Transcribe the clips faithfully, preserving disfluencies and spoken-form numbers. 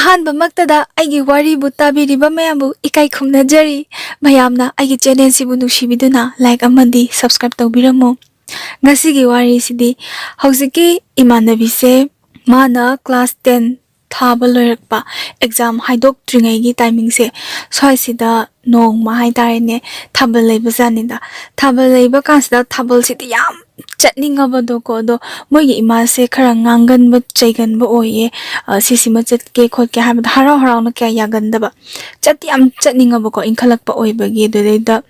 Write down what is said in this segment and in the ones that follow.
ꯑꯍꯥꯟꯕꯃꯛꯇꯗ ꯑꯩꯒꯤ ꯋꯥꯔꯤꯕꯨ ꯇꯥꯕꯤꯔꯤꯕ ꯃꯌꯥꯝꯕꯨ ꯏꯀꯥꯏ ꯈꯨꯝꯅꯖꯔꯤ꯫ ꯃꯌꯥꯝꯅ ꯑꯩꯒꯤ ꯆꯦꯅꯦꯜꯁꯤꯕꯨ ꯅꯨꯡꯁꯤꯕꯤꯗꯨꯅ ꯂꯥꯏꯛ ꯑꯃꯗꯤ ꯁꯕꯁꯀ꯭ꯔꯥꯏꯕ ꯇꯧꯕꯤꯔꯝꯃꯨ꯫ ꯉꯁꯤꯒꯤ ꯋꯥꯔꯤꯁꯤꯗꯤ ꯍꯧꯖꯤꯛꯀꯤ ꯏꯃꯥꯟꯅꯕꯤꯁꯦ, ꯃꯥꯅ ꯀ꯭ꯂꯥꯁ ꯇꯦꯟ ꯊꯥꯕ ꯂꯣꯏꯔꯛꯄ, ꯑꯦꯛꯖꯥꯝ ꯍꯥꯏꯗꯣꯛꯇ꯭ꯔꯤꯉꯩꯒꯤ ꯇꯥꯏꯃꯤꯡꯁꯦ, ꯁ꯭ꯋꯥꯏꯁꯤꯗ ꯅꯣꯡꯃ ꯍꯥꯏꯇꯥꯔꯦꯅꯦ, ꯊꯥꯕꯜ ꯂꯩꯕ ꯖꯥꯠꯅꯤꯗ꯫ ꯊꯥꯕꯜ ꯂꯩꯕ ꯀꯥꯟꯁꯤꯗ ꯊꯥꯕꯜꯁꯤꯗꯤ ꯌꯥꯝ ꯆꯠꯅꯤꯡꯉꯕꯗꯣꯀꯣ꯫ ꯑꯗꯣ ꯃꯣꯏꯒꯤ ꯏꯃꯥꯁꯦ ꯈꯔ ꯉꯥꯡꯒꯟꯕ ꯆꯩꯒꯟꯕ ꯑꯣꯏꯌꯦ꯫ "ꯑ, ꯁꯤꯁꯤꯃ ꯆꯠꯀꯦ ꯈꯣꯠꯀꯦ" ꯍꯥꯏꯕꯗ ꯍꯔꯥꯎ ꯍꯔꯥꯎꯅ ꯀꯌꯥ ꯌꯥꯒꯟꯗꯕ꯫ ꯆꯠꯇꯤ ꯌꯥꯝ ꯆꯠꯅꯤꯡꯉꯕꯀꯣ, ꯏꯟꯈꯠꯂꯛꯄ ꯑꯣꯏꯕꯒꯤ꯫ ꯑꯗꯨꯗꯩꯗ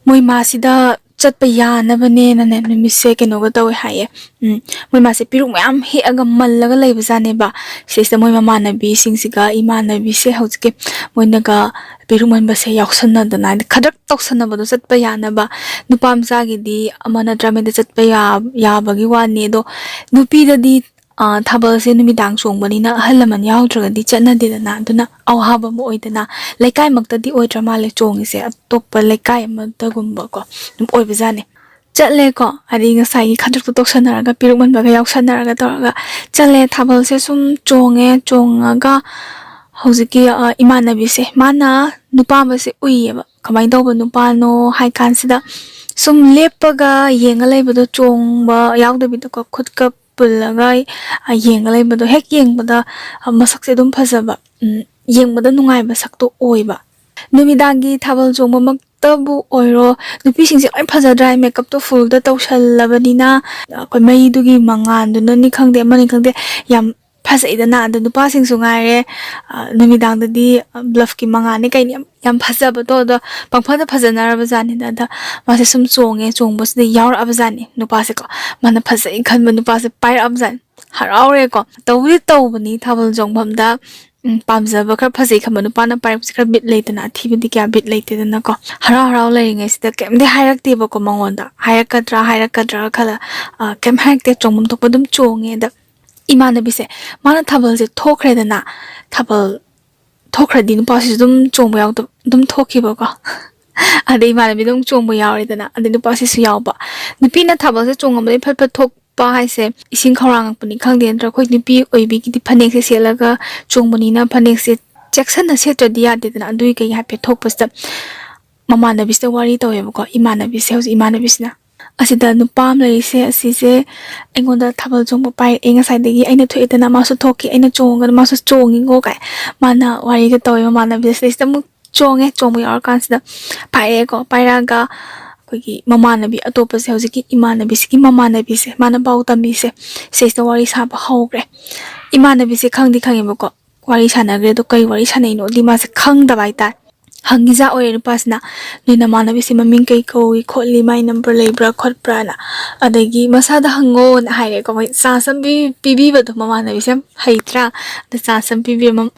ꯃꯣꯏ ꯃꯥꯁꯤꯗ ꯆꯠꯄ ꯌꯥꯅꯕꯅꯦꯅꯅꯦ, ꯅꯨꯃꯤꯠꯁꯦ ꯀꯩꯅꯣꯒ ꯇꯧꯋꯦ ꯍꯥꯏꯌꯦ꯫ ꯎꯝ, ꯃꯣꯏ ꯃꯥꯁꯦ ꯄꯤꯔꯨꯛ ꯃꯌꯥꯝ ꯍꯦꯛꯑꯒ ꯃꯜꯂꯒ ꯂꯩꯕꯖꯥꯠꯅꯦꯕ꯫ ꯁꯤꯁꯤꯗ ꯃꯣꯏ ꯃꯃꯥꯟꯅꯕꯤꯁꯤꯡꯁꯤꯒ ꯏꯃꯥꯟꯅꯕꯤꯁꯦ ꯍꯧꯖꯤꯛꯀꯤ ꯃꯣꯏꯅꯒ ꯄꯤꯔꯨꯛ ꯃꯟꯕꯁꯦ ꯌꯥꯎꯁꯟꯅꯗꯅ, ꯍꯥꯏꯗꯤ ꯈꯗ꯭ꯔꯛ ꯇꯧꯁꯟꯅꯕꯗꯣ, ꯆꯠꯄ ꯌꯥꯅꯕ꯫ ꯅꯨꯄꯥ ꯃꯆꯥꯒꯤꯗꯤ ꯑꯃ ꯅꯠꯇ꯭ꯔ ꯑꯃꯗ ꯆꯠꯄ ꯌꯥ-, ꯌꯥꯕꯒꯤ ꯋꯥꯅꯤ꯫ ꯑꯗꯣ ꯅꯨꯄꯤꯗꯗꯤ, ꯑ, ꯊꯥꯕꯜꯁꯦ ꯅꯨꯃꯤꯗꯥꯡ ꯆꯣꯡꯕꯅꯤꯅ ꯑꯍꯜ ꯂꯃꯟ ꯌꯥꯎꯗ꯭ꯔꯒꯗꯤ ꯆꯠꯅꯗꯦꯗꯅ꯫ ꯑꯗꯨꯅ ꯑꯋꯥꯕ ꯑꯃ ꯑꯣꯏꯗꯅ, ꯂꯩꯀꯥꯏꯃꯛꯇꯗꯤ ꯑꯣꯏꯗ꯭ꯔ ꯃꯥꯜꯂꯦ ꯆꯣꯡꯉꯤꯁꯦ, ꯑꯇꯣꯞꯄ ꯂꯩꯀꯥꯏ ꯑꯃꯗꯒꯨꯝꯕꯀꯣ ꯑꯗꯨꯝ ꯑꯣꯏꯕꯖꯥꯠꯅꯤ꯫ ꯆꯠꯂꯦꯀꯣ, ꯍꯥꯏꯗꯤ ꯉꯁꯥꯏꯒꯤ ꯈꯗ꯭ꯔꯛꯇꯣ ꯇꯧꯁꯟꯅꯔꯒ, ꯄꯤꯔꯨꯛ ꯃꯟꯕꯒ ꯌꯥꯎꯁꯟꯅꯔꯒ ꯇꯧꯔꯒ ꯆꯠꯂꯦ꯫ ꯊꯥꯕꯜꯁꯦ ꯁꯨꯝ ꯆꯣꯡꯉꯦ, ꯆꯣꯡꯉꯒ ꯍꯧꯖꯤꯛꯀꯤ, ꯑ, ꯏꯃꯥꯟꯅꯕꯤꯁꯦ, ꯃꯥꯅ ꯅꯨꯄꯥ ꯑꯃꯁꯦ ꯎꯏꯌꯦꯕ꯫ ꯀꯃꯥꯏꯅ ꯇꯧꯕ ꯅꯨꯄꯥꯅꯣ ꯍꯥꯏ ꯀꯥꯟꯁꯤꯗ, ꯁꯨꯝ ꯂꯦꯞꯄꯒ ꯌꯦꯡꯉ ꯂꯩꯕꯗꯣ, ꯆꯣꯡꯕ ꯌꯥꯎꯗꯕꯤꯗꯀꯣ, ꯈꯨꯠꯀ ꯄꯨꯜꯂꯒ, ꯑ, ꯌꯦꯡꯉ ꯂꯩꯕꯗꯣ, ꯍꯦꯛ ꯌꯦꯡꯕꯗ, ꯑ, ꯃꯁꯛꯁꯦ ꯑꯗꯨꯝ ꯐꯖꯕ, ꯎꯝ, ꯌꯦꯡꯕꯗ ꯅꯨꯡꯉꯥꯏꯕ ꯁꯛꯇꯣ ꯑꯣꯏꯕ꯫ ꯅꯨꯃꯤꯗꯥꯡꯒꯤ ꯊꯥꯕꯜ ꯆꯣꯡꯕꯃꯛꯇꯕꯨ ꯑꯣꯏꯔꯣ, ꯅꯨꯄꯤꯁꯤꯡꯁꯦ ꯂꯣꯏ ꯐꯖꯗ꯭ꯔꯥ? ꯃꯦꯀꯞꯇꯣ ꯐꯨꯜꯗ ꯇꯧꯁꯜꯂꯕꯅꯤꯅ, ꯑꯩꯈꯣꯏ ꯃꯩꯗꯨꯒꯤ ꯃꯉꯥꯜꯗꯨꯅꯅꯤ ꯈꯪꯗꯦ, ꯑꯃꯅꯤ ꯈꯪꯗꯦ, ꯌꯥꯝ ꯐꯖꯩꯗꯅ꯫ ꯑꯗꯣ ꯅꯨꯄꯥꯁꯤꯡꯁꯨ ꯉꯥꯏꯔꯦ, ꯑ, ꯅꯨꯃꯤꯗꯥꯡꯗꯗꯤ, ꯑ, ꯕ꯭ꯂꯞꯀꯤ ꯃꯉꯥꯜꯅꯤ ꯀꯩꯅꯤ, ꯌꯥꯝ, ꯌꯥꯝ ꯐꯖꯕꯗꯣ꯫ ꯑꯗꯣ ꯄꯪꯐꯖ ꯐꯖꯅꯔꯕ ꯖꯥꯠꯅꯤꯗ꯫ ꯑꯗ ꯃꯥꯁꯦ ꯁꯨꯝ ꯆꯣꯡꯉꯦ, ꯆꯣꯡꯕꯁꯤꯗ ꯌꯥꯎꯔꯛꯑꯕ ꯖꯥꯠꯅꯤ ꯅꯨꯄꯥꯁꯦꯀꯣ꯫ ꯃꯥꯅ ꯐꯖꯩ ꯈꯟꯕ ꯅꯨꯄꯥꯁꯦ ꯄꯥꯏꯔꯛꯑꯕ ꯖꯥꯠꯅꯤ꯫ ꯍꯔꯥꯎꯔꯦꯀꯣ꯫ ꯇꯧꯕꯨꯗꯤ ꯇꯧꯕꯅꯤ ꯊꯥꯕꯜ ꯆꯣꯡꯐꯝꯗ, ꯎꯝ, ꯄꯥꯝꯖꯕ ꯈꯔ ꯐꯖꯩ ꯈꯟꯕ ꯅꯨꯄꯥꯅ ꯄꯥꯏꯔꯛꯄꯁꯦ ꯈꯔ ꯕꯤꯠ ꯂꯩꯇꯅ, ꯑꯊꯤꯕꯗꯤ ꯀꯌꯥ ꯕꯤꯠ ꯂꯩꯇꯦꯗꯅꯀꯣ꯫ ꯍꯔꯥꯎ ꯍꯔꯥꯎ ꯂꯩꯔꯤꯉꯩꯁꯤꯗ ꯀꯩꯝꯇ ꯍꯥꯏꯔꯛꯇꯦꯕꯀꯣ ꯃꯉꯣꯟꯗ꯫ ꯍꯥꯏꯔꯛꯀꯗ꯭ꯔꯥ ꯍꯥꯏꯔꯛꯀꯗ꯭ꯔꯥ ꯈꯜꯂ, ꯑ, ꯀꯩꯝ ꯍꯥꯏꯔꯛꯇꯦ, ꯆꯣꯡꯐꯝ ꯊꯣꯛꯄ ꯑꯗꯨꯝ ꯆꯣꯡꯉꯦ꯫ ꯑꯗ ꯏꯃꯥꯟꯅꯕꯤꯁꯦ, ꯃꯥꯅ ꯊꯥꯕꯜꯁꯦ ꯊꯣꯛꯈ꯭ꯔꯦꯗꯅ, ꯊꯥꯕꯜ ꯊꯣꯛꯈ꯭ꯔꯗꯤ ꯅꯨꯄꯥꯁꯤꯁꯨ ꯑꯗꯨꯝ ꯆꯣꯡꯕ ꯌꯥꯎꯗꯕ, ꯑꯗꯨꯝ ꯊꯣꯛꯈꯤꯕꯀꯣ꯫ ꯑꯗꯩ ꯏꯃꯥꯟꯅꯕꯤꯗꯣ ꯑꯃꯨꯛ ꯆꯣꯡꯕ ꯌꯥꯎꯔꯦꯗꯅ, ꯑꯗꯩ ꯅꯨꯄꯥꯁꯤꯁꯨ ꯌꯥꯎꯕ꯫ ꯅꯨꯄꯤꯅ ꯊꯥꯕꯜꯁꯦ ꯆꯣꯡꯉꯝꯕꯗꯩ ꯐꯠ ꯐꯠ ꯊꯣꯛ-, ꯅꯨꯄꯥ ꯍꯥꯏꯁꯦ ꯏꯁꯤꯡ ꯈꯧꯔꯥꯡꯉꯛꯄꯅꯤ ꯈꯪꯗꯦ, ꯅꯠꯇ꯭ꯔꯒ ꯑꯩꯈꯣꯏ ꯅꯨꯄꯤ ꯑꯣꯏꯕꯤꯒꯤꯗꯤ ꯐꯅꯦꯛꯁꯦ ꯁꯦꯠꯂꯒ ꯆꯣꯡꯕꯅꯤꯅ ꯐꯅꯦꯛꯁꯦ ꯆꯦꯛꯁꯤꯟꯅ ꯁꯦꯠꯇ꯭ꯔꯗꯤ ꯌꯥꯗꯦꯗꯅ꯫ ꯑꯗꯨꯒꯤ ꯀꯩ ꯍꯥꯏꯐꯦꯠ ꯊꯣꯛꯄꯁꯤꯗ ꯃꯃꯥꯟꯅꯕꯤꯁꯤꯗ ꯋꯥꯔꯤ ꯇꯧꯋꯦꯕꯀꯣ꯫ ꯏꯃꯥꯟꯅꯕꯤꯁꯦ, ꯍꯧꯖꯤꯛ ꯏꯃꯥꯟꯅꯕꯤꯁꯤꯅ, "ꯑꯁꯤꯗ ꯅꯨꯄꯥ ꯑꯃ ꯂꯩꯔꯤꯁꯦ, ꯑꯁꯤꯁꯦ ꯑꯩꯉꯣꯟꯗ ꯊꯥꯕꯜ ꯆꯣꯡꯕ ꯄꯥꯏꯔꯛꯑꯦ ꯉꯁꯥꯏꯗꯒꯤ꯫ ꯑꯩꯅ ꯊꯣꯛꯑꯦꯗꯅ ꯃꯥꯁꯨ ꯊꯣꯛꯈꯤ, ꯑꯩꯅ ꯆꯣꯡꯉꯒꯅ ꯃꯥꯁꯨ ꯆꯣꯡꯉꯤꯉꯣ" ꯀꯥꯏ ꯃꯥꯅ ꯋꯥꯔꯤꯒ ꯇꯧꯋꯦ ꯃꯃꯥꯟꯅꯕꯤꯁꯦ꯫ ꯁꯤꯗꯩꯁꯤꯗ ꯑꯃꯨꯛ ꯆꯣꯡꯉꯦ꯫ ꯆꯣꯡꯕ ꯌꯥꯎꯔꯀꯥꯟꯁꯤꯗ ꯄꯥꯏꯔꯛꯑꯦꯀꯣ꯫ ꯄꯥꯏꯔꯛꯑꯒ ꯑꯩꯈꯣꯏꯒꯤ ꯃꯃꯥꯟꯅꯕꯤ ꯑꯇꯣꯞꯄꯁꯦ, ꯍꯧꯖꯤꯛꯀꯤ ꯏꯃꯥꯟꯅꯕꯤꯁꯤꯒꯤ ꯃꯃꯥꯟꯅꯕꯤꯁꯦ, ꯃꯥꯅ ꯄꯥꯎ ꯇꯝꯃꯤꯁꯦ, ꯁꯤꯁꯤꯗ ꯋꯥꯔꯤ ꯁꯥꯕ ꯍꯧꯈ꯭ꯔꯦ꯫ ꯏꯃꯥꯟꯅꯕꯤꯁꯦ ꯈꯪꯗꯤ ꯈꯪꯉꯦꯕꯀꯣ, ꯋꯥꯔꯤ ꯁꯥꯟꯅꯈ꯭ꯔꯦ꯫ ꯑꯗꯣ ꯀꯩ ꯋꯥꯔꯤ ꯁꯥꯟꯅꯩꯅꯣꯗꯤ ꯃꯥꯁꯦ ꯈꯪꯗꯕ ꯍꯥꯏꯇꯥꯔꯦ꯫ ꯍꯪꯉꯤꯖꯥ ꯑꯣꯏꯔꯦ ꯅꯨꯄꯥꯁꯤꯅ, "ꯅꯣꯏ ꯅꯃꯥꯟꯅꯕꯤꯁꯦ ꯃꯃꯤꯡ ꯀꯩ ꯀꯧꯏ ꯈꯣꯠꯂꯤ, ꯃꯥꯏ ꯅꯝꯕꯔ ꯂꯩꯕ꯭ꯔꯥ ꯈꯣꯠꯄ꯭ꯔꯥꯅ?" ꯑꯗꯒꯤ "ꯃꯁꯥꯗ ꯍꯪꯉꯣꯅ" ꯍꯥꯏꯔꯦꯀꯣ꯫ ꯃꯣꯏ ꯆꯥꯟꯁ ꯑꯃ ꯄꯤ-, ꯄꯤꯕꯤꯕꯗꯣ, ꯃꯃꯥꯟꯅꯕꯤꯁꯦ ꯌꯥꯝ ꯍꯩꯇ꯭ꯔꯥ? ꯑꯗ ꯆꯥꯟꯁ ꯑꯃ ꯄꯤꯕꯤꯔ,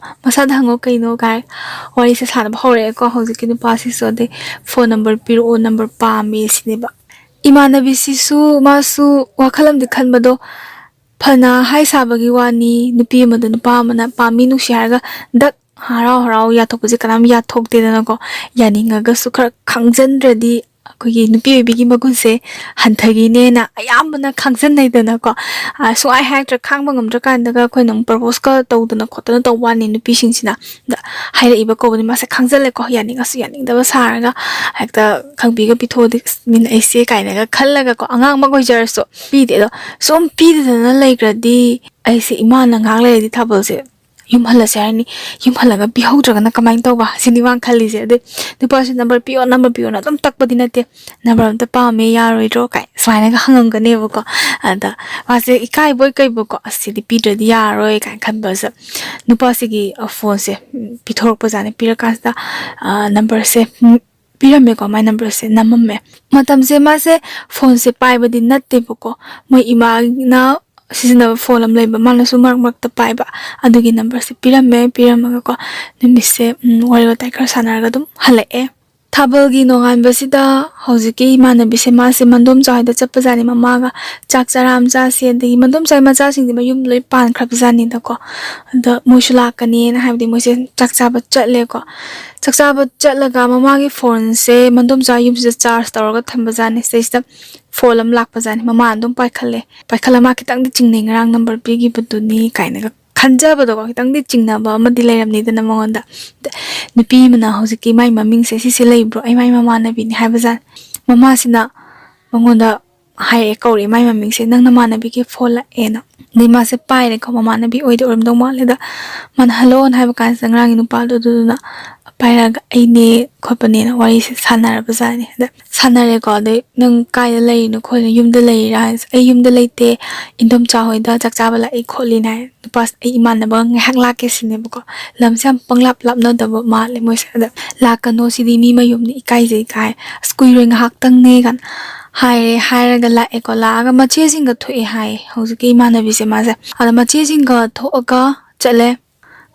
"ꯃꯁꯥꯗ ꯍꯪꯉꯣ ꯀꯩꯅꯣ?" ꯀꯥꯏ ꯋꯥꯔꯤꯁꯦ ꯁꯥꯟꯅꯕ ꯍꯧꯔꯛꯑꯦꯀꯣ꯫ ꯍꯧꯖꯤꯛꯀꯤ ꯅꯨꯄꯥꯁꯤꯁꯨ ꯑꯗꯩ "ꯐꯣꯟ ꯅꯝꯕꯔ ꯄꯤꯔꯛꯑꯣ, ꯅꯝꯕꯔ ꯄꯥꯝꯃꯦ" ꯁꯤꯅꯦꯕ꯫ ꯏꯃꯥꯟꯅꯕꯤꯁꯤꯁꯨ ꯃꯥꯁꯨ ꯋꯥꯈꯜ ꯑꯃꯗꯤ ꯈꯟꯕꯗꯣ, ꯐꯅ ꯍꯥꯏ ꯁꯥꯕꯒꯤ ꯋꯥꯅꯤ, ꯅꯨꯄꯤ ꯑꯃꯗ ꯅꯨꯄꯥ ꯑꯃꯅ ꯄꯥꯝꯃꯤ ꯅꯨꯡꯁꯤ ꯍꯥꯏꯔꯒ ꯗꯛ ꯍꯔꯥꯎ ꯍꯔꯥꯎ ꯌꯥꯊꯣꯛꯄꯁꯦ ꯀꯅꯥꯝ ꯌꯥꯊꯣꯛꯇꯦꯗꯅꯀꯣ꯫ ꯌꯥꯅꯤꯡꯉꯒꯁꯨ ꯈꯔ ꯈꯥꯡꯖꯟꯗ꯭ꯔꯗꯤ ꯑꯩꯈꯣꯏꯒꯤ ꯅꯨꯄꯤ ꯑꯣꯏꯕꯤꯒꯤ ꯃꯒꯨꯟꯁꯦ ꯍꯟꯊꯈꯤꯅꯦꯅ ꯑꯌꯥꯝꯕꯅ ꯈꯥꯡꯖꯟꯅꯩꯗꯅꯀꯣ꯫ ꯑ, ꯁꯨꯡꯍꯥꯏ ꯍꯥꯏꯔꯛꯇ꯭ꯔ ꯈꯥꯡꯕ ꯉꯝꯗ꯭ꯔꯀꯥꯟꯗꯒ ꯑꯩꯈꯣꯏꯅ ꯑꯃꯨꯛ ꯄ꯭ꯔꯄꯣꯁꯀ ꯇꯧꯗꯅ ꯈꯣꯠꯇꯅ ꯇꯧꯕ ꯋꯥꯅꯤ ꯅꯨꯄꯤꯁꯤꯡꯁꯤꯅ꯫ ꯑꯗ ꯍꯥꯏꯔꯛꯏꯕ ꯀꯧꯕꯅꯤ ꯃꯥꯁꯦ ꯈꯥꯡꯖꯜꯂꯦꯀꯣ, ꯌꯥꯅꯤꯡꯉꯁꯨ ꯌꯥꯅꯤꯡꯗꯕ ꯁꯥꯔꯒ ꯍꯦꯛꯇ ꯈꯪꯕꯤꯒ ꯄꯤꯊꯣꯛꯑꯗꯤ "ꯑꯁ, ꯃꯤꯅ ꯑꯩꯁꯦ" ꯀꯥꯏꯅꯒ ꯈꯜꯂꯒꯀꯣ꯫ ꯑꯉꯥꯡꯃꯛ ꯑꯣꯏꯖꯔꯁꯨ ꯄꯤꯗꯦ꯫ ꯑꯗꯣ ꯁꯨꯝ ꯄꯤꯗꯗꯅ ꯂꯩꯈ꯭ꯔꯗꯤ ꯑꯩꯁꯦ, ꯏꯃꯥꯅ ꯉꯥꯏꯍꯥꯛ ꯂꯩꯔꯗꯤ ꯊꯥꯕꯜꯁꯦ ꯌꯨꯝ ꯍꯜꯂꯁꯦ ꯍꯥꯏꯔꯅꯤ, ꯌꯨꯝ ꯍꯜꯂꯒ ꯄꯤꯍꯧꯗ꯭ꯔꯒꯅ ꯀꯃꯥꯏꯅ ꯇꯧꯕ ꯁꯤꯅꯤ ꯃꯥꯅ ꯈꯜꯂꯤꯁꯦ꯫ ꯑꯗꯩ ꯅꯨꯄꯥꯁꯤ "ꯅꯝꯕꯔ ꯄꯤꯌꯣ, ꯅꯝꯕꯔ ꯄꯤꯌꯣꯅ" ꯑꯗꯨꯝ ꯇꯛꯄꯗꯤ ꯅꯠꯇꯦ꯫ "ꯅꯝꯕꯔ ꯑꯝꯇ ꯄꯥꯝꯃꯦ, ꯌꯥꯔꯣꯏꯗ꯭ꯔꯣ?" ꯀꯥꯏ ꯁꯨꯃꯥꯏꯅꯒ ꯍꯪꯉꯝꯒꯅꯦꯕꯀꯣ꯫ ꯑꯗ ꯃꯥꯁꯦ ꯏꯀꯥꯏꯕꯣꯏ ꯀꯩꯕꯣꯏꯀꯣ, "ꯑꯁ, ꯁꯤꯗꯤ ꯄꯤꯗ꯭ꯔꯗꯤ ꯌꯥꯔꯔꯣꯏ" ꯀꯥꯏꯅ ꯈꯟꯕꯁꯦ, ꯅꯨꯄꯥꯁꯤꯒꯤ, ꯑ, ꯐꯣꯟꯁꯦ, ꯎꯝ, ꯄꯤꯊꯣꯔꯛꯄꯖꯥꯠꯅꯤ꯫ ꯄꯤꯔꯀꯥꯟꯁꯤꯗ, ꯑ, ꯅꯝꯕꯔꯁꯦ, ꯎꯝ, ꯄꯤꯔꯝꯃꯦꯀꯣ, ꯃꯥꯏ ꯅꯝꯕꯔꯁꯦ ꯅꯝꯃꯝꯃꯦ꯫ ꯃꯇꯝꯁꯦ ꯃꯥꯁꯦ ꯐꯣꯟꯁꯦ ꯄꯥꯏꯕꯗꯤ ꯅꯠꯇꯦꯕꯀꯣ, ꯃꯣꯏ ꯏꯃꯥꯅ ꯁꯤꯖꯤꯟꯅꯕ ꯐꯣꯟ ꯑꯃ ꯂꯩꯕ, ꯃꯥꯅꯁꯨ ꯃꯔꯛ ꯃꯔꯛꯇ ꯄꯥꯏꯕ, ꯑꯗꯨꯒꯤ ꯅꯝꯕꯔꯁꯦ ꯄꯤꯔꯝꯃꯦ꯫ ꯄꯤꯔꯝꯃꯒꯀꯣ, ꯅꯨꯃꯤꯠꯁꯦ, ꯎꯝ, ꯋꯥꯔꯤ ꯋꯥꯇꯥꯏ ꯈꯔ ꯁꯥꯟꯅꯔꯒ ꯑꯗꯨꯝ ꯍꯜꯂꯛꯑꯦ꯫ ꯊꯥꯕꯜꯒꯤ ꯅꯣꯡꯉꯥꯟꯕꯁꯤꯗ ꯍꯧꯖꯤꯛꯀꯤ ꯏꯃꯥꯟꯅꯕꯤꯁꯦ, ꯃꯥꯁꯦ ꯃꯟꯗꯣꯝꯆꯥ ꯍꯣꯏꯗ ꯆꯠꯄꯖꯥꯠꯅꯤ꯫ ꯃꯃꯥꯒ ꯆꯥꯛ ꯆꯔꯥ ꯑꯃ ꯆꯥꯁꯦ, ꯑꯗꯒꯤ ꯃꯟꯗꯣꯝꯆꯥꯒꯤ ꯃꯆꯥꯁꯤꯡꯗꯤ ꯃꯌꯨꯝ ꯂꯣꯏ ꯄꯥꯟꯈ꯭ꯔꯕꯖꯥꯠꯅꯤꯗꯀꯣ꯫ ꯑꯗ ꯃꯣꯏꯁꯨ ꯂꯥꯛꯀꯅꯤꯅ ꯍꯥꯏꯕꯗꯤ ꯃꯣꯏꯁꯦ ꯆꯥꯛ ꯆꯥꯕ ꯆꯠꯂꯦꯀꯣ꯫ ꯆꯥꯛ ꯆꯥꯕ ꯆꯠꯂꯒ ꯃꯃꯥꯒꯤ ꯐꯣꯟꯁꯦ ꯃꯟꯗꯣꯝꯆꯥ ꯌꯨꯝꯁꯤꯗ ꯆꯥꯔꯖ ꯇꯧꯔꯒ ꯊꯝꯕꯖꯥꯠꯅꯤ꯫ ꯁꯤꯗꯩꯁꯤꯗ ꯐꯣꯟ ꯑꯃ ꯂꯥꯛꯄꯖꯥꯠꯅꯤ꯫ ꯃꯃꯥ ꯑꯗꯨꯝ ꯄꯥꯏꯈꯠꯂꯦ꯫ ꯄꯥꯏꯈꯠꯂ ꯃꯥ ꯈꯤꯇꯪꯗꯤ ꯆꯤꯡꯅꯩ, ꯉꯔꯥꯡ ꯅꯝꯕꯔ ꯄꯤꯈꯤꯕꯗꯨꯅꯤ ꯀꯥꯏꯅꯒ ꯈꯟꯖꯕꯗꯣꯀꯣ, ꯈꯤꯇꯪꯗꯤ ꯆꯤꯡꯅꯕ ꯑꯃꯗꯤ ꯂꯩꯔꯝꯅꯤꯗꯅ ꯃꯉꯣꯟꯗ꯫ ꯅꯨꯄꯤ ꯑꯃꯅ ꯍꯧꯖꯤꯛꯀꯤ ꯃꯥꯏ ꯃꯃꯤꯡꯁꯦ ꯁꯤꯁꯦ ꯂꯩꯕ꯭ꯔꯣ, ꯑꯩ ꯃꯥꯏ ꯃꯃꯥꯟꯅꯕꯤꯅꯤ ꯍꯥꯏꯕꯖꯥꯠꯅꯤ꯫ ꯃꯃꯥꯁꯤꯅ ꯃꯉꯣꯟꯗ ꯍꯥꯏꯔꯛꯑꯦ, ꯀꯧꯔꯛꯑꯦ, ꯃꯥꯏ ꯃꯃꯤꯡꯁꯦ, "ꯅꯪ ꯅꯃꯥꯟꯅꯕꯤꯒꯤ ꯐꯣꯟ ꯂꯥꯛꯑꯦꯅ"꯫ ꯑꯗꯩ ꯃꯥꯁꯦ ꯄꯥꯏꯔꯦꯀꯣ, ꯃꯃꯥꯟꯅꯕꯤ ꯑꯣꯏꯗꯤ ꯑꯣꯏꯔꯝꯗꯧ ꯃꯥꯜꯂꯦꯗ꯫ ꯃꯥꯅ "ꯍꯜꯂꯣꯅ" ꯍꯥꯏꯕ ꯀꯥꯟꯁꯤꯗ ꯉꯔꯥꯡꯒꯤ ꯅꯨꯄꯥꯗꯣ ꯑꯗꯨꯗꯨꯅ ꯄꯥꯏꯔꯛꯑꯒ "ꯑꯩꯅꯦ" ꯈꯣꯠꯄꯅꯦꯅ ꯋꯥꯔꯤꯁꯦ ꯁꯥꯟꯅꯔꯕꯖꯥꯠꯅꯤ꯫ ꯑꯗ ꯁꯥꯟꯅꯔꯦꯀꯣ꯫ ꯑꯗꯩ "ꯅꯪ ꯀꯥꯏꯗ ꯂꯩꯔꯤꯅꯣ ꯈꯣꯠꯂꯤꯅꯣ, ꯌꯨꯝꯗ ꯂꯩꯔꯤꯔꯥ?" ꯍꯥꯏꯁꯦ "ꯑꯩ ꯌꯨꯝꯗ ꯂꯩꯇꯦ, ꯏꯟꯗꯣꯝꯆꯥ ꯍꯣꯏꯗ ꯆꯥꯛ ꯆꯥꯕ ꯂꯥꯛꯏ ꯈꯣꯠꯂꯤꯅ" ꯍꯥꯏ꯫ "ꯅꯨꯄꯥꯁꯦ ꯑꯩ ꯏꯃꯥꯟꯅꯕꯒ ꯉꯥꯏꯍꯥꯛ ꯂꯥꯛꯀꯦ ꯁꯤꯅꯦꯕꯀꯣ꯫ ꯂꯝꯁꯦ ꯌꯥꯝ ꯄꯪꯂꯥꯞ ꯂꯥꯞꯅꯗꯕ ꯃꯥꯜꯂꯦ ꯃꯣꯏꯁꯦ꯫ ꯑꯗ "ꯂꯥꯛꯀꯅꯣ, ꯁꯤꯗꯤ ꯃꯤ ꯃꯌꯨꯝꯅꯤ, ꯏꯀꯥꯏꯖꯩ" ꯀꯥꯏ꯫ "ꯑꯁ, ꯀꯨꯏꯔꯣꯏ, ꯉꯥꯏꯍꯥꯛꯇꯪꯅꯦ" ꯀꯥꯏꯅ ꯍꯥꯏꯔꯦ꯫ ꯍꯥꯏꯔꯒ ꯂꯥꯛꯑꯦꯀꯣ꯫ ꯂꯥꯛꯑꯒ ꯃꯆꯦꯁꯤꯡꯒ ꯊꯣꯛꯑꯦ ꯍꯥꯏꯌꯦ ꯍꯧꯖꯤꯛꯀꯤ ꯏꯃꯥꯟꯅꯕꯤꯁꯦ ꯃꯥꯁꯦ꯫ ꯑꯗ ꯃꯆꯦꯁꯤꯡꯒ ꯊꯣꯛꯑꯒ ꯆꯠꯂꯦ꯫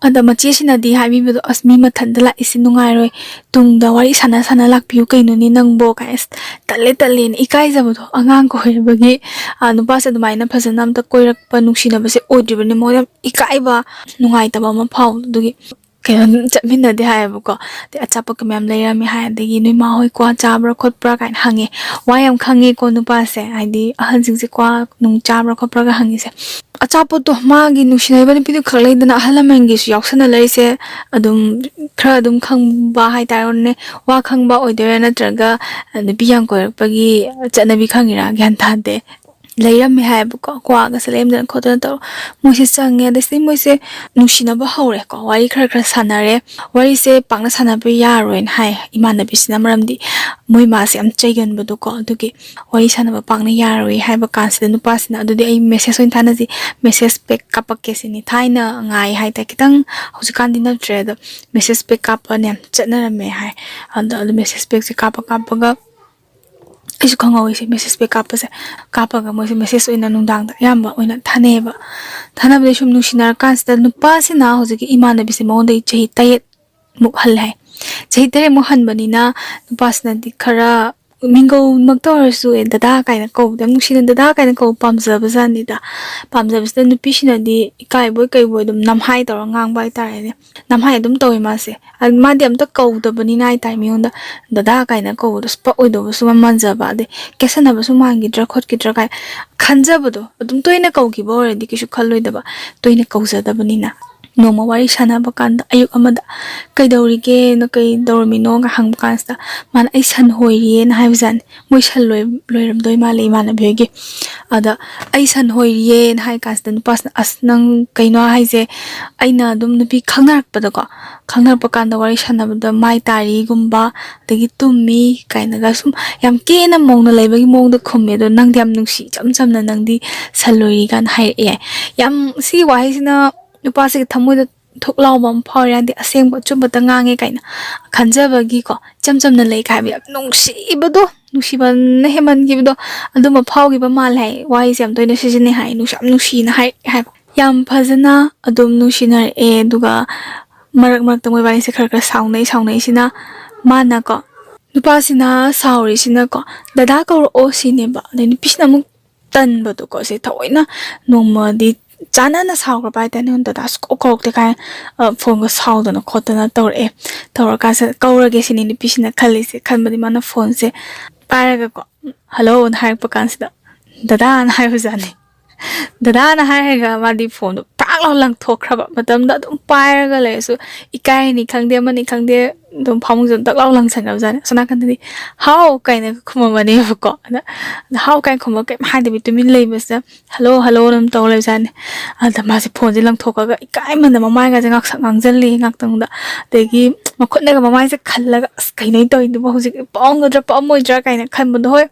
ꯑꯗ ꯃꯆꯦꯁꯤꯅꯗꯤ ꯍꯥꯏꯕꯤꯕꯗꯣ, "ꯑꯁ, ꯃꯤ ꯃꯊꯟꯇ ꯂꯥꯛꯏꯁꯤ ꯅꯨꯡꯉꯥꯏꯔꯣꯏ, ꯇꯨꯡꯗ ꯋꯥꯔꯤ ꯁꯥꯟꯅ ꯁꯥꯟꯅ ꯂꯥꯛꯄꯤꯌꯨ ꯀꯩꯅꯣꯅꯦ ꯅꯪꯕꯣ" ꯀꯥꯏ꯫ ꯑꯁ, ꯇꯜꯂꯦ ꯇꯜꯂꯦꯅ ꯏꯀꯥꯏꯖꯕꯗꯣ ꯑꯉꯥꯡꯒ ꯑꯣꯏꯔꯕꯒꯤ꯫ ꯑ, ꯅꯨꯄꯥꯁꯦ ꯑꯗꯨꯃꯥꯏꯅ ꯐꯖꯅ ꯑꯝꯇ ꯀꯣꯏꯔꯛꯄ ꯅꯨꯡꯁꯤꯅꯕꯁꯦ ꯑꯣꯏꯗ꯭ꯔꯤꯕꯅꯤ, ꯃꯉꯣꯟꯗ ꯌꯥꯝ ꯏꯀꯥꯏꯕ, ꯅꯨꯡꯉꯥꯏꯇꯕ ꯑꯃ ꯐꯥꯎꯕꯗꯣ꯫ ꯑꯗꯨꯒꯤ ꯀꯩꯅꯣ, ꯆꯠꯃꯤꯟꯅꯗꯦ ꯍꯥꯏꯌꯦꯕꯀꯣ꯫ ꯑꯗꯩ ꯑꯆꯥꯄꯣꯠꯀ ꯃꯌꯥꯝ ꯂꯩꯔꯝꯃꯦ ꯍꯥꯏ, ꯑꯗꯒꯤ "ꯅꯣꯏ ꯃꯥ ꯍꯣꯏ ꯀ꯭ꯋꯥ ꯆꯥꯕ꯭ꯔꯥ ꯈꯣꯠꯄ꯭ꯔꯥ?" ꯀꯥꯏꯅ ꯍꯪꯉꯦ꯫ ꯋꯥ ꯌꯥꯝ ꯈꯪꯉꯦꯀꯣ ꯅꯨꯄꯥꯁꯦ, ꯍꯥꯏꯗꯤ ꯑꯍꯟꯁꯤꯡꯁꯦ ꯀ꯭ꯋꯥ ꯅꯨꯡ ꯆꯥꯕ꯭ꯔꯥ ꯈꯣꯠꯄ꯭ꯔꯥꯒ ꯍꯪꯉꯤꯁꯦ꯫ ꯑꯆꯥꯄꯣꯠꯇꯣ ꯃꯥꯒꯤ ꯅꯨꯡꯁꯤꯅꯔꯤꯕ ꯅꯨꯄꯤꯗꯨ ꯈꯛ ꯂꯩꯗꯅ, ꯑꯍꯜ ꯂꯃꯟꯒꯤꯁꯨ ꯌꯥꯎꯁꯟꯅ ꯂꯩꯔꯤꯁꯦ꯫ ꯑꯗꯨꯝ ꯈꯔ ꯑꯗꯨꯝ ꯈꯪꯕ ꯍꯥꯏꯇꯥꯔꯦꯅꯦ, ꯋꯥ ꯈꯪꯕ ꯑꯣꯏꯗꯣꯏꯔꯥ ꯅꯠꯇ꯭ꯔꯒ ꯅꯨꯄꯤ ꯌꯥꯝ ꯀꯣꯏꯔꯛꯄꯒꯤ ꯆꯠꯅꯕꯤ ꯈꯪꯉꯤꯔꯥ ꯒ꯭ꯌꯥꯟ ꯇꯥꯗꯦ꯫ ꯂꯩꯔꯝꯃꯦ ꯍꯥꯏꯌꯦꯕꯀꯣ, ꯀ꯭ꯋꯥꯒꯁꯦ ꯂꯩꯔꯝꯗꯅ ꯈꯣꯠꯇꯅ ꯇꯧꯔ ꯃꯣꯏꯁꯦ ꯆꯪꯉꯦ꯫ ꯑꯗꯩ ꯁꯤꯗꯩ ꯃꯣꯏꯁꯦ ꯅꯨꯡꯁꯤꯅꯕ ꯍꯧꯔꯦꯀꯣ, ꯋꯥꯔꯤ ꯈꯔ ꯈꯔ ꯁꯥꯟꯅꯔꯦ꯫ ꯋꯥꯔꯤꯁꯦ ꯄꯥꯛꯅ ꯁꯥꯟꯅꯕ ꯌꯥꯔꯣꯏꯅ ꯍꯥꯏ ꯏꯃꯥꯟꯅꯕꯤꯁꯤꯅ, ꯃꯔꯝꯗꯤ ꯃꯣꯏ ꯃꯥꯁꯦ ꯌꯥꯝ ꯆꯩꯒꯟꯕꯗꯣꯀꯣ꯫ ꯑꯗꯨꯒꯤ ꯋꯥꯔꯤ ꯁꯥꯟꯅꯕ ꯄꯥꯛꯅ ꯌꯥꯔꯣꯏ ꯍꯥꯏꯕ ꯀꯥꯟꯁꯤꯗ ꯅꯨꯄꯥꯁꯤꯅ "ꯑꯗꯨꯗꯤ ꯑꯩ ꯃꯦꯁꯦꯁ ꯑꯣꯏꯅ ꯊꯥꯅꯁꯤ, ꯃꯦꯁꯦꯁ ꯕꯦꯛ ꯀꯥꯞꯄꯛꯀꯦ" ꯁꯤꯅꯤ꯫ ꯊꯥꯏꯅ ꯉꯥꯏ ꯍꯥꯏꯇꯥꯔꯦ, ꯈꯤꯇꯪ ꯍꯧꯖꯤꯛꯀꯥꯟꯗꯤ ꯅꯠꯇ꯭ꯔꯦ, ꯑꯗꯣ ꯃꯦꯁꯦꯁ ꯕꯦꯛ ꯀꯥꯞꯄꯅ ꯌꯥꯝ ꯆꯠꯅꯔꯝꯃꯦ ꯍꯥꯏ꯫ ꯑꯗꯣ ꯑꯗꯨ ꯃꯦꯁꯦꯁ ꯕꯦꯛꯁꯦ ꯀꯥꯞꯄ ꯀꯥꯞꯄꯒ, ꯑꯩꯁꯨ ꯈꯪꯍꯧꯋꯤ ꯁꯤ ꯃꯦꯁꯦꯁ ꯕꯦꯛ ꯀꯥꯞꯄꯁꯦ꯫ ꯀꯥꯞꯄꯒ ꯃꯣꯏꯁꯦ ꯃꯦꯁꯦꯁ ꯑꯣꯏꯅ ꯅꯨꯡꯗꯥꯡꯗ ꯑꯌꯥꯝꯕ ꯑꯣꯏꯅ ꯊꯥꯅꯩꯌꯦꯕ꯫ ꯊꯥꯅꯕꯗꯩ ꯁꯨꯝ ꯅꯨꯡꯁꯤꯅꯔꯀꯥꯟꯁꯤꯗ ꯅꯨꯄꯥꯁꯤꯅ ꯍꯧꯖꯤꯛꯀꯤ ꯏꯃꯥꯟꯅꯕꯤꯁꯦ ꯃꯉꯣꯟꯗꯒꯤ ꯆꯍꯤ ꯇꯔꯦꯠ ꯃꯨꯛ ꯍꯜꯂꯦ ꯍꯥꯏ꯫ ꯆꯍꯤ ꯇꯔꯦꯠꯃꯨꯛ ꯍꯟꯕꯅꯤꯅ ꯅꯨꯄꯥꯁꯤꯅꯗꯤ ꯈꯔ ꯃꯤꯡꯒꯧꯃꯛꯇ ꯑꯣꯏꯔꯁꯨ, "ꯑꯦ, ꯗꯗꯥ" ꯀꯥꯏꯅ ꯀꯧꯕꯗ ꯌꯥꯝ ꯅꯨꯡꯁꯤꯅ "ꯗꯗꯥ" ꯀꯥꯏꯅ ꯀꯧꯕ ꯄꯥꯝꯖꯕ ꯖꯥꯠꯅꯤꯗ꯫ ꯄꯥꯝꯖꯕꯁꯤꯗ ꯅꯨꯄꯤꯁꯤꯅꯗꯤ ꯏꯀꯥꯏꯕꯣꯏ ꯀꯩꯕꯣꯏ ꯑꯗꯨꯝ ꯅꯝꯍꯥꯏ ꯇꯧꯔ ꯉꯥꯡꯕ ꯍꯥꯏꯇꯥꯔꯦꯅꯦ꯫ ꯅꯝꯍꯥꯏ ꯑꯗꯨꯝ ꯇꯧꯋꯦ ꯃꯥꯁꯦ꯫ ꯑꯗ ꯃꯥꯗꯤ ꯑꯝꯇ ꯀꯧꯗꯕꯅꯤꯅ ꯍꯥꯏꯇꯥꯔꯦ, ꯃꯤꯉꯣꯟꯗ "ꯗꯗꯥ" ꯀꯥꯏꯅ ꯀꯧꯕꯗꯣ ꯁꯨꯄꯛ ꯑꯣꯏꯗꯧꯕꯁꯨ ꯃꯥꯟꯖꯕ, ꯑꯗꯩ ꯀꯦꯁꯟꯅꯕꯁꯨ ꯃꯥꯟꯈꯤꯗ꯭ꯔꯥ ꯈꯣꯠꯈꯤꯗ꯭ꯔꯥ ꯀꯥꯏ ꯈꯟꯖꯕꯗꯣ꯫ ꯑꯗꯨꯝ ꯇꯣꯏꯅ ꯀꯧꯈꯤꯕ ꯑꯣꯏꯔꯗꯤ ꯀꯩꯁꯨ ꯈꯜꯂꯣꯏꯗꯕ, ꯇꯣꯏꯅ ꯀꯧꯖꯗꯕꯅꯤꯅ꯫ ꯅꯣꯡꯃ ꯋꯥꯔꯤ ꯁꯥꯟꯅꯕ ꯀꯥꯟꯗ ꯑꯌꯨꯛ ꯑꯃꯗ, "ꯀꯩꯗꯧꯔꯤꯒꯦ? ꯅ ꯀꯩ ꯇꯧꯔꯝꯃꯤꯅꯣꯒ?" ꯍꯪꯕ ꯀꯥꯟꯁꯤꯗ, ꯃꯥꯅ, "ꯑꯩ ꯁꯟ ꯍꯣꯏꯔꯤꯌꯦꯅ" ꯍꯥꯏꯕꯖꯥꯠꯅꯤ꯫ ꯃꯣꯏ ꯁꯟ ꯂꯣꯏ-, ꯂꯣꯏꯔꯝꯗꯣꯏ ꯃꯥꯜꯂꯦ ꯏꯃꯥꯟꯅꯕꯤ ꯍꯣꯏꯒꯤ꯫ ꯑꯗ, "ꯑꯩ ꯁꯟ ꯍꯣꯏꯔꯤꯌꯦꯅ" ꯍꯥꯏ ꯀꯥꯟꯁꯤꯗ ꯅꯨꯄꯥꯁꯤꯅ, "ꯑꯁ, ꯅꯪ ꯀꯩꯅꯣ ꯍꯥꯏꯁꯦ?" ꯑꯩꯅ ꯑꯗꯨꯝ ꯅꯨꯄꯤ ꯈꯪꯅꯔꯛꯄꯗꯀꯣ, ꯈꯪꯅꯔꯛꯄ ꯀꯥꯟꯗ ꯋꯥꯔꯤ ꯁꯥꯟꯅꯕꯗ ꯃꯥꯏ ꯇꯥꯔꯤꯒꯨꯝꯕ, ꯑꯗꯒꯤ ꯇꯨꯝꯃꯤ ꯀꯥꯏꯅꯒ ꯁꯨꯝ ꯌꯥꯝ ꯀꯦꯅ ꯃꯧꯅ ꯂꯩꯕꯒꯤ ꯃꯑꯣꯡꯗ ꯈꯨꯝꯃꯦ꯫ "ꯑꯗꯣ ꯅꯪꯗꯤ ꯌꯥꯝ ꯅꯨꯡꯁꯤ, ꯏꯆꯝ ꯆꯝꯅ ꯅꯪꯗꯤ ꯁꯟ ꯂꯣꯏꯔꯤ" ꯀꯥꯏꯅ ꯍꯥꯏꯔꯛꯑꯦ꯫ ꯌꯥꯝ, ꯁꯤꯒꯤ ꯋꯥꯍꯩꯁꯤꯅ ꯅꯨꯄꯥꯁꯤꯒꯤ ꯊꯃꯣꯏꯗ ꯊꯨꯛ ꯂꯥꯎꯕ ꯑꯃ ꯐꯥꯎꯔꯦ, ꯍꯥꯏꯗꯤ ꯑꯁꯦꯡꯕ ꯑꯆꯨꯝꯕꯇ ꯉꯥꯡꯉꯦ ꯀꯥꯏꯅ ꯈꯟꯖꯕꯒꯤꯀꯣ, ꯏꯆꯝ ꯆꯝꯅ ꯂꯩ ꯀꯥꯏ ꯍꯥꯏꯕ ꯌꯥꯝ ꯅꯨꯡꯁꯤꯕꯗꯣ, ꯅꯨꯡꯁꯤꯕꯅ ꯍꯦꯟꯃꯟꯈꯤꯕꯗꯣ, ꯑꯗꯨꯝꯕ ꯐꯥꯎꯈꯤꯕ ꯃꯥꯜꯂꯦ ꯍꯥꯏ꯫ ꯋꯥꯍꯩꯁꯦ ꯌꯥꯝ ꯇꯣꯏꯅ ꯁꯤꯖꯤꯟꯅꯩ ꯍꯥꯏ, ꯅꯨꯡꯁꯤ-, ꯌꯥꯝ ꯅꯨꯡꯁꯤꯅ ꯍꯥꯏ ꯍꯥꯏꯕ꯫ ꯌꯥꯝ ꯐꯖꯅ ꯑꯗꯨꯝ ꯅꯨꯡꯁꯤꯅꯔꯛꯑꯦ, ꯑꯗꯨꯒ ꯃꯔꯛ ꯃꯔꯛꯇ ꯃꯣꯏꯕꯥꯅꯤꯁꯦ ꯈꯔ ꯈꯔ ꯁꯥꯎꯅꯩ꯫ ꯁꯥꯎꯅꯩꯁꯤꯅ ꯃꯥꯅꯀꯣ, ꯅꯨꯄꯥꯁꯤꯅ ꯁꯥꯎꯔꯤꯁꯤꯅꯀꯣ, "ꯗꯗꯥ ꯀꯧꯔꯛꯑꯣ" ꯁꯤꯅꯦꯕ꯫ ꯑꯗꯩ ꯅꯨꯄꯤꯁꯤꯅ ꯑꯃꯨꯛ ꯇꯟꯕꯗꯣꯀꯣ, ꯁꯦ ꯊꯑꯣꯏꯅ ꯅꯣꯡꯃꯗꯤ ꯆꯥꯟꯅꯅ ꯁꯥꯎꯈ꯭ꯔꯕ ꯍꯥꯏꯇꯥꯔꯦ, "ꯅꯪ ꯗꯗꯥ ꯁꯨꯡꯀꯧ ꯀꯧꯔꯛꯇꯦ" ꯀꯥꯏꯅ, ꯑ, ꯐꯣꯟꯒ ꯁꯥꯎꯗꯅ ꯈꯣꯠꯇꯅ ꯇꯧꯔꯛꯑꯦ꯫ ꯇꯧꯔꯀꯥꯟꯁꯤꯗ ꯀꯧꯔꯒꯦ ꯁꯤꯅꯤ ꯅꯨꯄꯤꯁꯤꯅ ꯈꯜꯂꯤꯁꯦ꯫ ꯈꯟꯕꯗꯤ ꯃꯥꯅ ꯐꯣꯟꯁꯦ ꯄꯥꯏꯔꯒꯀꯣ, "ꯍꯜꯂꯣꯅ" ꯍꯥꯏꯔꯛꯄ ꯀꯥꯟꯁꯤꯗ, "ꯗꯗꯥꯅ" ꯍꯥꯏꯕꯖꯥꯠꯅꯤ꯫ "ꯗꯗꯥꯅ" ꯍꯥꯏꯔꯒ ꯃꯥꯗꯤ ꯐꯣꯟꯗꯣ ꯄ꯭ꯔꯥꯛ ꯂꯥꯎ ꯂꯪꯊꯣꯛꯈ꯭ꯔꯕ꯫ ꯃꯇꯝꯗ ꯑꯗꯨꯝ ꯄꯥꯏꯔꯒ ꯂꯩꯔꯁꯨ ꯏꯀꯥꯏꯅꯤ ꯈꯪꯗꯦ, ꯑꯃꯅꯤ ꯈꯪꯗꯦ, ꯑꯗꯨꯝ ꯐꯃꯨꯡꯁꯤꯗ ꯇꯛ ꯂꯥꯎ ꯂꯪꯁꯟꯈ꯭ꯔꯕꯖꯥꯠꯅꯤ꯫ ꯑꯁꯣꯝ ꯅꯥꯀꯟꯗꯗꯤ "ꯍꯥꯎ" ꯀꯥꯏꯅꯒ ꯈꯨꯝꯃꯝꯕꯅꯦꯕꯀꯣ꯫ ꯑꯗ, ꯑꯗ "ꯍꯥꯎ" ꯀꯥꯏꯅ ꯈꯨꯝꯃꯒ ꯀꯩꯝ ꯍꯥꯏꯗꯕꯤ ꯇꯨꯃꯤꯟ ꯂꯩꯕꯁꯤꯗ "ꯍꯜꯂꯣ, ꯍꯜꯂꯣ" ꯑꯗꯨꯝ ꯇꯧ ꯂꯩꯕꯖꯥꯠꯅꯤ꯫ ꯑꯗ ꯃꯥꯁꯦ ꯐꯣꯟꯁꯦ ꯂꯪꯊꯣꯛꯈ꯭ꯔꯒ ꯏꯀꯥꯏꯃꯟꯗ ꯃꯃꯥꯏꯒꯁꯦ ꯉꯥꯛꯁꯛ ꯉꯥꯡꯁꯤꯜꯂꯤ ꯉꯥꯛꯇꯪꯗ꯫ ꯑꯗꯒꯤ ꯃꯈꯨꯠꯅꯒ ꯃꯃꯥꯏꯁꯦ ꯈꯜꯂꯒ, "ꯑꯁ, ꯀꯩꯅꯣ ꯑꯩꯅ ꯇꯧꯔꯤꯗꯨꯕꯣ? ꯍꯧꯖꯤꯛ ꯄꯥꯎꯝꯒꯗ꯭ꯔꯥ ꯄꯥꯎꯝꯃꯣꯏꯗ꯭ꯔꯥ?" ꯀꯥꯏꯅ ꯈꯟꯕꯗꯣ꯫ ꯍꯣꯏ,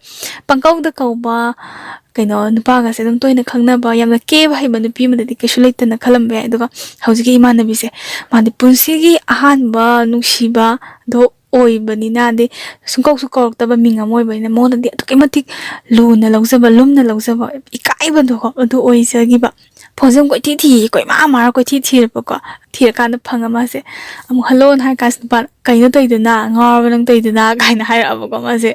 ꯄꯪꯀꯧꯗ ꯀꯧꯕ, ꯀꯩꯅꯣ, ꯅꯨꯄꯥꯒꯁꯦ ꯑꯗꯨꯝ ꯇꯣꯏꯅ ꯈꯪꯅꯕ, ꯌꯥꯝꯅ ꯀꯦꯕ ꯍꯩꯕ ꯅꯨꯄꯤ ꯑꯃꯗꯗꯤ ꯀꯩꯁꯨ ꯂꯩꯇꯅ ꯈꯜꯂꯝꯕ ꯌꯥꯏ꯫ ꯑꯗꯨꯒ ꯍꯧꯖꯤꯛꯀꯤ ꯏꯃꯥꯟꯅꯕꯤꯁꯦ, ꯃꯥꯗꯤ ꯄꯨꯟꯁꯤꯒꯤ ꯑꯍꯥꯟꯕ ꯅꯨꯡꯁꯤꯕꯗꯣ ꯑꯣꯏꯕꯅꯤꯅ, ꯑꯗꯩ ꯁꯨꯡꯀꯧꯁꯨ ꯀꯧꯔꯛꯇꯕ ꯃꯤꯡ ꯑꯃ ꯑꯣꯏꯕꯅꯤꯅ, ꯃꯉꯣꯟꯗꯗꯤ ꯑꯗꯨꯛꯀꯤ ꯃꯇꯤꯛ ꯂꯨꯅ ꯂꯧꯖꯕ, ꯂꯨꯝꯅ ꯂꯧꯖꯕ, ꯏꯀꯥꯏꯕꯗꯣꯀꯣ, ꯑꯗꯨ ꯑꯣꯏꯖꯈꯤꯕ꯫ ꯐꯣꯟꯁꯦ ꯑꯃꯨꯛ ꯀꯣꯏꯊꯤ ꯊꯤꯌꯦ, ꯀꯣꯏꯃꯥ ꯃꯥꯔ ꯀꯣꯏꯊꯤ ꯊꯤꯔꯕꯀꯣ꯫ ꯊꯤꯔꯀꯥꯟꯗ ꯐꯪꯉ ꯃꯥꯁꯦ ꯑꯃꯨꯛ "ꯍꯜꯂꯣꯅ" ꯍꯥꯏ ꯀꯥꯟꯁꯤꯗ ꯅꯨꯄꯥꯅ "ꯀꯩꯅꯣ ꯇꯧꯔꯤꯗꯨꯅ? ꯉꯥꯎꯔꯕ ꯅꯪ ꯇꯧꯔꯤꯗꯨꯅ?" ꯀꯥꯏꯅ ꯍꯥꯏꯔꯛꯑꯕꯀꯣ꯫ ꯃꯥꯁꯦ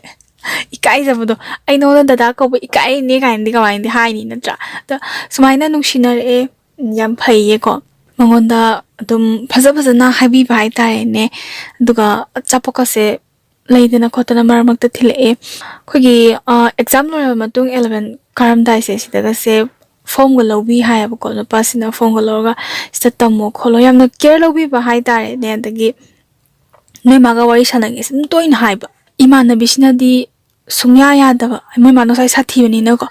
ꯏꯀꯥꯏꯖꯕꯗꯣ, "ꯑꯩ ꯅꯉꯣꯟꯗ ꯗꯗꯥ ꯀꯧꯕ ꯏꯀꯥꯏꯅꯦ" ꯀꯥꯏꯅꯗꯤ ꯀꯃꯥꯏꯅꯗꯤ ꯍꯥꯏꯅꯤ, ꯅꯠꯇ꯭ꯔꯥ? ꯑꯗꯣ ꯁꯨꯃꯥꯏꯅ ꯅꯨꯡꯁꯤꯅꯔꯛꯑꯦ꯫ ꯎꯝ, ꯌꯥꯝ ꯐꯩꯌꯦꯀꯣ꯫ ꯃꯉꯣꯟꯗ ꯑꯗꯨꯝ ꯐꯖ ꯐꯖꯅ ꯍꯥꯏꯕꯤꯕ ꯍꯥꯏꯇꯥꯔꯦꯅꯦ꯫ ꯑꯗꯨꯒ ꯑꯆꯥꯄꯣꯠꯀꯁꯦ ꯂꯩꯗꯅ ꯈꯣꯠꯇꯅ ꯃꯔꯛ ꯃꯔꯛꯇ ꯊꯤꯜꯂꯛꯑꯦ꯫ ꯑꯩꯈꯣꯏꯒꯤ, ꯑ, ꯑꯦꯛꯖꯥꯝ ꯂꯣꯏꯔꯕ ꯃꯇꯨꯡ ꯑꯦꯂꯚꯦꯟ ꯀꯥꯔꯝꯗꯥꯏꯁꯦ ꯁꯤꯗꯒꯁꯦ ꯐꯣꯝꯒ ꯂꯧꯕꯤ ꯍꯥꯏꯌꯦꯕꯀꯣ꯫ ꯅꯨꯄꯥꯁꯤꯅ ꯐꯣꯝꯒ ꯂꯧꯔꯒ "ꯁꯤꯗ ꯇꯝꯃꯣ ꯈꯣꯠꯂꯣ", ꯌꯥꯝꯅ ꯀꯦꯌꯔ ꯂꯧꯕꯤꯕ ꯍꯥꯏꯇꯥꯔꯦꯅꯦ꯫ ꯑꯗꯒꯤ "ꯅꯣꯏ ꯃꯥꯒ ꯋꯥꯔꯤ ꯁꯥꯟꯅꯒꯦꯁꯦ" ꯑꯗꯨꯝ ꯇꯣꯏꯅ ꯍꯥꯏꯕ꯫ ꯏꯃꯥꯟꯅꯕꯤꯁꯤꯅꯗꯤ ꯁꯨꯡꯌꯥ ꯌꯥꯗꯕ, ꯃꯣꯏ ꯃꯥꯅ ꯉꯁꯥꯏ ꯁꯥꯊꯤꯕꯅꯤꯅꯀꯣ꯫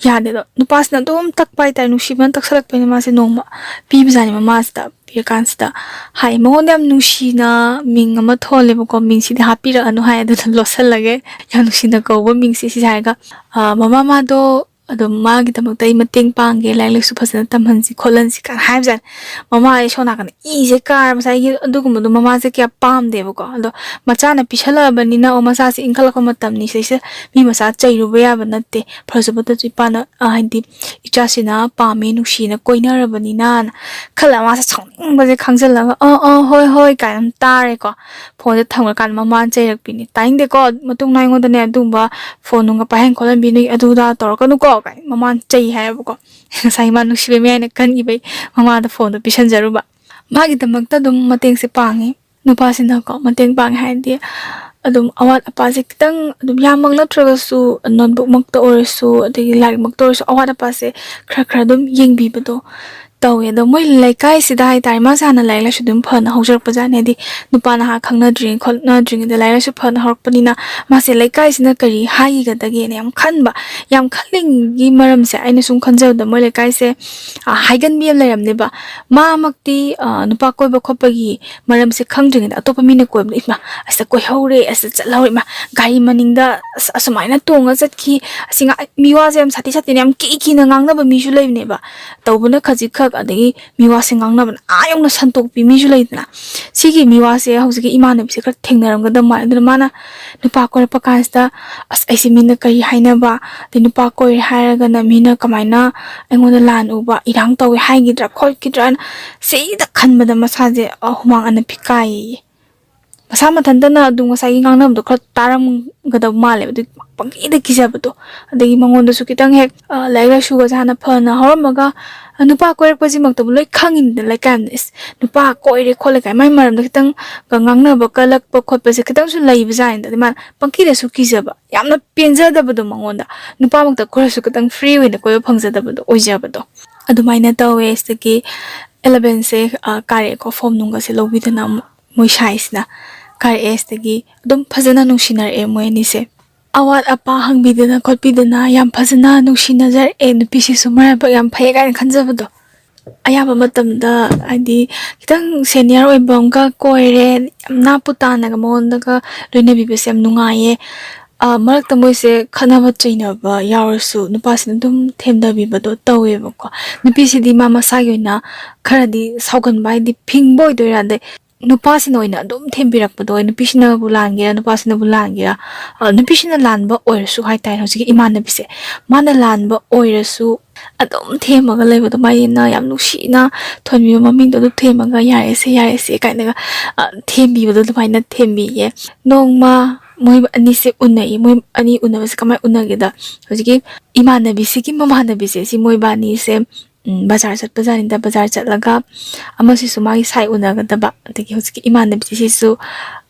ꯌꯥꯗꯦ꯫ ꯑꯗꯣ ꯅꯨꯄꯥꯁꯤꯅ ꯑꯗꯨꯝ ꯇꯛꯄ ꯍꯥꯏꯇꯥꯔꯦ, ꯅꯨꯡꯁꯤꯕꯅ ꯇꯛꯁꯜꯂꯛꯄꯅꯤꯅ ꯃꯥꯁꯦ ꯅꯣꯡꯃ ꯄꯤꯕꯖꯥꯠꯅꯤ ꯃꯃꯥꯁꯤꯗ꯫ ꯄꯤꯔꯀꯥꯟꯁꯤꯗ ꯍꯥꯏ, ꯃꯉꯣꯟꯗ ꯌꯥꯝ ꯅꯨꯡꯁꯤꯅ ꯃꯤꯡ ꯑꯃ ꯊꯣꯜꯂꯦꯕꯀꯣ, "ꯃꯤꯡꯁꯤꯗꯤ ꯍꯥꯞꯄꯤꯔꯛꯑꯅꯨ" ꯍꯥꯏ, ꯑꯗꯨꯅ ꯂꯣꯠꯁꯜꯂꯒꯦ꯫ "ꯌꯥꯝ ꯅꯨꯡꯁꯤꯅ ꯀꯧꯕ ꯃꯤꯡꯁꯦ", ꯁꯤꯁꯦ ꯍꯥꯏꯔꯒ, ꯑ, "ꯃꯃꯥ, ꯃꯥꯗꯣ ꯑꯗꯨꯝ ꯃꯥꯒꯤꯗꯃꯛꯇ ꯑꯩ ꯃꯇꯦꯡ ꯄꯥꯡꯒꯦ, ꯂꯥꯏꯔꯤꯛ ꯂꯥꯏꯁꯨ ꯐꯖꯅ ꯇꯝꯍꯟꯁꯤ ꯈꯣꯠꯍꯟꯁꯤ" ꯀꯥꯏꯅ ꯍꯥꯏꯕꯖꯥꯠꯅꯤ꯫ ꯃꯃꯥ ꯑꯩ ꯁꯣꯝ ꯅꯥꯀꯟꯗ ꯏꯁꯦ ꯀꯥꯔ, ꯉꯁꯥꯏꯒꯤ ꯑꯗꯨꯒꯨꯝꯕꯗꯣ ꯃꯃꯥꯁꯦ ꯀꯌꯥ ꯄꯥꯝꯗꯦꯕꯀꯣ꯫ ꯑꯗꯣ ꯃꯆꯥꯅ ꯄꯤꯁꯜꯂꯛꯑꯕꯅꯤꯅ, ꯑꯣ, ꯃꯆꯥꯁꯦ ꯏꯟꯈꯠꯂꯛꯄ ꯃꯇꯝꯅꯤ, ꯁꯤꯁꯦ ꯃꯤ ꯃꯆꯥ ꯆꯩꯔꯨꯕ ꯌꯥꯕ ꯅꯠꯇꯦ꯫ ꯐꯖꯕꯗꯁꯨ ꯏꯄꯥꯅ, ꯑ, ꯍꯥꯏꯗꯤ ꯏꯆꯥꯁꯤꯅ ꯄꯥꯝꯃꯦ, ꯅꯨꯡꯁꯤꯅ ꯀꯣꯏꯅꯔꯕꯅꯤꯅ ꯈꯜꯂ ꯃꯥꯁꯦ ꯁꯥꯎꯅꯤꯡꯕꯁꯦ ꯈꯪꯖꯤꯜꯂꯒ "ꯑ, ꯑ, ꯍꯣꯏ, ꯍꯣꯏ" ꯀꯥꯏꯅ ꯑꯗꯨꯝ ꯇꯥꯔꯦꯀꯣ꯫ ꯐꯣꯟꯁꯦ ꯊꯝꯈ꯭ꯔꯀꯥꯟꯗ ꯃꯃꯥꯅ ꯆꯩꯔꯛꯄꯤꯅꯤ, "ꯇꯥꯅꯤꯡꯗꯦꯀꯣ, ꯃꯇꯨꯡ ꯑꯩꯉꯣꯟꯗꯅꯦ ꯑꯗꯨꯒꯨꯝꯕ ꯐꯣꯟ ꯅꯨꯡꯒ ꯄꯥꯏꯍꯟ ꯈꯣꯠꯍꯟꯕꯤ, ꯅꯣꯏ ꯑꯗꯨ ꯑꯗꯥ ꯇꯧꯔꯛꯀꯅꯨꯀꯣ" ꯀꯥꯏꯅ ꯃꯃꯥꯅ ꯆꯩ ꯍꯥꯏꯌꯦꯕꯀꯣ꯫ ꯉꯁꯥꯏ ꯃꯥ ꯅꯨꯡꯁꯤꯕꯩ ꯃꯌꯥꯏꯅ ꯀꯟꯈꯤꯕꯩ ꯃꯃꯥꯗ ꯐꯣꯟꯗꯣ ꯄꯤꯁꯟꯖꯔꯨꯕ꯫ ꯃꯥꯒꯤꯗꯃꯛꯇ ꯑꯗꯨꯝ ꯃꯇꯦꯡꯁꯦ ꯄꯥꯡꯉꯤ꯫ ꯅꯨꯄꯥꯁꯤꯅꯀꯣ ꯃꯇꯦꯡ ꯄꯥꯡꯉꯦ ꯍꯥꯏꯗꯤ ꯑꯗꯨꯝ ꯑꯋꯥꯠ ꯑꯄꯥꯁꯦ ꯈꯤꯇꯪ ꯑꯗꯨꯝ ꯌꯥꯝꯃꯛ ꯅꯠꯇ꯭ꯔꯒꯁꯨ, ꯅꯣꯠꯕꯨꯛꯃꯛꯇ ꯑꯣꯏꯔꯁꯨ, ꯑꯗꯒꯤ ꯂꯥꯏꯔꯤꯛꯃꯛꯇ ꯑꯣꯏꯔꯁꯨ, ꯑꯋꯥꯠ ꯑꯄꯥꯁꯦ ꯈꯔ ꯈꯔ ꯑꯗꯨꯝ ꯌꯦꯡꯕꯤꯕꯗꯣ ꯇꯧꯋꯦ꯫ ꯑꯗꯣ ꯃꯣꯏ ꯂꯩꯀꯥꯏꯁꯤꯗ ꯍꯥꯏꯇꯥꯔꯦ, ꯃꯥꯁꯦ ꯍꯥꯟꯅ ꯂꯥꯏꯔꯤꯛ ꯂꯥꯏꯁꯨ ꯑꯗꯨꯝ ꯐꯅ ꯍꯧꯖꯔꯛꯄꯖꯥꯠꯅꯤ꯫ ꯍꯥꯏꯗꯤ ꯅꯨꯄꯥ ꯅꯍꯥ ꯈꯪꯅꯗ꯭ꯔꯤꯉꯩ ꯈꯣꯠꯅꯗ꯭ꯔꯤꯉꯩꯗ ꯂꯥꯏꯔꯤꯛ ꯂꯥꯏꯁꯨ ꯐꯅ ꯍꯧꯔꯛꯄꯅꯤꯅ ꯃꯥꯁꯦ ꯂꯩꯀꯥꯏꯁꯤꯅ ꯀꯔꯤ ꯍꯥꯏꯈꯤꯒꯗꯒꯦꯅ ꯌꯥꯝ ꯈꯟꯕ꯫ ꯌꯥꯝ ꯈꯜꯂꯤꯉꯩꯒꯤ ꯃꯔꯝꯁꯦ ꯑꯩꯅ ꯁꯨꯝ ꯈꯟꯖꯕꯗ ꯃꯣꯏ ꯂꯩꯀꯥꯏꯁꯦ, ꯑ, ꯍꯥꯏꯒꯟꯕꯤ ꯑꯃ ꯂꯩꯔꯝꯅꯦꯕ꯫ ꯃꯥꯃꯛꯇꯤ, ꯑ, ꯅꯨꯄꯥ ꯀꯣꯏꯕ ꯈꯣꯠꯄꯒꯤ ꯃꯔꯝꯁꯦ ꯈꯪꯗ꯭ꯔꯤꯉꯩꯗ ꯑꯇꯣꯞꯄ ꯃꯤꯅ ꯀꯣꯏꯕꯗ, "ꯏꯃꯥ, ꯑꯁ ꯀꯣꯏꯍꯧꯔꯦ, ꯑꯁ ꯆꯠꯍꯧꯔꯦ, ꯏꯃꯥ, ꯒꯥꯔꯤ ꯃꯅꯤꯡꯗ ꯑꯁ ꯑꯁꯨꯃꯥꯏꯅ ꯇꯣꯡꯉ ꯆꯠꯈꯤ", ꯑꯁꯤ ꯉꯥ-, ꯃꯤ ꯋꯥꯁꯦ ꯌꯥꯝ ꯁꯥꯊꯤ ꯁꯥꯊꯤꯅ ꯌꯥꯝ ꯀꯤ ꯀꯤꯅ ꯉꯥꯡꯅꯕ ꯃꯤꯁꯨ ꯂꯩꯕꯅꯦꯕ꯫ ꯇꯧꯕꯅ ꯈꯖꯤꯛ ꯈꯛ ꯑꯗꯒꯤ ꯃꯤꯋꯥꯁꯦ ꯉꯥꯡꯅꯕꯅ ꯑꯥ ꯌꯧꯅ ꯁꯟꯇꯣꯛꯄꯤ ꯃꯤꯁꯨ ꯂꯩꯗꯅ꯫ ꯁꯤꯒꯤ ꯃꯤꯋꯥꯁꯦ ꯍꯧꯖꯤꯛꯀꯤ ꯏꯃꯥꯟꯅꯕꯤꯁꯦ ꯈꯔ ꯊꯦꯡꯅꯔꯝꯒꯗꯕ ꯃꯥꯜꯂꯦ꯫ ꯑꯗꯨꯅ ꯃꯥꯅ ꯅꯨꯄꯥ ꯀꯣꯏꯔꯛꯄ ꯀꯥꯟꯁꯤꯗ, "ꯑꯁ, ꯑꯩꯁꯦ ꯃꯤꯅ ꯀꯔꯤ ꯍꯥꯏꯅꯕ, ꯑꯗꯩ ꯅꯨꯄꯥ ꯀꯣꯏꯔꯦ ꯍꯥꯏꯔꯒꯅ ꯃꯤꯅ ꯀꯃꯥꯏꯅ ꯑꯩꯉꯣꯟꯗ ꯂꯥꯟ ꯎꯕ, ꯏꯔꯥꯡ ꯇꯧꯋꯦ ꯍꯥꯏꯈꯤꯗ꯭ꯔꯥ ꯈꯣꯠꯈꯤꯗ꯭ꯔꯥꯅ", ꯁꯤꯗ ꯈꯟꯕꯗ ꯃꯁꯥꯁꯦ, ꯑ, ꯍꯨꯃꯥꯡ ꯑꯅꯞꯄꯤ ꯀꯥꯏꯌꯦ꯫ ꯃꯁꯥ ꯃꯊꯟꯇꯅ ꯑꯗꯨꯝ ꯉꯁꯥꯏꯒꯤ ꯉꯥꯡꯅꯕꯗꯣ ꯈꯔ ꯇꯥꯔꯝꯒꯗꯕ ꯃꯥꯜꯂꯦꯕ꯫ ꯑꯗꯨꯒꯤ ꯄꯪꯀꯤꯗ ꯀꯤꯖꯕꯗꯣ꯫ ꯑꯗꯒꯤ ꯃꯉꯣꯟꯗꯁꯨ ꯈꯤꯇꯪ ꯍꯦꯛ, ꯑ, ꯂꯥꯏꯔꯤꯛ ꯂꯥꯏꯁꯨꯒꯁꯦ ꯍꯥꯟꯅ ꯐꯅ ꯍꯧꯔꯝꯃꯒ, ꯑ, ꯅꯨꯄꯥ ꯀꯣꯏꯔꯛꯄꯁꯤꯃꯛꯇꯕꯨ ꯂꯣꯏ ꯈꯪꯉꯤꯅꯤꯗꯅ ꯂꯩꯀꯥꯏ ꯑꯃꯗ, "ꯏꯁ, ꯅꯨꯄꯥ ꯀꯣꯏꯔꯦ ꯈꯣꯠꯂꯦ" ꯀꯥꯏ ꯃꯥꯏ ꯃꯔꯝꯗ ꯈꯤꯇꯪ ꯉꯥꯡꯅꯕ ꯀꯜꯂꯛꯄ ꯈꯣꯠꯄꯁꯦ ꯈꯤꯇꯪꯁꯨ ꯂꯩꯕꯖꯥꯠꯅꯤꯗ꯫ ꯑꯗꯩ ꯃꯥꯅ ꯄꯪꯀꯤꯗꯁꯨ ꯀꯤꯖꯕ, ꯌꯥꯝꯅ ꯄꯦꯟꯖꯗꯕꯗꯣ ꯃꯉꯣꯟꯗ꯫ ꯅꯨꯄꯥꯃꯛꯇ ꯀꯣꯏꯔꯁꯨ ꯈꯤꯇꯪ ꯐ꯭ꯔꯤ ꯑꯣꯏꯅ ꯀꯣꯏꯕ ꯐꯪꯖꯗꯕꯗꯣ ꯑꯣꯏꯖꯕꯗꯣ꯫ ꯑꯗꯨꯃꯥꯏꯅ ꯇꯧꯋꯦ꯫ ꯁꯤꯗꯒꯤ ꯑꯦꯂꯚꯦꯟꯁꯦ, ꯑ, ꯀꯥꯔꯛꯑꯦꯀꯣ, ꯐꯣꯝ ꯅꯨꯡꯒꯁꯦ ꯂꯧꯕꯤꯗꯅ ꯑꯃꯨꯛ ꯃꯣꯏ ꯁꯥꯏꯁꯤꯅ ꯀꯥꯔꯛꯑꯦ꯫ ꯁꯤꯗꯒꯤ ꯑꯗꯨꯝ ꯐꯖꯅ ꯅꯨꯡꯁꯤꯅꯔꯛꯑꯦ ꯃꯣꯏ ꯑꯅꯤꯁꯦ꯫ ꯑꯋꯥꯠ ꯑꯄꯥ ꯍꯪꯕꯤꯗꯅ ꯈꯣꯠꯄꯤꯗꯅ ꯌꯥꯝ ꯐꯖꯅ ꯅꯨꯡꯁꯤꯅꯖꯔꯛꯑꯦ꯫ ꯅꯨꯄꯤꯁꯤꯁꯨ ꯃꯔꯥꯏꯕꯛ ꯌꯥꯝ ꯐꯩ ꯀꯥꯏꯅ ꯈꯟꯖꯕꯗꯣ꯫ ꯑꯌꯥꯝꯕ ꯃꯇꯝꯗ ꯍꯥꯏꯗꯤ ꯈꯤꯇꯪ ꯁꯦꯅꯤꯌꯔ ꯑꯣꯏꯕ ꯑꯃꯒ ꯀꯣꯏꯔꯦ, ꯌꯥꯝ ꯅꯥꯄꯨ ꯇꯥꯅꯒ ꯃꯉꯣꯟꯗꯒ ꯂꯣꯏꯅꯕꯤꯕꯁꯦ ꯌꯥꯝ ꯅꯨꯡꯉꯥꯏꯌꯦ꯫ ꯑ, ꯃꯔꯛꯇ ꯃꯣꯏꯁꯦ ꯈꯠꯅꯕ ꯆꯩꯅꯕ ꯌꯥꯎꯔꯁꯨ ꯅꯨꯄꯥꯁꯤꯅ ꯑꯗꯨꯝ ꯊꯦꯝꯗꯕꯤꯕꯗꯣ ꯇꯧꯋꯦꯕꯀꯣ꯫ ꯅꯨꯄꯤꯁꯤꯗꯤ ꯃꯥ ꯃꯁꯥꯒꯤ ꯑꯣꯏꯅ ꯈꯔꯗꯤ ꯁꯥꯎꯒꯟꯕ, ꯍꯥꯏꯗꯤ ꯐꯤꯡꯕ ꯑꯣꯏꯗꯣꯏꯔꯥ, ꯑꯗꯩ ꯅꯨꯄꯥꯁꯤꯅ ꯑꯣꯏꯅ ꯑꯗꯨꯝ ꯊꯦꯝꯕꯤꯔꯛꯄꯗꯣ, ꯅꯨꯄꯤꯁꯤꯅꯕꯨ ꯂꯥꯟꯒꯦꯔꯥ, ꯅꯨꯄꯥꯁꯤꯅꯕꯨ ꯂꯥꯟꯒꯦꯔꯥ, ꯑ, ꯅꯨꯄꯤꯁꯤꯅ ꯂꯥꯟꯕ ꯑꯣꯏꯔꯁꯨ ꯍꯥꯏꯇꯥꯔꯦ, ꯍꯧꯖꯤꯛꯀꯤ ꯏꯃꯥꯟꯅꯕꯤꯁꯦ, ꯃꯥꯅ ꯂꯥꯟꯕ ꯑꯣꯏꯔꯁꯨ ꯑꯗꯨꯝ ꯊꯦꯝꯃꯒ ꯂꯩꯕꯗꯣ, ꯃꯥꯒꯤꯅ ꯌꯥꯝ ꯅꯨꯡꯁꯤꯅ ꯊꯣꯟꯕꯤꯕ ꯃꯃꯤꯡꯗꯣ ꯑꯗꯨꯝ ꯊꯦꯝꯃꯒ, "ꯌꯥꯔꯦꯁꯦ, ꯌꯥꯔꯦꯁꯦ" ꯀꯥꯏꯅꯒ, ꯑ, ꯊꯦꯝꯕꯤꯕꯗꯣ ꯑꯗꯨꯃꯥꯏꯅ ꯊꯦꯝꯕꯤꯌꯦ꯫ ꯅꯣꯡꯃ ꯃꯣꯏ ꯑꯅꯤꯁꯦ ꯎꯅꯩ꯫ ꯃꯣꯏ ꯑꯅꯤ ꯎꯅꯕꯁꯦ ꯀꯃꯥꯏꯅ ꯎꯅꯒꯦꯗ, ꯍꯧꯖꯤꯛꯀꯤ ꯏꯃꯥꯟꯅꯕꯤꯁꯤꯒꯤ ꯃꯃꯥꯟꯅꯕꯤꯁꯦ, ꯁꯤ ꯃꯣꯏꯕꯥꯅꯤꯁꯦ, ꯎꯝ, ꯕꯖꯥꯔ ꯆꯠꯄꯖꯥꯠꯅꯤꯗ꯫ ꯕꯖꯥꯔ ꯆꯠꯂꯒ ꯑꯃꯁꯤꯁꯨ ꯃꯥꯒꯤ ꯁꯥꯏ ꯎꯅꯒꯗꯕ, ꯑꯗꯒꯤ ꯍꯧꯖꯤꯛꯀꯤ ꯏꯃꯥꯟꯅꯕꯤꯁꯤꯁꯨ,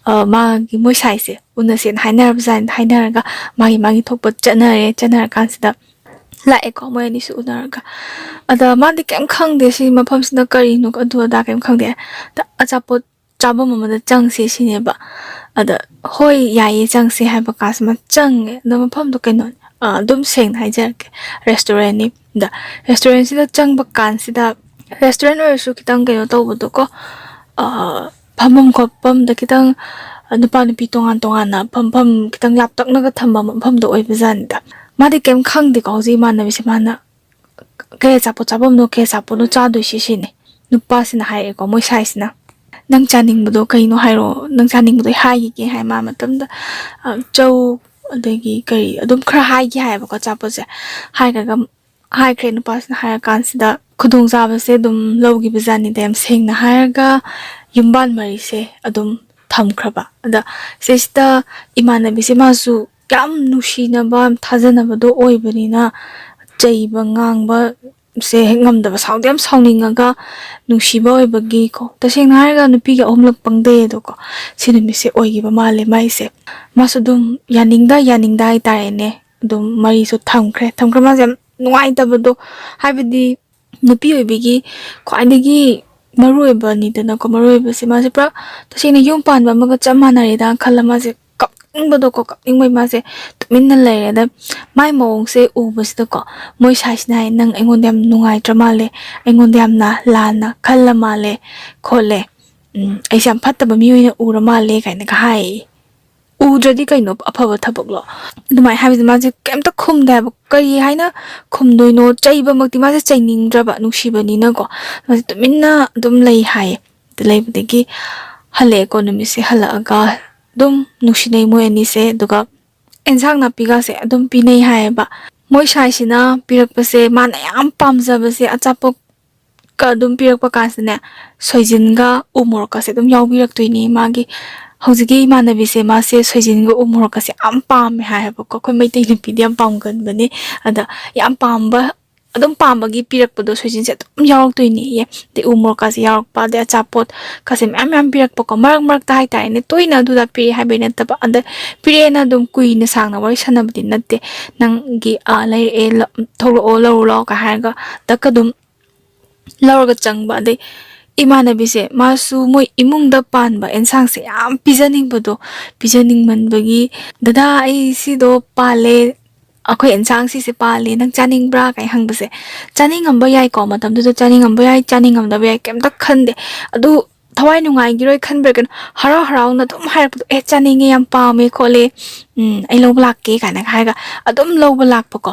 ꯑ, ꯃꯥꯒꯤ, ꯃꯣꯏ ꯁꯥꯏꯁꯦ ꯎꯅꯁꯦꯅ ꯍꯥꯏꯅꯔꯕꯖꯥꯠꯅꯤꯗ꯫ ꯍꯥꯏꯅꯔꯒ ꯃꯥꯒꯤ, ꯃꯥꯒꯤ ꯊꯣꯛꯄ ꯆꯠꯅꯔꯦ꯫ ꯆꯠꯅꯔꯀꯥꯟꯁꯤꯗ ꯂꯥꯛꯑꯦꯀꯣ, ꯃꯣꯏ ꯑꯅꯤꯁꯨ ꯎꯅꯔꯒ꯫ ꯑꯗ ꯃꯥꯗꯤ ꯀꯩꯝ ꯈꯪꯗꯦ, ꯁꯤ ꯃꯐꯝꯁꯤꯅ ꯀꯔꯤꯅꯣ, ꯑꯗꯨ ꯑꯗꯥ ꯀꯩꯝ ꯈꯪꯗꯦ꯫ ꯑꯗ ꯑꯆꯥꯄꯣꯠ ꯆꯥꯐꯝ ꯑꯃꯗ ꯆꯪꯁꯦ ꯁꯤꯅꯦꯕ꯫ ꯑꯗ, "ꯍꯣꯏ, ꯌꯥꯏꯌꯦ, ꯆꯪꯁꯦ" ꯍꯥꯏꯕ ꯀꯥꯟꯁꯤꯃ ꯆꯪꯉꯦ꯫ ꯑꯗꯣ ꯃꯐꯝꯗꯣ ꯀꯩꯅꯣꯅꯦ, ꯑ, ꯑꯗꯨꯝ ꯁꯦꯡꯅ ꯍꯥꯏꯖꯔꯛꯀꯦ, ꯔꯦꯁꯇꯨꯔꯦꯟꯅꯤ꯫ ꯑꯗ ꯔꯦꯁꯇꯨꯔꯦꯟꯁꯤꯗ ꯆꯪꯕ ꯀꯥꯟꯁꯤꯗ, ꯔꯦꯁꯇꯨꯔꯦꯟ ꯑꯣꯏꯔꯁꯨ ꯈꯤꯇꯪ ꯀꯩꯅꯣ ꯇꯧꯕꯗꯣꯀꯣ, ꯑ, ꯐꯝꯐꯝ ꯈꯣꯠꯐꯝꯗ ꯈꯤꯇꯪ, ꯑ, ꯅꯨꯄꯥ ꯅꯨꯄꯤ ꯇꯣꯉꯥꯟ ꯇꯣꯉꯥꯟꯅ ꯐꯝꯐꯝ ꯈꯤꯇꯪ ꯂꯥꯞꯇꯛꯅꯒ ꯊꯝꯕ ꯃꯐꯝꯗꯣ ꯑꯣꯏꯕꯖꯥꯠꯅꯤꯗ꯫ ꯃꯥꯗꯤ ꯀꯩꯝ ꯈꯪꯗꯦꯀꯣ, ꯍꯧꯖꯤꯛ ꯏꯃꯥꯟꯅꯕꯤꯁꯦ ꯃꯥꯅ ꯀꯩ ꯑꯆꯥꯄꯣꯠ ꯆꯥꯐꯝꯅꯣ, ꯀꯩ ꯑꯆꯥꯄꯣꯠꯅꯣ ꯆꯥꯗꯣꯏꯁꯤ ꯁꯤꯅꯤ꯫ ꯅꯨꯄꯥꯁꯤꯅ ꯍꯥꯏꯔꯛꯑꯦꯀꯣ, ꯃꯣꯏ ꯁꯥꯏꯁꯤꯅ, "ꯅꯪ ꯆꯥꯅꯤꯡꯕꯗꯣ ꯀꯩꯅꯣ ꯍꯥꯏꯔꯣ, ꯅꯪ ꯆꯥꯅꯤꯡꯕꯗꯣ ꯑꯩ ꯍꯥꯏꯈꯤꯒꯦ" ꯍꯥꯏ꯫ ꯃꯥ ꯃꯇꯝꯗ ꯑ, ꯆꯧ, ꯑꯗꯒꯤ ꯀꯔꯤ ꯑꯗꯨꯝ ꯈꯔ ꯍꯥꯏꯒꯦ ꯍꯥꯏꯌꯦꯕꯀꯣ, ꯑꯆꯥꯄꯣꯠꯁꯦ꯫ ꯍꯥꯏꯈ꯭ꯔꯒ ꯍꯥꯏꯈ꯭ꯔꯦ꯫ ꯅꯨꯄꯥꯁꯤꯅ ꯍꯥꯏꯔꯀꯥꯟꯁꯤꯗ ꯈꯨꯗꯣꯡꯆꯥꯕꯁꯦ ꯑꯗꯨꯝ ꯂꯧꯈꯤꯕꯖꯥꯠꯅꯤꯗ, ꯌꯥꯝ ꯁꯦꯡꯅ ꯍꯥꯏꯔꯒ꯫ ꯌꯨꯝꯕꯥꯟ ꯃꯔꯤꯁꯦ ꯑꯗꯨꯝ ꯊꯝꯈ꯭ꯔꯕ꯫ ꯑꯗ ꯁꯤꯁꯤꯗ ꯏꯃꯥꯟꯅꯕꯤꯁꯦ ꯃꯥꯁꯨ ꯌꯥꯝ ꯅꯨꯡꯁꯤꯅꯕ, ꯊꯥꯖꯅꯕꯗꯣ ꯑꯣꯏꯕꯅꯤꯅ, ꯆꯩꯕ ꯉꯥꯡꯕ ꯁꯦ ꯍꯦꯛ ꯉꯝꯗꯕ, ꯁꯥꯎꯗꯤ ꯌꯥꯝ ꯁꯥꯎꯅꯤꯡꯉꯒ, ꯅꯨꯡꯁꯤꯕ ꯑꯣꯏꯕꯒꯤꯀꯣ꯫ ꯇꯁꯦꯡꯅ ꯍꯥꯏꯔꯒ ꯅꯨꯄꯤꯒꯤ ꯑꯍꯨꯝꯂꯛ ꯄꯪꯗꯩ ꯑꯗꯣꯀꯣ, ꯁꯤ ꯅꯨꯃꯤꯠꯁꯦ ꯑꯣꯏꯈꯤꯕ ꯃꯥꯜꯂꯦ ꯃꯥꯏꯁꯦ꯫ ꯃꯥꯁꯨ ꯑꯗꯨꯝ ꯌꯥꯅꯤꯡꯗ ꯌꯥꯅꯤꯡꯗ ꯍꯥꯏꯇꯥꯔꯦꯅꯦ, ꯑꯗꯨꯝ ꯃꯔꯤꯁꯨ ꯊꯝꯈ꯭ꯔꯦ꯫ ꯊꯝꯈ꯭ꯔꯦ ꯃꯥꯁꯦ ꯌꯥꯝ ꯅꯨꯡꯉꯥꯏꯇꯕꯗꯣ, ꯍꯥꯏꯕꯗꯤ ꯅꯨꯄꯤ ꯑꯣꯏꯕꯤꯒꯤ ꯈ꯭ꯋꯥꯏꯗꯒꯤ ꯃꯔꯨꯑꯣꯏꯕꯅꯤꯗꯅꯀꯣ, ꯃꯔꯨꯑꯣꯏꯕꯁꯦ꯫ ꯃꯥꯁꯦ ꯄꯨꯔꯥ ꯇꯁꯦꯡꯅ ꯌꯨꯝ ꯄꯥꯟꯕ ꯑꯃꯒ ꯆꯞ ꯃꯥꯟꯅꯔꯦꯗ ꯈꯜꯂ ꯃꯥꯁꯦ ꯀꯞꯅꯤꯡꯕꯗꯣꯀꯣ, ꯀꯞꯅꯤꯡꯕꯩ ꯃꯥꯁꯦ ꯇꯨꯃꯤꯟꯅ ꯂꯩꯔꯦ꯫ ꯑꯗ ꯃꯥꯏ ꯃꯑꯣꯡꯁꯦ ꯎꯕꯁꯤꯗꯀꯣ, ꯃꯣꯏ ꯁꯥꯏꯁꯤꯅ ꯍꯥꯏ, "ꯅꯪ ꯑꯩꯉꯣꯟꯗ ꯌꯥꯝ ꯅꯨꯡꯉꯥꯏꯇ꯭ꯔ ꯃꯥꯜꯂꯦ, ꯑꯩꯉꯣꯟꯗ ꯌꯥꯝꯅ ꯂꯥꯟꯅ ꯈꯜꯂ ꯃꯥꯜꯂꯦ ꯈꯣꯠꯂꯦ, ꯎꯝ, ꯑꯩꯁꯦ ꯌꯥꯝ ꯐꯠꯇꯕ ꯃꯤ ꯑꯣꯏꯅ ꯎꯔ ꯃꯥꯜꯂꯦ" ꯀꯥꯏꯅꯒ ꯍꯥꯏꯌꯦ꯫ ꯎꯗ꯭ꯔꯗꯤ ꯀꯩꯅꯣ ꯑꯐꯕ ꯊꯕꯛꯂꯣ? ꯑꯗꯨꯃꯥꯏꯅ ꯍꯥꯏꯕꯁꯦ ꯃꯥꯁꯦ ꯀꯩꯝꯇ ꯈꯨꯝꯗꯦ ꯍꯥꯏꯕ꯫ ꯀꯔꯤ ꯍꯥꯏꯅ ꯈꯨꯝꯗꯣꯏꯅꯣ? ꯆꯩꯕꯃꯛꯇꯤ ꯃꯥꯁꯦ ꯆꯩꯅꯤꯡꯗ꯭ꯔꯕ, ꯅꯨꯡꯁꯤꯕꯅꯤꯅꯀꯣ꯫ ꯃꯥꯁꯦ ꯇꯨꯃꯤꯟꯅ ꯑꯗꯨꯝ ꯂꯩ ꯍꯥꯏꯌꯦ꯫ ꯑꯗꯨ ꯂꯩꯕꯗꯒꯤ ꯍꯜꯂꯛꯑꯦꯀꯣ, ꯅꯨꯃꯤꯠꯁꯦ ꯍꯜꯂꯛꯑꯒ ꯑꯗꯨꯝ ꯅꯨꯡꯁꯤꯅꯩ ꯃꯣꯏ ꯑꯅꯤꯁꯦ꯫ ꯑꯗꯨꯒ ꯑꯦꯟꯁꯥꯡ ꯅꯥꯄꯤꯒꯁꯦ ꯑꯗꯨꯝ ꯄꯤꯅꯩ ꯍꯥꯏꯌꯦꯕ꯫ ꯃꯣꯏ ꯁꯥꯏꯁꯤꯅ ꯄꯤꯔꯛꯄꯁꯦ ꯃꯥꯅ ꯌꯥꯝ ꯄꯥꯝꯖꯕꯁꯦ, ꯑꯆꯥꯄꯣꯠꯀ ꯑꯗꯨꯝ ꯄꯤꯔꯛꯄ ꯀꯥꯟꯁꯤꯗꯅꯦ, ꯁꯣꯏꯖꯤꯟꯒ ꯎ ꯃꯣꯔꯣꯛꯀꯁꯦ ꯑꯗꯨꯝ ꯌꯥꯎꯕꯤꯔꯛꯇꯣꯏꯅꯦ꯫ ꯃꯥꯒꯤ ꯍꯧꯖꯤꯛꯀꯤ ꯏꯃꯥꯟꯅꯕꯤꯁꯦ, ꯃꯥꯁꯦ ꯁꯣꯏꯖꯤꯟꯒ ꯎ ꯃꯣꯔꯣꯛꯀꯁꯦ ꯌꯥꯝ ꯄꯥꯝꯃꯦ ꯍꯥꯏꯌꯦꯕꯀꯣ꯫ ꯑꯩꯈꯣꯏ ꯃꯩꯇꯩ ꯅꯨꯄꯤꯗꯤ ꯌꯥꯝ ꯄꯥꯝꯒꯟꯕꯅꯦ꯫ ꯑꯗ ꯌꯥꯝ ꯄꯥꯝꯕ, ꯑꯗꯨꯝ ꯄꯥꯝꯕꯒꯤ ꯄꯤꯔꯛꯄꯗꯣ ꯁꯣꯏꯖꯤꯟꯁꯦ ꯑꯗꯨꯝ ꯌꯥꯎꯔꯛꯇꯣꯏꯅꯦꯌꯦ꯫ ꯑꯗꯩ ꯎ ꯃꯣꯔꯣꯛꯀꯁꯦ ꯌꯥꯎꯔꯛꯄ, ꯑꯗꯩ ꯑꯆꯥꯄꯣꯠꯀꯁꯦ ꯃꯌꯥꯝ ꯃꯌꯥꯝ ꯄꯤꯔꯛꯄꯀꯣ꯫ ꯃꯔꯛ ꯃꯔꯛꯇ ꯍꯥꯏꯇꯥꯔꯦꯅꯦ, ꯇꯣꯏꯅ ꯑꯗꯨꯗ ꯄꯤꯔꯛꯑꯦ ꯍꯥꯏꯕꯩ ꯅꯠꯇꯕ꯫ ꯑꯗ ꯄꯤꯔꯛꯑꯦꯅ ꯑꯗꯨꯝ ꯀꯨꯏꯅ ꯁꯥꯡꯅ ꯋꯥꯔꯤ ꯁꯥꯟꯅꯕꯗꯤ ꯅꯠꯇꯦ꯫ "ꯅꯪꯒꯤ ꯑꯥ ꯂꯩꯔꯛꯑꯦ, ꯂ-, ꯊꯣꯛꯂꯛꯑꯣ, ꯂꯧꯔꯨ ꯂꯥꯛꯑꯣ" ꯀ ꯍꯥꯏꯔꯒ ꯗꯛꯀ ꯑꯗꯨꯝ ꯂꯧꯔꯒ ꯆꯪꯕ꯫ ꯑꯗꯩ ꯏꯃꯥꯟꯅꯕꯤꯁꯦ, ꯃꯥꯁꯨ ꯃꯣꯏ ꯏꯃꯨꯡꯗ ꯄꯥꯟꯕ ꯑꯦꯟꯁꯥꯡꯁꯦ ꯌꯥꯝ ꯄꯤꯖꯅꯤꯡꯕꯗꯣ, ꯄꯤꯖꯅꯤꯡꯃꯟꯕꯒꯤ, "ꯗꯗꯥ, ꯑꯩ ꯁꯤꯗꯣ ꯄꯥꯜꯂꯦ, ꯑꯩꯈꯣꯏ ꯑꯦꯟꯁꯥꯡ ꯁꯤꯁꯦ ꯄꯥꯜꯂꯦ, ꯅꯪ ꯆꯥꯅꯤꯡꯕ꯭ꯔꯥ?" ꯀꯥꯏ ꯍꯪꯕꯁꯦ꯫ ꯆꯥꯅꯤꯡꯉꯝꯕ ꯌꯥꯏꯀꯣ, ꯃꯇꯝꯗꯨꯗ ꯆꯥꯅꯤꯡꯉꯝꯕ ꯌꯥꯏ, ꯆꯥꯅꯤꯡꯉꯝꯗꯕ ꯌꯥꯏ, ꯀꯩꯝꯇ ꯈꯟꯗꯦ꯫ ꯑꯗꯨ ꯊꯋꯥꯏ ꯅꯨꯡꯉꯥꯏꯈꯤꯔꯣꯏ ꯈꯟꯕ꯭ꯔꯥ ꯀꯩꯅꯣ, ꯍꯔꯥꯎ ꯍꯔꯥꯎꯅ ꯑꯗꯨꯝ ꯍꯥꯏꯔꯛꯄꯗꯣ, "ꯑꯦ, ꯆꯥꯅꯤꯡꯉꯦ, ꯌꯥꯝ ꯄꯥꯝꯃꯦ ꯈꯣꯠꯂꯦ, ꯎꯝ, ꯑꯩ ꯂꯧꯕ ꯂꯥꯛꯀꯦ" ꯀꯥꯏꯅꯒ ꯍꯥꯏꯔꯒ ꯑꯗꯨꯝ ꯂꯧꯕ ꯂꯥꯛꯄꯀꯣ꯫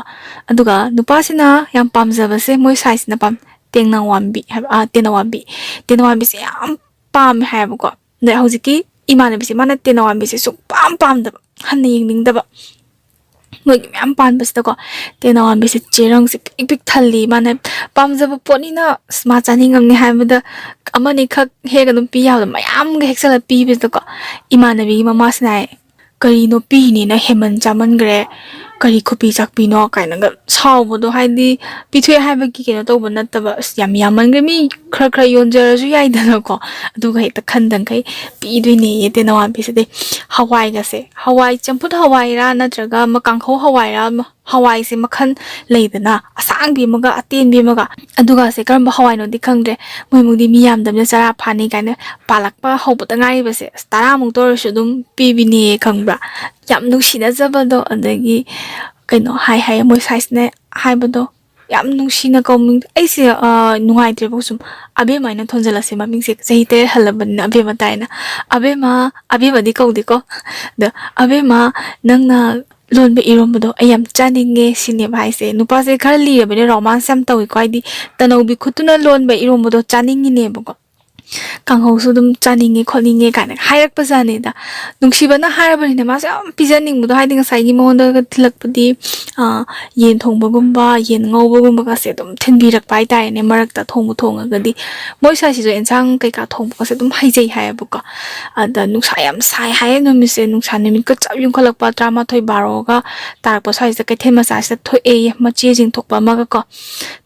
ꯑꯗꯨꯒ ꯅꯨꯄꯥꯁꯤꯅ ꯌꯥꯝ ꯄꯥꯝꯖꯕꯁꯦ, ꯃꯣꯏ ꯁꯥꯏꯁꯤꯅ ꯄꯥꯝ-, ꯇꯦꯡꯅꯋꯥꯝꯕꯤ ꯍꯥꯏꯕ, ꯑꯥ, ꯇꯦꯅꯋꯥꯝꯕꯤ, ꯇꯦꯅꯋꯥꯝꯕꯤꯁꯦ ꯌꯥꯝ ꯄꯥꯝꯃꯦ ꯍꯥꯏꯌꯦꯕꯀꯣ꯫ ꯑꯗꯩ ꯍꯧꯖꯤꯛꯀꯤ ꯏꯃꯥꯟꯅꯕꯤꯁꯦ, ꯃꯥꯅ ꯇꯦꯅꯋꯥꯝꯕꯤꯁꯦ ꯁꯨꯡꯄꯥꯝ ꯄꯥꯝꯗꯕ, ꯍꯟꯅ ꯌꯦꯡꯅꯤꯡꯗꯕ꯫ ꯃꯣꯏꯒꯤ ꯃꯌꯥꯝ ꯄꯥꯟꯕꯁꯤꯗꯀꯣ, ꯇꯦꯅꯋꯥꯝꯕꯤꯁꯦ ꯆꯦꯔꯪꯁꯦ ꯄꯤꯛ ꯄꯤꯛ ꯊꯜꯂꯤ꯫ ꯃꯥꯅ ꯄꯥꯝꯖꯕ ꯄꯣꯠꯅꯤꯅ, ꯑꯁ, ꯃꯥ ꯆꯥꯅꯤꯡꯉꯝꯅꯤ ꯍꯥꯏꯕꯗ ꯑꯃꯅꯤꯈꯛ ꯍꯦꯛ ꯑꯗꯨꯝ ꯄꯤ ꯌꯥꯕꯗꯣ, ꯃꯌꯥꯝꯒ ꯍꯦꯛꯆꯜꯂ ꯄꯤꯕꯁꯤꯗꯀꯣ, ꯏꯃꯥꯟꯅꯕꯤꯒꯤ ꯃꯃꯥꯁꯤꯅ ꯍꯥꯏ, "ꯀꯔꯤꯅꯣ ꯄꯤꯅꯦꯅ ꯍꯦꯃꯟ ꯆꯥꯃꯟꯈ꯭ꯔꯦ, ꯀꯔꯤ ꯈꯨꯄꯤ ꯆꯥꯛꯄꯤꯅꯣ?" ꯀꯥꯏꯅꯒ ꯁꯥꯎꯕꯗꯣ, ꯍꯥꯏꯗꯤ ꯄꯤꯊꯣꯛꯑꯦ ꯍꯥꯏꯕꯒꯤ ꯀꯩꯅꯣ ꯇꯧꯕ ꯅꯠꯇꯕ, "ꯑꯁ, ꯌꯥꯝ ꯌꯥꯝꯃꯟꯈ꯭ꯔꯦ, ꯃꯤ ꯈꯔ ꯈꯔ ꯌꯣꯟꯖꯔꯁꯨ ꯌꯥꯏꯗꯅꯀꯣ", ꯑꯗꯨꯒ ꯍꯦꯛꯇ ꯈꯟꯗꯪꯈꯩ ꯄꯤꯗꯣꯏꯅꯦꯌꯦ ꯇꯦꯅꯋꯥꯝꯕꯤꯁꯤꯗꯤ꯫ ꯍꯋꯥꯏꯒꯁꯦ, ꯍꯋꯥꯏ, ꯆꯝꯐꯨꯠ ꯍꯋꯥꯏꯔꯥ ꯅꯠꯇ꯭ꯔꯒ ꯃ-, ꯀꯥꯡꯍꯧ ꯍꯋꯥꯏꯔꯥ ꯑꯃ, ꯍꯋꯥꯏꯁꯦ ꯃꯈꯜ ꯂꯩꯗꯅ, ꯑꯁꯥꯡꯕꯤ ꯑꯃꯒ ꯑꯇꯦꯟꯕꯤ ꯑꯃꯒ, ꯑꯗꯨꯒꯁꯦ ꯀꯔꯝꯕ ꯍꯋꯥꯏꯅꯣꯗꯤ ꯈꯪꯗ꯭ꯔꯦ, ꯃꯣꯏ ꯏꯃꯨꯡꯗꯤ ꯃꯤ ꯌꯥꯝꯗꯕꯅꯤꯅ ꯆꯔꯥ ꯐꯥꯅꯤ ꯀꯥꯏꯅ ꯄꯥꯜꯂꯛꯄ ꯍꯧꯕꯗ ꯉꯥꯏꯔꯤꯕꯁꯦ, ꯑꯁ, ꯇꯔꯥꯃꯨꯛꯇ ꯑꯣꯏꯔꯁꯨ ꯑꯗꯨꯝ ꯄꯤꯕꯤꯅꯦꯌꯦ, ꯈꯪꯕ꯭ꯔꯥ? ꯌꯥꯝ ꯅꯨꯡꯁꯤꯅꯖꯕꯗꯣ, ꯑꯗꯒꯤ ꯀꯩꯅꯣ ꯍꯥꯏ ꯍꯥꯏꯌꯦ, ꯃꯣꯏ ꯁꯥꯏꯁꯅ ꯍꯥꯏꯕꯗꯣ, ꯌꯥꯝ ꯅꯨꯡꯁꯤꯅ ꯀꯧ-, ꯑꯩꯁꯦ, ꯑ, ꯅꯨꯡꯉꯥꯏꯇ꯭ꯔꯦꯕ ꯁꯨꯝ꯫ ꯑꯕꯦꯝꯃ ꯍꯥꯏꯅ ꯊꯣꯟꯖꯜꯂꯁꯦ, ꯃꯃꯤꯡꯁꯦ ꯆꯍꯤ ꯇꯔꯦꯠ ꯍꯜꯂꯕꯅꯤꯅ ꯑꯕꯦꯝꯃ ꯇꯥꯏꯅ꯫ ꯑꯕꯦꯝꯃ, ꯑꯕꯦꯝꯃꯗꯤ ꯀꯧꯗꯦꯀꯣ꯫ ꯑꯗ, "ꯑꯕꯦꯝꯃ, ꯅꯪꯅ ꯂꯣꯟꯕ ꯏꯔꯣꯝꯕꯗꯣ ꯑꯩ ꯌꯥꯝ ꯆꯥꯅꯤꯡꯉꯦ", ꯁꯤꯅꯦꯕ ꯍꯥꯏꯁꯦ꯫ ꯅꯨꯄꯥꯁꯦ ꯈꯔ ꯂꯤꯔꯕꯅꯤꯅ romance ꯌꯥꯝ ꯇꯧꯏꯀꯣ, ꯍꯥꯏꯗꯤ ꯇꯅꯧꯕꯤ ꯈꯨꯠꯇꯨꯅ ꯂꯣꯟꯕ ꯏꯔꯣꯝꯕꯗꯣ ꯆꯥꯅꯤꯡꯉꯤꯅꯦꯕꯀꯣ꯫ ꯀꯥꯡꯍꯧꯁꯨ ꯑꯗꯨꯝ ꯆꯥꯅꯤꯡꯉꯦ ꯈꯣꯠꯅꯤꯡꯉꯦ ꯀꯥꯏꯅ ꯍꯥꯏꯔꯛꯄꯖꯥꯠꯅꯤꯗ꯫ ꯅꯨꯡꯁꯤꯕꯅ ꯍꯥꯏꯔꯕꯅꯤꯅ ꯃꯥꯁꯨ ꯌꯥꯝ ꯄꯤꯖꯅꯤꯡꯕꯗꯣ, ꯍꯥꯏꯗꯤ ꯉꯁꯥꯏꯒꯤ ꯃꯉꯣꯟꯗꯒ ꯊꯤꯜꯂꯛꯄꯗꯤ, ꯑ, ꯌꯦꯟ ꯊꯣꯡꯕꯒꯨꯝꯕ, ꯌꯦꯟ ꯉꯧꯕꯒꯨꯝꯕꯒꯁꯦ ꯑꯗꯨꯝ ꯊꯤꯟꯕꯤꯔꯛꯄ ꯍꯥꯏꯇꯥꯔꯦꯅꯦ, ꯃꯔꯛꯇ ꯊꯣꯡꯕꯨ ꯊꯣꯡꯉꯒꯗꯤ꯫ ꯃꯣꯏ ꯁ꯭ꯋꯥꯏꯁꯤꯁꯨ ꯑꯦꯟꯁꯥꯡ ꯀꯩꯀꯥ ꯊꯣꯡꯕꯒꯁꯦ ꯑꯗꯨꯝ ꯍꯩꯖꯩ ꯍꯥꯏꯌꯦꯕꯀꯣ꯫ ꯑꯗ ꯅꯨꯡꯁꯥ ꯌꯥꯝ ꯁꯥꯏ ꯍꯥꯏꯌꯦ ꯅꯨꯃꯤꯠꯁꯦ, ꯅꯨꯡꯁꯥ ꯅꯨꯃꯤꯠꯀ ꯆꯞ ꯌꯨꯡꯈꯠꯂꯛꯄ ꯇꯔꯥꯃꯥꯊꯣꯏ ꯕꯥꯔꯣꯒ ꯇꯥꯔꯛꯄ ꯁ꯭ꯋꯥꯏꯁꯤꯗ ꯀꯩꯊꯦꯜ ꯃꯆꯥꯁꯤꯗ ꯊꯣꯛꯑꯦꯌꯦ, ꯃꯆꯦꯁꯤꯡ ꯊꯣꯛꯄ ꯑꯃꯒꯀꯣ꯫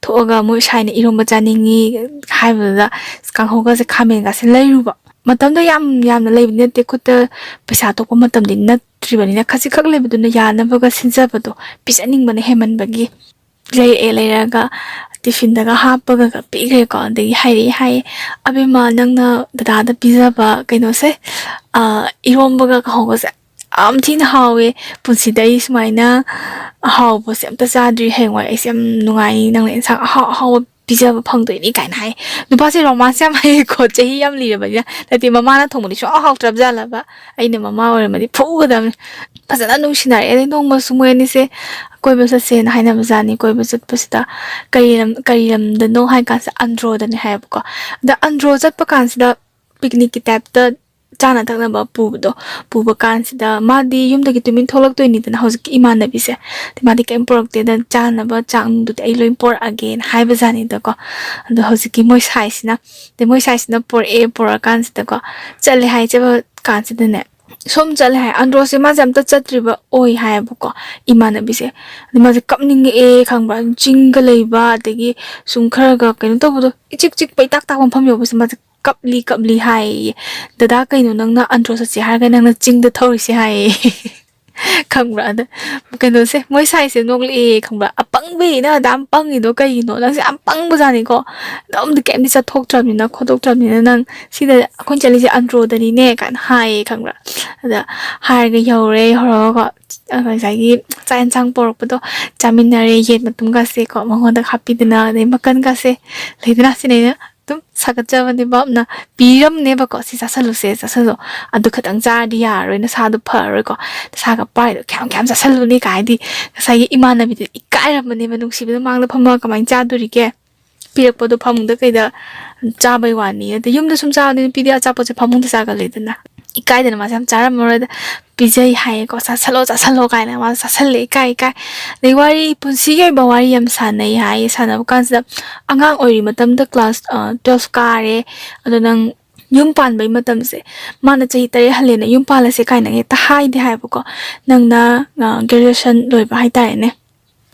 ꯊꯣꯛꯑꯒ ꯃꯣꯏ ꯁꯥꯏꯅ ꯏꯔꯣꯝꯕ ꯆꯥꯅꯤꯡꯉꯤ ꯍꯥꯏꯕꯗꯨꯗ ꯀꯥꯡꯍꯧꯒꯁꯦ, ꯈꯥꯃꯦꯟꯒꯁꯦ ꯂꯩꯔꯨꯕ꯫ ꯃꯇꯝꯗꯣ ꯌꯥꯝ ꯌꯥꯝꯅ ꯂꯩꯕ ꯅꯠꯇꯦ, ꯈꯨꯠꯇ ꯄꯩꯁꯥ ꯊꯣꯛꯄ ꯃꯇꯝꯗꯤ ꯅꯠꯇ꯭ꯔꯤꯕꯅꯤꯅ, ꯈꯖꯤꯛꯈꯛ ꯂꯩꯕꯗꯨꯅ ꯌꯥꯅꯕꯒ ꯁꯤꯟꯖꯕꯗꯣ, ꯄꯤꯖꯅꯤꯡꯕꯅ ꯍꯦꯟꯃꯟꯕꯒꯤ꯫ ꯂꯩꯔꯛꯑꯦ, ꯂꯩꯔꯛꯑꯒ ꯇꯤꯐꯤꯟꯗꯒ ꯍꯥꯞꯄꯒ ꯄꯤꯈ꯭ꯔꯦꯀꯣ꯫ ꯑꯗꯒꯤ ꯍꯥꯏꯔꯛꯑꯦ ꯍꯥꯏꯌꯦ, "ꯑꯕꯦꯝꯃ, ꯅꯪꯅ ꯗꯗꯥꯗ ꯄꯤꯖꯕ ꯀꯩꯅꯣꯁꯦ, ꯑ, ꯏꯔꯣꯝꯕꯒ ꯀꯥꯡꯍꯧꯒꯁꯦ ꯌꯥꯝ ꯊꯤꯅ ꯍꯥꯎꯋꯦ꯫ ꯄꯨꯟꯁꯤꯗ ꯑꯩ ꯁꯨꯃꯥꯏꯅ ꯑꯍꯥꯎꯕꯁꯦ ꯑꯝꯇ ꯆꯥꯗ꯭ꯔꯤ꯫ ꯍꯌꯦꯡꯋꯥꯏ ꯑꯩꯁꯦ ꯌꯥꯝ ꯅꯨꯡꯉꯥꯏꯅꯤ, ꯅꯪꯅ ꯏꯟꯁꯥꯡ ꯑꯍꯥꯎ ꯑꯍꯥꯎꯕ ꯄꯤꯖꯕ ꯐꯪꯗꯣꯏꯅꯤ ꯀꯥꯏꯅ ꯍꯥꯏ꯫ ꯅꯨꯄꯥꯁꯦ romance ꯌꯥꯝ ꯍꯩꯀꯣ, ꯆꯍꯤ ꯌꯥꯝ ꯂꯤꯔꯕꯅꯤꯅ꯫ ꯅꯠꯇꯦ, ꯃꯃꯥꯅ ꯊꯣꯡꯕꯗꯤ ꯁꯨꯡꯍꯥꯎ ꯍꯥꯎꯇ꯭ꯔꯕꯖꯥꯠꯂꯕ꯫ ꯑꯩꯅ ꯃꯃꯥ ꯑꯣꯏꯔꯝꯃꯗꯤ ꯐꯨꯒꯗꯕꯅꯤ꯫ ꯐꯖꯅ ꯅꯨꯡꯁꯤꯅꯔꯛꯑꯦ꯫ ꯑꯗꯩ ꯅꯣꯡꯃꯁꯨ ꯃꯣꯏ ꯑꯅꯤꯁꯦ ꯀꯣꯏꯕ ꯆꯠꯁꯦꯅ ꯍꯥꯏꯅꯕꯖꯥꯠꯅꯤ꯫ ꯀꯣꯏꯕ ꯆꯠꯄꯁꯤꯗ ꯀꯔꯤ ꯂꯝ, ꯀꯔꯤ ꯂꯝꯗꯅꯣ ꯍꯥꯏ ꯀꯥꯟꯁꯤꯗ ꯑꯟꯗ꯭ꯔꯣꯗꯅꯤ ꯍꯥꯏꯌꯦꯕꯀꯣ꯫ ꯑꯗ ꯑꯟꯗ꯭ꯔꯣ ꯆꯠꯄ ꯀꯥꯟꯁꯤꯗ picnic ꯀꯤ type ꯇ ꯆꯥꯅ ꯊꯛꯅꯕ ꯄꯨꯕꯗꯣ, ꯄꯨꯕ ꯀꯥꯟꯁꯤꯗ ꯃꯥꯗꯤ ꯌꯨꯝꯗꯒꯤ ꯇꯨꯃꯤꯟ ꯊꯣꯛꯂꯛꯇꯣꯏꯅꯤꯗꯅ ꯍꯧꯖꯤꯛꯀꯤ ꯏꯃꯥꯟꯅꯕꯤꯁꯦ꯫ ꯑꯗꯩ ꯃꯥꯗꯤ ꯀꯩꯝ ꯄꯨꯔꯛꯇꯦꯗ, ꯆꯥꯅꯕ ꯆꯥꯛꯗꯨꯗꯤ ꯑꯩ ꯂꯣꯏ ꯄꯨꯔꯛꯑꯒꯦꯅ ꯍꯥꯏꯕꯖꯥꯠꯅꯤꯗꯀꯣ꯫ ꯑꯗꯣ ꯍꯧꯖꯤꯛꯀꯤ ꯃꯣꯏ ꯁꯥꯏꯁꯤꯅ, ꯑꯗꯩ ꯃꯣꯏ ꯁꯥꯏꯁꯤꯅ ꯄꯨꯔꯛꯑꯦ, ꯄꯨꯔꯛꯑꯀꯥꯟꯁꯤꯗꯀꯣ, ꯆꯠꯂꯦ ꯍꯥꯏ꯫ ꯆꯠꯄ ꯀꯥꯟꯁꯤꯗꯅꯦ, ꯁꯨꯝ ꯆꯠꯂꯦ ꯍꯥꯏ꯫ ꯑꯟꯗ꯭ꯔꯣꯁꯦ ꯃꯥꯁꯦ ꯑꯝꯇ ꯆꯠꯇ꯭ꯔꯤꯕ ꯑꯣꯏ ꯍꯥꯏꯌꯦꯕꯀꯣ, ꯏꯃꯥꯟꯅꯕꯤꯁꯦ꯫ ꯑꯗꯩ ꯃꯥꯁꯦ ꯀꯞꯅꯤꯡꯉꯛꯑꯦ, ꯈꯪꯕ꯭ꯔꯥ? ꯆꯤꯡꯒ ꯂꯩꯕ, ꯑꯗꯒꯤ ꯁꯨꯝ ꯈꯔꯒ ꯀꯩꯅꯣ ꯇꯧꯕꯗꯣ, ꯏꯆꯤꯛ ꯆꯤꯛꯄ, ꯏꯇꯥꯛ ꯇꯥꯛꯄ ꯃꯐꯝ ꯌꯧꯕꯁꯦ ꯃꯥꯁꯦ ꯀꯞꯂꯤ ꯀꯞꯂꯤ ꯍꯥꯏꯌꯦ꯫ "ꯗꯗꯥ, ꯀꯩꯅꯣ ꯅꯪꯅ ꯑꯟꯗ꯭ꯔꯣ ꯆꯠꯁꯦ ꯍꯥꯏꯔꯒ ꯅꯪꯅ ꯆꯤꯡꯗ ꯊꯧꯔꯤꯁꯦ?" ꯍꯥꯏꯌꯦ꯫ ꯈꯪꯕ꯭ꯔꯥ? ꯑꯗ ꯀꯩꯅꯣꯁꯦ, ꯃꯣꯏ ꯁꯥꯏꯁꯦ ꯅꯣꯛꯂꯛꯑꯦ, ꯈꯪꯕ꯭ꯔꯥ? "ꯑꯄꯪꯕꯤ, ꯅꯪ ꯑꯗꯥꯝ ꯄꯪꯉꯤꯗꯣ ꯀꯩꯒꯤꯅꯣ? ꯅꯪꯁꯦ ꯌꯥꯝ ꯄꯪꯕꯖꯥꯠꯅꯤꯀꯣ꯫ ꯑꯗꯨꯝꯗꯤ ꯀꯩꯝꯇ ꯆꯠꯊꯣꯛꯇ꯭ꯔꯕꯅꯤꯅ ꯈꯣꯠꯇꯣꯛꯇ꯭ꯔꯕꯅꯤꯅ ꯅꯪ ꯁꯤꯗ ꯑꯩꯈꯣꯏꯅ ꯆꯠꯂꯤꯁꯦ ꯑꯟꯗ꯭ꯔꯣꯗꯅꯤꯅꯦ" ꯀꯥꯏꯅ ꯍꯥꯏꯌꯦ, ꯈꯪꯕ꯭ꯔꯥ? ꯑꯗ ꯍꯥꯏꯔꯒ ꯌꯧꯔꯦ, ꯌꯧꯔꯒꯀꯣ, ꯉꯁꯥꯏꯒꯤ ꯆꯥꯛ ꯌꯦꯟꯁꯥꯡ ꯄꯣꯔꯛꯄꯗꯣ ꯆꯥꯃꯤꯟꯅꯔꯦ, ꯌꯦꯟ ꯃꯇꯨꯝꯒꯁꯦꯀꯣ ꯃꯉꯣꯟꯗ ꯍꯥꯞꯄꯤꯗꯅ, ꯑꯗꯩ ꯃꯀꯟꯒꯁꯦ ꯂꯩꯗꯅ, ꯁꯤꯅ ꯑꯩꯅ ꯑꯗꯨꯝ ꯁꯥꯒꯠꯆꯕꯅꯦꯕ꯫ ꯑꯗꯨꯅ ꯄꯤꯔꯝꯅꯦꯕꯀꯣ, "ꯁꯤ ꯆꯥꯁꯜꯂꯨꯁꯦ, ꯆꯥꯁꯜꯂꯣ, ꯑꯗꯨ ꯈꯇꯪ ꯆꯥꯔꯗꯤ ꯌꯥꯔꯔꯣꯏ, ꯅꯁꯥꯗꯣ ꯐꯔꯔꯣꯏꯀꯣ, ꯅꯁꯥꯒ ꯄꯥꯏꯗꯣ ꯈꯌꯥꯝ ꯈꯌꯥꯝ ꯆꯥꯁꯜꯂꯨꯅꯦ" ꯀꯥꯏ ꯍꯥꯏꯗꯤ ꯉꯁꯥꯏꯒꯤ ꯏꯃꯥꯟꯅꯕꯤꯗꯨ ꯏꯀꯥꯏꯔꯝꯃꯅꯦꯕ, ꯅꯨꯡꯁꯤꯕꯗ ꯃꯥꯡꯗ ꯐꯝꯃꯒ ꯀꯃꯥꯏꯅ ꯆꯥꯗꯣꯔꯤꯒꯦ? ꯄꯤꯔꯛꯄꯗꯣ ꯐꯃꯨꯡꯗ ꯀꯩꯗ ꯆꯥꯕꯩ ꯋꯥꯅꯤ꯫ ꯑꯗ ꯌꯨꯝꯗ ꯁꯨꯝ ꯆꯥꯕꯗꯤ ꯅꯨꯄꯤꯗꯤ ꯑꯆꯥꯄꯣꯠꯁꯦ ꯐꯃꯨꯡꯗ ꯆꯥꯒꯜꯂꯤꯗꯅ꯫ ꯏꯀꯥꯏꯗꯅ ꯃꯥꯁꯦ ꯌꯥꯝ ꯆꯥꯔꯝꯃꯔꯣꯏꯗ, ꯄꯤꯖꯩ ꯍꯥꯏꯌꯦꯀꯣ, "ꯆꯥꯁꯜꯂꯣ, ꯆꯥꯁꯜꯂꯣ" ꯀꯥꯏꯅ ꯃꯥꯁꯦ ꯆꯥꯁꯜꯂꯦ, ꯏꯀꯥꯏ ꯏꯀꯥꯏ꯫ ꯑꯗꯩ ꯋꯥꯔꯤ, ꯄꯨꯟꯁꯤꯒꯤ ꯑꯣꯏꯕ ꯋꯥꯔꯤ ꯌꯥꯝ ꯁꯥꯟꯅꯩ ꯍꯥꯏꯌꯦ꯫ ꯁꯥꯟꯅꯕ ꯀꯥꯟꯁꯤꯗ ꯑꯉꯥꯡ ꯑꯣꯏꯔꯤ ꯃꯇꯝꯗ class, ꯑ, twelve ꯀꯥꯔꯦ, ꯑꯗꯣ ꯅꯪ ꯌꯨꯝ ꯄꯥꯟꯕꯩ ꯃꯇꯝꯁꯦ, ꯃꯥꯅ ꯆꯍꯤ ꯇꯔꯦꯠ ꯍꯜꯂꯦꯅ ꯌꯨꯝ ꯄꯥꯜꯂꯁꯦ ꯀꯥꯏꯅ ꯍꯦꯛꯇ ꯍꯥꯏꯗꯦ ꯍꯥꯏꯕꯀꯣ꯫ ꯅꯪꯅ, ꯑ, graduation ꯂꯣꯏꯕ ꯍꯥꯏꯇꯥꯔꯦꯅꯦ,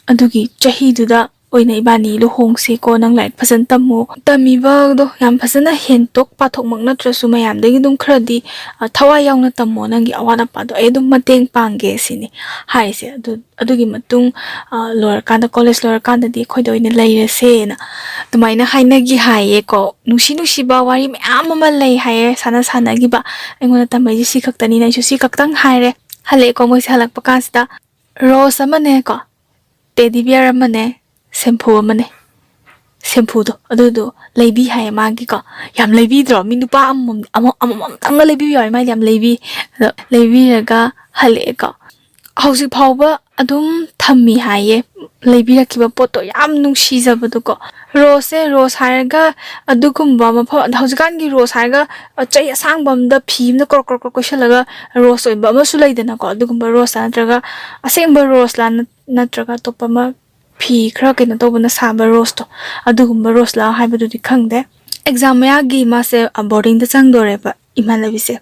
ꯑꯗꯨꯒꯤ ꯆꯍꯤꯗꯨꯗ ꯑꯣꯏꯅ ꯏꯕꯥꯅꯤ ꯂꯨꯍꯣꯡꯁꯦꯀꯣ, ꯅꯪ ꯂꯥꯏꯔꯤꯛ ꯐꯖꯅ ꯇꯝꯃꯣ, ꯇꯝꯃꯤꯕꯗꯣ ꯌꯥꯝ ꯐꯖꯅ ꯍꯦꯟꯇꯣꯛ ꯄꯥꯊꯣꯛꯃꯛ ꯅꯠꯇ꯭ꯔꯁꯨ ꯃꯌꯥꯝꯗꯒꯤ ꯑꯗꯨꯝ ꯈꯔꯗꯤ, ꯑ, ꯊꯋꯥꯏ ꯌꯥꯎꯅ ꯇꯝꯃꯣ, ꯅꯪꯒꯤ ꯑꯋꯥꯠ ꯑꯄꯥꯗꯣ ꯑꯩ ꯑꯗꯨꯝ ꯃꯇꯦꯡ ꯄꯥꯡꯒꯦ ꯁꯤꯅꯤ ꯍꯥꯏꯔꯤꯁꯦ꯫ ꯑꯗꯨ, ꯑꯗꯨꯒꯤ ꯃꯇꯨꯡ, ꯑ, ꯂꯣꯏꯔꯀꯥꯟꯗ, college ꯂꯣꯏꯔꯀꯥꯟꯗꯗꯤ ꯑꯩꯈꯣꯏꯗ ꯑꯣꯏꯅ ꯂꯩꯔꯁꯦꯅ ꯑꯗꯨꯃꯥꯏꯅ ꯍꯥꯏꯅꯈꯤ ꯍꯥꯏꯌꯦꯀꯣ꯫ ꯅꯨꯡꯁꯤ ꯅꯨꯡꯁꯤꯕ ꯋꯥꯔꯤ ꯃꯌꯥꯝ ꯑꯃ ꯂꯩ ꯍꯥꯏꯌꯦ ꯁꯥꯟꯅ ꯁꯥꯟꯅꯈꯤꯕ꯫ ꯑꯩꯉꯣꯟꯗ ꯇꯝꯕꯩꯁꯦ ꯁꯤ ꯈꯛꯇꯅꯤꯅ ꯑꯩꯁꯨ ꯁꯤ ꯈꯛꯇꯪ ꯍꯥꯏꯔꯦ꯫ ꯍꯜꯂꯛꯑꯦꯀꯣ ꯃꯣꯏꯁꯦ꯫ ꯍꯜꯂꯛꯄ ꯀꯥꯟꯁꯤꯗ rose ꯑꯃꯅꯦꯀꯣ, teddy bear ꯑꯃꯅꯦ, shampoo ꯑꯃꯅꯦ꯫ ꯁꯦꯝꯄꯨꯗꯣ ꯑꯗꯨꯗꯣ ꯂꯩꯕꯤ ꯍꯥꯏꯌꯦ ꯃꯥꯒꯤꯀꯣ꯫ ꯌꯥꯝ ꯂꯩꯕꯤꯗ꯭ꯔꯣ? ꯃꯤ ꯅꯨꯄꯥ ꯑꯃꯃꯝ ꯑꯃ- ꯑꯃꯃꯝꯇꯪꯒ ꯂꯩꯕꯤꯕ ꯌꯥꯎꯋꯦ, ꯃꯥꯗꯤ ꯌꯥꯝ ꯂꯩꯕꯤ꯫ ꯑꯗꯣ ꯂꯩꯕꯤꯔꯒ ꯍꯜꯂꯛꯑꯦꯀꯣ꯫ ꯍꯧꯖꯤꯛ ꯐꯥꯎꯕ ꯑꯗꯨꯝ ꯊꯝꯃꯤ ꯍꯥꯏꯌꯦ, ꯂꯩꯕꯤꯔꯛꯈꯤꯕ ꯄꯣꯠꯇꯣ꯫ ꯌꯥꯝ ꯅꯨꯡꯁꯤꯖꯕꯗꯣꯀꯣ꯫ ꯔꯣꯁꯁꯦ, ꯔꯣꯁ ꯍꯥꯏꯔꯒ ꯑꯗꯨꯒꯨꯝꯕ ꯃꯐꯝ, ꯍꯧꯖꯤꯛꯀꯥꯟꯒꯤ ꯔꯣꯁ ꯍꯥꯏꯔꯒ ꯆꯩ ꯑꯁꯥꯡꯕ ꯑꯝꯗ ꯐꯤ ꯑꯃꯅ ꯀ꯭ꯔꯣꯛ ꯀ꯭ꯔꯣꯛ ꯀ꯭ꯔꯣꯛ ꯀꯣꯏꯁꯜꯂꯒ ꯔꯣꯁ ꯑꯣꯏꯕ ꯑꯃꯁꯨ ꯂꯩꯗꯅꯀꯣ꯫ ꯑꯗꯨꯒꯨꯝꯕ ꯔꯣꯁꯂꯥ ꯅꯠ- ꯑꯁꯦꯡꯕ ꯔꯣꯁꯂꯥ ꯅꯠ- ꯅꯠꯇ꯭ꯔꯒ ꯑꯇꯣꯞꯄ ꯑꯃ ꯐꯤ ꯈꯔ ꯀꯩꯅꯣ ꯇꯧꯕꯅ ꯁꯥꯕ ꯔꯣꯁꯇꯣ, ꯑꯗꯨꯒꯨꯝꯕ ꯔꯣꯁꯂꯥ ꯍꯥꯏꯕꯗꯨꯗꯤ ꯈꯪꯗꯦ꯫ ꯑꯦꯛꯖꯥꯝ ꯃꯌꯥꯒꯤ ꯃꯥꯁꯦ ꯕꯣꯔꯗꯤꯡꯗ ꯆꯪꯗꯣꯔꯦꯕ ꯏꯃꯥꯟꯅꯕꯤꯁꯦ꯫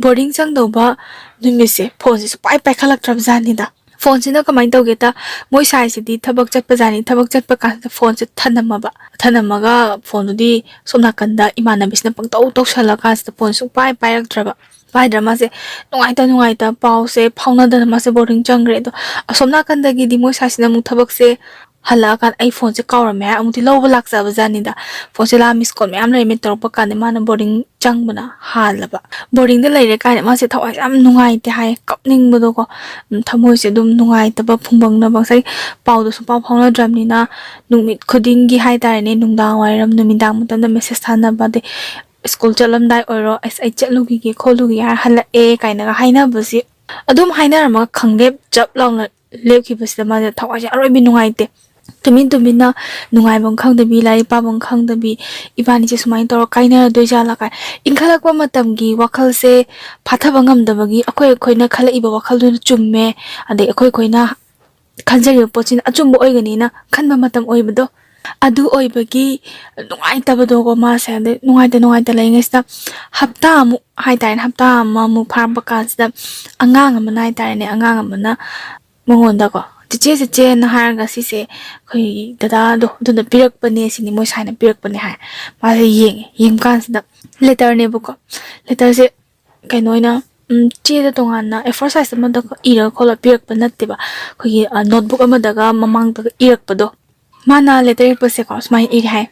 ꯕꯣꯔꯗꯤꯡ ꯆꯪꯗꯧꯕ ꯅꯨꯃꯤꯠꯁꯦ ꯐꯣꯟꯁꯦ ꯁꯨꯡꯄꯥꯏ ꯄꯥꯏꯈꯠꯂꯛꯇ꯭ꯔꯕ ꯖꯥꯠꯅꯤꯗ꯫ ꯐꯣꯟꯁꯤꯅ ꯀꯃꯥꯏꯅ ꯇꯧꯒꯦꯗ, ꯃꯣꯏ ꯁꯥꯏꯁꯤꯗꯤ ꯊꯕꯛ ꯆꯠꯄ ꯖꯥꯠꯅꯤ꯫ ꯊꯕꯛ ꯆꯠꯄ ꯀꯥꯟꯁꯤꯗ ꯐꯣꯟꯁꯦ ꯊꯅꯝꯃꯕ꯫ ꯊꯅꯝꯃꯒ ꯐꯣꯟꯗꯨꯗꯤ ꯁꯣꯝ ꯅꯥꯀꯟꯗ ꯏꯃꯥꯟꯅꯕꯤꯁꯤꯅ ꯄꯪꯇꯧ ꯇꯧꯁꯜꯂꯀꯥꯟꯁꯤꯗ ꯐꯣꯟ ꯁꯨꯡꯄꯥꯏ ꯄꯥꯏꯔꯛꯇ꯭ꯔꯕ꯫ ꯄꯥꯏꯗ꯭ꯔ ꯃꯥꯁꯦ ꯅꯨꯡꯉꯥꯏꯇ ꯅꯨꯡꯉꯥꯏꯇ ꯄꯥꯎꯁꯦ ꯐꯥꯎꯅꯗꯅ ꯃꯥꯁꯦ ꯕꯣꯔꯗꯤꯡ ꯆꯪꯈ꯭ꯔꯦ꯫ ꯑꯗꯣ ꯑꯁꯣꯝ ꯅꯥꯀꯟꯗꯒꯤꯗꯤ ꯃꯣꯏ ꯁꯥꯏꯁꯤꯅ ꯑꯃꯨꯛ ꯊꯕꯛꯁꯦ ꯍꯜꯂꯛꯑꯀꯥꯟꯗ ꯑꯩ ꯐꯣꯟꯁꯦ ꯀꯥꯎꯔꯝꯃꯦ ꯍꯥꯏ ꯑꯃꯨꯛꯇꯤ ꯂꯧꯕ ꯂꯥꯛꯆꯕ ꯖꯥꯠꯅꯤꯗ꯫ ꯐꯣꯟꯁꯦ ꯂꯥꯛꯑ ꯃꯤꯁ ꯀꯣꯜ ꯃꯌꯥꯝ ꯂꯩꯔꯝꯃꯦ, ꯇꯧꯔꯛꯄ ꯀꯥꯟꯗ ꯃꯥꯅ ꯕꯣꯔꯗꯤꯡ ꯆꯪꯕꯅ ꯍꯥꯜꯂꯕ꯫ ꯕꯣꯔꯗꯤꯡꯗ ꯂꯩꯔꯦ ꯀꯥꯏꯅ ꯃꯥꯁꯦ ꯊꯋꯥꯏꯁꯦ ꯌꯥꯝ ꯅꯨꯡꯉꯥꯏꯇꯦ ꯍꯥꯏ, ꯀꯞꯅꯤꯡꯕꯗꯣꯀꯣ꯫ ꯎꯝ, ꯊꯃꯣꯏꯁꯦ ꯑꯗꯨꯝ ꯅꯨꯡꯉꯥꯏꯇꯕ ꯐꯨꯡꯕꯪꯅꯕ, ꯉꯁꯥꯏ ꯄꯥꯎꯗꯣ ꯁꯨꯡꯄꯥꯎ ꯐꯥꯎꯅꯗ꯭ꯔꯕꯅꯤꯅ ꯅꯨꯃꯤꯠ ꯈꯨꯗꯤꯡꯒꯤ ꯍꯥꯏꯇꯥꯔꯦꯅꯦ, ꯅꯨꯡꯗꯥꯡ ꯋꯥꯏꯔꯝ, ꯅꯨꯃꯤꯗꯥꯡ ꯃꯇꯝꯗ ꯃꯦꯁꯦꯁ ꯊꯥꯅꯕ, ꯑꯗꯩ ꯁ꯭ꯀꯨꯜ ꯆꯠꯂꯝꯗꯥꯏ ꯑꯣꯏꯔꯣ, "ꯑꯁ, ꯑꯩ ꯆꯠꯂꯨꯈꯤꯒꯦ ꯈꯣꯠꯂꯨꯈꯤꯒꯦ" ꯍꯥꯏꯔ ꯍꯜꯂꯛꯑꯦ ꯀꯥꯏꯅꯒ ꯍꯥꯏꯅꯕꯁꯤ ꯑꯗꯨꯝ ꯍꯥꯏꯅꯔꯝꯃꯒ ꯈꯪꯂꯦꯞ ꯆꯞ ꯂꯥꯎꯅ ꯂꯦꯞꯈꯤꯕꯁꯤꯗ ꯃꯥꯁꯦ ꯊꯋꯥꯏꯁꯦ ꯑꯔꯣꯏꯕꯤ ꯅꯨꯡꯉꯥꯏꯇꯦ꯫ ꯇꯨꯃꯤꯟ ꯇꯨꯃꯤꯟꯅ ꯅꯨꯡꯉꯥꯏꯐꯝ ꯈꯪꯗꯕꯤ, ꯂꯥꯏꯔꯤꯛ ꯄꯥꯐꯝ ꯈꯪꯗꯕꯤ, ꯏꯕꯥꯅꯤꯁꯦ ꯁꯨꯃꯥꯏꯅ ꯇꯧꯔ ꯀꯥꯏꯅꯔꯗꯣꯏ ꯖꯥꯠꯂ ꯀꯥꯏ ꯏꯟꯈꯠꯂꯛꯄ ꯃꯇꯝꯒꯤ ꯋꯥꯈꯜꯁꯦ ꯐꯥꯊꯕ ꯉꯝꯗꯕꯒꯤ ꯑꯩꯈꯣꯏ ꯑꯩꯈꯣꯏꯅ ꯈꯜꯂꯛꯏꯕ ꯋꯥꯈꯜꯗꯨꯅ ꯆꯨꯝꯃꯦ, ꯑꯗꯩ ꯑꯩꯈꯣꯏ ꯑꯩꯈꯣꯏꯅ ꯈꯟꯖꯔꯤꯕ ꯄꯣꯠꯁꯤꯅ ꯑꯆꯨꯝꯕ ꯑꯣꯏꯒꯅꯤꯅ ꯈꯟꯕ ꯃꯇꯝ ꯑꯣꯏꯕꯗꯣ, ꯑꯗꯨ ꯑꯣꯏꯕꯒꯤ ꯅꯨꯡꯉꯥꯏꯇꯕꯗꯣꯀꯣ ꯃꯥꯁꯦ꯫ ꯑꯗꯩ ꯅꯨꯡꯉꯥꯏꯇ ꯅꯨꯡꯉꯥꯏꯇ ꯂꯩꯔꯤꯉꯩꯁꯤꯗ ꯍꯞꯇꯥ ꯑꯃꯨꯛ ꯍꯥꯏꯇꯥꯔꯦꯅꯦ, ꯍꯞꯇꯥ ꯑꯃꯃꯨꯛ ꯐꯥꯔꯛꯄ ꯀꯥꯟꯁꯤꯗ ꯑꯉꯥꯡ ꯑꯃꯅ ꯍꯥꯏꯇꯥꯔꯦꯅꯦ, ꯑꯉꯥꯡ ꯑꯃꯅ ꯃꯉꯣꯟꯗꯀꯣ, "ꯆꯦꯆꯦ, ꯆꯦꯆꯦꯅ" ꯍꯥꯏꯔꯒ, "ꯁꯤꯁꯦ ꯑꯩꯈꯣꯏꯒꯤ ꯗꯗꯥꯗꯣ ꯑꯗꯨꯅ ꯄꯤꯔꯛꯄꯅꯦ, ꯁꯤꯅꯤ ꯃꯣꯏ ꯁꯥꯏꯅ ꯄꯤꯔꯛꯄꯅꯦ" ꯍꯥꯏ꯫ ꯃꯥꯁꯦ ꯌꯦꯡꯉꯦ, ꯌꯦꯡꯕ ꯀꯥꯟꯁꯤꯗ ꯂꯦꯇꯔꯅꯦꯕꯀꯣ꯫ ꯂꯦꯇꯔꯁꯦ ꯀꯩꯅꯣ ꯑꯣꯏꯅ, ꯎꯝ, ꯆꯦꯗ ꯇꯣꯉꯥꯟꯅ ꯑꯦ ꯐꯣꯔ ꯁꯥꯏꯖ ꯑꯃꯗ ꯏꯔꯒ ꯈꯣꯠꯂ ꯄꯤꯔꯛꯄ ꯅꯠꯇꯦꯕ, ꯑꯩꯈꯣꯏꯒꯤ, ꯑ, ꯅꯣꯠꯕꯨꯛ ꯑꯃꯗꯒ ꯃꯃꯥꯡꯗꯒ ꯏꯔꯛꯄꯗꯣ꯫ ꯃꯥꯅ ꯂꯦꯇꯔ ꯏꯔꯛꯄꯁꯦꯀꯣ ꯁꯨꯃꯥꯏꯅ ꯏꯔꯦ ꯍꯥꯏ,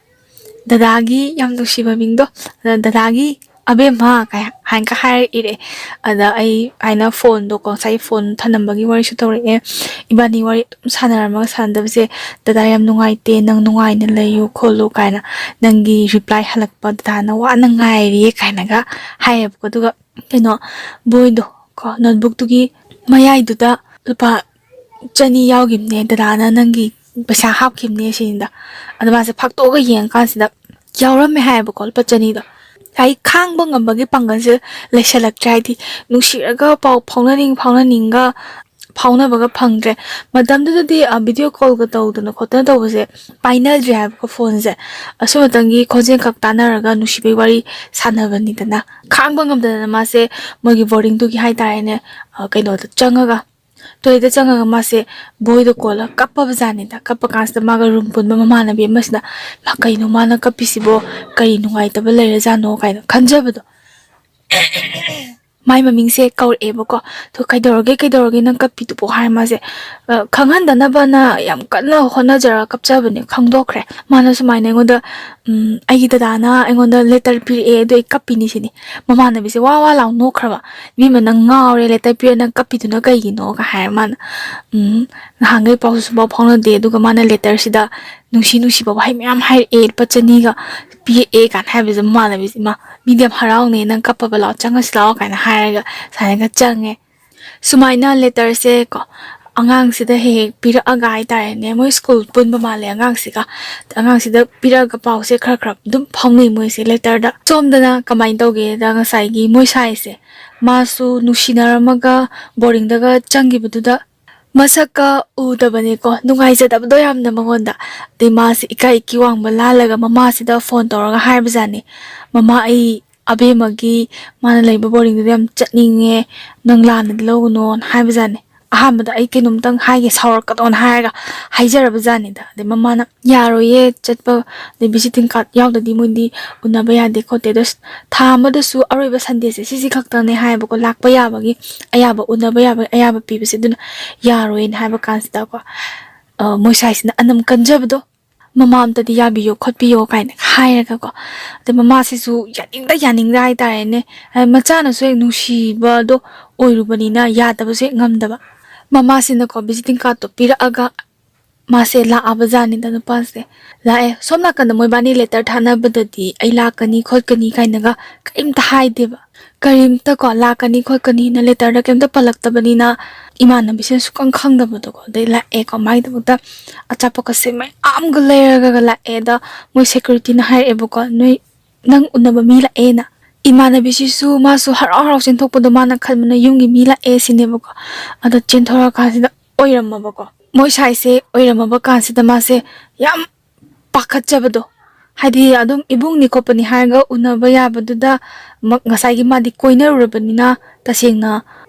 "ꯗꯗꯥꯒꯤ", ꯌꯥꯝ ꯅꯨꯡꯁꯤꯕ ꯃꯤꯡꯗꯣ, ꯑꯗ "ꯗꯗꯥꯒꯤ "ꯑꯕꯦꯝꯃ" ꯀꯥꯏ ꯍꯥꯏꯅꯒ ꯍꯥꯏꯔꯛꯏꯔꯦ꯫ ꯑꯗ ꯑꯩ ꯍꯥꯏꯅ ꯐꯣꯟꯗꯣꯀꯣ, ꯉꯁꯥꯏ ꯐꯣꯟ ꯊꯅꯝꯕꯒꯤ ꯋꯥꯔꯤꯁꯨ ꯇꯧꯔꯛꯑꯦ꯫ ꯏꯕꯥꯅꯤ ꯋꯥꯔꯤ ꯑꯗꯨꯝ ꯁꯥꯟꯅꯔꯝꯃꯒ ꯁꯥꯟꯅꯗꯕꯁꯦ, "ꯗꯗꯥ, ꯌꯥꯝ ꯅꯨꯡꯉꯥꯏꯇꯦ, ꯅꯪ ꯅꯨꯡꯉꯥꯏꯅ ꯂꯩꯌꯨ ꯈꯣꯠꯂꯨ" ꯀꯥꯏꯅ, "ꯅꯪꯒꯤ ꯔꯤꯄ꯭ꯂꯥꯏ ꯍꯜꯂꯛꯄ ꯗꯗꯥꯅ ꯋꯥꯅ ꯉꯥꯏꯔꯤꯌꯦ" ꯀꯥꯏꯅꯒ ꯍꯥꯏꯌꯦꯕꯀꯣ꯫ ꯑꯗꯨꯒ ꯀꯩꯅꯣ, ꯕꯣꯏꯗꯣ ꯀꯣ, ꯅꯣꯠꯕꯨꯛꯇꯨꯒꯤ ꯃꯌꯥꯏꯗꯨꯗ ꯂꯨꯄꯥ ꯆꯅꯤ ꯌꯥꯎꯈꯤꯕꯅꯦ, "ꯗꯗꯥꯅ ꯅꯪꯒꯤ ꯄꯩꯁꯥ ꯍꯥꯞꯈꯤꯕꯅꯦ" ꯁꯤꯅꯤꯗ꯫ ꯑꯗꯣ ꯃꯥꯁꯦ ꯐꯥꯛꯇꯣꯛꯑꯒ ꯌꯦꯡꯉꯀꯥꯟꯁꯤꯗ ꯌꯥꯎꯔꯝꯃꯦ ꯍꯥꯏꯌꯦꯕꯀꯣ, ꯂꯨꯄꯥ ꯆꯅꯤꯗꯣ꯫ ꯍꯥꯏ, ꯈꯥꯡꯕ ꯉꯝꯕꯒꯤ ꯄꯥꯡꯒꯜꯁꯦ ꯂꯩꯁꯜꯂꯛꯇ꯭ꯔꯦ꯫ ꯍꯥꯏꯗꯤ, ꯅꯨꯡꯁꯤꯔꯒ ꯄꯥꯎ ꯐꯥꯎꯅꯅꯤꯡ ꯐꯥꯎꯅꯅꯤꯡꯒ ꯐꯥꯎꯅꯕꯒ ꯐꯪꯗ꯭ꯔꯦ꯫ ꯃꯇꯝꯗꯨꯗꯗꯤ, ꯑ, ꯚꯤꯗꯤꯑꯣ ꯀꯣꯜꯒ ꯇꯧꯗꯅ ꯈꯣꯠꯇꯅ ꯇꯧꯕꯁꯦ ꯄꯥꯏꯅꯗ꯭ꯔꯦ ꯍꯥꯏꯕꯀꯣ, ꯐꯣꯟꯁꯦ꯫ ꯑꯁꯨꯝ ꯃꯇꯝꯒꯤ ꯈꯣꯟꯖꯦꯜ ꯈꯛ ꯇꯥꯟꯅꯔꯒ ꯅꯨꯡꯁꯤꯕꯒꯤ ꯋꯥꯔꯤ ꯁꯥꯟꯅꯕꯅꯤꯗꯅ꯫ ꯈꯥꯡꯕ ꯉꯝꯗꯗꯅ ꯃꯥꯁꯦ ꯃꯣꯏꯒꯤ ꯕꯣꯔꯗꯤꯡꯗꯨꯒꯤ ꯍꯥꯏꯇꯥꯔꯦꯅꯦ, ꯑ, ꯀꯩꯅꯣꯗ ꯆꯪꯉꯒ, ꯇꯣꯏꯂꯦꯠꯇ ꯆꯪꯉꯒ ꯃꯥꯁꯦ ꯕꯣꯏꯗꯣ ꯀꯣꯜꯂꯒ ꯀꯞꯄꯕ ꯖꯥꯠꯅꯤꯗ꯫ ꯀꯞꯄ ꯀꯥꯟꯁꯤꯗ ꯃꯥꯒ ꯔꯨꯝ ꯄꯨꯟꯕ ꯃꯃꯥꯟꯅꯕꯤ ꯑꯃꯁꯤꯅ, "ꯃꯥ ꯀꯩꯅꯣ ꯃꯥꯅ ꯀꯞꯄꯤꯁꯤꯕꯣ? ꯀꯔꯤ ꯅꯨꯡꯉꯥꯏꯇꯕ ꯂꯩꯔꯖꯥꯠꯅꯣ?" ꯀꯥꯏꯅ ꯈꯟꯖꯕꯗꯣ꯫ ꯃꯥꯏ ꯃꯃꯤꯡꯁꯦ ꯀꯧꯔꯛꯑꯦꯕꯀꯣ꯫ "ꯑꯗꯣ ꯀꯩꯗꯧꯔꯒꯦ, ꯀꯩꯗꯧꯔꯒꯦ ꯅꯪ ꯀꯞꯄꯤꯗꯨꯕꯣ?" ꯍꯥꯏꯔ ꯃꯥꯁꯦ, ꯑ, ꯈꯪꯍꯟꯗꯅꯕꯅ ꯌꯥꯝ ꯀꯟꯅ ꯍꯣꯠꯅꯖꯔꯒ ꯀꯞꯆꯕꯅꯦ, ꯈꯪꯗꯣꯛꯈ꯭ꯔꯦ꯫ ꯃꯥꯅ ꯁꯨꯃꯥꯏꯅ ꯑꯩꯉꯣꯟꯗ, ꯎꯝ, "ꯑꯩꯒꯤ ꯗꯗꯥꯅ ꯑꯩꯉꯣꯟꯗ ꯂꯦꯇꯔ ꯄꯤꯔꯛꯑꯦ, ꯑꯗꯨ ꯑꯩ ꯀꯞꯄꯤꯅꯤ" ꯁꯤꯅꯤ꯫ ꯃꯃꯥꯟꯅꯕꯤꯁꯦ ꯋꯥ ꯋꯥ ꯂꯥꯎ ꯅꯣꯛꯈ꯭ꯔꯕ꯫ "ꯏꯕꯦꯝꯃ, ꯅꯪ ꯉꯥꯎꯔꯦ, ꯂꯦꯇꯔ ꯄꯤꯔ ꯅꯪ ꯀꯞꯄꯤꯗꯨꯅ ꯀꯩꯒꯤꯅꯣ?" ꯀ ꯍꯥꯏꯔ ꯃꯥꯅ, ꯎꯝ, ꯅꯍꯥꯟꯈꯩ ꯄꯥꯎꯁꯨ ꯁꯨꯡꯐꯥꯎ ꯐꯥꯎꯅꯗꯦ, ꯑꯗꯨꯒ ꯃꯥꯅ ꯂꯦꯇꯔꯁꯤꯗ ꯅꯨꯡꯁꯤ ꯅꯨꯡꯁꯤꯕ ꯋꯥꯍꯩ ꯃꯌꯥꯝ ꯍꯥꯏꯔꯛꯑꯦ, ꯂꯨꯄꯥ ꯆꯅꯤꯒ ꯄꯤꯔꯛꯑꯦ ꯀꯥꯏꯅ ꯍꯥꯏꯕꯁꯦ ꯃꯃꯥꯟꯅꯕꯤꯁꯦ, "ꯏꯃꯥ, ꯃꯤꯗꯤ ꯌꯥꯝ ꯍꯔꯥꯎꯅꯦ, ꯅꯪ ꯀꯞꯄꯕ ꯂꯥꯛꯑꯣ, ꯆꯪꯉꯁꯤ ꯂꯥꯛꯑꯣ" ꯀꯥꯏꯅ ꯍꯥꯏꯔꯒ ꯁꯨꯃꯥꯏꯅꯒ ꯆꯪꯉꯦ꯫ ꯁꯨꯃꯥꯏꯅ ꯂꯦꯇꯔꯁꯦ ꯀꯣ, ꯑꯉꯥꯡꯁꯤꯗ ꯍꯦꯛ ꯍꯦꯛ ꯄꯤꯔꯛꯑꯒ ꯍꯥꯏꯇꯥꯔꯦꯅꯦ, ꯃꯣꯏ ꯁ꯭ꯀꯨꯜ ꯄꯨꯟꯕ ꯃꯥꯜꯂꯦ ꯑꯉꯥꯡꯁꯤꯒ꯫ ꯑꯉꯥꯡꯁꯤꯗ ꯄꯤꯔꯛꯑꯒ ꯄꯥꯎꯁꯦ ꯈꯔ ꯈꯔ ꯑꯗꯨꯝ ꯐꯥꯎꯅꯩ ꯃꯣꯏꯁꯦ ꯂꯦꯇꯔꯗ꯫ ꯁꯣꯝꯗꯅ ꯀꯃꯥꯏꯅ ꯇꯧꯒꯦꯗ, ꯉꯁꯥꯏꯒꯤ ꯃꯣꯏ ꯁꯥꯏꯁꯦ, ꯃꯥꯁꯨ ꯅꯨꯡꯁꯤꯅꯔꯝꯃꯒ ꯕꯣꯔꯗꯤꯡꯗꯒ ꯆꯪꯈꯤꯕꯗꯨꯗ ꯃꯁꯛꯀ ꯎꯗꯕꯅꯦꯀꯣ, ꯅꯨꯡꯉꯥꯏꯖꯗꯕꯗꯣ ꯌꯥꯝꯅ ꯃꯉꯣꯟꯗ꯫ ꯑꯗꯩ ꯃꯥꯁꯦ ꯏꯀꯥꯏ ꯏꯀꯤ ꯋꯥꯡꯕ ꯂꯥꯜꯂꯒ ꯃꯃꯥꯁꯤꯗ ꯐꯣꯟ ꯇꯧꯔꯒ ꯍꯥꯏꯕꯖꯥꯠꯅꯤ, "ꯃꯃꯥ, ꯑꯩ ꯑꯕꯦꯝꯃꯒꯤ, ꯃꯥꯅ ꯂꯩꯕ ꯕꯣꯔꯗꯤꯡꯗꯨꯗ ꯌꯥꯝ ꯆꯠꯅꯤꯡꯉꯦ, ꯅꯪ ꯂꯥꯟꯅꯗꯤ ꯂꯧꯒꯅꯣꯅ" ꯍꯥꯏꯕꯖꯥꯠꯅꯤ꯫ "ꯑꯍꯥꯟꯕꯗ ꯑꯩ ꯀꯩꯅꯣꯝꯇꯪ ꯍꯥꯏꯒꯦ, ꯁꯥꯎꯔꯛꯀꯅꯣꯅ" ꯍꯥꯏꯔꯒ ꯍꯥꯏꯖꯔꯕꯖꯥꯠꯅꯤꯗ꯫ ꯑꯗꯩ ꯃꯃꯥꯅ, "ꯌꯥꯔꯣꯏꯌꯦ ꯆꯠꯄ, ꯑꯗꯩ ꯚꯤꯖꯤꯇꯤꯡ ꯀꯥꯔꯗ ꯌꯥꯎꯗꯗꯤ ꯃꯣꯏꯗꯤ ꯎꯅꯕ ꯌꯥꯗꯦ ꯈꯣꯠꯇꯦ, ꯑꯗꯣ ꯊꯥ ꯑꯃꯗꯁꯨ ꯑꯔꯣꯏꯕ ꯁꯟꯗꯦꯁꯦ ꯁꯤꯁꯤ ꯈꯛꯇꯪꯅꯦ" ꯍꯥꯏꯌꯦꯕꯀꯣ, ꯂꯥꯛꯄ ꯌꯥꯕꯒꯤ ꯑꯌꯥꯕ, ꯎꯅꯕ ꯌꯥꯕꯒꯤ ꯑꯌꯥꯕ ꯄꯤꯕꯁꯦ꯫ ꯑꯗꯨꯅ ꯌꯥꯔꯣꯏꯅ ꯍꯥꯏꯕ ꯀꯥꯟꯁꯤꯗꯀꯣ, ꯑ, ꯃꯣꯏ ꯁꯥꯏꯁꯤꯅ ꯑꯅꯝ ꯀꯟꯖꯕꯗꯣ, "ꯃꯃꯥ ꯑꯝꯇꯗꯤ ꯌꯥꯕꯤꯌꯣ ꯈꯣꯠꯄꯤꯌꯣ" ꯀꯥꯏꯅ ꯍꯥꯏꯔꯒꯀꯣ꯫ ꯑꯗꯩ ꯃꯃꯥꯁꯤꯁꯨ ꯌꯥꯅꯤꯡꯗ ꯌꯥꯅꯤꯡꯗ ꯍꯥꯏꯇꯥꯔꯦꯅꯦ, ꯑ, ꯃꯆꯥꯅꯁꯨ ꯍꯦꯛ ꯅꯨꯡꯁꯤꯕꯗꯣ ꯑꯣꯏꯔꯨꯕꯅꯤꯅ ꯌꯥꯗꯕꯁꯨ ꯍꯦꯛ ꯉꯝꯗꯕ꯫ ꯃꯃꯥꯁꯤꯅꯀꯣ ꯚꯤꯖꯤꯇꯤꯡ ꯀꯥꯔꯠꯇꯣ ꯄꯤꯔꯛꯑꯒ ꯃꯥꯁꯦ ꯂꯥꯛꯑꯕ ꯖꯥꯠꯅꯤꯗ, ꯅꯨꯄꯥꯁꯦ꯫ ꯂꯥꯛꯑꯦ꯫ ꯁꯣꯝ ꯅꯥꯀꯟꯗ ꯃꯣꯏꯕꯥꯅꯤ ꯂꯦꯇꯔ ꯊꯥꯅꯕꯗꯗꯤ "ꯑꯩ ꯂꯥꯛꯀꯅꯤ ꯈꯣꯠꯀꯅꯤ" ꯀꯥꯏꯅꯒ ꯀꯔꯤꯝꯇ ꯍꯥꯏꯗꯦꯕ꯫ ꯀꯔꯤꯝꯇ ꯀꯣ ꯂꯥꯛꯀꯅꯤ ꯈꯣꯠꯀꯅꯤꯅ ꯂꯦꯇꯔꯗ ꯀꯔꯤꯝꯇ ꯄꯜꯂꯛꯇꯕꯅꯤꯅ ꯏꯃꯥꯟꯅꯕꯤꯁꯤꯅ ꯁꯨꯛꯈꯪ ꯈꯪꯗꯕꯗꯣꯀꯣ꯫ ꯑꯗꯩ ꯂꯥꯛꯑꯦꯀꯣ, ꯃꯥꯒꯤꯗꯃꯛꯇ ꯑꯆꯥꯄꯣꯠꯀꯁꯦ ꯃꯌꯥꯝꯒ ꯂꯩꯔꯒ ꯂꯥꯛꯑꯦ꯫ ꯑꯗ ꯃꯣꯏ ꯁꯦꯀ꯭ꯌꯨꯔꯤꯇꯤꯅ ꯍꯥꯏꯔꯛꯑꯦꯕꯀꯣ, "ꯅꯣꯏ, ꯅꯪ ꯎꯅꯕ ꯃꯤ ꯂꯥꯛꯑꯦꯅ"꯫ ꯏꯃꯥꯟꯅꯕꯤꯁꯤꯁꯨ ꯃꯥꯁꯨ ꯍꯔꯥꯎ ꯍꯔꯥꯎ ꯆꯦꯟꯊꯣꯛꯄꯗꯣ ꯃꯥꯅ ꯈꯟꯕꯅ ꯌꯨꯝꯒꯤ ꯃꯤ ꯂꯥꯛꯑꯦ ꯁꯤꯅꯦꯕꯀꯣ꯫ ꯑꯗ ꯆꯦꯟꯊꯣꯔꯛꯑꯀꯥꯟꯁꯤꯗ ꯑꯣꯏꯔꯝꯃꯕꯀꯣ꯫ ꯃꯣꯏ ꯁꯥꯏꯁꯦ ꯑꯣꯏꯔꯝꯃꯕ ꯀꯥꯟꯁꯤꯗ ꯃꯥꯁꯦ ꯌꯥꯝ ꯄꯥꯈꯠꯆꯕꯗꯣ, ꯍꯥꯏꯗꯤ ꯑꯗꯨꯝ ꯏꯕꯨꯡꯅꯤ ꯈꯣꯠꯄꯅꯤ ꯍꯥꯏꯔꯒ ꯎꯅꯕ ꯌꯥꯕꯗꯨꯗ ꯃ-, ꯉꯁꯥꯏꯒꯤ ꯃꯥꯗꯤ ꯀꯣꯏꯅꯔꯨꯔꯕꯅꯤꯅ ꯇꯁꯦꯡꯅ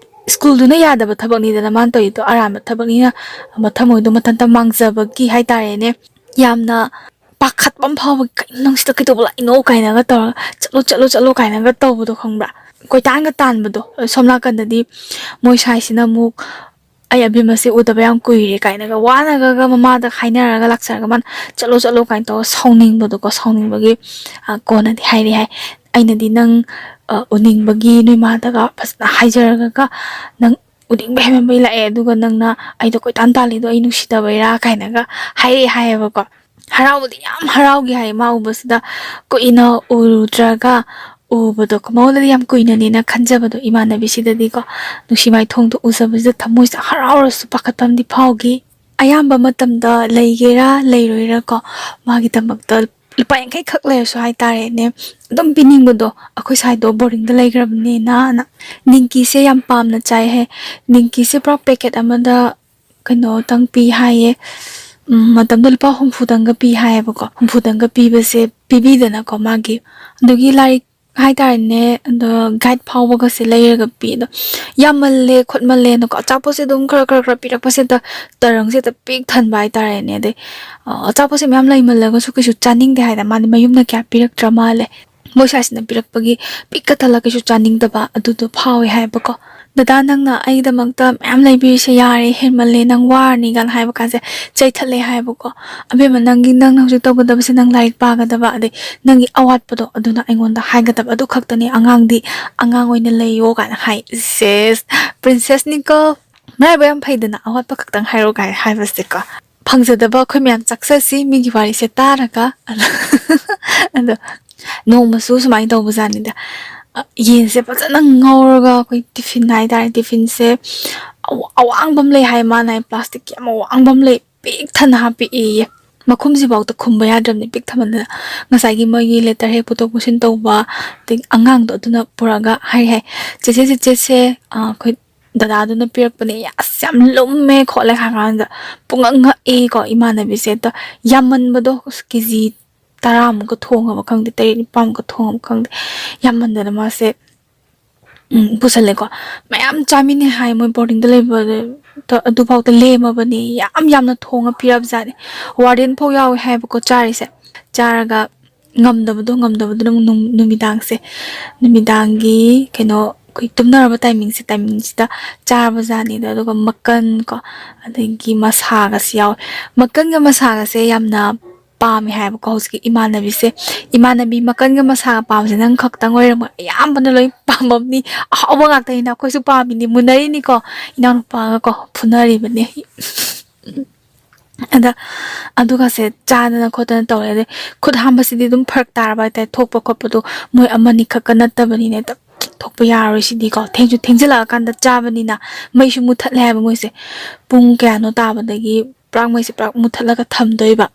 ꯁ꯭ꯀꯨꯜꯗꯨꯅ ꯌꯥꯗꯕ ꯊꯕꯛꯅꯤꯗꯅ ꯃꯥꯅ ꯇꯧꯔꯤꯗꯣ, ꯑꯔꯥꯟꯕ ꯊꯕꯛꯅꯤꯅ ꯃꯊꯃꯣꯏꯗꯣ ꯃꯊꯟꯇ ꯃꯥꯡꯖꯕꯒꯤ ꯍꯥꯏꯇꯥꯔꯦꯅꯦ, ꯌꯥꯝꯅ ꯄꯥꯈꯠꯄ ꯑꯃ ꯐꯥꯎꯕꯒꯤ, "ꯀꯩꯅꯣ, ꯅꯪ ꯁꯤꯗ ꯀꯩꯗꯧꯕ ꯂꯥꯛꯏꯅꯣ?" ꯀꯥꯏꯅꯒ ꯇꯧꯔꯒ, "ꯆꯠꯂꯣ, ꯆꯠꯂꯣ, ꯆꯠꯂꯣ" ꯀꯥꯏꯅꯒ ꯇꯧꯕꯗꯣ ꯈꯪꯕ꯭ꯔꯥ? ꯀꯣꯏꯇꯥꯟꯒ ꯇꯥꯟꯕꯗꯣ꯫ ꯁꯣꯝ ꯅꯥꯀꯟꯗꯗꯤ ꯃꯣꯏ ꯁꯥꯏꯁꯤꯅ ꯑꯃꯨꯛ, "ꯑꯩ ꯑꯕꯦꯝꯃꯁꯦ ꯎꯗꯕ ꯌꯥꯝ ꯀꯨꯏꯔꯦ" ꯀꯥꯏꯅꯒ ꯋꯥꯅꯒꯒ ꯃꯃꯥꯗ ꯍꯥꯏꯅꯔꯒ ꯂꯥꯛꯆꯔꯒ ꯃꯥꯅ "ꯆꯠꯂꯣ, ꯆꯠꯂꯣ" ꯀꯥꯏꯅ ꯇꯧꯔꯒ ꯁꯥꯎꯅꯤꯡꯕꯗꯣ, ꯀꯣ ꯁꯥꯎꯅꯤꯡꯕꯒꯤ, ꯑ, ꯀꯣꯟꯅꯗꯤ ꯍꯥꯏꯔꯦ ꯍꯥꯏ, "ꯑꯩꯅꯗꯤ ꯅꯪ, ꯑ, ꯎꯅꯤꯡꯕꯒꯤ ꯅꯣꯏ ꯃꯥꯗꯒ ꯐꯖꯅ ꯍꯥꯏꯖꯔꯒ ꯅꯪ ꯎꯅꯤꯡꯕ ꯍꯦꯟꯃꯟꯕꯩ ꯂꯥꯛꯑꯦ, ꯑꯗꯨꯒ ꯅꯪꯅ ꯑꯩꯗꯣ ꯀꯣꯏꯇꯥꯟ ꯇꯥꯜꯂꯤꯗꯣ ꯑꯩ ꯅꯨꯡꯁꯤꯗꯕꯩꯔꯥ?" ꯀꯥꯏꯅꯒ ꯍꯥꯏꯔꯛꯑꯦ ꯍꯥꯏꯌꯦꯕꯀꯣ꯫ ꯍꯔꯥꯎꯕꯗꯤ ꯌꯥꯝ ꯍꯔꯥꯎꯈꯤ ꯍꯥꯏ ꯃꯥ ꯎꯕꯁꯤꯗ꯫ ꯀꯨꯏꯅ ꯎꯔꯨꯗ꯭ꯔꯒ ꯎꯕꯗꯣ, ꯃꯉꯣꯟꯗꯗꯤ ꯌꯥꯝ ꯀꯨꯏꯅꯅꯦꯅ ꯈꯟꯖꯕꯗꯣ ꯏꯃꯥꯟꯅꯕꯤꯁꯤꯗꯗꯤꯀꯣ, ꯅꯨꯡꯁꯤ ꯃꯥꯏꯊꯣꯡꯗꯣ ꯎꯖꯕꯁꯤꯗ ꯊꯃꯣꯏꯁꯤꯗ ꯍꯔꯥꯎꯔꯁꯨ ꯄꯥꯈꯠꯄ ꯑꯃꯗꯤ ꯐꯥꯎꯈꯤ꯫ ꯑꯌꯥꯝꯕ ꯃꯇꯝꯗ ꯂꯩꯒꯦꯔꯥ ꯂꯩꯔꯣꯏꯔꯥꯀꯣ, ꯃꯥꯒꯤꯗꯃꯛꯇ ꯂꯨꯄꯥ ꯌꯥꯡꯈꯩ ꯈꯛ ꯂꯩꯔꯁꯨ ꯍꯥꯏꯇꯥꯔꯦꯅꯦ, ꯑꯗꯨꯝ ꯄꯤꯅꯤꯡꯕꯗꯣ꯫ "ꯑꯩꯈꯣꯏ ꯁꯥꯏꯗꯣ ꯕꯣꯔꯗꯤꯡꯗ ꯂꯩꯈ꯭ꯔꯕꯅꯦꯅ"ꯅ꯫ ꯅꯤꯡꯀꯤꯁꯦ ꯌꯥꯝ ꯄꯥꯝꯅ ꯆꯥꯏ ꯍꯥꯏ꯫ ꯅꯤꯡꯀꯤꯁꯦ ꯄꯨꯔꯥ ꯄꯦꯀꯦꯠ ꯑꯃꯗ ꯀꯩꯅꯣꯇꯪ ꯄꯤ ꯍꯥꯏꯌꯦ꯫ ꯎꯝ, ꯃꯇꯝꯗ ꯂꯨꯄꯥ ꯍꯨꯝꯐꯨꯗꯪꯒ ꯄꯤ ꯍꯥꯏꯌꯦꯕꯀꯣ꯫ ꯍꯨꯝꯐꯨꯗꯪꯒ ꯄꯤꯕꯁꯦ ꯄꯤꯕꯤꯗꯅꯀꯣ, ꯃꯥꯒꯤ ꯑꯗꯨꯒꯤ ꯂꯥꯏꯔꯤꯛ ꯍꯥꯏꯇꯥꯔꯦꯅꯦ, ꯑꯗꯣ ꯒꯥꯏꯗ ꯐꯥꯎꯕꯒꯁꯦ ꯂꯩꯔꯒ ꯄꯤ꯫ ꯑꯗꯣ ꯌꯥꯝꯃꯜꯂꯦ ꯈꯣꯠꯃꯜꯂꯦꯅꯀꯣ, ꯑꯆꯥꯄꯣꯠꯁꯦ ꯑꯗꯨꯝ ꯈꯔ ꯈꯔ ꯈꯔ ꯄꯤꯔꯛꯄꯁꯦ ꯍꯦꯛꯇ ꯇꯔꯪꯁꯦ ꯍꯦꯛꯇ ꯄꯤꯛ ꯊꯟꯕ ꯍꯥꯏꯇꯥꯔꯦꯅꯦ꯫ ꯑꯗꯩ, ꯑ, ꯑꯆꯥꯄꯣꯠꯁꯦ ꯃꯌꯥꯝ ꯂꯩꯃꯜꯂꯒꯁꯨ ꯀꯩꯁꯨ ꯆꯥꯅꯤꯡꯗꯦ ꯍꯥꯏꯗꯅ, ꯃꯥꯗꯤ ꯃꯌꯨꯝꯅ ꯀꯌꯥ ꯄꯤꯔꯛꯇ꯭ꯔ ꯃꯥꯜꯂꯦ꯫ ꯃꯣꯏ ꯁꯥꯏꯁꯤꯅ ꯄꯤꯔꯛꯄꯒꯤ ꯄꯤꯛꯀ ꯊꯜꯂ ꯀꯩꯁꯨ ꯆꯥꯅꯤꯡꯗꯕ ꯑꯗꯨꯗꯣ ꯐꯥꯎꯋꯦ ꯍꯥꯏꯕꯀꯣ꯫ "ꯗꯗꯥ, ꯅꯪꯅ ꯑꯩꯒꯤꯗꯃꯛꯇ ꯃꯌꯥꯝ ꯂꯩꯕꯤꯔꯤꯁꯦ ꯌꯥꯔꯦ, ꯍꯦꯟꯃꯜꯂꯦ, ꯅꯪ ꯋꯥꯔꯅꯤ" ꯀꯥꯏꯅ ꯍꯥꯏꯕ ꯀꯥꯟꯁꯦ ꯆꯩꯊꯠꯂꯦ ꯍꯥꯏꯕꯀꯣ꯫ "ꯑꯕꯦꯝꯃ, ꯅꯪꯒꯤ, ꯅꯪꯅ ꯍꯧꯖꯤꯛ ꯇꯧꯒꯗꯕꯁꯦ ꯅꯪ ꯂꯥꯏꯔꯤꯛ ꯄꯥꯒꯗꯕ, ꯑꯗꯩ ꯅꯪꯒꯤ ꯑꯋꯥꯠꯄꯗꯣ ꯑꯗꯨꯅ ꯑꯩꯉꯣꯟꯗ ꯍꯥꯏꯒꯗꯕ, ꯑꯗꯨ ꯈꯛꯇꯅꯤ, ꯑꯉꯥꯡꯗꯤ ꯑꯉꯥꯡ ꯑꯣꯏꯅ ꯂꯩꯌꯣ" ꯀꯥꯏꯅ ꯍꯥꯏ꯫ ꯁꯦꯁ, ꯄ꯭ꯔꯤꯟꯁꯦꯁꯅꯤꯀꯣ, ꯃꯔꯥꯏꯕꯛ ꯌꯥꯝ ꯐꯩꯗꯅ, "ꯑꯋꯥꯠꯄ ꯈꯛꯇꯪ ꯍꯥꯏꯔꯣ" ꯀꯥꯏꯅ ꯍꯥꯏꯕꯁꯦꯀꯣ꯫ ꯐꯪꯖꯗꯕ ꯑꯩꯈꯣꯏ ꯃꯌꯥꯝ ꯆꯥꯛꯆꯁꯤ ꯃꯤꯒꯤ ꯋꯥꯔꯤꯁꯦ ꯇꯥꯔꯒ꯫ ꯑꯗꯣ ꯅꯣꯡꯃꯁꯨ ꯁꯨꯃꯥꯏꯅ ꯇꯧꯕꯖꯥꯠꯅꯤꯗ꯫ ꯑ, ꯌꯦꯟꯁꯦ ꯐꯖꯅ ꯉꯧꯔꯒ ꯑꯩꯈꯣꯏ ꯇꯤꯐꯤꯟ ꯍꯥꯏꯇꯥꯔꯦ, ꯇꯤꯐꯤꯟꯁꯦ ꯑꯋꯥ-, ꯑꯋꯥꯡꯕ ꯑꯃ ꯂꯩ ꯍꯥꯏ, ꯃꯥꯅ ꯍꯥꯏ, ꯄ꯭ꯂꯥꯁꯇꯤꯛꯀꯤ ꯌꯥꯝ ꯑꯋꯥꯡꯕ ꯑꯃ ꯂꯩ, ꯄꯤꯛ ꯊꯟꯅ ꯍꯥꯞꯄꯛꯑꯦꯌꯦ꯫ ꯃꯈꯨꯝꯁꯤꯐꯥꯎꯗ ꯈꯨꯝꯕ ꯌꯥꯗ꯭ꯔꯕꯅꯤ, ꯄꯤꯛ ꯊꯟꯃꯟꯗꯅ꯫ ꯉꯁꯥꯏꯒꯤ ꯃꯣꯏꯒꯤ ꯂꯦꯇꯔ ꯍꯦꯛ ꯄꯨꯊꯣꯛ ꯄꯨꯁꯤꯟ ꯇꯧꯕ, ꯑꯗꯒꯤ ꯑꯉꯥꯡꯗꯣ ꯑꯗꯨꯅ ꯄꯨꯔꯛꯑꯒ ꯍꯥꯏ ꯍꯥꯏ, "ꯆꯦꯆꯦ, ꯆꯦꯆꯦꯁꯦ, ꯑ, ꯑꯩꯈꯣꯏ ꯗꯗꯥꯗꯨꯅ ꯄꯤꯔꯛꯄꯅꯦ, ꯑꯁ, ꯌꯥꯝ ꯂꯨꯝꯃꯦ" ꯈꯣꯠꯂꯦ ꯍꯥꯏ ꯀꯥꯟꯗ ꯄꯨꯡꯉꯛ ꯉꯛꯑꯦꯀꯣ ꯏꯃꯥꯟꯅꯕꯤꯁꯦ꯫ ꯑꯗꯣ ꯌꯥꯝꯃꯟꯕꯗꯣ, ꯑꯁ, ꯀꯦ ꯖꯤ ꯇꯔꯥꯃꯨꯛꯀ ꯊꯣꯡꯉꯕ ꯈꯪꯗꯦ, ꯇꯔꯦꯠ ꯅꯤꯄꯥꯜꯃꯨꯛꯀ ꯊꯣꯡꯉꯕ ꯈꯪꯗꯦ, ꯌꯥꯝꯃꯟꯗꯅ ꯃꯥꯁꯦ, ꯎꯝ, ꯄꯨꯁꯜꯂꯦꯀꯣ꯫ ꯃꯌꯥꯝ ꯆꯥꯃꯤꯟꯅꯩ ꯍꯥꯏ, ꯃꯣꯏ ꯕꯣꯔꯗꯤꯡꯗ ꯂꯩꯕꯗ ꯑꯗꯨꯐꯥꯎꯗ ꯂꯦꯝꯃꯕꯅꯦ, ꯌꯥꯝ ꯌꯥꯝꯅ ꯊꯣꯡꯉ ꯄꯤꯔꯕꯖꯥꯠꯅꯦ꯫ ꯋꯥꯔꯗꯦꯟ ꯐꯥꯎ ꯌꯥꯎꯋꯦ ꯍꯥꯏꯕꯀꯣ ꯆꯥꯔꯤꯁꯦ꯫ ꯆꯥꯔꯒ ꯉꯝꯗꯕꯗꯣ, ꯉꯝꯗꯕꯗꯨꯅ ꯑꯃꯨꯛ ꯅꯨꯡ-, ꯅꯨꯃꯤꯗꯥꯡꯁꯦ, ꯅꯨꯃꯤꯗꯥꯡꯒꯤ ꯀꯩꯅꯣ, ꯑꯩꯈꯣꯏ ꯇꯨꯝꯅꯔꯕ ꯇꯥꯏꯃꯤꯡꯁꯦ, ꯇꯥꯏꯃꯤꯡꯁꯤꯗ ꯆꯥꯕꯖꯥꯠꯅꯤꯗ꯫ ꯑꯗꯨꯒ ꯃꯀꯟ ꯀꯣ, ꯑꯗꯒꯤ ꯃꯁꯥꯒꯁꯨ ꯌꯥꯎꯋꯦ꯫ ꯃꯀꯟꯒ ꯃꯁꯥꯒꯁꯦ ꯌꯥꯝꯅ ꯄꯥꯝꯃꯦ ꯍꯥꯏꯕꯀꯣ ꯍꯧꯖꯤꯛꯀꯤ ꯏꯃꯥꯟꯅꯕꯤꯁꯦ꯫ ꯏꯃꯥꯟꯅꯕꯤ ꯃꯀꯟꯒ ꯃꯁꯥꯒ ꯄꯥꯝꯕꯁꯦ ꯅꯪ ꯈꯛꯇꯪ ꯑꯣꯏꯔꯝꯃꯣꯏ, ꯑꯌꯥꯝꯕꯅ ꯂꯣꯏ ꯄꯥꯝꯃꯝꯅꯤ꯫ ꯑꯍꯥꯎꯕ ꯉꯥꯛꯇꯅꯤꯅ ꯑꯩꯈꯣꯏꯁꯨ ꯄꯥꯝꯃꯤꯅꯤ, ꯃꯨꯟꯅꯔꯤꯅꯤꯀꯣ, ꯏꯅꯥꯎꯅꯨꯄꯥꯒꯀꯣ ꯐꯨꯅꯔꯤꯕꯅꯤ꯫ ꯑꯗ ꯑꯗꯨꯒꯁꯦ ꯆꯥꯗꯅ ꯈꯣꯠꯇꯅ ꯇꯧꯔꯦ꯫ ꯑꯗꯩ ꯈꯨꯠ ꯍꯥꯝꯕꯁꯤꯗꯤ ꯑꯗꯨꯝ ꯐꯔꯛ ꯇꯥꯔꯕ ꯍꯥꯏꯇꯥꯔꯦ, ꯊꯣꯛꯄ ꯈꯣꯠꯄꯗꯣ ꯃꯣꯏ ꯑꯃꯅꯤ ꯈꯛꯀ ꯅꯠꯇꯕꯅꯤꯅ ꯍꯦꯛꯇ ꯊꯣꯛꯄ ꯌꯥꯔꯣꯏ ꯁꯤꯗꯤꯀꯣ꯫ ꯊꯦꯡꯁꯨ ꯊꯦꯡꯖꯤꯜꯂꯛꯑꯀꯥꯟꯗ ꯆꯥꯕꯅꯤꯅ ꯃꯩꯁꯨ ꯃꯨꯠꯊꯠꯂꯦ ꯍꯥꯏꯕ ꯃꯣꯏꯁꯦ꯫ ꯄꯨꯡ ꯀꯌꯥꯅꯣ ꯇꯥꯕꯗꯒꯤ ꯄꯨꯔꯥ ꯃꯩꯁꯦ ꯄꯨꯔꯥ ꯃꯨꯠꯊꯠꯂꯒ ꯊꯝꯗꯣꯏꯕ꯫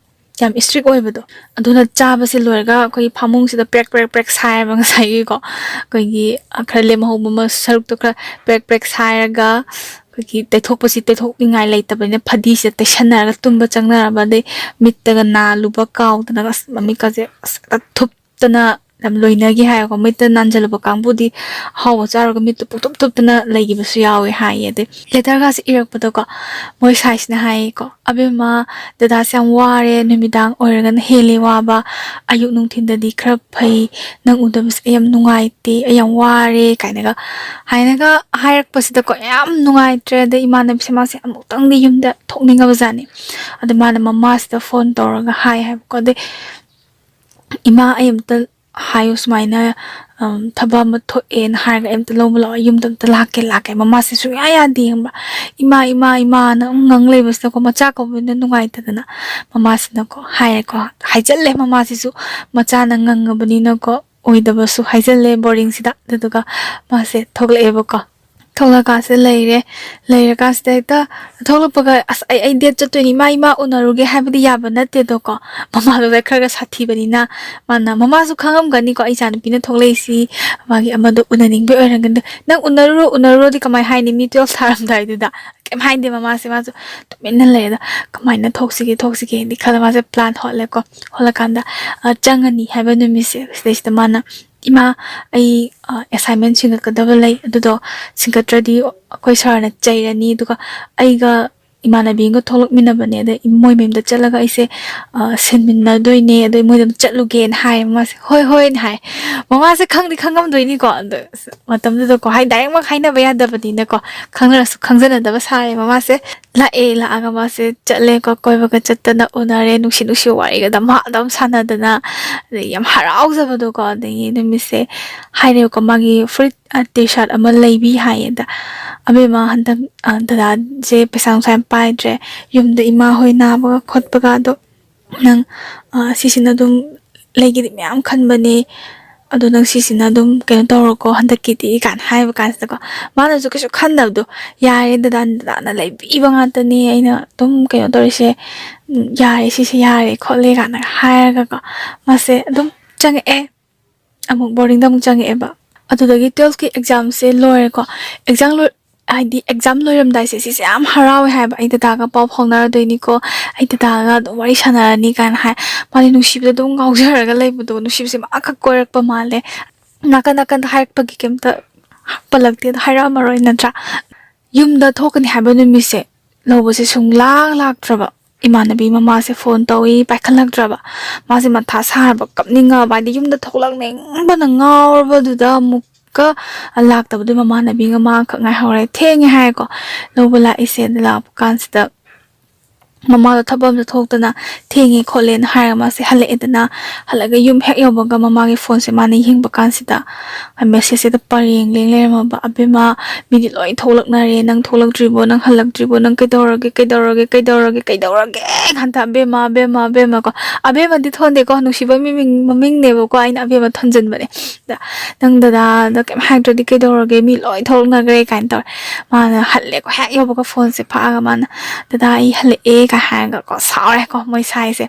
ꯌꯥꯝ ꯏꯁꯇ꯭ꯔꯤꯛ ꯑꯣꯏꯕꯗꯣ꯫ ꯑꯗꯨꯅ ꯆꯥꯕꯁꯦ ꯂꯣꯏꯔꯒ ꯑꯩꯈꯣꯏꯒꯤ ꯐꯃꯨꯡꯁꯤꯗ ꯄ꯭ꯔꯦꯛ ꯄ꯭ꯔꯦꯛ ꯄ꯭ꯔꯦꯛ ꯁꯥꯏꯌꯦꯕ ꯉꯁꯥꯏꯒꯤꯀꯣ꯫ ꯑꯩꯈꯣꯏꯒꯤ, ꯑ, ꯈꯔ ꯂꯦꯝꯍꯧꯕ ꯑꯃ ꯁꯔꯨꯛꯇꯣ ꯈꯔ ꯄ꯭ꯔꯦꯛ ꯄ꯭ꯔꯦꯛ ꯁꯥꯏꯔꯒ ꯑꯩꯈꯣꯏꯒꯤ ꯇꯩꯊꯣꯛꯄꯁꯤ ꯇꯩꯊꯣꯛꯅꯤꯡꯉꯥꯏ ꯂꯩꯇꯕꯅꯤꯅ ꯐꯗꯤꯁꯤꯗ ꯇꯩꯁꯟꯅꯔꯒ ꯇꯨꯝꯕ ꯆꯪꯅꯔꯕ꯫ ꯑꯗꯩ ꯃꯤꯠꯇꯒ ꯅꯥ ꯂꯨꯕ ꯀꯥꯎꯗꯅꯒ ꯑꯁ ꯃꯃꯤꯠꯀꯁꯦ ꯑꯁ ꯍꯦꯛꯇ ꯊꯨꯞꯇꯅ ꯌꯥꯝ ꯂꯣꯏꯅꯒꯦ ꯍꯥꯏꯔꯒ ꯃꯤꯠꯇ ꯅꯥꯟꯖꯜꯂꯨꯕ ꯀꯥꯡꯕꯨꯗꯤ ꯑꯍꯥꯎꯕ ꯆꯥꯔꯒ ꯃꯤꯠꯇꯨ ꯄꯨꯡꯊꯨꯞ ꯊꯨꯞꯇꯅ ꯂꯩꯈꯤꯕꯁꯨ ꯌꯥꯎꯋꯦ ꯍꯥꯏꯌꯦ꯫ ꯑꯗꯩ ꯂꯦꯇꯔꯒꯁꯦ ꯏꯔꯛꯄꯗꯀꯣ ꯃꯣꯏ ꯁꯥꯏꯁꯤꯅ ꯍꯥꯏꯌꯦꯀꯣ, "ꯑꯕꯦꯝꯃ, ꯗꯗꯥꯁꯦ ꯌꯥꯝ ꯋꯥꯔꯦ, ꯅꯨꯃꯤꯗꯥꯡ ꯑꯣꯏꯔꯒꯅ ꯍꯦꯜꯂꯦ ꯋꯥꯕ, ꯑꯌꯨꯛ ꯅꯨꯡꯊꯤꯟꯗꯗꯤ ꯈꯔ ꯐꯩ, ꯅꯪ ꯎꯗꯕꯁꯦ ꯑꯩ ꯌꯥꯝ ꯅꯨꯡꯉꯥꯏꯇꯦ, ꯑꯩ ꯌꯥꯝ ꯋꯥꯔꯦ" ꯀꯥꯏꯅꯒ ꯍꯥꯏꯅꯒ ꯍꯥꯏꯔꯛꯄꯁꯤꯗꯀꯣ ꯌꯥꯝ ꯅꯨꯡꯉꯥꯏꯇ꯭ꯔꯦ꯫ ꯑꯗꯩ ꯏꯃꯥꯟꯅꯕꯤꯁꯦ ꯃꯥꯁꯦ ꯑꯃꯨꯛꯇꯪꯗꯤ ꯌꯨꯝꯗ ꯊꯣꯛꯅꯤꯡꯉꯕꯖꯥꯠꯅꯤ꯫ ꯑꯗ ꯃꯥꯅ ꯃꯃꯥꯁꯤꯗ ꯐꯣꯟ ꯇꯧꯔꯒ ꯍꯥꯏ ꯍꯥꯏꯕꯀꯣ꯫ ꯑꯗꯩ "ꯏꯃꯥ, ꯑꯩ ꯑꯝꯇ ꯍꯥꯏꯌꯨ ꯁꯨꯃꯥꯏꯅ, ꯎꯝ, ꯊꯕꯛ ꯑꯃ ꯊꯣꯛꯑꯦꯅ ꯍꯥꯏꯔꯒ ꯑꯩ ꯑꯝꯇ ꯂꯧꯕ ꯂꯥꯛꯑꯣ, ꯌꯨꯝꯗ ꯑꯝꯇ ꯂꯥꯛꯀꯦ, ꯂꯥꯛꯀꯦ"꯫ ꯃꯃꯥꯁꯦ ꯁꯨꯡꯌꯥ ꯌꯥꯗꯦ ꯈꯪꯕ꯭ꯔꯥ? "ꯏꯃꯥ, ꯏꯃꯥ, ꯏꯃꯥꯅ ꯑꯗꯨꯝ ꯉꯪ ꯂꯩꯕꯁꯤꯗꯀꯣ ꯃꯆꯥ ꯀꯧꯕꯅꯤꯅ ꯅꯨꯡꯉꯥꯏꯇꯗꯅ ꯃꯃꯥꯁꯤꯅꯀꯣ ꯍꯥꯏꯔꯦꯀꯣ, ꯍꯥꯏꯖꯜꯂꯦ ꯃꯃꯥꯁꯤꯁꯨ꯫ ꯃꯆꯥꯅ ꯉꯪꯉꯕꯅꯤꯅꯀꯣ ꯑꯣꯏꯗꯕꯁꯨ ꯍꯥꯏꯖꯜꯂꯦ ꯕꯣꯔꯤꯡꯁꯤꯗ꯫ ꯑꯗꯨꯗꯨꯒ ꯃꯥꯁꯦ ꯊꯣꯛꯂꯛꯑꯦꯕꯀꯣ꯫ ꯊꯣꯛꯂꯛꯀꯥꯟꯁꯤꯗ ꯂꯩꯔꯦ꯫ ꯂꯩꯔꯀꯥꯟꯁꯤꯗ ꯍꯦꯛꯇ ꯊꯣꯛꯂꯛꯄꯒ, "ꯑꯁ, ꯑꯩ, ꯑꯩ ꯗꯦꯠ ꯆꯠꯇꯣꯏꯅꯤ, ꯏꯃꯥ, ꯏꯃꯥ ꯎꯅꯔꯨꯒꯦ" ꯍꯥꯏꯕꯗꯤ ꯌꯥꯕ ꯅꯠꯇꯦꯗꯣꯀꯣ꯫ ꯃꯃꯥꯗꯨꯗ ꯈꯔꯒ ꯁꯥꯊꯤꯕꯅꯤꯅ ꯃꯥꯅ, ꯃꯃꯥꯁꯨ ꯈꯪꯉꯝꯒꯅꯤꯀꯣ, "ꯑꯩ ꯏꯆꯥꯅꯨꯄꯤꯅ ꯊꯣꯛꯂꯛꯏꯁꯤ ꯃꯥꯒꯤ ꯑꯃꯗꯣ ꯎꯅꯅꯤꯡꯕꯩ ꯑꯣꯏꯔꯝꯒꯅꯤ, ꯅꯪ ꯎꯅꯔꯨꯔꯣ, ꯎꯅꯔꯨꯔꯣꯗꯤ" ꯀꯃꯥꯏ ꯍꯥꯏꯅꯤ? ꯃꯤ ꯇꯨꯌꯦꯜꯐ ꯊꯥꯔꯝꯗꯥꯏꯗꯨꯗ꯫ ꯀꯩꯝ ꯍꯥꯏꯗꯦ ꯃꯃꯥꯁꯦ, ꯃꯥꯁꯨ ꯇꯨꯃꯤꯟꯅ ꯂꯩꯔꯦꯗ꯫ "ꯀꯃꯥꯏꯅ ꯊꯣꯛꯁꯤꯒꯦ, ꯊꯣꯛꯁꯤꯒꯦꯗꯤ" ꯈꯜꯂ ꯃꯥꯁꯦ ꯄ꯭ꯂꯥꯟ ꯍꯣꯠꯂꯦꯀꯣ꯫ ꯍꯣꯠꯂꯀꯥꯟꯗ, ꯑ, ꯆꯪꯉꯅꯤ ꯍꯥꯏꯕ ꯅꯨꯃꯤꯠꯁꯦ ꯁꯤꯗꯩꯁꯤꯗ ꯃꯥꯅ, "ꯏꯃꯥ, ꯑꯩ, ꯑ, ꯑꯦꯁꯥꯏꯟꯃꯦꯟ ꯁꯤꯡꯒꯠꯀꯗꯕ ꯂꯩ, ꯑꯗꯨꯗꯣ ꯁꯤꯡꯒꯠꯇ꯭ꯔꯗꯤ ꯑꯩꯈꯣꯏ ꯁꯥꯔꯅ ꯆꯩꯔꯅꯤ, ꯑꯗꯨꯒ ꯑꯩꯒ ꯏꯃꯥꯟꯅꯕꯤ ꯑꯃꯒ ꯊꯣꯛꯂꯛꯃꯤꯟꯅꯕꯅꯦ, ꯑꯗ ꯃꯣꯏ ꯃꯌꯨꯝꯗ ꯆꯠꯂꯒ ꯑꯩꯁꯦ, ꯑ, ꯁꯤꯟꯃꯤꯟꯅꯗꯣꯏꯅꯦ, ꯑꯗꯣ ꯃꯣꯏꯗ ꯑꯗꯨꯝ ꯆꯠꯂꯨꯒꯦꯅ" ꯍꯥꯏꯌꯦ ꯃꯥꯁꯦ꯫ "ꯍꯣꯏ, ꯍꯣꯏꯅ" ꯍꯥꯏ꯫ ꯃꯃꯥꯁꯦ ꯈꯪꯗꯤ ꯈꯪꯉꯝꯗꯣꯏꯅꯤꯀꯣ, ꯑꯗꯣ ꯑꯁ, ꯃꯇꯝꯗꯨꯗꯀꯣ, ꯍꯥꯏꯗꯤ ꯗꯥꯏꯔꯦꯛꯃꯛ ꯍꯥꯏꯅꯕ ꯌꯥꯗꯕꯅꯤꯅꯀꯣ, ꯈꯪꯅꯔꯁꯨ ꯈꯪꯖꯅꯗꯕ ꯁꯥꯔꯦ ꯃꯃꯥꯁꯦ꯫ ꯂꯥꯛꯑꯦ, ꯂꯥꯛꯑꯒ ꯃꯥꯁꯦ ꯆꯠꯂꯦꯀꯣ, ꯀꯣꯏꯕꯒ ꯆꯠꯇꯅ ꯎꯅꯔꯦ, ꯅꯨꯡꯁꯤ ꯅꯨꯡꯁꯤ ꯋꯥꯔꯤꯒ ꯗꯃꯥ ꯗꯝ ꯁꯥꯟꯅꯗꯅ, ꯑꯗꯩ ꯌꯥꯝ ꯍꯔꯥꯎꯖꯕꯗꯣꯀꯣ꯫ ꯑꯗꯒꯤ ꯅꯨꯃꯤꯠꯁꯦ ꯍꯥꯏꯔꯦꯕꯀꯣ, ꯃꯥꯒꯤ ꯐꯨꯔꯤꯠ, ꯑ, ꯇꯤ ꯁꯥꯔꯠ ꯑꯃ ꯂꯩꯕꯤ ꯍꯥꯏꯌꯦ꯫ ꯑꯗ, "ꯑꯕꯦꯝꯃ, ꯍꯟꯗꯛ, ꯑ, ꯗꯗꯥꯁꯦ ꯄꯩꯁꯥ ꯅꯨꯡꯁꯥ ꯌꯥꯝ ꯄꯥꯏꯗ꯭ꯔꯦ, ꯌꯨꯝꯗ ꯏꯃꯥ ꯍꯣꯏ ꯅꯥꯕꯒ ꯈꯣꯠꯄꯒ, ꯑꯗꯣ ꯅꯪ, ꯑ, ꯁꯤꯁꯤꯅ ꯑꯗꯨꯝ ꯂꯩꯒꯦꯗꯤ ꯃꯌꯥꯝ ꯈꯟꯕꯅꯦ, ꯑꯗꯣ ꯅꯪ ꯁꯤꯁꯤꯅ ꯑꯗꯨꯝ ꯀꯩꯅꯣ ꯇꯧꯔꯣꯀꯣ ꯍꯟꯗꯛꯀꯤꯗꯤ" ꯀꯥꯏꯅ ꯍꯥꯏꯕ ꯀꯥꯟꯁꯤꯗꯀꯣ, ꯃꯥꯅꯁꯨ ꯀꯩꯁꯨ ꯈꯟꯗꯕꯗꯣ, "ꯌꯥꯔꯦ ꯗꯗꯥ, ꯗꯗꯥꯅ ꯂꯩꯕꯤꯕ ꯉꯥꯛꯇꯅꯦ, ꯑꯩꯅ ꯑꯗꯨꯝ ꯀꯩꯅꯣ ꯇꯧꯔꯤꯁꯦ, ꯎꯝ, ꯌꯥꯔꯦ, ꯁꯤꯁꯦ ꯌꯥꯔꯦ ꯈꯣꯠꯂꯦ" ꯀꯥꯏꯅ ꯍꯥꯏꯔꯒꯀꯣ, ꯃꯥꯁꯦ ꯑꯗꯨꯝ ꯆꯪꯉꯛꯑꯦ꯫ ꯑꯃꯨꯛ ꯕꯣꯔꯗꯤꯡꯗ ꯑꯃꯨꯛ ꯆꯪꯉꯛꯑꯦꯕ꯫ ꯑꯗꯨꯗꯒꯤ ꯇꯨꯌꯦꯜꯐꯀꯤ ꯑꯦꯛꯖꯥꯝꯁꯦ ꯂꯣꯏꯔꯦꯀꯣ꯫ ꯑꯦꯛꯖꯥꯝ ꯂꯣꯏ-, ꯍꯥꯏꯗꯤ ꯑꯦꯛꯖꯥꯝ ꯂꯣꯏꯔꯝꯗꯥꯏꯁꯦ ꯁꯤꯁꯦ ꯌꯥꯝ ꯍꯔꯥꯎꯋꯦ ꯍꯥꯏꯕ꯫ "ꯑꯩ ꯗꯗꯥꯒ ꯄꯥꯎ ꯐꯥꯎꯅꯔꯗꯣꯏꯅꯤꯀꯣ, ꯑꯩ ꯗꯗꯥꯒ ꯑꯗꯨꯝ ꯋꯥꯔꯤ ꯁꯥꯟꯅꯔꯅꯤ" ꯀꯥꯏꯅ ꯍꯥꯏ꯫ ꯃꯥꯗꯤ ꯅꯨꯡꯁꯤꯕꯗ ꯑꯗꯨꯝ ꯉꯥꯎꯖꯔꯒ ꯂꯩꯕꯗꯣ, ꯅꯨꯡꯁꯤꯕꯁꯦ ꯃꯥ ꯈꯛ ꯀꯣꯏꯔꯛꯄ ꯃꯥꯜꯂꯦ꯫ ꯅꯥꯀꯟ ꯅꯥꯀꯟꯗ ꯍꯥꯏꯔꯛꯄꯒꯤ ꯀꯩꯝꯇ ꯄꯜꯂꯛꯇꯦ, ꯑꯗꯣ ꯍꯥꯏꯔꯛꯑꯝꯃꯔꯣꯏ ꯅꯠꯇ꯭ꯔꯥ? ꯌꯨꯝꯗ ꯊꯣꯛꯀꯅꯤ ꯍꯥꯏꯕ ꯅꯨꯃꯤꯠꯁꯦ ꯂꯧꯕꯁꯦ ꯁꯨꯡꯂꯥꯛ ꯂꯥꯛꯇ꯭ꯔꯕ꯫ ꯏꯃꯥꯟꯅꯕꯤ ꯃꯃꯥꯁꯦ ꯐꯣꯟ ꯇꯧꯏ, ꯄꯥꯏꯈꯠꯂꯛꯇ꯭ꯔꯕ꯫ ꯃꯥꯁꯦ ꯃꯊꯥ ꯁꯥꯔꯕ, ꯀꯞꯅꯤꯡꯉꯕ, ꯍꯥꯏꯗꯤ ꯌꯨꯝꯗ ꯊꯣꯛꯂꯛꯅꯤꯡꯕꯅ ꯉꯥꯎꯔꯕꯗꯨꯗ ꯑꯃꯨꯛꯀ ꯂꯥꯛꯇꯕꯗꯨ ꯃꯃꯥꯟꯅꯕꯤꯒ ꯃꯥꯈꯛ ꯉꯥꯏꯍꯧꯔꯦ꯫ ꯊꯦꯡꯉꯦ ꯍꯥꯏꯔꯦꯀꯣ ꯂꯧꯕ ꯂꯥꯛꯏꯁꯦ꯫ ꯑꯗ ꯂꯥꯛꯄ ꯀꯥꯟꯁꯤꯗ ꯃꯃꯥꯗꯣ ꯊꯕꯛ ꯑꯃ ꯆꯠꯊꯣꯛꯇꯅ ꯊꯦꯡꯉꯦ ꯈꯣꯠꯂꯦꯅ ꯍꯥꯏꯔꯒ ꯃꯥꯁꯦ ꯍꯜꯂꯛꯑꯦꯗꯅ꯫ ꯍꯜꯂꯛꯑꯒ ꯌꯨꯝ ꯍꯦꯛ ꯌꯧꯕꯒ ꯃꯃꯥꯒꯤ ꯐꯣꯟꯁꯦ ꯃꯥꯅ ꯌꯦꯡꯕ ꯀꯥꯟꯁꯤꯗ ꯃꯦꯁꯦꯖꯁꯤꯗ ꯄꯔꯦꯡ ꯂꯦꯡ ꯂꯩꯔꯝꯃꯕ꯫ "ꯑꯕꯦꯝꯃ, ꯃꯤꯗꯤ ꯂꯣꯏ ꯊꯣꯛꯂꯛꯅꯔꯦ, ꯅꯪ ꯊꯣꯛꯂꯛꯇ꯭ꯔꯤꯕꯣ? ꯅꯪ ꯍꯜꯂꯛꯇ꯭ꯔꯤꯕꯣ? ꯅꯪ ꯀꯩꯗꯧꯔꯒꯦ, ꯀꯩꯗꯧꯔꯒꯦ, ꯀꯩꯗꯧꯔꯒꯦ, ꯀꯩꯗꯧꯔꯒꯦ?" ꯉꯟꯇ "ꯑꯕꯦꯝꯃ, ꯑꯕꯦꯝꯃ, ꯑꯕꯦꯝꯃ" ꯀꯣ꯫ ꯑꯕꯦꯝꯃꯗꯤ ꯊꯣꯟꯗꯦꯀꯣ, ꯅꯨꯡꯁꯤꯕ ꯃꯤꯡ, ꯃꯃꯤꯡꯅꯦꯕꯀꯣ, ꯑꯩꯅ ꯑꯕꯦꯝꯃ ꯊꯣꯟꯖꯟꯕꯅꯦ꯫ ꯑꯗ, "ꯅꯪ ꯗꯗꯥꯗ ꯀꯩꯝ ꯍꯥꯏꯗ꯭ꯔꯗꯤ ꯀꯩꯗꯧꯔꯒꯦ? ꯃꯤ ꯂꯣꯏ ꯊꯣꯛꯂꯛꯅꯈ꯭ꯔꯦ" ꯀꯥꯏꯅ ꯇꯧꯔꯦ꯫ ꯃꯥꯅ ꯍꯜꯂꯦꯀꯣ, ꯍꯦꯛ ꯌꯧꯕꯒ ꯐꯣꯟꯁꯦ ꯐꯥꯛꯑꯒ ꯃꯥꯅ, "ꯗꯗꯥ, ꯑꯩ ꯍꯜꯂꯛꯑꯦ" ꯀꯥꯏ ꯍꯥꯏꯔꯒꯀꯣ, ꯁꯥꯎꯔꯦꯀꯣ ꯃꯣꯏ ꯁꯥꯏꯁꯦ꯫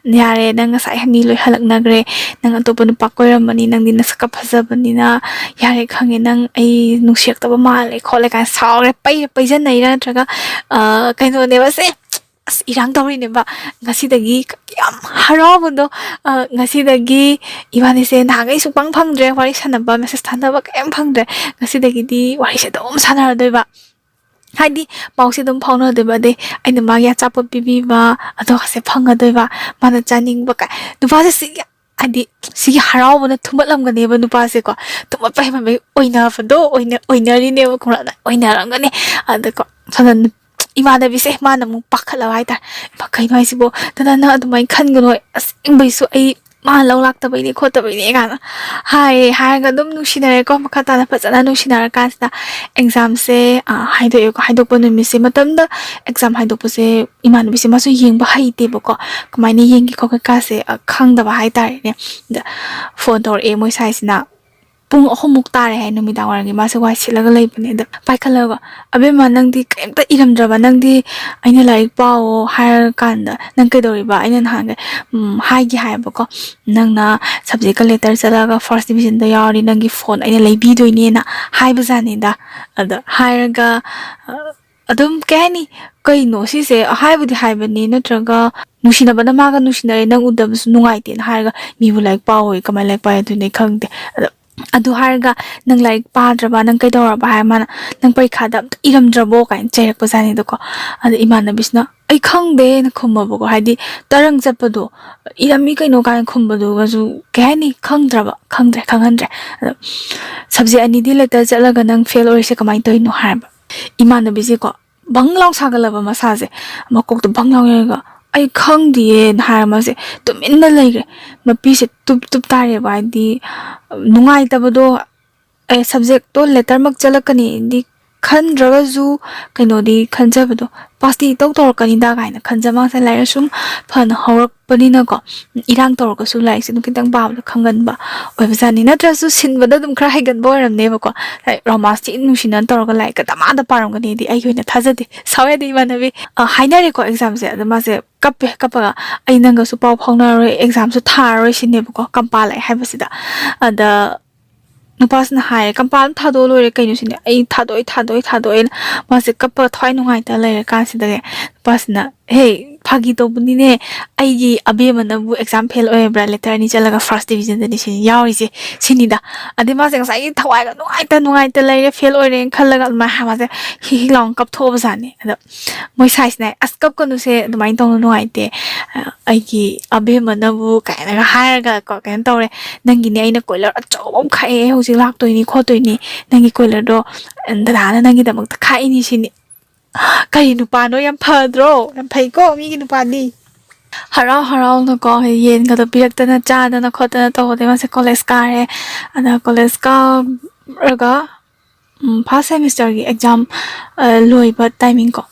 "ꯌꯥꯔꯦ, ꯅꯪ ꯉꯁꯥꯏ ꯃꯤ ꯂꯣꯏ ꯍꯜꯂꯛꯅꯈ꯭ꯔꯦ, ꯅꯪ ꯑꯇꯣꯞꯄ ꯅꯨꯄꯥ ꯀꯣꯏꯔꯝꯃꯅꯤ, ꯅꯪꯗꯤ ꯅꯁꯛꯀ ꯐꯖꯕꯅꯤꯅ, ꯌꯥꯔꯦ, ꯈꯪꯉꯦ, ꯅꯪ ꯑꯩ ꯅꯨꯡꯁꯤꯔꯛꯇꯕ ꯃꯥꯜꯂꯦ" ꯈꯣꯠꯂꯦ ꯀꯥꯏꯅ ꯁꯥꯎꯔꯦ꯫ ꯄꯩ-, ꯄꯩꯖꯟꯅꯩꯔꯥ ꯅꯠꯇ꯭ꯔꯒ, ꯑ, ꯀꯩꯅꯣꯅꯦꯕ ꯁꯦ? ꯑꯁ, ꯏꯔꯥꯡ ꯇꯧꯔꯤꯅꯦꯕ꯫ ꯉꯁꯤꯗꯒꯤ ꯌꯥꯝ ꯍꯔꯥꯎꯕꯗꯣ, ꯑ, ꯉꯁꯤꯗꯒꯤ ꯏꯕꯥꯅꯤꯁꯦ ꯅꯍꯥꯟꯈꯩ ꯁꯨꯡꯐꯪ ꯐꯪꯗ꯭ꯔꯦ, ꯋꯥꯔꯤ ꯁꯥꯟꯅꯕ, ꯃꯦꯁꯦꯖ ꯊꯥꯅꯕ ꯀꯔꯤꯝ ꯐꯪꯗ꯭ꯔꯦ꯫ ꯉꯁꯤꯗꯒꯤꯗꯤ ꯋꯥꯔꯤꯁꯦ ꯑꯗꯨꯝ ꯁꯥꯟꯅꯔꯗꯣꯏꯕ꯫ ꯍꯥꯏꯗꯤ ꯄꯥꯎꯁꯦ ꯑꯗꯨꯝ ꯐꯥꯎꯅꯗꯣꯏꯕ, ꯑꯗꯩ ꯑꯩꯅ ꯃꯥꯒꯤ ꯑꯆꯥꯄꯣꯠ ꯄꯤꯕꯤꯕ ꯑꯗꯨꯒꯁꯦ ꯐꯪꯒꯗꯣꯏꯕ, ꯃꯥꯅ ꯆꯥꯅꯤꯡꯕ ꯀꯥꯏ꯫ ꯅꯨꯄꯥꯁꯦ ꯁꯤꯒꯤ, ꯍꯥꯏꯗꯤ ꯁꯤꯒꯤ ꯍꯔꯥꯎꯕꯅ ꯊꯨꯝꯕꯠꯂꯝꯒꯅꯦꯕ ꯅꯨꯄꯥꯁꯦꯀꯣ꯫ ꯊꯨꯝꯕꯠꯄ ꯍꯦꯟꯃꯟꯕꯒꯤ ꯑꯣꯏꯅꯕꯗꯣ ꯑꯣꯏꯅ-, ꯑꯣꯏꯅꯔꯤꯅꯦꯕ ꯈꯪꯕ꯭ꯔꯥ? ꯑꯗ ꯑꯣꯏꯅꯔꯝꯒꯅꯤ꯫ ꯑꯗꯀꯣ ꯁꯣꯝꯗ ꯅꯨ-, ꯏꯃꯥꯟꯅꯕꯤꯁꯦ ꯃꯥꯅ ꯑꯃꯨꯛ ꯄꯥꯈꯠꯂꯕ ꯍꯥꯏꯇꯥꯔꯦ꯫ "ꯏꯃꯥ, ꯀꯩꯅꯣ ꯍꯥꯏꯁꯤꯕꯣ? ꯗꯗꯥ, ꯅꯪ ꯑꯗꯨꯃꯥꯏꯅ ꯈꯟꯒꯅꯣ꯫ ꯑꯁꯦꯡꯕꯩꯁꯨ ꯑꯩ ꯃꯥꯅ ꯂꯧ ꯂꯥꯛꯇꯕꯩꯅꯦ ꯈꯣꯠꯇꯕꯩꯅꯦ" ꯀꯥꯏꯅ ꯍꯥꯏꯌꯦ꯫ ꯍꯥꯏꯔꯒ ꯑꯗꯨꯝ ꯅꯨꯡꯁꯤꯅꯔꯦꯀꯣ, ꯃꯈꯥ ꯇꯥꯅ ꯐꯖꯅ ꯅꯨꯡꯁꯤꯅꯔꯀꯥꯟꯁꯤꯗ ꯑꯦꯛꯖꯥꯝꯁꯦ, ꯑ, ꯍꯥꯏꯗꯣꯛꯑꯦꯀꯣ꯫ ꯍꯥꯏꯗꯣꯛꯄ ꯅꯨꯃꯤꯠꯁꯦ, ꯃꯇꯝꯗ ꯑꯦꯛꯖꯥꯝ ꯍꯥꯏꯗꯣꯛꯄꯁꯦ ꯏꯃꯥꯟꯅꯕꯤꯁꯦ ꯃꯥꯁꯨ ꯌꯦꯡꯕ ꯍꯩꯇꯦꯕꯀꯣ, ꯀꯃꯥꯏꯅ ꯌꯦꯡꯒꯦ ꯈꯣꯠꯀꯦ ꯀꯥꯁꯦ, ꯑ, ꯈꯪꯗꯕ ꯍꯥꯏꯇꯥꯔꯦꯅꯦ꯫ ꯑꯗ ꯐꯣꯟ ꯇꯧꯔꯛꯑꯦ ꯃꯣꯏ ꯁꯥꯏꯁꯤꯅ꯫ ꯄꯨꯡ ꯑꯍꯨꯝꯃꯨꯛ ꯇꯥꯔꯦ ꯍꯥꯏ ꯅꯨꯃꯤꯗꯥꯡ ꯋꯥꯏꯔꯝꯒꯤ꯫ ꯃꯥꯁꯦ ꯋꯥꯏ ꯁꯤꯠꯂꯒ ꯂꯩꯕꯅꯦ꯫ ꯑꯗ ꯄꯥꯏꯈꯠꯂꯒ, "ꯑꯕꯦꯝꯃ, ꯅꯪꯗꯤ ꯀꯩꯝꯇ ꯏꯔꯝꯗ꯭ꯔꯕ? ꯅꯪꯗꯤ ꯑꯩꯅ ꯂꯥꯏꯔꯤꯛ ꯄꯥꯎꯑꯣ ꯍꯥꯏꯔꯀꯥꯟꯗ ꯅꯪ ꯀꯩꯗꯧꯔꯤꯕ?" ꯑꯩꯅ ꯅꯍꯥꯟꯒꯩ, ꯎꯝ, ꯍꯥꯏꯒꯦ ꯍꯥꯏꯌꯦꯕꯀꯣ, "ꯅꯪꯅ ꯁꯕꯖꯦꯛꯀ ꯂꯦꯇꯔ ꯆꯠꯂꯒ ꯐꯥꯔꯁ ꯗꯤꯕꯤꯖꯟꯗ ꯌꯥꯎꯔꯗꯤ ꯅꯪꯒꯤ ꯐꯣꯟ ꯑꯩꯅ ꯂꯩꯕꯤꯗꯣꯏꯅꯦꯅ" ꯍꯥꯏꯕꯖꯥꯠꯅꯤꯗ꯫ ꯑꯗ ꯍꯥꯏꯔꯒ, ꯑ, ꯑꯗꯨꯝ ꯀꯩ ꯍꯥꯏꯅꯤ, "ꯀꯩꯅꯣ ꯁꯤꯁꯦ?" ꯍꯥꯏꯕꯨꯗꯤ ꯍꯥꯏꯕꯅꯤ, ꯅꯠꯇ꯭ꯔꯒ "ꯅꯨꯡꯁꯤꯅꯕꯅ ꯃꯥꯒ ꯅꯨꯡꯁꯤꯅꯔꯦ, ꯅꯪ ꯎꯗꯕꯁꯨ ꯅꯨꯡꯉꯥꯏꯇꯦꯅ" ꯍꯥꯏꯔꯒ, ꯃꯤꯕꯨ ꯂꯥꯏꯔꯤꯛ ꯄꯥꯎꯑꯣꯌꯦ, ꯀꯃꯥꯏꯅ ꯂꯥꯏꯔꯤꯛ ꯄꯥꯏ ꯑꯗꯨꯅꯦ ꯈꯪꯗꯦ꯫ ꯑꯗꯣ ꯑꯗꯨ ꯍꯥꯏꯔꯒ, "ꯅꯪ ꯂꯥꯏꯔꯤꯛ ꯄꯥꯗ꯭ꯔꯕ, ꯅꯪ ꯀꯩꯗꯧꯔꯕ?" ꯍꯥꯏꯔ ꯃꯥꯅ, "ꯅꯪ ꯄꯔꯤꯈꯥꯗ ꯑꯝꯇ ꯏꯔꯝꯗ꯭ꯔꯕꯣ?" ꯀꯥꯏꯅ ꯆꯩꯔꯛꯄꯖꯥꯠꯅꯤꯗꯀꯣ꯫ ꯑꯗ ꯏꯃꯥꯟꯅꯕꯤꯁꯤꯅ, "ꯑꯩ ꯈꯪꯗꯦꯅ" ꯈꯨꯝꯃꯕꯀꯣ, ꯍꯥꯏꯗꯤ ꯇꯔꯪ ꯆꯠꯄꯗꯣ, "ꯏꯔꯝꯃꯤ ꯀꯩꯅꯣ" ꯀꯥꯏꯅ ꯈꯨꯝꯕꯗꯨꯒꯁꯨ, ꯀꯩ ꯍꯥꯏꯅꯤ, ꯈꯪꯗ꯭ꯔꯕ, ꯈꯪꯗ꯭ꯔꯦ, ꯈꯪꯍꯟꯗ꯭ꯔꯦ꯫ ꯑꯗꯣ, "ꯁꯕꯖꯦꯛ ꯑꯅꯤꯗꯤ ꯂꯦꯇꯔ ꯆꯠꯂꯒ ꯅꯪ ꯐꯦꯜ ꯑꯣꯏꯔꯤꯁꯦ ꯀꯃꯥꯏꯅ ꯇꯧꯔꯤꯅꯣ?" ꯍꯥꯏꯔꯕ꯫ ꯏꯃꯥꯟꯅꯕꯤꯁꯦꯀꯣ, ꯕꯪ ꯂꯥꯎ ꯁꯥꯒꯠꯂꯕ ꯃꯁꯥꯁꯦ, ꯃꯀꯣꯛꯇ ꯕꯪ ꯂꯥꯎ ꯌꯩꯔꯒ, "ꯑꯩ ꯈꯪꯗꯤꯌꯦꯅ" ꯍꯥꯏꯔ ꯃꯥꯁꯦ ꯇꯨꯃꯤꯟꯅ ꯂꯩꯈ꯭ꯔꯦ꯫ ꯃꯄꯤꯁꯦ ꯇꯨꯞ ꯇꯨꯞ ꯇꯥꯔꯦꯕ, ꯍꯥꯏꯗꯤ ꯅꯨꯡꯉꯥꯏꯇꯕꯗꯣ, ꯑꯦ, ꯁꯕꯖꯦꯛꯇꯣ ꯂꯦꯇꯔꯃꯛ ꯆꯠꯂꯛꯀꯅꯤꯗꯤ ꯈꯟꯗ꯭ꯔꯒꯁꯨ, ꯀꯩꯅꯣꯗꯤ ꯈꯟꯖꯕꯗꯣ, "ꯄꯥꯁꯇꯤ ꯏꯇꯧ ꯇꯧꯔꯛꯀꯅꯤꯗ" ꯀꯥꯏꯅ ꯈꯟꯖ ꯃꯥꯁꯦ ꯂꯥꯏꯔꯤꯛ ꯁꯨꯝ ꯐꯅ ꯍꯧꯔꯛꯄꯅꯤꯅꯀꯣ, ꯏꯔꯥꯡ ꯇꯧꯔꯒꯁꯨ ꯂꯥꯏꯔꯤꯛꯁꯦ ꯑꯗꯨꯝ ꯈꯤꯇꯪ ꯄꯥꯕꯗ ꯈꯪꯒꯟꯕ ꯑꯣꯏꯕꯖꯥꯠꯅꯤ꯫ ꯅꯠꯇ꯭ꯔꯁꯨ ꯁꯤꯟꯕꯗ ꯑꯗꯨꯝ ꯈꯔ ꯍꯩꯒꯟꯕ ꯑꯣꯏꯔꯝꯅꯦꯕꯀꯣ꯫ ꯂꯥꯏꯛ, ꯔꯣꯃꯥꯟꯁ ꯊꯤ ꯅꯨꯡꯁꯤꯅꯅ ꯇꯧꯔꯒ ꯂꯥꯏꯔꯤꯛꯀ ꯗꯃꯥꯗ ꯄꯥꯔꯝꯒꯅꯤꯗꯤ ꯑꯩꯒꯤ ꯑꯣꯏꯅ ꯊꯥꯖꯗꯦ꯫ ꯁꯥꯎ ꯌꯥꯗꯦ ꯏꯃꯥꯟꯅꯕꯤ꯫ ꯑ, ꯍꯥꯏꯅꯔꯦꯀꯣ ꯑꯦꯛꯖꯥꯝꯁꯦ꯫ ꯑꯗꯣ ꯃꯥꯁꯦ ꯀꯞꯄꯦ, ꯀꯞꯄꯒ, "ꯑꯩ ꯅꯪꯒꯁꯨ ꯄꯥꯎ ꯐꯥꯎꯅꯔꯔꯣꯏ, ꯑꯦꯛꯖꯥꯝꯁꯨ ꯊꯥꯔꯔꯣꯏ" ꯁꯤꯅꯦꯕꯀꯣ, ꯀꯝꯄꯥ ꯂꯥꯛꯑꯦ ꯍꯥꯏꯕꯁꯤꯗ꯫ ꯑꯗ ꯅꯨꯄꯥꯁꯤꯅ ꯍꯥꯏꯔꯦ, "ꯀꯝꯄꯥ ꯑꯗꯨꯝ ꯊꯥꯗꯣꯛꯑ ꯂꯣꯏꯔꯦ ꯀꯩꯅꯣ" ꯁꯤꯅꯦ꯫ "ꯑꯩ ꯊꯥꯗꯣꯛꯑꯣꯏ, ꯊꯥꯗꯣꯛꯑꯣꯏ, ꯊꯥꯗꯣꯛꯑꯣꯏꯅ" ꯃꯥꯁꯦ ꯀꯞꯄꯒ ꯊꯋꯥꯏ ꯅꯨꯡꯉꯥꯏꯇ ꯂꯩꯔꯀꯥꯟꯁꯤꯗꯅꯦ, ꯅꯨꯄꯥꯁꯤꯅ, "ꯍꯦ, ꯐꯥꯒꯤ ꯇꯧꯕꯅꯤꯅꯦ, ꯑꯩꯒꯤ ꯑꯕꯦꯝꯃꯅꯕꯨ ꯑꯦꯛꯖꯥꯝ ꯐꯦꯜ ꯑꯣꯏꯔꯕ꯭ꯔꯥ, ꯂꯦꯇꯔ ꯑꯅꯤ ꯆꯠꯂꯒ ꯐꯥꯔꯁ ꯗꯤꯕꯤꯖꯟꯗꯅꯤ ꯁꯤꯅꯤ ꯌꯥꯎꯔꯤꯁꯦ" ꯁꯤꯅꯤꯗ꯫ ꯑꯗꯩ ꯃꯥꯁꯦ ꯉꯁꯥꯏꯒꯤ ꯊꯋꯥꯏꯒ ꯅꯨꯡꯉꯥꯏꯇ ꯅꯨꯡꯉꯥꯏꯇ ꯂꯩꯔꯦ, ꯐꯦꯜ ꯑꯣꯏꯔꯦꯅ ꯈꯜꯂꯒ ꯑꯗꯨꯃꯥꯏꯅ ꯍꯥꯏ ꯃꯥꯁꯦ ꯍꯤꯛ ꯍꯤꯛ ꯂꯥꯎꯅ ꯀꯞꯊꯣꯛꯑꯕꯖꯥꯠꯅꯤ꯫ ꯑꯗꯣ ꯃꯣꯏ ꯁꯥꯏꯁꯤꯅ, "ꯑꯁ, ꯀꯞꯀꯅꯨꯁꯦ, ꯑꯗꯨꯃꯥꯏꯅ ꯇꯧꯅꯨ, ꯅꯨꯡꯉꯥꯏꯇꯦ, ꯑ, ꯑꯩꯒꯤ ꯑꯕꯦꯝꯃꯅꯕꯨ" ꯀꯥꯏꯅꯒ ꯍꯥꯏꯔꯒ ꯀꯣ, ꯀꯩꯅꯣ ꯇꯧꯔꯦ, "ꯅꯪꯒꯤꯅꯦ ꯑꯩꯅ ꯀꯣꯏꯂꯔ ꯑꯆꯧꯕ ꯑꯃ ꯈꯥꯛꯑꯦ, ꯍꯧꯖꯤꯛ ꯂꯥꯛꯇꯣꯏꯅꯤ ꯈꯣꯠꯇꯣꯏꯅꯤ, ꯅꯪꯒꯤ ꯀꯣꯏꯂꯔꯗꯣ ꯗꯗꯥꯅ ꯅꯪꯒꯤꯗꯃꯛꯇ ꯈꯥꯛꯏꯅꯤ" ꯁꯤꯅꯤ꯫ ꯀꯔꯤ ꯅꯨꯄꯥꯅꯣ, ꯌꯥꯝ ꯐꯗ꯭ꯔꯣ? ꯌꯥꯝ ꯐꯩꯀꯣ ꯃꯤꯒꯤ ꯅꯨꯄꯥꯗꯤ꯫ ꯍꯔꯥꯎ ꯍꯔꯥꯎꯅꯀꯣ, ꯌꯦꯟꯒꯗꯣ ꯄꯤꯔꯛꯇꯅ ꯆꯥꯗꯅ ꯈꯣꯠꯇꯅ ꯇꯧꯕꯗꯩ ꯃꯥꯁꯦ ꯀꯣꯂꯦꯖ ꯀꯥꯔꯦ꯫ ꯑꯗ ꯀꯣꯂꯦꯖ ꯀꯥꯔꯒ, ꯎꯝ, ꯐꯥꯔꯁ ꯁꯦꯃꯤꯁꯇꯔꯒꯤ ꯑꯦꯛꯖꯥꯝ, ꯑ, ꯂꯣꯏꯕ ꯇꯥꯏꯃꯤꯡ ꯀꯣ,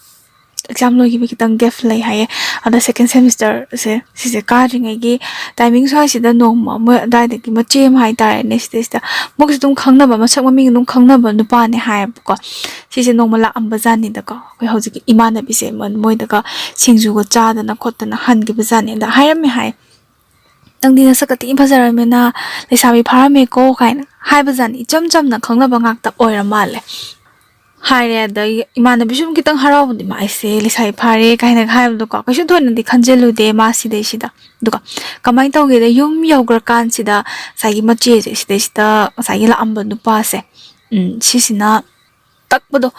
ꯑꯦꯛꯖꯥꯝ ꯂꯣꯏꯈꯤꯕ ꯈꯤꯇꯪ ꯒꯦꯞ ꯂꯩ ꯍꯥꯏꯌꯦ꯫ ꯑꯗ ꯁꯦꯀꯦꯟ ꯁꯦꯃꯤꯁꯇꯔꯁꯦ ꯁꯤꯁꯦ ꯀꯥꯗ꯭ꯔꯤꯉꯩꯒꯤ ꯇꯥꯏꯃꯤꯡ ꯁ꯭ꯋꯥꯏꯁꯤꯗ ꯅꯣꯡꯃ ꯃꯣꯏ ꯑꯗꯥꯏꯗꯒꯤ ꯃꯆꯦ ꯑꯃ ꯍꯥꯏꯇꯥꯔꯦꯅꯦ, ꯁꯤꯗꯩꯁꯤꯗ ꯃꯣꯏꯁꯨ ꯑꯗꯨꯝ ꯈꯪꯅꯕ, ꯃꯁꯛ ꯃꯃꯤꯡ ꯑꯗꯨꯝ ꯈꯪꯅꯕ ꯅꯨꯄꯥꯅꯦ ꯍꯥꯏꯌꯦꯕꯀꯣ꯫ ꯁꯤꯁꯦ ꯅꯣꯡꯃ ꯂꯥꯛꯑꯝꯕ ꯖꯥꯠꯅꯤꯗꯀꯣ, ꯑꯩꯈꯣꯏ ꯍꯧꯖꯤꯛꯀꯤ ꯏꯃꯥꯟꯅꯕꯤꯁꯦ ꯃꯣꯏ-, ꯃꯣꯏꯗꯒ ꯁꯤꯡꯖꯨꯒ ꯆꯥꯗꯅ ꯈꯣꯠꯇꯅ ꯍꯟꯈꯤꯕ ꯖꯥꯠꯅꯤ꯫ ꯑꯗ ꯍꯥꯏꯔꯝꯃꯦ ꯍꯥꯏ, "ꯅꯪꯗꯤ ꯅꯁꯛꯀ ꯊꯤ ꯐꯖꯔꯝꯃꯦꯅ, ꯂꯩꯁꯥꯕꯤ ꯐꯥꯔꯝꯃꯦꯀꯣ" ꯀꯥꯏꯅ ꯍꯥꯏꯕꯖꯥꯠꯅꯤ꯫ ꯏꯆꯝ ꯆꯝꯅ ꯈꯪꯅꯕ ꯉꯥꯛꯇ ꯑꯣꯏꯔ ꯃꯥꯜꯂꯦ꯫ ꯍꯥꯏꯔꯦ꯫ ꯑꯗꯩ ꯏꯃꯥꯟꯅꯕꯤꯁꯨ ꯑꯗꯨꯝ ꯈꯤꯇꯪ ꯍꯔꯥꯎꯕꯗꯤ, "ꯃꯥ ꯑꯩꯁꯦ ꯂꯩꯁꯥꯕꯤ ꯐꯥꯔꯦ" ꯀꯥꯏꯅ ꯍꯥꯏꯕꯗꯣꯀꯣ, ꯀꯩꯁꯨ ꯊꯣꯏꯅꯗꯤ ꯈꯟꯖꯤꯜꯂꯨꯗꯦ ꯃꯥ ꯁꯤꯗꯩꯁꯤꯗ꯫ ꯑꯗꯨꯒ ꯀꯃꯥꯏꯅ ꯇꯧꯒꯦꯗ, ꯌꯨꯝ ꯌꯧꯈ꯭ꯔꯀꯥꯟꯁꯤꯗ ꯉꯁꯥꯏꯒꯤ ꯃꯆꯦꯁꯦ ꯁꯤꯗꯩꯁꯤꯗ ꯉꯁꯥꯏꯒꯤ ꯂꯥꯛꯑꯝꯕ ꯅꯨꯄꯥꯁꯦ, ꯎꯝ, ꯁꯤꯁꯤꯅ ꯇꯛꯄꯗꯣ,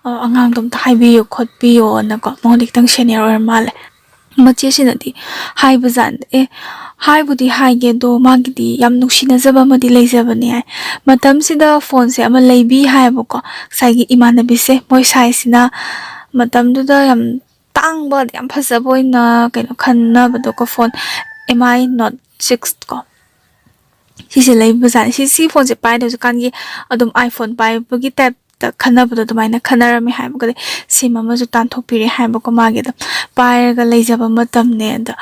"ꯑ, ꯑꯉꯥꯡꯗꯣ ꯑꯝꯇ ꯍꯥꯏꯕꯤꯌꯨ ꯈꯣꯠꯄꯤꯌꯣꯅꯀꯣ", ꯃꯉꯣꯟꯗ ꯈꯤꯇꯪ ꯁꯦꯅꯤꯌꯔ ꯑꯣꯏꯔ ꯃꯥꯜꯂꯦ꯫ ꯃꯆꯦꯁꯤꯅꯗꯤ ꯍꯥꯏꯕꯖꯥꯠꯅꯤ꯫ "ꯑꯦ, ꯍꯥꯏꯕꯨꯗꯤ ꯍꯥꯏꯒꯦ, ꯑꯗꯣ ꯃꯥꯒꯤꯗꯤ ꯌꯥꯝ ꯅꯨꯡꯁꯤꯅꯖꯕ ꯑꯃꯗꯤ ꯂꯩꯖꯕꯅꯦ" ꯍꯥꯏ꯫ ꯃꯇꯝꯁꯤꯗ ꯐꯣꯟꯁꯦ ꯑꯃ ꯂꯩꯕꯤ ꯍꯥꯏꯌꯦꯕꯀꯣ, ꯉꯁꯥꯏꯒꯤ ꯏꯃꯥꯟꯅꯕꯤꯁꯦ, ꯃꯣꯏ ꯁꯥꯏꯁꯤꯅ꯫ ꯃꯇꯝꯗꯨꯗ ꯌꯥꯝ ꯇꯥꯡꯕ, ꯌꯥꯝ ꯐꯖꯕ ꯑꯣꯏꯅ ꯀꯩꯅꯣ ꯈꯟꯅꯕꯗꯣꯀꯣ, phone M I Note six ꯀꯣ, ꯁꯤꯁꯦ ꯂꯩꯕꯖꯥꯠꯅꯤ꯫ ꯁꯤ, ꯁꯤ ꯐꯣꯟꯁꯦ ꯄꯥꯏꯗ ꯍꯧꯖꯤꯛꯀꯥꯟꯒꯤ ꯑꯗꯨꯝ iPhone ꯄꯥꯏꯕꯒꯤ ꯇꯥꯏꯞꯇ ꯈꯟꯅꯕꯗꯣ ꯑꯗꯨꯃꯥꯏꯅ ꯈꯟꯅꯔꯝꯃꯦ ꯍꯥꯏꯕꯀꯣ꯫ ꯑꯗꯩ ꯁꯤꯝ ꯑꯃꯁꯨ ꯇꯥꯟꯊꯣꯛꯄꯤꯔꯦ ꯍꯥꯏꯕꯀꯣ ꯃꯥꯒꯤꯗꯣ꯫ ꯄꯥꯏꯔꯒ ꯂꯩꯖꯕ ꯃꯇꯝꯅꯦ꯫ ꯑꯗ,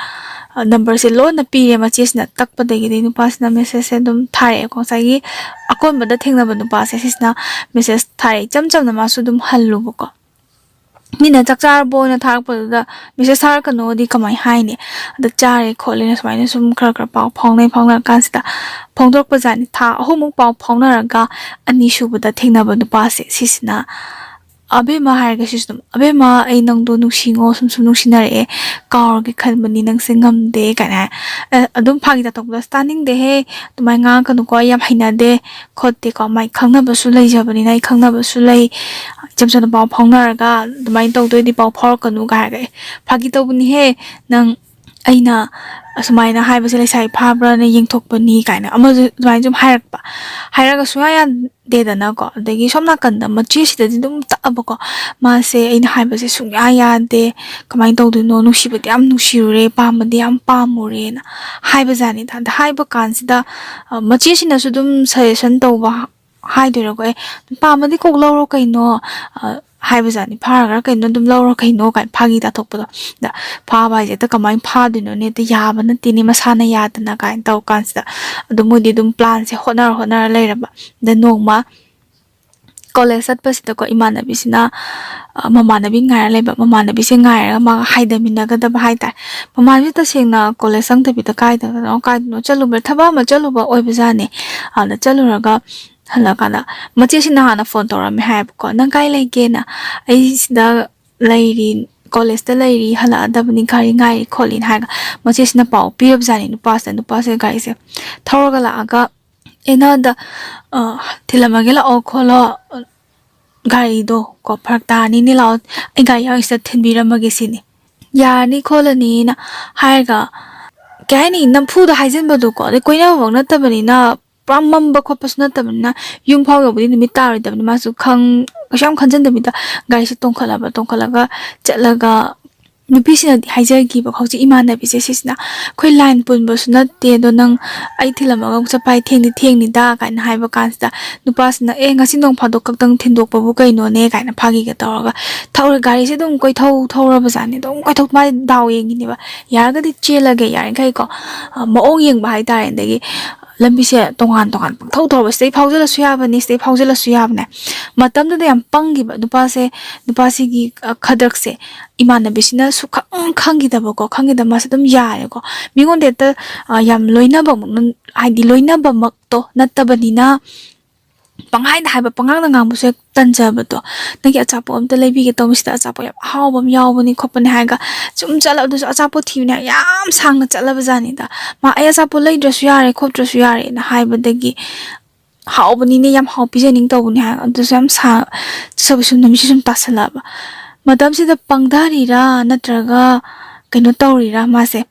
ꯑ, ꯅꯝꯕꯔꯁꯦ ꯂꯣꯟꯅ ꯄꯤꯔꯦ ꯃꯆꯦꯁꯤꯅ꯫ ꯇꯛꯄꯗꯒꯤꯗꯤ ꯅꯨꯄꯥꯁꯤꯅ ꯃꯦꯁꯦꯁꯁꯦ ꯑꯗꯨꯝ ꯊꯥꯔꯛꯑꯦꯀꯣ꯫ ꯉꯁꯥꯏꯒꯤ ꯑꯀꯣꯟꯕꯗ ꯊꯦꯡꯅꯕ ꯅꯨꯄꯥꯁꯦ ꯁꯤꯁꯤꯅ ꯃꯦꯁꯦꯁ ꯊꯥꯔꯛꯑꯦ꯫ ꯏꯆꯝ ꯆꯝꯅ ꯃꯥꯁꯨ ꯑꯗꯨꯝ ꯍꯜꯂꯨꯕꯀꯣ꯫ ꯃꯤꯅ "ꯆꯥꯛ ꯆꯥꯔꯕꯣ?" ꯍꯥꯏꯅ ꯊꯥꯔꯛꯄꯗꯨꯗ, "ꯃꯦꯁꯦꯁ ꯊꯥꯔꯛꯀꯅꯣꯗꯤ ꯀꯃꯥꯏ ꯍꯥꯏꯅꯤ?" ꯑꯗ "ꯆꯥꯔꯦ ꯈꯣꯠꯂꯦꯅ" ꯁꯨꯃꯥꯏꯅ ꯁꯨꯝ ꯈꯔ ꯈꯔ ꯄꯥꯎ ꯐꯥꯎꯅꯩ꯫ ꯐꯥꯎꯅꯔꯀꯥꯟꯁꯤꯗ ꯐꯣꯡꯗꯣꯔꯛꯄꯖꯥꯠꯅꯤ꯫ ꯊꯥ ꯑꯍꯨꯝꯃꯨꯛ ꯄꯥꯎ ꯐꯥꯎꯅꯔꯒ ꯑꯅꯤꯁꯨꯕꯗ ꯊꯦꯡꯅꯕ ꯅꯨꯄꯥꯁꯦ ꯁꯤꯁꯤꯅ, "ꯑꯕꯦꯝꯃ" ꯍꯥꯏꯔꯒ ꯁꯤꯁꯨ ꯑꯗꯨꯝ, "ꯑꯕꯦꯝꯃ, ꯑꯩ ꯅꯪꯗꯣ ꯅꯨꯡꯁꯤꯉꯣ, ꯁꯨꯝ ꯁꯨꯝ ꯅꯨꯡꯁꯤꯅꯔꯛꯑꯦ, ꯀꯥꯎꯔꯒꯦ ꯈꯟꯕꯅꯤ, ꯅꯪꯁꯦ ꯉꯝꯗꯦ" ꯀꯥꯏꯅ ꯍꯥꯏ꯫ ꯑ, ꯑꯗꯨꯝ ꯐꯥꯒꯤ ꯇꯥꯊꯣꯛꯄꯗ, "ꯑꯁ, ꯇꯥꯅꯤꯡꯗꯦꯍꯦ, ꯑꯗꯨꯃꯥꯏꯅ ꯉꯥꯡꯉꯛꯀꯅꯨꯀꯣ, ꯑꯩ ꯌꯥꯝ ꯍꯩꯅꯗꯦ ꯈꯣꯠꯇꯦꯀꯣ, ꯃꯥꯏ ꯈꯪꯅꯕꯁꯨ ꯂꯩꯖꯕꯅꯤꯅ, ꯑꯩ ꯈꯪꯅꯕꯁꯨ ꯂꯩ, ꯏꯆꯝ ꯆꯝꯅ ꯄꯥꯎ ꯐꯥꯎꯅꯔꯒ ꯑꯗꯨꯃꯥꯏꯅ ꯇꯧꯗꯣꯏꯗꯤ ꯄꯥꯎ ꯐꯥꯎꯔꯛꯀꯅꯨ" ꯀꯥꯏ ꯍꯥꯏꯔꯒ, "ꯑꯦ, ꯐꯥꯒꯤ ꯇꯧꯕꯅꯤꯍꯦ, ꯅꯪ, ꯑꯩꯅ ꯑꯁꯨꯃꯥꯏꯅ ꯍꯥꯏꯕꯁꯦ ꯂꯩꯁꯥꯕꯤ ꯐꯥꯕ꯭ꯔꯥꯅ ꯌꯦꯡꯊꯣꯛꯄꯅꯤ" ꯀꯥꯏꯅ ꯑꯃꯁꯨ ꯑꯗꯨꯃꯥꯏꯅ ꯁꯨꯝ ꯍꯥꯏꯔꯛꯄ꯫ ꯍꯥꯏꯔꯒ ꯁꯨꯡꯌꯥ ꯌꯥꯗꯦꯗꯅꯀꯣ꯫ ꯑꯗꯒꯤ ꯁꯣꯝ ꯅꯥꯀꯟꯗ ꯃꯆꯦꯁꯤꯗꯗꯤ ꯑꯗꯨꯝ ꯇꯛꯑꯕꯀꯣ, ꯃꯥꯁꯦ ꯑꯩꯅ ꯍꯥꯏꯕꯁꯦ ꯁꯨꯡꯌꯥ ꯌꯥꯗꯦ, ꯀꯃꯥꯏꯅ ꯇꯧꯗꯣꯏꯅꯣ, ꯅꯨꯡꯁꯤꯕꯗꯤ ꯌꯥꯝ ꯅꯨꯡꯁꯤꯔꯨꯔꯦ, ꯄꯥꯝꯕꯗꯤ ꯌꯥꯝ ꯄꯥꯝꯃꯨꯔꯦꯅ ꯍꯥꯏꯕꯖꯥꯠꯅꯤꯗ꯫ ꯑꯗ ꯍꯥꯏꯕ ꯀꯥꯟꯁꯤꯗ, ꯑ, ꯃꯆꯦꯁꯤꯅꯁꯨ ꯑꯗꯨꯝ ꯁꯖꯦꯁꯟ ꯇꯧꯕ ꯍꯥꯏꯗꯣꯏꯔꯥꯀꯣ, "ꯑꯦ, ꯄꯥꯝꯃꯗꯤ ꯀꯣꯛ ꯂꯧꯔꯣ ꯀꯩꯅꯣ, ꯑ, ꯍꯥꯏꯕꯖꯥꯠꯅꯤ꯫ "ꯐꯥꯔꯒ ꯀꯩꯅꯣ ꯑꯗꯨꯝ ꯂꯧꯔꯣ ꯀꯩꯅꯣ" ꯀꯥꯏꯅ ꯐꯥꯒꯤ ꯇꯥꯊꯣꯛꯄꯗꯣ꯫ ꯑꯗ ꯐꯥꯕ ꯍꯥꯏꯁꯦ ꯍꯦꯛꯇ ꯀꯃꯥꯏꯅ ꯐꯥꯗꯣꯏꯅꯣꯅꯦ, ꯍꯦꯛꯇ ꯌꯥꯕ ꯅꯠꯇꯦꯅꯦ, ꯃꯁꯥꯅ ꯌꯥꯗꯅ ꯀꯥꯏꯅ ꯇꯧ ꯀꯥꯟꯁꯤꯗ꯫ ꯑꯗꯨ ꯃꯣꯏꯗꯤ ꯑꯗꯨꯝ ꯄ꯭ꯂꯥꯟꯁꯦ ꯍꯣꯠꯅꯔ ꯍꯣꯠꯅꯔ ꯂꯩꯔꯕ꯫ ꯑꯗ ꯅꯣꯡꯃ ꯀꯣꯂꯦꯖ ꯆꯠꯄꯁꯤꯗꯀꯣ, ꯏꯃꯥꯟꯅꯕꯤꯁꯤꯅ, ꯑ, ꯃꯃꯥꯟꯅꯕꯤ ꯉꯥꯏꯔ ꯂꯩꯕ꯫ ꯃꯃꯥꯟꯅꯕꯤꯁꯦ ꯉꯥꯏꯔꯒ ꯃꯥꯒ ꯍꯥꯏꯗꯃꯤꯟꯅꯒꯗꯕ ꯍꯥꯏꯇꯥꯔꯦ꯫ ꯃꯃꯥꯟꯅꯕꯤꯁꯦ ꯇꯁꯦꯡꯅ ꯀꯣꯂꯦꯖ ꯆꯪꯗꯕꯤꯗ ꯀꯥꯏꯗꯅꯣ ꯀꯥꯏꯗꯅꯣ ꯆꯠꯂꯨꯕ, ꯊꯕꯛ ꯑꯃ ꯆꯠꯂꯨꯕ ꯑꯣꯏꯕꯖꯥꯠꯅꯤ꯫ ꯑꯗ ꯆꯠꯂꯨꯔꯒ ꯍꯜꯂꯛꯀꯥꯟꯗ ꯃꯆꯦꯁꯤꯅ ꯍꯥꯟꯅ ꯐꯣꯟ ꯇꯧꯔꯝꯃꯦ ꯍꯥꯏꯌꯦꯕꯀꯣ꯫ "ꯅꯪ ꯀꯥꯏ ꯂꯩꯒꯦꯅ?" "ꯑꯩ ꯁꯤꯗ ꯂꯩꯔꯤ, ꯀꯣꯂꯦꯖꯇ ꯂꯩꯔꯤ, ꯍꯜꯂꯛꯑꯗꯕꯅꯤ, ꯒꯥꯔꯤ ꯉꯥꯏꯔꯤ" ꯈꯣꯠꯂꯤꯅ ꯍꯥꯏꯔꯒ ꯃꯆꯦꯁꯤꯅ ꯄꯥꯎ ꯄꯤꯔꯕꯖꯥꯠꯅꯤ ꯅꯨꯄꯥꯁꯤꯗ꯫ ꯅꯨꯄꯥꯁꯤꯅ ꯒꯥꯔꯤꯁꯦ ꯊꯧꯔꯒ ꯂꯥꯛꯑꯒ, "ꯑꯦ, ꯅꯪꯗ, ꯑ, ꯊꯤꯜꯂꯝꯃꯒꯦ ꯂꯥꯛꯑꯣ ꯈꯣꯠꯂꯣ, ꯒꯥꯔꯤꯗꯣ ꯀꯣ ꯐꯔꯛ ꯇꯥꯔꯅꯤꯅꯦ, ꯂꯥꯛꯑꯣ, ꯑꯩ ꯒꯥꯔꯤ ꯌꯥꯎꯔꯤꯁꯤꯗ ꯊꯤꯟꯕꯤꯔꯝꯃꯒꯦ ꯁꯤꯅꯤ꯫ ꯌꯥꯔꯅꯤ ꯈꯣꯠꯂꯅꯤꯅ" ꯍꯥꯏꯔꯒ, ꯀꯩ ꯍꯥꯏꯅꯤ, ꯅꯝꯐꯨꯗ ꯍꯥꯏꯖꯤꯟꯕꯗꯣꯀꯣ꯫ ꯑꯗꯩ ꯀꯣꯏꯅꯕꯃꯛ ꯅꯠꯇꯕꯅꯤꯅ, ꯄꯨꯔꯥ ꯃꯝꯕ ꯈꯣꯠꯄꯁꯨ ꯅꯠꯇꯕꯅꯤꯅ, ꯌꯨꯝ ꯐꯥꯎ ꯌꯧꯕꯗꯤ ꯅꯨꯃꯤꯠ ꯇꯥꯔꯣꯏꯗꯕꯅꯤ꯫ ꯃꯥꯁꯨ ꯈꯪ-, ꯀꯩꯁꯨ ꯌꯥꯝ ꯈꯟꯖꯟꯗꯕꯤꯗ ꯒꯥꯔꯤꯁꯦ ꯇꯣꯡꯈꯠꯂꯕ, ꯇꯣꯡꯈꯠꯂꯒ ꯆꯠꯂꯒ, ꯅꯨꯄꯤꯁꯤꯅꯗꯤ ꯍꯥꯏꯖꯈꯤꯕ ꯍꯧꯖꯤꯛ ꯏꯃꯥꯟꯅꯕꯤꯁꯦ ꯁꯤꯁꯤꯅ, "ꯑꯩꯈꯣꯏ ꯂꯥꯏꯟ ꯄꯨꯟꯕꯁꯨ ꯅꯠꯇꯦ, ꯑꯗꯣ ꯅꯪ ꯑꯩ ꯊꯤꯜꯂꯝꯃꯒ ꯑꯃꯨꯛ ꯆꯠꯄ ꯍꯥꯏ ꯊꯦꯡꯗꯤ ꯊꯦꯡꯅꯤꯗ" ꯀꯥꯏꯅ ꯍꯥꯏꯕ ꯀꯥꯟꯁꯤꯗ, ꯅꯨꯄꯥꯁꯤꯅ, "ꯑꯦ, ꯉꯁꯤ ꯅꯣꯡ ꯐꯥꯗꯣꯛ ꯈꯛꯇꯪ ꯊꯤꯟꯗꯣꯛꯄꯕꯨ ꯀꯩꯅꯣꯅꯦ" ꯀꯥꯏꯅ ꯐꯥꯒꯤꯒ ꯇꯧꯔꯒ ꯊꯧꯔ-, ꯒꯥꯔꯤꯁꯦ ꯑꯗꯨꯝ ꯀꯣꯏꯊꯧ ꯊꯧꯔꯕꯖꯥꯠꯅꯤ꯫ ꯑꯗꯨꯝ ꯀꯣꯏꯊꯧ, ꯃꯥꯗꯤ ꯗꯥꯎ ꯌꯦꯡꯉꯤꯅꯦꯕ, ꯌꯥꯔꯒꯗꯤ ꯆꯦꯜꯂꯒꯦ, ꯌꯥꯔꯤꯈꯩꯀꯣ, ꯑ, ꯃꯑꯣꯡ ꯌꯦꯡꯕ ꯍꯥꯏꯇꯥꯔꯦ꯫ ꯑꯗꯒꯤ ꯂꯝꯕꯤꯁꯦ ꯇꯣꯉꯥꯟ ꯇꯣꯉꯥꯟ ꯄꯪꯊꯧ ꯊꯧꯔꯕ, ꯁꯤꯗꯩ ꯐꯥꯎꯖꯜꯂꯁꯨ ꯌꯥꯕꯅꯤ, ꯁꯤꯗꯩ ꯐꯥꯎꯖꯜꯂꯁꯨ ꯌꯥꯕꯅꯦ꯫ ꯃꯇꯝꯗꯨꯗ ꯌꯥꯝ ꯄꯪꯈꯤꯕ ꯅꯨꯄꯥꯁꯦ, ꯅꯨꯄꯥꯁꯤꯒꯤ, ꯑ, ꯈꯗ꯭ꯔꯛꯁꯦ ꯏꯃꯥꯟꯅꯕꯤꯁꯤꯅ ꯁꯨꯈꯪ ꯈꯪꯈꯤꯗꯕꯀꯣ, ꯈꯪꯈꯤꯗꯕ ꯃꯥꯁꯦ ꯑꯗꯨꯝ ꯌꯥꯔꯦꯀꯣ꯫ ꯃꯤꯉꯣꯟꯗ ꯍꯦꯛꯇ, ꯑ, ꯌꯥꯝ ꯂꯣꯏꯅꯕ, ꯍꯥꯏꯗꯤ ꯂꯣꯏꯅꯕꯃꯛꯇꯣ ꯅꯠꯇꯕꯅꯤꯅ, ꯄꯪꯍꯥꯏꯗ ꯍꯥꯏꯕ, ꯄꯉꯥꯡꯗ ꯉꯥꯡꯕꯁꯨ ꯍꯦꯛ ꯇꯟꯖꯕꯗꯣ꯫ "ꯅꯪꯒꯤ ꯑꯆꯥꯄꯣꯠ ꯑꯝꯇ ꯂꯩꯕꯤꯒꯦ ꯇꯧꯕꯁꯤꯗ, ꯑꯆꯥꯄꯣꯠ ꯌꯥꯝ ꯑꯍꯥꯎꯕ ꯑꯃ ꯌꯥꯎꯕꯅꯤ ꯈꯣꯠꯄꯅꯤ" ꯍꯥꯏꯔꯒ ꯁꯨꯝ ꯆꯠꯂ, ꯑꯗꯨꯁꯨ ꯑꯆꯥꯄꯣꯠ ꯊꯤꯕꯅꯦ ꯍꯥꯏꯔꯒ ꯌꯥꯝ ꯁꯥꯡꯅ ꯆꯠꯂꯕ ꯖꯥꯠꯅꯤꯗ꯫ ꯃꯥ, "ꯑꯩ ꯑꯆꯥꯄꯣꯠ ꯂꯩꯗ꯭ꯔꯁꯨ ꯌꯥꯔꯦ ꯈꯣꯠꯇ꯭ꯔꯁꯨ ꯌꯥꯔꯦꯅ" ꯍꯥꯏꯕꯗꯒꯤ, "ꯍꯥꯎꯕꯅꯤꯅꯦ, ꯌꯥꯝ ꯍꯥꯎ ꯄꯤꯖꯅꯤꯡ ꯇꯧꯕꯅꯦ" ꯍꯥꯏꯔꯒ ꯑꯗꯨꯁꯨ ꯌꯥꯝ ꯁꯥꯡ-, ꯆꯠꯆꯕꯁꯨ ꯅꯨꯃꯤꯠꯁꯨ ꯁꯨꯝ ꯇꯥꯁꯜꯂꯛꯑꯕ꯫ ꯃꯇꯝꯁꯤꯗ ꯄꯪꯊꯔꯤꯔꯥ ꯅꯠꯇ꯭ꯔꯒ ꯀꯩꯅꯣ ꯇꯧꯔꯤꯔꯥ, ꯃꯥꯁꯦ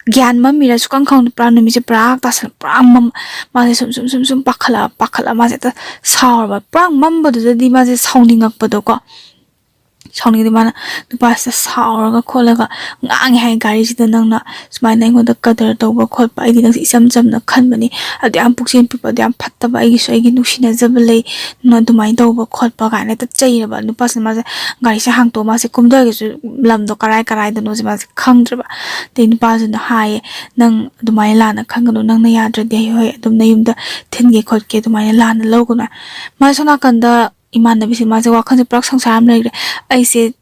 ꯒ꯭ꯌꯥꯟ ꯃꯝꯃꯤꯔꯥ ꯁꯨꯈꯪ ꯈꯪꯗꯦ, ꯄꯨꯔꯥ ꯅꯨꯃꯤꯠꯁꯦ ꯄꯨꯔꯥ ꯇꯥꯁꯜ-, ꯄꯨꯔꯥ ꯃꯝ-, ꯃꯥꯁꯦ ꯁꯨꯝ, ꯁꯨꯝ, ꯁꯨꯝ, ꯁꯨꯝ ꯄꯥꯈꯠꯂꯛꯑ, ꯄꯥꯈꯠꯂꯛꯑ ꯃꯥꯁꯦ ꯍꯦꯛꯇ ꯁꯥꯎꯔꯕ꯫ ꯄꯨꯔꯥ ꯃꯝꯕꯗꯨꯗꯗꯤ ꯃꯥꯁꯦ ꯁꯥꯎꯅꯤꯡꯉꯛꯄꯗꯣꯀꯣ꯫ ꯁꯥꯎꯅꯤꯡꯉꯗꯤ ꯃꯥꯅ ꯅꯨꯄꯥꯁꯤꯗ ꯁꯥꯎꯔꯒ ꯈꯣꯠꯂꯒ ꯉꯥꯡꯉꯦ ꯍꯥꯏ, "ꯒꯥꯔꯤꯁꯤꯗ ꯅꯪꯅ ꯁꯨꯃꯥꯏꯅ ꯑꯩꯉꯣꯟꯗ ꯀꯗꯔ ꯇꯧꯕ ꯈꯣꯠꯄ, ꯑꯩꯗꯤ ꯅꯪꯁꯦ ꯏꯆꯝ ꯆꯝꯅ ꯈꯟꯕꯅꯤ, ꯑꯗꯨ ꯌꯥꯝ ꯄꯨꯛꯆꯦꯜ ꯄꯤꯛꯄ, ꯑꯗꯨ ꯌꯥꯝ ꯐꯠꯇꯕ, ꯑꯩꯒꯤꯁꯨ ꯑꯩꯒꯤ ꯅꯨꯡꯁꯤꯅꯖꯕ ꯂꯩ, ꯅꯪ ꯑꯗꯨꯃꯥꯏꯅ ꯇꯧꯕ ꯈꯣꯠꯄ" ꯀꯥꯏꯅ ꯍꯦꯛꯇ ꯆꯩꯔꯕ꯫ ꯅꯨꯄꯥꯁꯤꯅ ꯃꯥꯁꯦ ꯒꯥꯔꯤꯁꯦ ꯍꯥꯡꯇꯣꯛꯑ ꯃꯥꯁꯦ ꯀꯨꯝꯊꯒꯦꯁꯨ ꯂꯝꯗꯣ ꯀꯔꯥꯏ ꯀꯔꯥꯏꯗꯅꯣꯁꯦ ꯃꯥꯁꯦ ꯈꯪꯗ꯭ꯔꯕ꯫ ꯑꯗꯩ ꯅꯨꯄꯥꯁꯤꯅ ꯍꯥꯏꯌꯦ, "ꯅꯪ ꯑꯗꯨꯃꯥꯏꯅ ꯂꯥꯟꯅ ꯈꯟꯒꯅꯨ, ꯅꯪꯅ ꯌꯥꯗ꯭ꯔꯗꯤ ꯑꯩ ꯍꯣꯏ ꯑꯗꯨꯝ ꯅꯌꯨꯝꯗ ꯊꯤꯟꯒꯦ ꯈꯣꯠꯀꯦ, ꯑꯗꯨꯃꯥꯏꯅ ꯂꯥꯟꯅ ꯂꯧꯒꯅꯨ" ꯍꯥꯏ꯫ ꯃꯥ ꯁꯣꯝ ꯅꯥꯀꯟꯗ ꯏꯃꯥꯟꯅꯕꯤꯁꯦ ꯃꯥꯁꯦ ꯋꯥꯈꯜꯁꯦ ꯄꯨꯔꯥ ꯁꯪꯁꯥꯔ ꯑꯃ ꯂꯩꯈ꯭ꯔꯦ꯫ "ꯑꯩꯁꯦ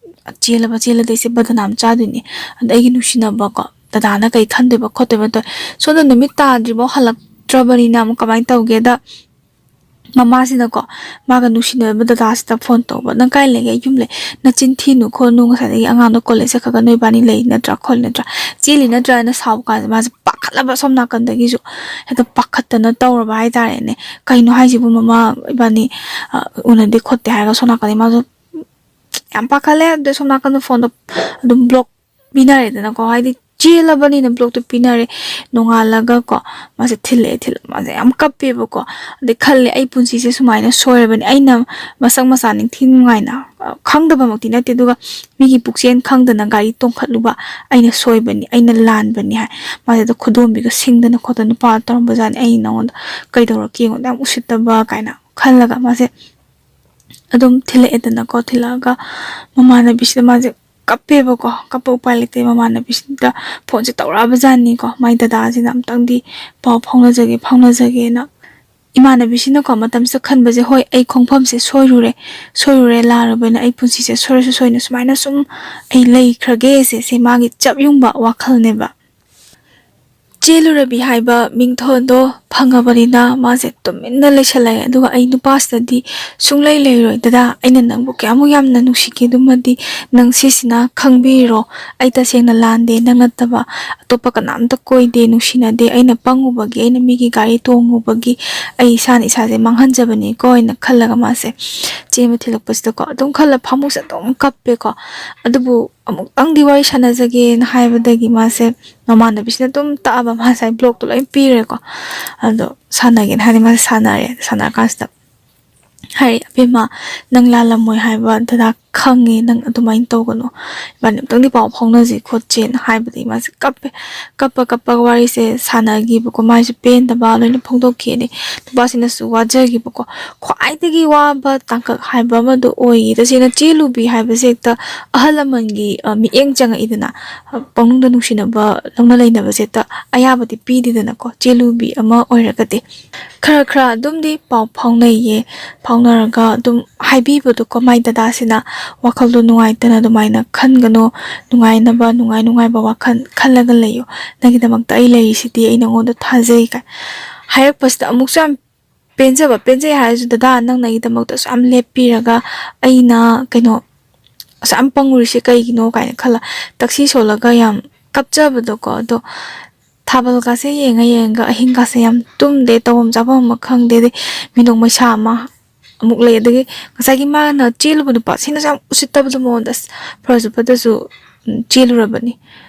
ꯆꯦꯜꯂꯕ ꯆꯦꯜꯂꯗꯤ ꯑꯩꯁꯦ ꯕꯗꯅꯥꯝ ꯆꯥꯗꯣꯏꯅꯤ, ꯑꯗ ꯑꯩꯒꯤ ꯅꯨꯡꯁꯤꯅꯕꯀꯣ ꯗꯗꯥꯅ ꯀꯩ ꯈꯟꯗꯣꯏꯕ ꯈꯣꯠꯇꯣꯏꯕ" ꯇꯧꯋꯦ꯫ ꯁꯣꯝꯗ ꯅꯨꯃꯤꯠ ꯇꯥꯗ꯭ꯔꯤꯐꯥꯎ ꯍꯜꯂꯛꯇ꯭ꯔꯕꯅꯤꯅ ꯑꯃꯨꯛ ꯀꯃꯥꯏꯅ ꯇꯧꯒꯦꯗ, ꯃꯃꯥꯁꯤꯅꯀꯣ ꯃꯥꯒ ꯅꯨꯡꯁꯤꯅꯔꯕ ꯗꯗꯥꯁꯤꯗ ꯐꯣꯟ ꯇꯧꯕ, "ꯅꯪ ꯀꯥꯏ ꯂꯩꯒꯦ?" "ꯌꯨꯝ ꯂꯩ"꯫ "ꯅꯆꯤꯟ ꯊꯤꯅꯨꯀꯣ, ꯅꯨ ꯉꯁꯥꯏꯗꯒꯤ ꯑꯉꯥꯡꯗꯣ ꯀꯣꯂꯦꯖ ꯆꯠꯈ꯭ꯔꯒ ꯅꯣꯏ ꯏꯕꯥꯅꯤ ꯂꯩ ꯅꯠꯇ꯭ꯔꯥ ꯈꯣꯠꯂꯤ ꯅꯠꯇ꯭ꯔꯥ, ꯆꯦꯜꯂꯤ ꯅꯠꯇ꯭ꯔꯥ?" ꯍꯥꯏꯅ ꯁꯥꯎꯕ ꯀꯥꯟꯁꯤꯗ ꯃꯥꯁꯦ ꯄꯥꯈꯠꯂꯕ, ꯁꯣꯝ ꯅꯥꯀꯟꯗꯒꯤꯁꯨ ꯍꯦꯛꯇ ꯄꯥꯈꯠꯇꯅ ꯇꯧꯔꯕ ꯍꯥꯏꯇꯥꯔꯦꯅꯦ꯫ "ꯀꯩꯅꯣ ꯍꯥꯏꯁꯤꯕꯨ, ꯃꯃꯥ ꯏꯕꯥꯅꯤ ꯑ, ꯎꯅꯗꯦ ꯈꯣꯠꯇꯦ" ꯍꯥꯏꯔꯒ ꯁꯣꯝ ꯅꯥꯀꯟꯗꯒꯤ ꯃꯥꯁꯨ ꯌꯥꯝ ꯄꯥꯈꯠꯂꯦ꯫ ꯑꯗꯩ ꯁꯣꯝ ꯅꯥꯀꯟꯗ ꯐꯣꯟꯗꯣ ꯑꯗꯨꯝ ꯕ꯭ꯂꯣꯛ ꯄꯤꯅꯔꯦꯗꯅꯀꯣ, ꯍꯥꯏꯗꯤ ꯆꯦꯜꯂꯕꯅꯤꯅ ꯕ꯭ꯂꯣꯛꯇꯣ ꯄꯤꯅꯔꯦ꯫ ꯅꯣꯡꯉꯥꯜꯂꯒꯀꯣ ꯃꯥꯁꯦ ꯊꯤꯜꯂꯛꯑꯦ, ꯊꯤꯜꯂꯛꯑꯦ, ꯃꯥꯁꯦ ꯌꯥꯝ ꯀꯞꯄꯦꯕꯀꯣ꯫ ꯑꯗꯩ ꯈꯜꯂꯦ, "ꯑꯩ ꯄꯨꯟꯁꯤꯁꯦ ꯁꯨꯃꯥꯏꯅ ꯁꯣꯏꯔꯕꯅꯤ, ꯑꯩꯅ ꯃꯁꯛ ꯃꯁꯥ ꯅꯤꯡꯊꯤ ꯅꯨꯡꯉꯥꯏꯅ, ꯑ, ꯈꯪꯗꯕꯃꯛꯇꯤ ꯅꯠꯇꯦ, ꯑꯗꯨꯒ ꯃꯤꯒꯤ ꯄꯨꯛꯆꯦꯜ ꯈꯪꯗꯅ ꯒꯥꯔꯤ ꯇꯣꯡꯈꯠꯂꯨꯕ ꯑꯩꯅ ꯁꯣꯏꯕꯅꯤ, ꯑꯩꯅ ꯂꯥꯟꯕꯅꯤ" ꯍꯥꯏ꯫ ꯃꯥꯁꯦ ꯑꯗ ꯈꯨꯗꯣꯝꯕꯤꯒ ꯁꯤꯡꯗꯅ ꯈꯣꯠꯇꯅ ꯅꯨꯄꯥ ꯇꯧꯔꯝꯕꯖꯥꯠꯅꯤ, "ꯑꯩ ꯅꯉꯣꯟꯗ ꯀꯩꯗꯧꯔꯛꯀꯦ, ꯑꯩꯉꯣꯟꯗ ꯌꯥꯝ ꯎꯁꯤꯠꯇꯕ" ꯀꯥꯏꯅ ꯈꯜꯂꯒ ꯃꯥꯁꯦ ꯑꯗꯨꯝ ꯊꯤꯜꯂꯛꯑꯦꯗꯅꯀꯣ꯫ ꯊꯤꯜꯂꯛꯑꯒ ꯃꯃꯥꯟꯅꯕꯤꯁꯤꯗ ꯃꯥꯁꯦ ꯀꯞꯄꯦꯕꯀꯣ꯫ ꯀꯞꯄ ꯎꯄꯥꯏ ꯂꯩꯇꯦ, ꯃꯃꯥꯟꯅꯕꯤꯁꯤꯗ ꯐꯣꯟꯁꯦ ꯇꯧꯔꯛꯑꯕꯖꯥꯠꯅꯤꯀꯣ, ꯃꯥꯏ ꯗꯗꯥꯁꯤꯅ "ꯑꯝꯇꯪꯗꯤ ꯄꯥꯎ ꯐꯥꯎꯅꯖꯒꯦ, ꯐꯥꯎꯅꯖꯒꯦꯅ"꯫ ꯏꯃꯥꯟꯅꯕꯤꯁꯤꯅꯀꯣ ꯃꯇꯝꯁꯤꯗ ꯈꯟꯕꯁꯦ, "ꯍꯣꯏ, ꯑꯩ ꯈꯣꯡꯐꯝꯁꯦ ꯁꯣꯏꯔꯨꯔꯦ, ꯁꯣꯏꯔꯨꯔꯦ, ꯂꯥꯜꯂꯨꯕꯅ ꯑꯩ ꯄꯨꯟꯁꯤꯁꯦ ꯁꯣꯏꯔꯁꯨ ꯁꯣꯏꯅ ꯁꯨꯃꯥꯏꯅ ꯁꯨꯝ ꯑꯩ ꯂꯩꯈ꯭ꯔꯒꯦ" ꯁꯦ, ꯁꯦ ꯃꯥꯒꯤ ꯆꯞ ꯌꯨꯡꯕ ꯋꯥꯈꯜꯅꯦꯕ꯫ ꯆꯦꯜꯂꯨꯔꯕꯤ ꯍꯥꯏꯕ ꯃꯤꯡꯊꯣꯟꯗꯣ ꯐꯪꯉꯕꯅꯤꯅ ꯃꯥꯁꯦ ꯇꯨꯃꯤꯟꯅ ꯂꯩꯁꯜꯂꯛꯑꯦ꯫ ꯑꯗꯨꯒ "ꯑꯩ ꯅꯨꯄꯥꯁꯤꯗꯗꯤ ꯁꯨꯡꯂꯩ ꯂꯩꯔꯣꯏ꯫ ꯗꯗꯥ, ꯑꯩꯅ ꯅꯪꯕꯨ ꯀꯌꯥꯃꯨꯛ ꯌꯥꯝꯅ ꯅꯨꯡꯁꯤꯒꯦ, ꯑꯗꯨꯃꯗꯤ ꯅꯪ ꯁꯤꯁꯤꯅ ꯈꯪꯕꯤꯔꯣ꯫ ꯑꯩ ꯇꯁꯦꯡꯅ ꯂꯥꯟꯗꯦ, ꯅꯪ ꯅꯠꯇꯕ ꯑꯇꯣꯞꯄ ꯀꯅꯥꯝꯇ ꯀꯣꯏꯗꯦ, ꯅꯨꯡꯁꯤꯅꯗꯦ꯫ ꯑꯩꯅ ꯄꯪꯉꯨꯕꯒꯤ, ꯑꯩꯅ ꯃꯤꯒꯤ ꯒꯥꯔꯤ ꯇꯣꯡꯉꯨꯕꯒꯤ ꯑꯩ ꯏꯁꯥꯅ ꯏꯁꯥꯁꯦ ꯃꯥꯡꯍꯟꯖꯕꯅꯤꯀꯣ" ꯍꯥꯏꯅ ꯈꯜꯂꯒ ꯃꯥꯁꯦ ꯆꯦꯟꯕ ꯊꯤꯜꯂꯛꯄꯁꯤꯗꯀꯣ ꯑꯗꯨꯝ ꯈꯜꯂ ꯐꯃꯨꯡꯁꯦ ꯑꯗꯨꯝ ꯀꯞꯄꯦꯀꯣ꯫ ꯑꯗꯨꯕꯨ "ꯑꯃꯨꯛꯇꯪꯗꯤ ꯋꯥꯔꯤ ꯁꯥꯟꯅꯖꯒꯦꯅ" ꯍꯥꯏꯕꯗꯒꯤ ꯃꯥꯁꯦ ꯃꯃꯥꯟꯅꯕꯤꯁꯤꯅ ꯑꯗꯨꯝ ꯇꯛꯑꯕ, ꯃꯥ ꯉꯁꯥꯏ ꯕ꯭ꯂꯣꯛꯇꯣ ꯂꯣꯏ ꯄꯤꯔꯦꯀꯣ꯫ ꯑꯗꯣ ꯁꯥꯟꯅꯒꯦꯅ ꯍꯥꯏꯗꯤ ꯃꯥꯁꯦ ꯁꯥꯟꯅꯔꯦ꯫ ꯁꯥꯟꯅꯔꯀꯥꯟꯁꯤꯗ ꯍꯥꯏꯔꯦ, "ꯑꯕꯦꯝꯃ, ꯅꯪ ꯂꯥꯜꯂꯝꯃꯣꯏ ꯍꯥꯏꯕ ꯗꯗꯥ ꯈꯪꯉꯦ, ꯅꯪ ꯑꯗꯨꯃꯥꯏꯅ ꯇꯧꯒꯅꯨ, ꯏꯕꯥꯅꯤ ꯑꯝꯇꯪꯗꯤ ꯄꯥꯎ ꯐꯥꯎꯅꯁꯤ ꯈꯣꯠꯁꯦꯅ ꯍꯥꯏꯕꯗꯒꯤ ꯃꯥꯁꯦ ꯀꯞꯄꯦ꯫ ꯀꯞꯄ ꯀꯞꯄꯒ ꯋꯥꯔꯤꯁꯦ ꯁꯥꯟꯅꯈꯤꯕꯀꯣ꯫ ꯃꯥꯏꯁꯨ ꯄꯦꯟꯗꯕ ꯂꯣꯏꯅ ꯐꯣꯡꯗꯣꯛꯈꯤꯑꯅꯦ꯫ ꯅꯨꯄꯥꯁꯤꯅꯁꯨ ꯋꯥꯖꯈꯤꯕꯀꯣ꯫ ꯈ꯭ꯋꯥꯏꯗꯒꯤ ꯋꯥꯕ ꯇꯥꯡꯀꯛ ꯍꯥꯏꯕ ꯑꯃꯗꯣ ꯑꯣꯏꯌꯦ꯫ ꯇꯁꯦꯡꯅ ꯆꯦꯜꯂꯨꯕꯤ ꯍꯥꯏꯕꯁꯦ ꯍꯦꯛꯇ ꯑꯍꯜ ꯂꯃꯟꯒꯤ, ꯑ, ꯃꯤꯠꯌꯦꯡ ꯆꯪꯉꯛꯏꯗꯅ꯫ ꯑ, ꯄꯨꯛꯅꯨꯡꯗ ꯅꯨꯡꯁꯤꯅꯕ ꯂꯧꯅ ꯂꯩꯅꯕꯁꯦ ꯍꯦꯛꯇ ꯑꯌꯥꯕꯗꯤ ꯄꯤꯗꯦꯗꯅꯀꯣ, ꯆꯦꯜꯂꯨꯕꯤ ꯑꯃ ꯑꯣꯏꯔꯒꯗꯤ꯫ ꯈꯔ ꯈꯔ ꯑꯗꯨꯝꯗꯤ ꯄꯥꯎ ꯐꯥꯎꯅꯩꯌꯦ꯫ ꯐꯥꯎꯅꯔꯒ ꯑꯗꯨꯝ ꯍꯥꯏꯕꯤꯕꯗꯣꯀꯣ, ꯃꯥꯏ ꯗꯗꯥꯁꯤꯅ, "ꯋꯥꯈꯜꯗꯣ ꯅꯨꯡꯉꯥꯏꯇꯅ ꯑꯗꯨꯃꯥꯏꯅ ꯈꯟꯒꯅꯣ, ꯅꯨꯡꯉꯥꯏꯅꯕ, ꯅꯨꯡꯉꯥꯏ ꯅꯨꯡꯉꯥꯏꯕ ꯋꯥꯈꯜ ꯈꯜꯂꯒ ꯂꯩꯌꯨ, ꯅꯪꯒꯤꯗꯃꯛꯇ ꯑꯩ ꯂꯩꯔꯤꯁꯤꯗꯤ, ꯑꯩ ꯅꯉꯣꯟꯗ ꯊꯥꯖꯩ" ꯀꯥꯏ ꯍꯥꯏꯔꯛꯄꯁꯤꯗ ꯑꯃꯨꯛꯁꯨ ꯌꯥꯝ ꯄꯦꯟꯖꯕ꯫ ꯄꯦꯟꯖꯩ ꯍꯥꯏꯔꯁꯨ, "ꯗꯗꯥ, ꯅꯪꯅ ꯑꯩꯒꯤꯗꯃꯛꯇ ꯑꯁꯨꯛ ꯌꯥꯝ ꯂꯦꯞꯄꯤꯔꯒ ꯑꯩꯅ, ꯀꯩꯅꯣ, ꯑꯁꯨꯛ ꯌꯥꯝ ꯄꯪꯉꯨꯔꯤꯁꯦ ꯀꯩꯒꯤꯅꯣ?" ꯀꯥꯏꯅ ꯈꯜꯂ ꯇꯛꯁꯤ ꯁꯣꯜꯂꯒ ꯌꯥꯝ ꯀꯞꯆꯕꯗꯣꯀꯣ꯫ ꯑꯗꯣ ꯊꯥꯕꯜꯒꯥꯁꯦ ꯌꯦꯡꯉ ꯌꯦꯡꯉꯒ ꯑꯍꯤꯡꯒꯥꯁꯦ ꯌꯥꯝ ꯇꯨꯝꯗꯦ, ꯇꯧꯐꯝ ꯆꯥꯐꯝ ꯑꯃ ꯈꯪꯗꯦ꯫ ꯑꯗꯩ ꯃꯤꯅꯣꯛ ꯃꯩꯁꯥ ꯑꯃ ꯑꯃꯨꯛ ꯂꯩ꯫ ꯑꯗꯒꯤ ꯉꯁꯥꯏꯒꯤ ꯃꯥꯅ ꯆꯦꯜꯂꯨꯕ ꯅꯨꯄꯥꯁꯤꯅꯁꯨ ꯌꯥꯝ ꯎꯁꯤꯠꯇꯕꯗꯣ ꯃꯉꯣꯟꯗ, ꯑꯁ, ꯐꯔꯁꯨ ꯐꯠꯇ꯭ꯔꯁꯨ, ꯎꯝ, ꯆꯦꯜꯂꯨꯔꯕꯅꯤ꯫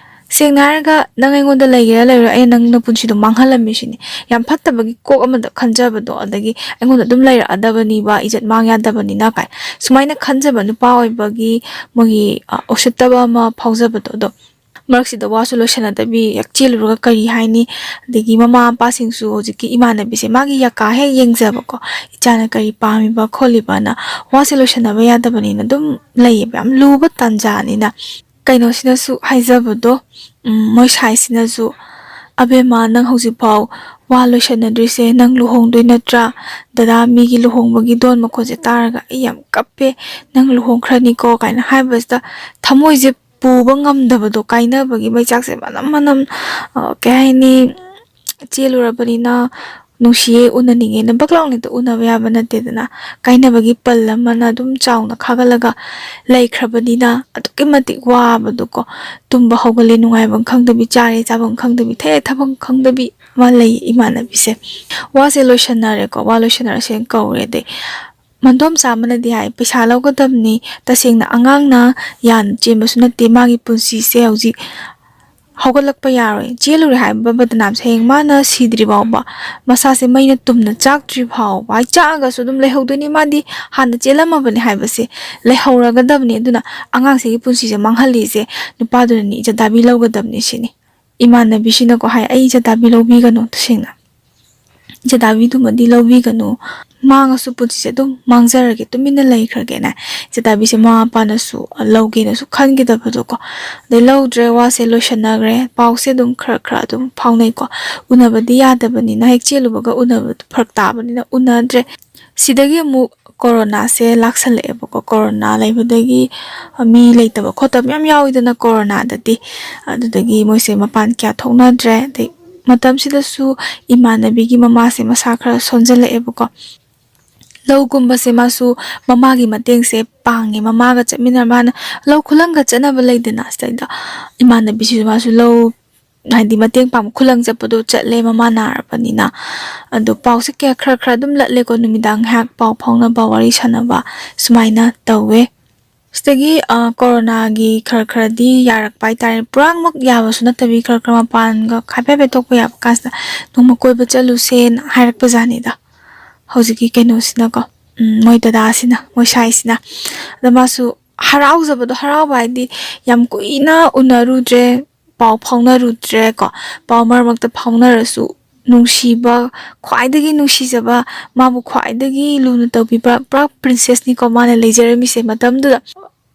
ꯁꯦꯡꯅ ꯍꯥꯏꯔꯒ, ꯅꯪ ꯑꯩꯉꯣꯟꯗ ꯂꯩꯒꯦꯔꯥ ꯂꯩꯔꯣꯏ, ꯑꯩꯅ ꯅꯪ ꯅꯄꯨꯟꯁꯤꯗꯣ ꯃꯥꯡꯍꯜꯂꯝꯃꯤ ꯁꯤꯅꯤ꯫ ꯌꯥꯝ ꯐꯠꯇꯕꯒꯤ ꯀꯣꯛ ꯑꯃꯗ ꯈꯟꯖꯕꯗꯣ, ꯑꯗꯒꯤ ꯑꯩꯉꯣꯟꯗ ꯑꯗꯨꯝ ꯂꯩꯔꯛꯑꯗꯕꯅꯤꯕ, ꯏꯖꯠ ꯃꯥꯡ ꯌꯥꯗꯕꯅꯤꯅ ꯀꯥꯏ, ꯁꯨꯃꯥꯏꯅ ꯈꯟꯖꯕ ꯅꯨꯄꯥ ꯑꯣꯏꯕꯒꯤ ꯃꯣꯏꯒꯤ, ꯑ, ꯎꯁꯤꯠꯇꯕ ꯑꯃ ꯐꯥꯎꯖꯕꯗꯣ꯫ ꯑꯗꯣ ꯃꯔꯛꯁꯤꯗ ꯋꯥꯁꯨ ꯂꯣꯏꯁꯟꯅꯗꯕꯤ ꯍꯦꯛ ꯆꯦꯜꯂꯨꯔꯒ ꯀꯔꯤ ꯍꯥꯏꯅꯤ? ꯑꯗꯒꯤ ꯃꯃꯥ ꯃꯄꯥꯁꯤꯡꯁꯨ ꯍꯧꯖꯤꯛꯀꯤ ꯏꯃꯥꯟꯅꯕꯤꯁꯦ ꯃꯥꯒꯤ ꯌꯥꯀꯥ ꯍꯦꯛ ꯌꯦꯡꯖꯕꯀꯣ, ꯏꯆꯥꯅ ꯀꯔꯤ ꯄꯥꯝꯃꯤꯕ ꯈꯣꯠꯂꯤꯕꯅ ꯋꯥꯁꯦ ꯂꯣꯏꯁꯟꯅꯕ ꯌꯥꯗꯕꯅꯤꯅ ꯑꯗꯨꯝ ꯂꯩꯌꯦꯕ꯫ ꯌꯥꯝ ꯂꯨꯕ ꯇꯥꯟꯖꯥꯅꯤꯅ꯫ ꯀꯩꯅꯣꯁꯤꯅꯁꯨ ꯍꯥꯏꯖꯕꯗꯣ, ꯎꯝ, ꯃꯣꯏ ꯁꯥꯏꯁꯤꯅꯁꯨ, "ꯑꯕꯦꯝꯃ, ꯅꯪ ꯍꯧꯖꯤꯛꯐꯥꯎ ꯋꯥ ꯂꯣꯏꯁꯟꯅꯗ꯭ꯔꯤꯁꯦ, ꯅꯪ ꯂꯨꯍꯣꯡꯗꯣꯏ ꯅꯠꯇ꯭ꯔꯥ? ꯗꯗꯥ, ꯃꯤꯒꯤ ꯂꯨꯍꯣꯡꯕꯒꯤ ꯗꯣꯟ ꯃꯈꯣꯟꯁꯦ ꯇꯥꯔꯒ ꯑꯩ ꯌꯥꯝ ꯀꯞꯄꯦ, ꯅꯪ ꯂꯨꯍꯣꯡꯈ꯭ꯔꯅꯤꯀꯣ" ꯀꯥꯏꯅ ꯍꯥꯏꯕꯁꯤꯗ ꯊꯃꯣꯏꯁꯦ ꯄꯨꯕ ꯉꯝꯗꯕꯗꯣ, ꯀꯥꯏꯅꯕꯒꯤ ꯃꯩꯆꯥꯛꯁꯦ ꯃꯅꯝ ꯃꯅꯝ, ꯑ, ꯀꯩ ꯍꯥꯏꯅꯤ, ꯆꯦꯜꯂꯨꯔꯕꯅꯤꯅ ꯅꯨꯡꯁꯤꯌꯦ, ꯎꯅꯅꯤꯡꯉꯦꯅ ꯕꯛ ꯂꯥꯎꯅ ꯍꯦꯛꯇ ꯎꯅꯕ ꯌꯥꯕ ꯅꯠꯇꯦꯗꯅ꯫ ꯀꯥꯏꯅꯕꯒꯤ ꯄꯜ ꯑꯃꯅ ꯑꯗꯨꯝ ꯆꯥꯎꯅ ꯈꯥꯒꯠꯂꯒ ꯂꯩꯈ꯭ꯔꯕꯅꯤꯅ ꯑꯗꯨꯛꯀꯤ ꯃꯇꯤꯛ ꯋꯥꯕꯗꯣꯀꯣ꯫ ꯇꯨꯝꯕ ꯍꯧꯒꯠꯂꯦ, ꯅꯨꯡꯉꯥꯏꯐꯝ ꯈꯪꯗꯕꯤ, ꯆꯥꯔꯦ, ꯆꯥꯐꯝ ꯈꯪꯗꯕꯤ, ꯊꯛꯑꯦ, ꯊꯛꯐꯝ ꯈꯪꯗꯕꯤ ꯑꯃ ꯂꯩ ꯏꯃꯥꯟꯅꯕꯤꯁꯦ꯫ ꯋꯥꯁꯦ ꯂꯣꯏꯁꯟꯅꯔꯦꯀꯣ, ꯋꯥ ꯂꯣꯏꯁꯟꯅꯔꯁꯦꯅ ꯀꯧꯔꯦ꯫ ꯑꯗꯩ ꯃꯟꯗꯣꯝꯆꯥ ꯑꯃꯅꯗꯤ ꯍꯥꯏ, "ꯄꯩꯁꯥ ꯂꯧꯒꯗꯕꯅꯤ, ꯇꯁꯦꯡꯅ ꯑꯉꯥꯡꯅ ꯌꯥꯅ ꯆꯦꯟꯕꯁꯨ ꯅꯠꯇꯦ, ꯃꯥꯒꯤ ꯄꯨꯟꯁꯤꯁꯦ ꯍꯧꯖꯤꯛ ꯍꯧꯒꯠꯂꯛꯄ ꯌꯥꯔꯣꯏ꯫ ꯆꯦꯜꯂꯨꯔꯦ ꯍꯥꯏꯕ ꯕꯗꯅꯥꯝꯁꯦ ꯍꯌꯦꯡ ꯃꯥꯅ ꯁꯤꯗ꯭ꯔꯤ ꯐꯥꯎꯕ, ꯃꯁꯥꯁꯦ ꯃꯩꯅ ꯇꯨꯝꯅ ꯆꯥꯛꯇ꯭ꯔꯤ ꯐꯥꯎꯕ, ꯍꯥꯏ ꯆꯥꯛꯑꯒꯁꯨ ꯑꯗꯨꯝ ꯂꯩꯍꯧꯗꯣꯏꯅꯤ꯫ ꯃꯥꯗꯤ ꯍꯥꯟꯅ ꯆꯦꯜꯂꯝꯃꯕꯅꯤ ꯍꯥꯏꯕꯁꯦ ꯂꯩꯍꯧꯔꯒꯗꯕꯅꯤ꯫ ꯑꯗꯨꯅ ꯑꯉꯥꯡꯁꯤꯒꯤ ꯄꯨꯟꯁꯤꯁꯦ ꯃꯥꯡꯍꯜꯂꯤꯁꯦ ꯅꯨꯄꯥꯗꯨꯅꯅꯤ, ꯏꯆꯥ ꯇꯥꯕꯤ ꯂꯧꯒꯗꯕꯅꯤ ꯁꯤꯅꯤ꯫ ꯏꯃꯥꯟꯅꯕꯤꯁꯤꯅꯀꯣ ꯍꯥꯏ, "ꯑꯩ ꯏꯆꯥ ꯇꯥꯕꯤ ꯂꯧꯕꯤꯒꯅꯨ, ꯇꯁꯦꯡꯅ ꯏꯆꯥ ꯇꯥꯕꯤꯗꯨꯃꯗꯤ ꯂꯧꯕꯤꯒꯅꯨ, ꯃꯥꯡꯉꯁꯨ ꯄꯨꯟꯁꯤꯁꯦ ꯑꯗꯨꯝ ꯃꯥꯡꯖꯔꯒꯦ, ꯇꯨꯃꯤꯟꯅ ꯂꯩꯈ꯭ꯔꯒꯦꯅ" ꯏꯆꯥ ꯇꯥꯕꯤꯁꯦ ꯃꯃꯥ ꯃꯄꯥꯅꯁꯨ ꯂꯧꯒꯦꯅꯁꯨ ꯈꯟꯈꯤꯗꯕꯗꯣꯀꯣ꯫ ꯑꯗꯩ ꯂꯧꯗ꯭ꯔꯦ, ꯋꯥꯁꯦ ꯂꯣꯏꯁꯟꯅꯈ꯭ꯔꯦ, ꯄꯥꯎꯁꯦ ꯑꯗꯨꯝ ꯈꯔ ꯈꯔ ꯑꯗꯨꯝ ꯐꯥꯎꯅꯩꯀꯣ꯫ ꯎꯅꯕꯗꯤ ꯌꯥꯗꯕꯅꯤꯅ, ꯍꯦꯛ ꯆꯦꯜꯂꯨꯕꯒ ꯎꯅꯕꯗꯣ ꯐꯔꯛ ꯇꯥꯕꯅꯤꯅ ꯎꯅꯗ꯭ꯔꯦ꯫ ꯁꯤꯗꯒꯤ ꯑꯃꯨꯛ ꯀꯣꯔꯣꯅꯥꯁꯦ ꯂꯥꯛꯁꯜꯂꯛꯑꯦꯕꯀꯣ꯫ ꯀꯣꯔꯣꯅꯥ ꯂꯩꯕꯗꯒꯤ ꯃꯤ ꯂꯩꯇꯕ ꯈꯣꯠꯇꯕ ꯃꯌꯥꯝ ꯌꯥꯎꯋꯤꯗꯅ ꯀꯣꯔꯣꯅꯥꯗꯗꯤ꯫ ꯑꯗꯨꯗꯒꯤ ꯃꯣꯏꯁꯦ ꯃꯄꯥꯟ ꯀꯌꯥ ꯊꯣꯛꯅꯗ꯭ꯔꯦ꯫ ꯑꯗꯩ ꯃꯇꯝꯁꯤꯗꯁꯨ ꯏꯃꯥꯟꯅꯕꯤꯒꯤ ꯃꯃꯥꯁꯦ ꯃꯁꯥ ꯈꯔ ꯁꯣꯟꯖꯜꯂꯛꯑꯦꯕꯀꯣ꯫ ꯂꯧꯒꯨꯝꯕꯁꯦ ꯃꯥꯁꯨ ꯃꯃꯥꯒꯤ ꯃꯇꯦꯡꯁꯦ ꯄꯥꯡꯉꯦ꯫ ꯃꯃꯥꯒ ꯆꯠꯃꯤꯟꯅꯔ ꯃꯥꯅ ꯂꯧ ꯈꯨꯂꯪꯒ ꯆꯠꯅꯕ ꯂꯩꯗꯅ, ꯁꯤꯗꯩꯗ ꯏꯃꯥꯟꯅꯕꯤꯁꯤꯁꯨ ꯃꯥꯁꯨ ꯂꯧ, ꯍꯥꯏꯗꯤ ꯃꯇꯦꯡ ꯄꯥꯡꯕ ꯈꯨꯂꯪ ꯆꯠꯄꯗꯣ ꯆꯠꯂꯦ, ꯃꯃꯥ ꯅꯥꯔꯕꯅꯤꯅ꯫ ꯑꯗꯣ ꯄꯥꯎꯁꯦ ꯀꯌꯥ ꯈꯔ ꯈꯔ ꯑꯗꯨꯝ ꯂꯠꯂꯦꯀꯣ, ꯅꯨꯃꯤꯗꯥꯡ ꯉꯥꯏꯍꯥꯛ ꯄꯥꯎ ꯐꯥꯎꯅꯕ, ꯋꯥꯔꯤ ꯁꯥꯟꯅꯕ ꯁꯨꯃꯥꯏꯅ ꯇꯧꯋꯦ꯫ ꯁꯤꯗꯒꯤ, ꯑ, ꯀꯣꯔꯣꯅꯥꯒꯤ ꯈꯔ ꯈꯔꯗꯤ ꯌꯥꯔꯛꯄ ꯍꯥꯏꯇꯥꯔꯦ꯫ ꯄꯨꯔꯥꯃꯛ ꯌꯥꯕꯁꯨ ꯅꯠꯇꯕꯤ, ꯈꯔ ꯈꯔ ꯃꯄꯥꯟꯒ ꯍꯥꯏꯐꯦꯠ ꯍꯥꯏꯐꯦꯠ ꯊꯣꯛꯄ ꯌꯥꯕ ꯀꯥꯟꯁꯤꯗ ꯅꯣꯡꯃ ꯀꯣꯏꯕ ꯆꯠꯂꯨꯁꯦꯅ ꯍꯥꯏꯔꯛꯄ ꯖꯥꯠꯅꯤꯗ꯫ ꯍꯧꯖꯤꯛꯀꯤ ꯀꯩꯅꯣꯁꯤꯅꯀꯣ, ꯎꯝ, ꯃꯣꯏ ꯗꯗꯥꯁꯤꯅ, ꯃꯣꯏ ꯁꯥꯏꯁꯤꯅ꯫ ꯑꯗ ꯃꯥꯁꯨ ꯍꯔꯥꯎꯖꯕꯗꯣ, ꯍꯔꯥꯎꯕ ꯍꯥꯏꯗꯤ ꯌꯥꯝ ꯀꯨꯏꯅ ꯎꯅꯔꯨꯗ꯭ꯔꯦ, ꯄꯥꯎ ꯐꯥꯎꯅꯔꯨꯗ꯭ꯔꯦꯀꯣ꯫ ꯄꯥꯎ ꯃꯔꯛ ꯃꯔꯛꯇ ꯐꯥꯎꯅꯔꯁꯨ ꯅꯨꯡꯁꯤꯕ, ꯈ꯭ꯋꯥꯏꯗꯒꯤ ꯅꯨꯡꯁꯤꯖꯕ, ꯃꯥꯕꯨ ꯈ꯭ꯋꯥꯏꯗꯒꯤ ꯂꯨꯅ ꯇꯧꯕꯤꯕ ꯄꯨꯔꯥ ꯄ꯭ꯔꯤꯟꯁꯦꯁꯅꯤꯀꯣ ꯃꯥꯅ ꯂꯩꯖꯔꯝꯃꯤꯁꯦ꯫ ꯃꯇꯝꯗꯨꯗ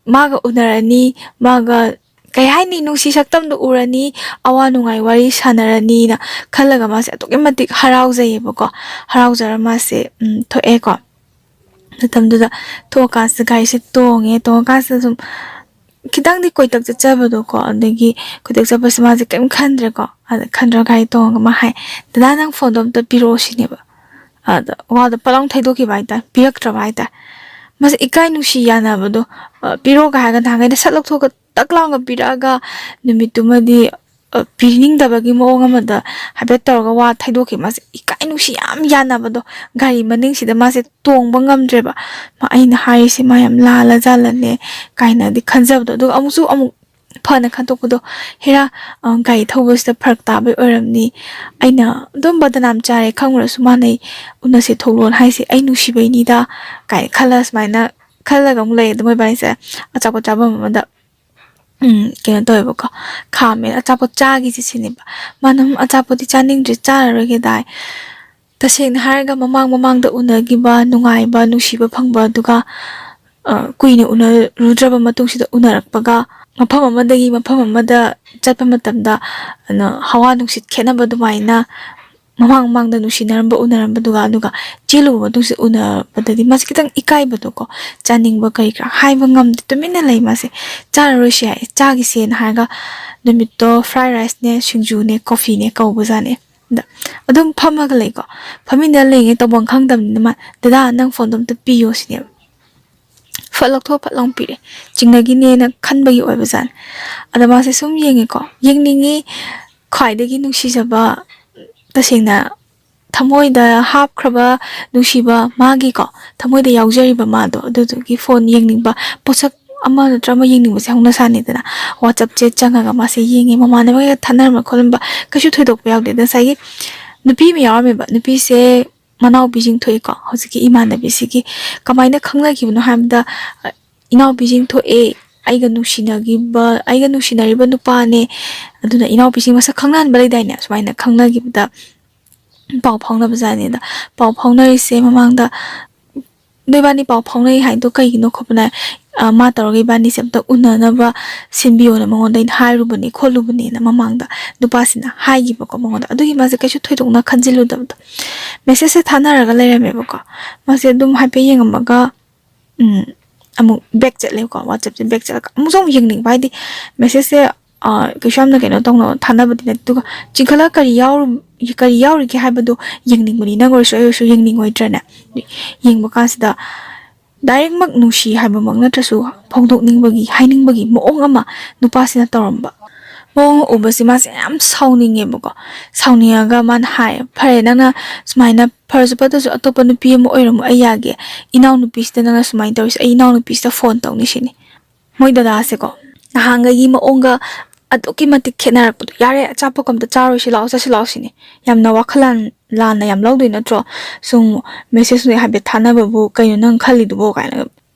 ꯃꯥꯒ ꯎꯅꯔꯅꯤ, ꯃꯥꯒ ꯀꯩ ꯍꯥꯏꯅꯤ, ꯅꯨꯡꯁꯤ ꯁꯛꯇꯝꯗꯣ ꯎꯔꯅꯤ, ꯑꯋꯥ ꯅꯨꯡꯉꯥꯏ ꯋꯥꯔꯤ ꯁꯥꯟꯅꯔꯅꯤꯅ ꯈꯜꯂꯒ ꯃꯥꯁꯦ ꯑꯗꯨꯛꯀꯤ ꯃꯇꯤꯛ ꯍꯔꯥꯎꯖꯩꯌꯦꯕꯀꯣ꯫ ꯍꯔꯥꯎꯖꯔ ꯃꯥꯁꯦ, ꯎꯝ, ꯊꯣꯛꯑꯦꯀꯣ꯫ ꯃꯇꯝꯗꯨꯗ ꯊꯣꯛꯑꯀꯥꯟꯁꯤꯗ ꯒꯥꯔꯤꯁꯦ ꯇꯣꯡꯉꯦ꯫ ꯇꯣꯡꯉꯀꯥꯟꯁꯤꯗ ꯁꯨꯝ ꯈꯤꯇꯪꯗꯤ ꯀꯣꯏꯇꯛ ꯆꯠꯆꯕꯗꯣꯀꯣ, ꯑꯗꯒꯤ ꯀꯣꯏꯇꯛ ꯆꯠꯄꯁꯦ ꯃꯥꯁꯦ ꯀꯔꯤꯝ ꯈꯟꯗ꯭ꯔꯦꯀꯣ꯫ ꯑꯗ ꯈꯟꯗ꯭ꯔ ꯒꯥꯔꯤ ꯇꯣꯡꯉꯒ ꯃꯥ ꯍꯥꯏ, "ꯗꯗꯥ, ꯅꯪ ꯐꯣꯟꯗꯣ ꯑꯝꯇ ꯄꯤꯔꯛꯑꯣ" ꯁꯤꯅꯦꯕ꯫ ꯑꯗ ꯋꯥꯗꯣ ꯄꯠ ꯂꯥꯎ ꯊꯩꯗꯣꯛꯈꯤꯕ ꯍꯥꯏꯇꯥꯔꯦ, ꯄꯤꯔꯛꯇ꯭ꯔꯕ ꯍꯥꯏꯇꯥꯔꯦ꯫ ꯃꯥꯁꯦ ꯏꯀꯥꯏ ꯅꯨꯡꯁꯤ ꯌꯥꯅꯕꯗꯣ, ꯑ, ꯄꯤꯔꯛꯑꯣꯒ ꯍꯥꯏꯔꯒ ꯅꯍꯥꯟꯈꯩꯗ ꯁꯠ ꯂꯧꯊꯣꯛꯑꯒ ꯇꯛ ꯂꯥꯎꯅ ꯄꯤꯔꯛꯑꯒ ꯅꯨꯃꯤꯠꯇꯨꯃꯗꯤ, ꯑ, ꯄꯤꯅꯤꯡꯗꯕꯒꯤ ꯃꯑꯣꯡ ꯑꯃꯗ ꯍꯥꯏꯐꯦꯠ ꯇꯧꯔꯒ ꯋꯥ ꯊꯩꯗꯣꯛꯈꯤ꯫ ꯃꯥꯁꯦ ꯏꯀꯥꯏ ꯅꯨꯡꯁꯤ ꯌꯥꯝ ꯌꯥꯅꯕꯗꯣ, ꯒꯥꯔꯤ ꯃꯅꯤꯡꯁꯤꯗ ꯃꯥꯁꯦ ꯇꯣꯡꯕ ꯉꯝꯗ꯭ꯔꯦꯕ꯫ ꯃꯥ, ꯑꯩꯅ ꯍꯥꯏꯔꯤꯁꯦ ꯃꯥ ꯌꯥꯝ ꯂꯥꯜꯂ ꯖꯥꯠꯂꯅꯦ ꯀꯥꯏꯅꯗꯤ ꯈꯟꯖꯕꯗꯣ꯫ ꯑꯗꯨꯒ ꯑꯃꯨꯛꯁꯨ ꯑꯃꯨꯛ ꯐꯅ ꯈꯟꯗꯣꯛꯄꯗꯣ, "ꯍꯦꯔꯥ, ꯑ, ꯒꯥꯔꯤ ꯊꯧꯕꯁꯤꯗ ꯐꯔꯛ ꯇꯥꯕꯩ ꯑꯣꯏꯔꯝꯅꯤ, ꯑꯩꯅ ꯑꯗꯨꯝ ꯕꯗꯅꯥꯝ ꯆꯥꯔꯦ, ꯈꯪꯉꯨꯔꯁꯨ ꯃꯥꯅ ꯑꯩ ꯎꯅꯁꯦ ꯊꯣꯛꯂꯣꯅ ꯍꯥꯏꯁꯦ ꯑꯩ ꯅꯨꯡꯁꯤꯕꯩꯅꯤꯗ" ꯀꯥꯏꯅ ꯈꯜꯂ, ꯁꯨꯃꯥꯏꯅ ꯈꯜꯂꯒ ꯑꯃꯨꯛ ꯂꯩꯌꯦ꯫ ꯑꯗꯨ ꯃꯣꯏꯕꯥꯅꯤꯁꯦ ꯑꯆꯥꯄꯣꯠ ꯆꯥꯐꯝ ꯑꯃꯗ, ꯎꯝ, ꯀꯩꯅꯣ ꯇꯧꯋꯦꯕꯀꯣ, ꯈꯥꯝꯃꯦ, "ꯑꯆꯥꯄꯣꯠ ꯆꯥꯈꯤꯁꯦ" ꯁꯤꯅꯦꯕ꯫ ꯃꯥꯅ, "ꯎꯝ, ꯑꯆꯥꯄꯣꯠꯇꯤ ꯆꯥꯅꯤꯡꯗ꯭ꯔꯦ, ꯆꯥꯔꯔꯣꯏꯒꯦ ꯗꯥꯏ"꯫ ꯇꯁꯦꯡꯅ ꯍꯥꯏꯔꯒ, ꯃꯃꯥꯡ ꯃꯃꯥꯡꯗ ꯎꯅꯈꯤꯕ ꯅꯨꯡꯉꯥꯏꯕ, ꯅꯨꯡꯁꯤꯕ ꯐꯪꯕ ꯑꯗꯨꯒ, ꯑ, ꯀꯨꯏꯅ ꯎꯅꯔꯨꯗ꯭ꯔꯕ ꯃꯇꯨꯡꯁꯤꯗ ꯎꯅꯔꯛꯄꯒ, ꯃꯐꯝ ꯑꯃꯗꯒꯤ ꯃꯐꯝ ꯑꯃꯗ ꯆꯠꯄ ꯃꯇꯝꯗ, ꯑꯅ, ꯍꯋꯥ ꯅꯨꯡꯁꯤꯠ ꯈꯦꯠꯅꯕ ꯑꯗꯨꯃꯥꯏꯅ, ꯃꯃꯥꯡ ꯃꯃꯥꯡꯗ ꯅꯨꯡꯁꯤꯅꯔꯝꯕ, ꯎꯅꯔꯝꯕꯗꯨꯒ, ꯑꯗꯨꯒ ꯆꯦꯜꯂꯨꯕ ꯃꯇꯨꯡꯁꯤꯗ ꯎꯅꯕꯗꯗꯤ ꯃꯥꯁꯦ ꯈꯤꯇꯪ ꯏꯀꯥꯏꯕꯗꯣꯀꯣ, ꯆꯥꯅꯤꯡꯕ ꯀꯔꯤ ꯀꯔꯥ ꯍꯥꯏꯕ ꯉꯝꯗꯦ, ꯇꯨꯃꯤꯟꯅ ꯂꯩ ꯃꯥꯁꯦ꯫ "ꯆꯥꯔꯔꯣꯏꯁꯦ ꯍꯥꯏ, ꯆꯥꯈꯤꯁꯦꯅ" ꯍꯥꯏꯔꯒ, ꯅꯨꯃꯤꯠꯇꯣ fried rice ꯅꯦ, ꯁꯤꯡꯖꯨꯅꯦ, coffee ꯅꯦ ꯀꯧꯕꯖꯥꯠꯅꯦ꯫ ꯑꯗ ꯑꯗꯨꯝ ꯐꯝꯃꯒ ꯂꯩꯀꯣ꯫ ꯐꯝꯃꯤꯟꯅ ꯂꯩꯉꯩ ꯇꯧꯐꯝ ꯈꯪꯗꯕꯅꯤꯅ ꯃꯥ, "ꯗꯗꯥ, ꯅꯪ ꯐꯣꯟꯗꯣ ꯑꯝꯇ ꯄꯤꯌꯣ" ꯁꯤꯅꯦꯕ꯫ ꯐꯠ ꯂꯧꯊꯣꯛ, ꯐꯠ ꯂꯥꯎ ꯄꯤꯔꯦ꯫ ꯆꯤꯡꯅꯈꯤꯅꯦꯅ ꯈꯟꯕꯒꯤ ꯑꯣꯏꯕꯖꯥꯠꯅꯤ꯫ ꯑꯗ ꯃꯥꯁꯦ ꯁꯨꯝ ꯌꯦꯡꯉꯦꯀꯣ꯫ ꯌꯦꯡꯅꯤꯡꯉꯤ, ꯈ꯭ꯋꯥꯏꯗꯒꯤ ꯅꯨꯡꯁꯤꯖꯕ, ꯇꯁꯦꯡꯅ ꯊꯃꯣꯏꯗ ꯍꯥꯞꯈ꯭ꯔꯕ ꯅꯨꯡꯁꯤꯕ, ꯃꯥꯒꯤꯀꯣ, ꯊꯃꯣꯏꯗ ꯌꯥꯎꯖꯔꯤꯕ ꯃꯥꯗꯣ, ꯑꯗꯨꯗꯨꯒꯤ ꯐꯣꯟ ꯌꯦꯡꯅꯤꯡꯕ, ꯄꯣꯠꯁꯛ ꯑꯃ ꯅꯠꯇ꯭ꯔ ꯑꯃ ꯌꯦꯡꯅꯤꯡꯕꯁꯦ ꯍꯧꯅ ꯁꯥꯅꯤꯗꯅ꯫ WhatsApp ꯁꯦ ꯆꯪꯉꯒ ꯃꯥꯁꯦ ꯌꯦꯡꯉꯦ, ꯃꯃꯥꯟꯅꯕꯈꯩꯒ ꯊꯥꯅꯔꯝꯕ ꯈꯣꯠꯂꯝꯕ ꯀꯩꯁꯨ ꯊꯣꯏꯗꯣꯛꯄ ꯌꯥꯎꯗꯦ꯫ ꯑꯗ ꯉꯁꯥꯏꯒꯤ ꯅꯨꯄꯤ ꯑꯃ ꯌꯥꯎꯔꯝꯃꯦꯕ, ꯅꯨꯄꯤꯁꯦ ꯃꯅꯥꯎꯄꯤꯁꯤꯡ ꯊꯣꯛꯑꯦꯀꯣ, ꯍꯧꯖꯤꯛꯀꯤ ꯏꯃꯥꯟꯅꯕꯤꯁꯤꯒꯤ꯫ ꯀꯃꯥꯏꯅ ꯈꯪꯅꯈꯤꯕꯅꯣ ꯍꯥꯏꯕꯗ, ꯑ, ꯏꯅꯥꯎꯄꯤꯁꯤꯡ ꯊꯣꯛꯑꯦ, ꯑꯩꯒ ꯅꯨꯡꯁꯤꯅꯈꯤꯕ, ꯑꯩꯒ ꯅꯨꯡꯁꯤꯅꯔꯤꯕ ꯅꯨꯄꯥꯅꯦ, ꯑꯗꯨꯅ ꯏꯅꯥꯎꯄꯤꯁꯤꯡ ꯃꯁꯛ ꯈꯪꯅꯍꯟꯕ ꯂꯩꯗꯥꯏꯅꯦ, ꯁꯨꯃꯥꯏꯅ ꯈꯪꯅꯈꯤꯕꯗ ꯄꯥꯎ ꯐꯥꯎꯅꯕꯖꯥꯠꯅꯤꯗ꯫ ꯄꯥꯎ ꯐꯥꯎꯅꯔꯤꯁꯦ ꯃꯃꯥꯡꯗ ꯅꯣꯏꯕꯥꯅꯤ ꯄꯥꯎ ꯐꯥꯎꯅꯩ ꯍꯥꯏꯗꯣ ꯀꯩꯒꯤꯅꯣ ꯈꯣꯠꯄꯅ, ꯑ, ꯃꯥ ꯇꯧꯔꯒ ꯏꯕꯥꯅꯤꯁꯦ ꯑꯝꯇ ꯎꯅꯅꯕ ꯁꯤꯟꯕꯤꯌꯣꯅ ꯃꯉꯣꯟꯗ ꯑꯩꯅ ꯍꯥꯏꯔꯨꯕꯅꯦ ꯈꯣꯠꯂꯨꯕꯅꯦꯅ ꯃꯃꯥꯡꯗ ꯅꯨꯄꯥꯁꯤꯅ ꯍꯥꯏꯈꯤꯕꯀꯣ ꯃꯉꯣꯟꯗ꯫ ꯑꯗꯨꯒꯤ ꯃꯥꯁꯦ ꯀꯩꯁꯨ ꯊꯣꯏꯗꯣꯛꯅ ꯈꯟꯖꯤꯜꯂꯨꯗꯕꯗꯣ꯫ Message ꯁꯦ ꯊꯥꯅꯔꯒ ꯂꯩꯔꯝꯃꯦꯕꯀꯣ꯫ ꯃꯥꯁꯦ ꯑꯗꯨꯝ ꯍꯥꯏꯐꯦꯠ ꯌꯦꯡꯉꯝꯃꯒ, ꯎꯝ, ꯑꯃꯨꯛ back ꯆꯠꯂꯦꯀꯣ, WhatsApp ꯁꯦ back ꯆꯠꯂꯒ ꯑꯃꯨꯛꯁꯨ ꯑꯃꯨꯛ ꯌꯦꯡꯅꯤꯡꯕ, ꯍꯥꯏꯗꯤ message ꯁꯦ, ꯑ, ꯀꯩꯁꯨ ꯌꯥꯝꯅ ꯀꯩꯅꯣ ꯇꯧꯅ ꯊꯥꯅꯕꯗꯤ ꯅꯠꯇꯦ꯫ ꯑꯗꯨꯒ ꯆꯤꯡꯈꯠꯂꯒ ꯀꯔꯤ ꯌꯥꯎꯔ-, ꯀꯔꯤ ꯌꯥꯎꯔꯤꯒꯦ ꯍꯥꯏꯕꯗꯣ ꯌꯦꯡꯅꯤꯡꯕꯅꯤ, ꯅꯪ ꯑꯣꯏꯔꯁꯨ ꯑꯩ ꯑꯣꯏꯔꯁꯨ ꯌꯦꯡꯅꯤꯡꯉꯣꯏꯗ꯭ꯔꯅꯦ? ꯌꯦꯡꯕ ꯀꯥꯟꯁꯤꯗ direct ꯃꯛ ꯅꯨꯡꯁꯤ ꯍꯥꯏꯕꯃꯛ ꯅꯠꯇ꯭ꯔꯁꯨ, ꯐꯣꯡꯗꯣꯛꯅꯤꯡꯕꯒꯤ, ꯍꯥꯏꯅꯤꯡꯕꯒꯤ ꯃꯑꯣꯡ ꯑꯃ ꯅꯨꯄꯥꯁꯤꯅ ꯇꯧꯔꯝꯕ꯫ ꯃꯑꯣꯡ ꯑꯃ ꯎꯕꯁꯤ ꯃꯥꯁꯦ ꯌꯥꯝ ꯁꯥꯎꯅꯤꯡꯉꯦꯕꯀꯣ꯫ ꯁꯥꯎꯅꯤꯡꯉꯒ ꯃꯥꯅ ꯍꯥꯏ, "ꯐꯔꯦ, ꯅꯪꯅ ꯁꯨꯃꯥꯏꯅ ꯐꯔꯁꯨ ꯐꯠꯇ꯭ꯔꯁꯨ ꯑꯇꯣꯞꯄ ꯅꯨꯄꯤ ꯑꯃ ꯑꯣꯏꯔꯝꯃꯣ, ꯑꯩ ꯌꯥꯒꯦ꯫ ꯏꯅꯥꯎꯅꯨꯄꯤꯁꯤꯗ ꯅꯪꯅ ꯁꯨꯃꯥꯏꯅ ꯇꯧꯔꯤꯁꯦ, ꯑꯩ ꯏꯅꯥꯎꯅꯨꯄꯤꯁꯤꯗ ꯐꯣꯟ ꯇꯧꯅꯤ" ꯁꯤꯅꯤ꯫ ꯃꯣꯏ ꯗꯗꯥꯁꯦꯀꯣ, ꯅꯍꯥꯟꯒꯩꯒꯤ ꯃꯑꯣꯡꯒ ꯑꯗꯨꯛꯀꯤ ꯃꯇꯤꯛ ꯈꯦꯠꯅꯔꯛꯄꯗꯣ꯫ "ꯌꯥꯔꯦ, ꯑꯆꯥꯄꯣꯠꯀ ꯑꯝꯇ ꯆꯥꯔꯣꯏꯁꯤ ꯂꯥꯛꯑꯣ, ꯆꯠꯁꯤ ꯂꯥꯛꯑꯣ" ꯁꯤꯅꯤ꯫ ꯌꯥꯝꯅ ꯋꯥꯈꯜ ꯂꯥꯟ-, ꯂꯥꯟꯅ ꯌꯥꯝ ꯂꯧꯗꯣꯏ ꯅꯠꯇ꯭ꯔꯣ? ꯁꯨꯝ ꯃꯦꯁꯦꯖ ꯍꯥꯏꯐꯦꯠ ꯊꯥꯅꯕꯕꯨ "ꯀꯩꯅꯣ ꯅꯪ ꯈꯜꯂꯤꯗꯨꯕꯣ?" ꯀꯥꯏꯅ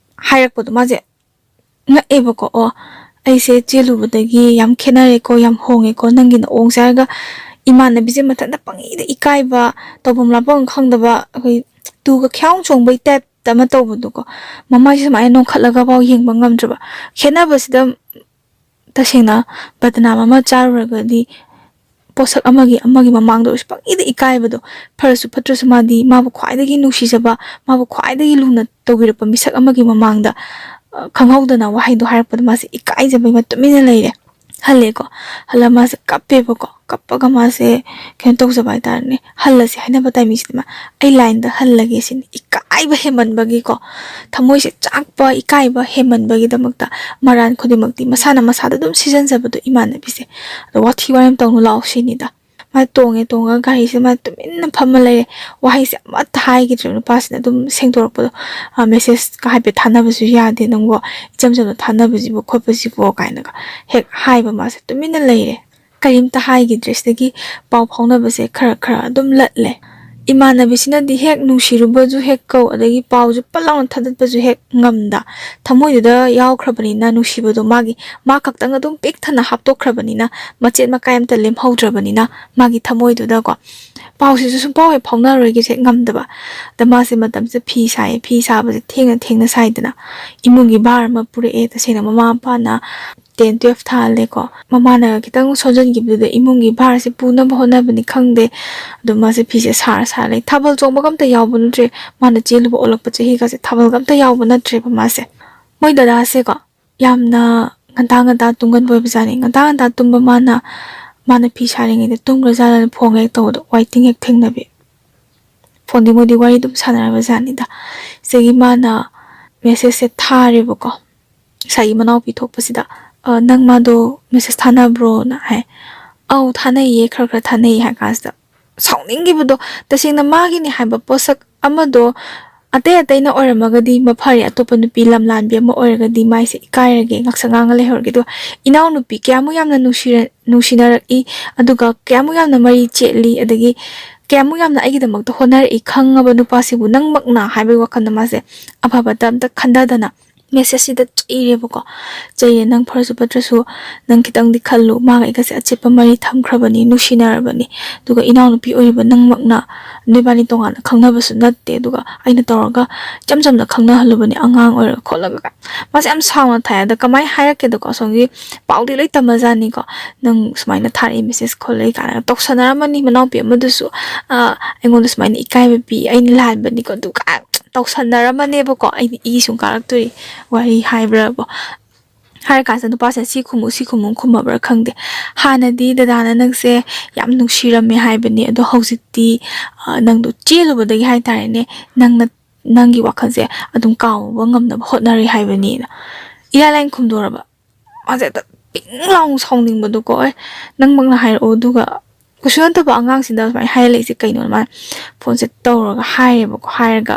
ꯍꯥꯏꯔꯛꯄꯗꯣ꯫ ꯃꯥꯁꯦ ꯉꯛꯑꯦꯕꯀꯣ꯫ "ꯑꯣ, ꯑꯩꯁꯦ ꯆꯦꯜꯂꯨꯕꯗꯒꯤ ꯌꯥꯝ ꯈꯦꯠꯅꯔꯦꯀꯣ, ꯌꯥꯝ ꯍꯣꯡꯉꯦꯀꯣ ꯅꯪꯒꯤ ꯅꯑꯣꯡꯁꯦ" ꯍꯥꯏꯔꯒ ꯏꯃꯥꯟꯅꯕꯤꯁꯦ ꯃꯊꯟꯇ ꯄꯪꯏꯗ ꯏꯀꯥꯏꯕ, ꯇꯧꯐꯝ ꯂꯥꯛꯐꯝ ꯈꯪꯗꯕ, ꯑꯩꯈꯣꯏ ꯇꯨꯒ ꯈ꯭ꯌꯥꯎ ꯆꯣꯡꯕꯩ ꯇꯥꯏꯞꯇ ꯑꯃ ꯇꯧꯕꯗꯣꯀꯣ꯫ ꯃꯃꯥꯏꯁꯦ ꯁꯨꯃꯥꯏꯅ ꯅꯣꯟꯈꯠꯂꯒꯐꯥꯎ ꯌꯦꯡꯕ ꯉꯝꯗ꯭ꯔꯕ꯫ ꯈꯦꯠꯅꯕꯁꯤꯗ ꯇꯁꯦꯡꯅ ꯕꯗꯅꯥꯝ ꯑꯃ ꯆꯥꯔꯨꯔꯒꯗꯤ ꯄꯣꯠꯁꯛ ꯑꯃꯒꯤ, ꯑꯃꯒꯤ ꯃꯃꯥꯡꯗ ꯑꯣꯏꯔꯁꯨ ꯄꯪꯏꯗ ꯏꯀꯥꯏꯕꯗꯣ꯫ ꯐꯔꯁꯨ ꯐꯠꯇ꯭ꯔꯁꯨ ꯃꯥꯗꯤ ꯃꯥꯕꯨ ꯈ꯭ꯋꯥꯏꯗꯒꯤ ꯅꯨꯡꯁꯤꯖꯕ, ꯃꯥꯕꯨ ꯈ꯭ꯋꯥꯏꯗꯒꯤ ꯂꯨꯅ ꯇꯧꯕꯤꯔꯛꯄ ꯃꯤꯁꯛ ꯑꯃꯒꯤ ꯃꯃꯥꯡꯗ, ꯑ, ꯈꯪꯍꯧꯗꯅ ꯋꯥꯍꯩꯗꯣ ꯍꯥꯏꯔꯛꯄꯗ ꯃꯥꯁꯦ ꯏꯀꯥꯏꯖꯕꯩ ꯃꯇꯨꯡ ꯏꯟꯅ ꯂꯩꯔꯦ꯫ ꯍꯜꯂꯦꯀꯣ꯫ ꯍꯜꯂ ꯃꯥꯁꯦ ꯀꯞꯄꯦꯕꯀꯣ꯫ ꯀꯞꯄꯒ ꯃꯥꯁꯦ ꯀꯩꯅꯣ ꯇꯧꯖꯕ ꯍꯥꯏꯇꯥꯔꯦꯅꯦ꯫ ꯍꯜꯂꯁꯦ ꯍꯥꯏꯅꯕ ꯇꯥꯏꯃꯤꯡꯁꯤꯗ ꯃꯥ, "ꯑꯩ ꯂꯥꯏꯟꯗ ꯍꯜꯂꯒꯦ" ꯁꯤꯅꯤ꯫ ꯏꯀꯥꯏꯕ ꯍꯦꯟꯃꯟꯕꯒꯤꯀꯣ, ꯊꯃꯣꯏꯁꯦ ꯆꯥꯛꯄ, ꯏꯀꯥꯏꯕ ꯍꯦꯟꯃꯟꯕꯒꯤꯗꯃꯛꯇ ꯃꯔꯥꯟ ꯈꯨꯗꯤꯡꯃꯛꯇꯤ ꯃꯁꯥꯅ ꯃꯁꯥꯗ ꯑꯗꯨꯝ ꯁꯤꯖꯤꯟꯖꯕꯗꯣ ꯏꯃꯥꯟꯅꯕꯤꯁꯦ꯫ ꯑꯗꯣ ꯋꯥꯊꯤ ꯋꯥꯔꯦꯝ ꯇꯧꯅꯨ ꯂꯥꯛꯑꯣ ꯁꯤꯅꯤꯗ꯫ ꯃꯥ ꯇꯣꯡꯉꯦ, ꯇꯣꯡꯉꯒ ꯒꯥꯔꯤꯁꯤꯗ ꯃꯥ ꯇꯨꯃꯤꯟꯅ ꯐꯝꯃ ꯂꯩꯔꯦ꯫ ꯋꯥꯍꯩꯁꯦ ꯑꯃꯠꯇ ꯍꯥꯏꯈꯤꯗ꯭ꯔꯦ꯫ ꯅꯨꯄꯥꯁꯤꯅ ꯑꯗꯨꯝ ꯁꯦꯡꯗꯣꯔꯛꯄꯗꯣ, ꯑ, "ꯃꯦꯁꯦꯖꯀ ꯍꯥꯏꯐꯦꯠ ꯊꯥꯅꯕꯁꯨ ꯌꯥꯗꯦ ꯅꯪꯕꯣ, ꯏꯆꯝ ꯆꯝꯅ ꯊꯥꯅꯕꯁꯤꯕꯨ ꯈꯣꯠꯄꯁꯤꯕꯨ" ꯀꯥꯏꯅꯒ ꯍꯦꯛ ꯍꯥꯏꯕ꯫ ꯃꯥꯁꯦ ꯇꯨꯃꯤꯟꯅ ꯂꯩꯔꯦ꯫ ꯀꯔꯤꯝꯇ ꯍꯥꯏꯈꯤꯗ꯭ꯔꯦ꯫ ꯁꯤꯗꯒꯤ ꯄꯥꯎ ꯐꯥꯎꯅꯕꯁꯦ ꯈꯔ ꯈꯔ ꯑꯗꯨꯝ ꯂꯠꯂꯦ꯫ ꯏꯃꯥꯟꯅꯕꯤꯁꯤꯅꯗꯤ ꯍꯦꯛ ꯅꯨꯡꯁꯤꯔꯨꯕꯁꯨ ꯍꯦꯛ ꯀꯧ, ꯑꯗꯒꯤ ꯄꯥꯎꯁꯨ ꯄꯠ ꯂꯥꯎꯅ ꯊꯥꯗꯠꯄꯁꯨ ꯍꯦꯛ ꯉꯝꯗ, ꯊꯃꯣꯏꯗꯨꯗ ꯌꯥꯎꯈ꯭ꯔꯕꯅꯤꯅ ꯅꯨꯡꯁꯤꯕꯗꯣ ꯃꯥꯒꯤ, ꯃꯥ ꯈꯛꯇꯪ ꯑꯗꯨꯝ ꯄꯤꯛ ꯊꯟꯅ ꯍꯥꯞꯇꯣꯛꯈ꯭ꯔꯕꯅꯤꯅ, ꯃꯆꯦꯠ ꯃꯀꯥꯏ ꯑꯝꯇ ꯂꯦꯝꯍꯧꯗ꯭ꯔꯕꯅꯤꯅ ꯃꯥꯒꯤ ꯊꯃꯣꯏꯗꯨꯗꯀꯣ꯫ ꯄꯥꯎꯁꯤꯁꯨ ꯁꯨꯡꯐꯥꯎ ꯍꯦꯛ ꯐꯥꯎꯅꯔꯣꯏꯒꯦꯁꯦ ꯍꯦꯛ ꯉꯝꯗꯕ꯫ ꯑꯗ ꯃꯥꯁꯦ ꯃꯇꯝꯁꯤꯗ ꯐꯤ ꯁꯥꯏꯌꯦ꯫ ꯐꯤ ꯁꯥꯕꯁꯦ ꯊꯦꯡꯅ ꯊꯦꯡꯅ ꯁꯥꯏꯗꯅ꯫ ꯏꯃꯨꯡꯒꯤ ꯚꯥꯔ ꯑꯃ ꯄꯨꯔꯛꯑꯦ꯫ ꯇꯁꯦꯡꯅ ꯃꯃꯥ ꯃꯄꯥꯅ ꯇꯦꯟ ꯇꯨꯌꯦꯜꯐ ꯊꯥꯍꯜꯂꯦꯀꯣ꯫ ꯃꯃꯥꯅ ꯈꯤꯇꯪ ꯁꯣꯟꯖꯟꯈꯤꯕꯗꯨꯗ ꯏꯃꯨꯡꯒꯤ ꯚꯥꯔꯁꯦ ꯄꯨꯅꯕ ꯍꯣꯠꯅꯕꯅꯤ ꯈꯪꯗꯦ꯫ ꯑꯗꯨ ꯃꯥꯁꯦ ꯐꯤꯁꯦ ꯁꯥꯔ ꯁꯥꯔ ꯂꯩ꯫ ꯊꯥꯕꯜ ꯆꯣꯡꯕꯒ ꯑꯝꯇ ꯌꯥꯎꯕ ꯅꯠꯇ꯭ꯔꯦ꯫ ꯃꯥꯅ ꯆꯦꯜꯂꯨꯕ ꯑꯣꯜꯂꯛꯄ ꯆꯍꯤꯒꯁꯦ ꯊꯥꯕꯜꯒ ꯑꯝꯇ ꯌꯥꯎꯕ ꯅꯠꯇ꯭ꯔꯦꯕ ꯃꯥꯁꯦ꯫ ꯃꯣꯏ ꯗꯗꯥꯁꯦꯀꯣ, ꯌꯥꯝꯅ ꯉꯟꯇꯥ ꯉꯟꯇꯥ ꯇꯨꯝꯒꯟꯕ ꯑꯣꯏꯕꯖꯥꯠꯅꯤ꯫ ꯉꯟꯇꯥ ꯉꯟꯇꯥ ꯇꯨꯝꯕ ꯃꯥꯅ, ꯃꯥꯅ ꯐꯤ ꯁꯥꯔꯤꯉꯩꯗ ꯇꯨꯝꯈ꯭ꯔꯖꯥꯠꯂꯅ ꯐꯣꯟꯒ ꯍꯦꯛ ꯇꯧꯕꯗꯣ, ꯋꯥꯏꯇꯤꯡ ꯍꯦꯛ ꯊꯦꯡꯅꯕꯤ꯫ ꯐꯣꯟꯗꯤ ꯃꯣꯏꯗꯤ ꯋꯥꯔꯤ ꯑꯗꯨꯝ ꯁꯥꯟꯅꯔꯕ ꯖꯥꯠꯅꯤꯗ꯫ ꯁꯤꯗꯒꯤ ꯃꯥꯅ ꯃꯦꯁꯦꯖꯁꯦ ꯊꯥꯔꯦꯕꯀꯣ꯫ ꯉꯁꯥꯏꯒꯤ ꯃꯅꯥꯎꯄꯤ ꯊꯣꯛꯄꯁꯤꯗ, "ꯑ, ꯅꯪ ꯃꯥꯗꯣ ꯃꯦꯁꯦꯖ ꯊꯥꯅꯕ꯭ꯔꯣꯅ?" ꯍꯥꯏ꯫ "ꯑꯧ, ꯊꯥꯅꯩꯌꯦ, ꯈꯔ ꯈꯔ ꯊꯥꯅꯩꯌꯦ" ꯍꯥꯏ ꯀꯥꯟꯁꯤꯗ, ꯁꯥꯎꯅꯤꯡꯈꯤꯕꯗꯣ꯫ ꯇꯁꯦꯡꯅ ꯃꯥꯒꯤꯅꯤ ꯍꯥꯏꯕ ꯄꯣꯠꯁꯛ ꯑꯃꯗꯣ ꯑꯇꯩ ꯑꯇꯩꯅ ꯑꯣꯏꯔꯝꯃꯒꯗꯤ ꯃꯐꯔꯦ, ꯑꯇꯣꯞꯄ ꯅꯨꯄꯤ ꯂꯝꯂꯥꯟꯕꯤ ꯑꯃ ꯑꯣꯏꯔꯒꯗꯤ ꯃꯥꯏꯁꯦ ꯏꯀꯥꯏꯔꯒꯦ, ꯉꯥꯛꯁꯪ ꯉꯥꯡꯉ ꯂꯩꯍꯧꯔꯒꯦ꯫ ꯑꯗꯨꯒ ꯏꯅꯥꯎꯅꯨꯄꯤ ꯀꯌꯥꯃꯨꯛ ꯌꯥꯝꯅ ꯅꯨꯡꯁꯤꯔ-, ꯅꯨꯡꯁꯤꯅꯔꯛꯏ, ꯑꯗꯨꯒ ꯀꯌꯥꯃꯨꯛ ꯌꯥꯝꯅ ꯃꯔꯤ ꯆꯦꯠꯂꯤ, ꯑꯗꯒꯤ ꯀꯌꯥꯃꯨꯛ ꯌꯥꯝꯅ ꯑꯩꯒꯤꯗꯃꯛꯇ ꯍꯣꯠꯅꯔꯛꯏ ꯈꯪꯉꯕ ꯅꯨꯄꯥꯁꯤꯕꯨ ꯅꯪꯃꯛꯅ ꯍꯥꯏꯕꯒꯤ ꯋꯥꯈꯜꯗ ꯃꯥꯁꯦ ꯑꯐꯕꯇ ꯑꯝꯇ ꯈꯟꯊꯗꯅ ꯃꯦꯁꯦꯖꯁꯤꯗ ꯆꯩꯔꯦꯕꯀꯣ꯫ ꯆꯩꯔꯦ, "ꯅꯪ ꯐꯔꯁꯨ ꯐꯠꯇ꯭ꯔꯁꯨ ꯅꯪ ꯈꯤꯇꯪꯗꯤ ꯈꯜꯂꯨ, ꯃꯥꯒ ꯑꯩꯒꯁꯦ ꯑꯆꯦꯠꯄ ꯃꯔꯤ ꯊꯝꯈ꯭ꯔꯕꯅꯤ, ꯅꯨꯡꯁꯤꯅꯔꯕꯅꯤ, ꯑꯗꯨꯒ ꯏꯅꯥꯎꯅꯨꯄꯤ ꯑꯣꯏꯔꯤꯕ ꯅꯪꯃꯛꯅ ꯅꯣꯏꯕꯥꯅꯤ ꯇꯣꯉꯥꯟꯅ ꯈꯪꯅꯕꯁꯨ ꯅꯠꯇꯦ, ꯑꯗꯨꯒ ꯑꯩꯅ ꯇꯧꯔꯒ ꯏꯆꯝ ꯆꯝꯅ ꯈꯪꯅꯍꯜꯂꯨꯕꯅꯤ ꯑꯉꯥꯡ ꯑꯣꯏꯔꯒ ꯈꯣꯠꯂꯒ" ꯀꯥꯏ꯫ ꯃꯥꯁꯦ ꯌꯥꯝ ꯁꯥꯎꯅ ꯊꯥꯏ꯫ ꯑꯗ ꯀꯃꯥꯏꯅ ꯍꯥꯏꯔꯛꯀꯦꯗꯀꯣ, ꯑꯁꯣꯝꯒꯤ ꯄꯥꯎꯗꯤ ꯂꯣꯏ ꯇꯝꯃꯖꯥꯠꯅꯤꯀꯣ, "ꯅꯪ ꯁꯨꯃꯥꯏꯅ ꯊꯥꯔꯛꯏ ꯃꯦꯁꯦꯖ ꯈꯣꯠꯂꯛꯏ" ꯀꯥꯏꯅꯒ ꯇꯧꯁꯟꯅꯔꯝꯃꯅꯤ꯫ ꯃꯅꯥꯎꯄꯤ ꯑꯃꯗꯨꯁꯨ, ꯑ, "ꯑꯩꯉꯣꯟꯗ ꯁꯨꯃꯥꯏꯅ ꯏꯀꯥꯏꯕ ꯄꯤ, ꯑꯩꯅ ꯂꯥꯟꯕꯅꯤꯀꯣ" ꯑꯗꯨ ꯀꯥꯏ ꯇꯧꯁꯟꯅꯔꯝꯃꯅꯦꯕꯀꯣ꯫ ꯑꯩꯗꯤ ꯏ ꯁꯨꯝ ꯀꯥꯔꯛꯇꯣꯔꯤ, ꯋꯥꯔꯤ ꯍꯥꯏꯕ꯭ꯔꯕꯣ꯫ ꯍꯥꯏꯔ ꯀꯥꯟꯁꯤꯗ ꯅꯨꯄꯥꯁꯤꯅ ꯁꯤ ꯈꯨꯝꯃꯨ ꯁꯤ ꯈꯨꯝꯃꯨ ꯈꯨꯝꯃꯕ꯭ꯔꯥ ꯈꯪꯗꯦ꯫ "ꯍꯥꯟꯅꯗꯤ ꯗꯗꯥꯅ ꯅꯪꯁꯦ ꯌꯥꯝ ꯅꯨꯡꯁꯤꯔꯝꯃꯦ ꯍꯥꯏꯕꯅꯦ, ꯑꯗꯣ ꯍꯧꯖꯤꯛꯇꯤ, ꯑ, ꯅꯪꯗꯣ ꯆꯦꯜꯂꯨꯕꯗꯒꯤ ꯍꯥꯏꯇꯥꯔꯦꯅꯦ, ꯅꯪꯅ, ꯅꯪꯒꯤ ꯋꯥꯈꯜꯁꯦ ꯑꯗꯨꯝ ꯀꯥꯎꯕ ꯉꯝꯅꯕ ꯍꯣꯠꯅꯔꯤ ꯍꯥꯏꯕꯅꯦꯅ" ꯏꯔꯥꯏ ꯂꯥꯏꯅ ꯈꯨꯝꯗꯣꯔꯕ꯫ ꯃꯥꯁꯦ ꯍꯦꯛꯇ ꯄꯤꯡ ꯂꯥꯎꯅ ꯁꯥꯎꯅꯤꯡꯕꯗꯣ ꯀꯣ, "ꯑꯦ, ꯅꯪꯃꯛꯅ ꯍꯥꯏꯔꯛꯑꯣ, ꯑꯗꯨꯒ ꯀꯩꯁꯨ ꯅꯠꯇꯕ ꯑꯉꯥꯡꯁꯤꯗ ꯁꯨꯃꯥꯏꯅ ꯍꯥꯏꯍꯜꯂꯛꯏꯁꯦ ꯀꯩꯅꯣ?" ꯃꯥꯅ ꯐꯣꯟꯁꯦ ꯇꯧꯔꯒ ꯍꯥꯏꯔꯦꯕꯀꯣ꯫ ꯍꯥꯏꯔꯒ,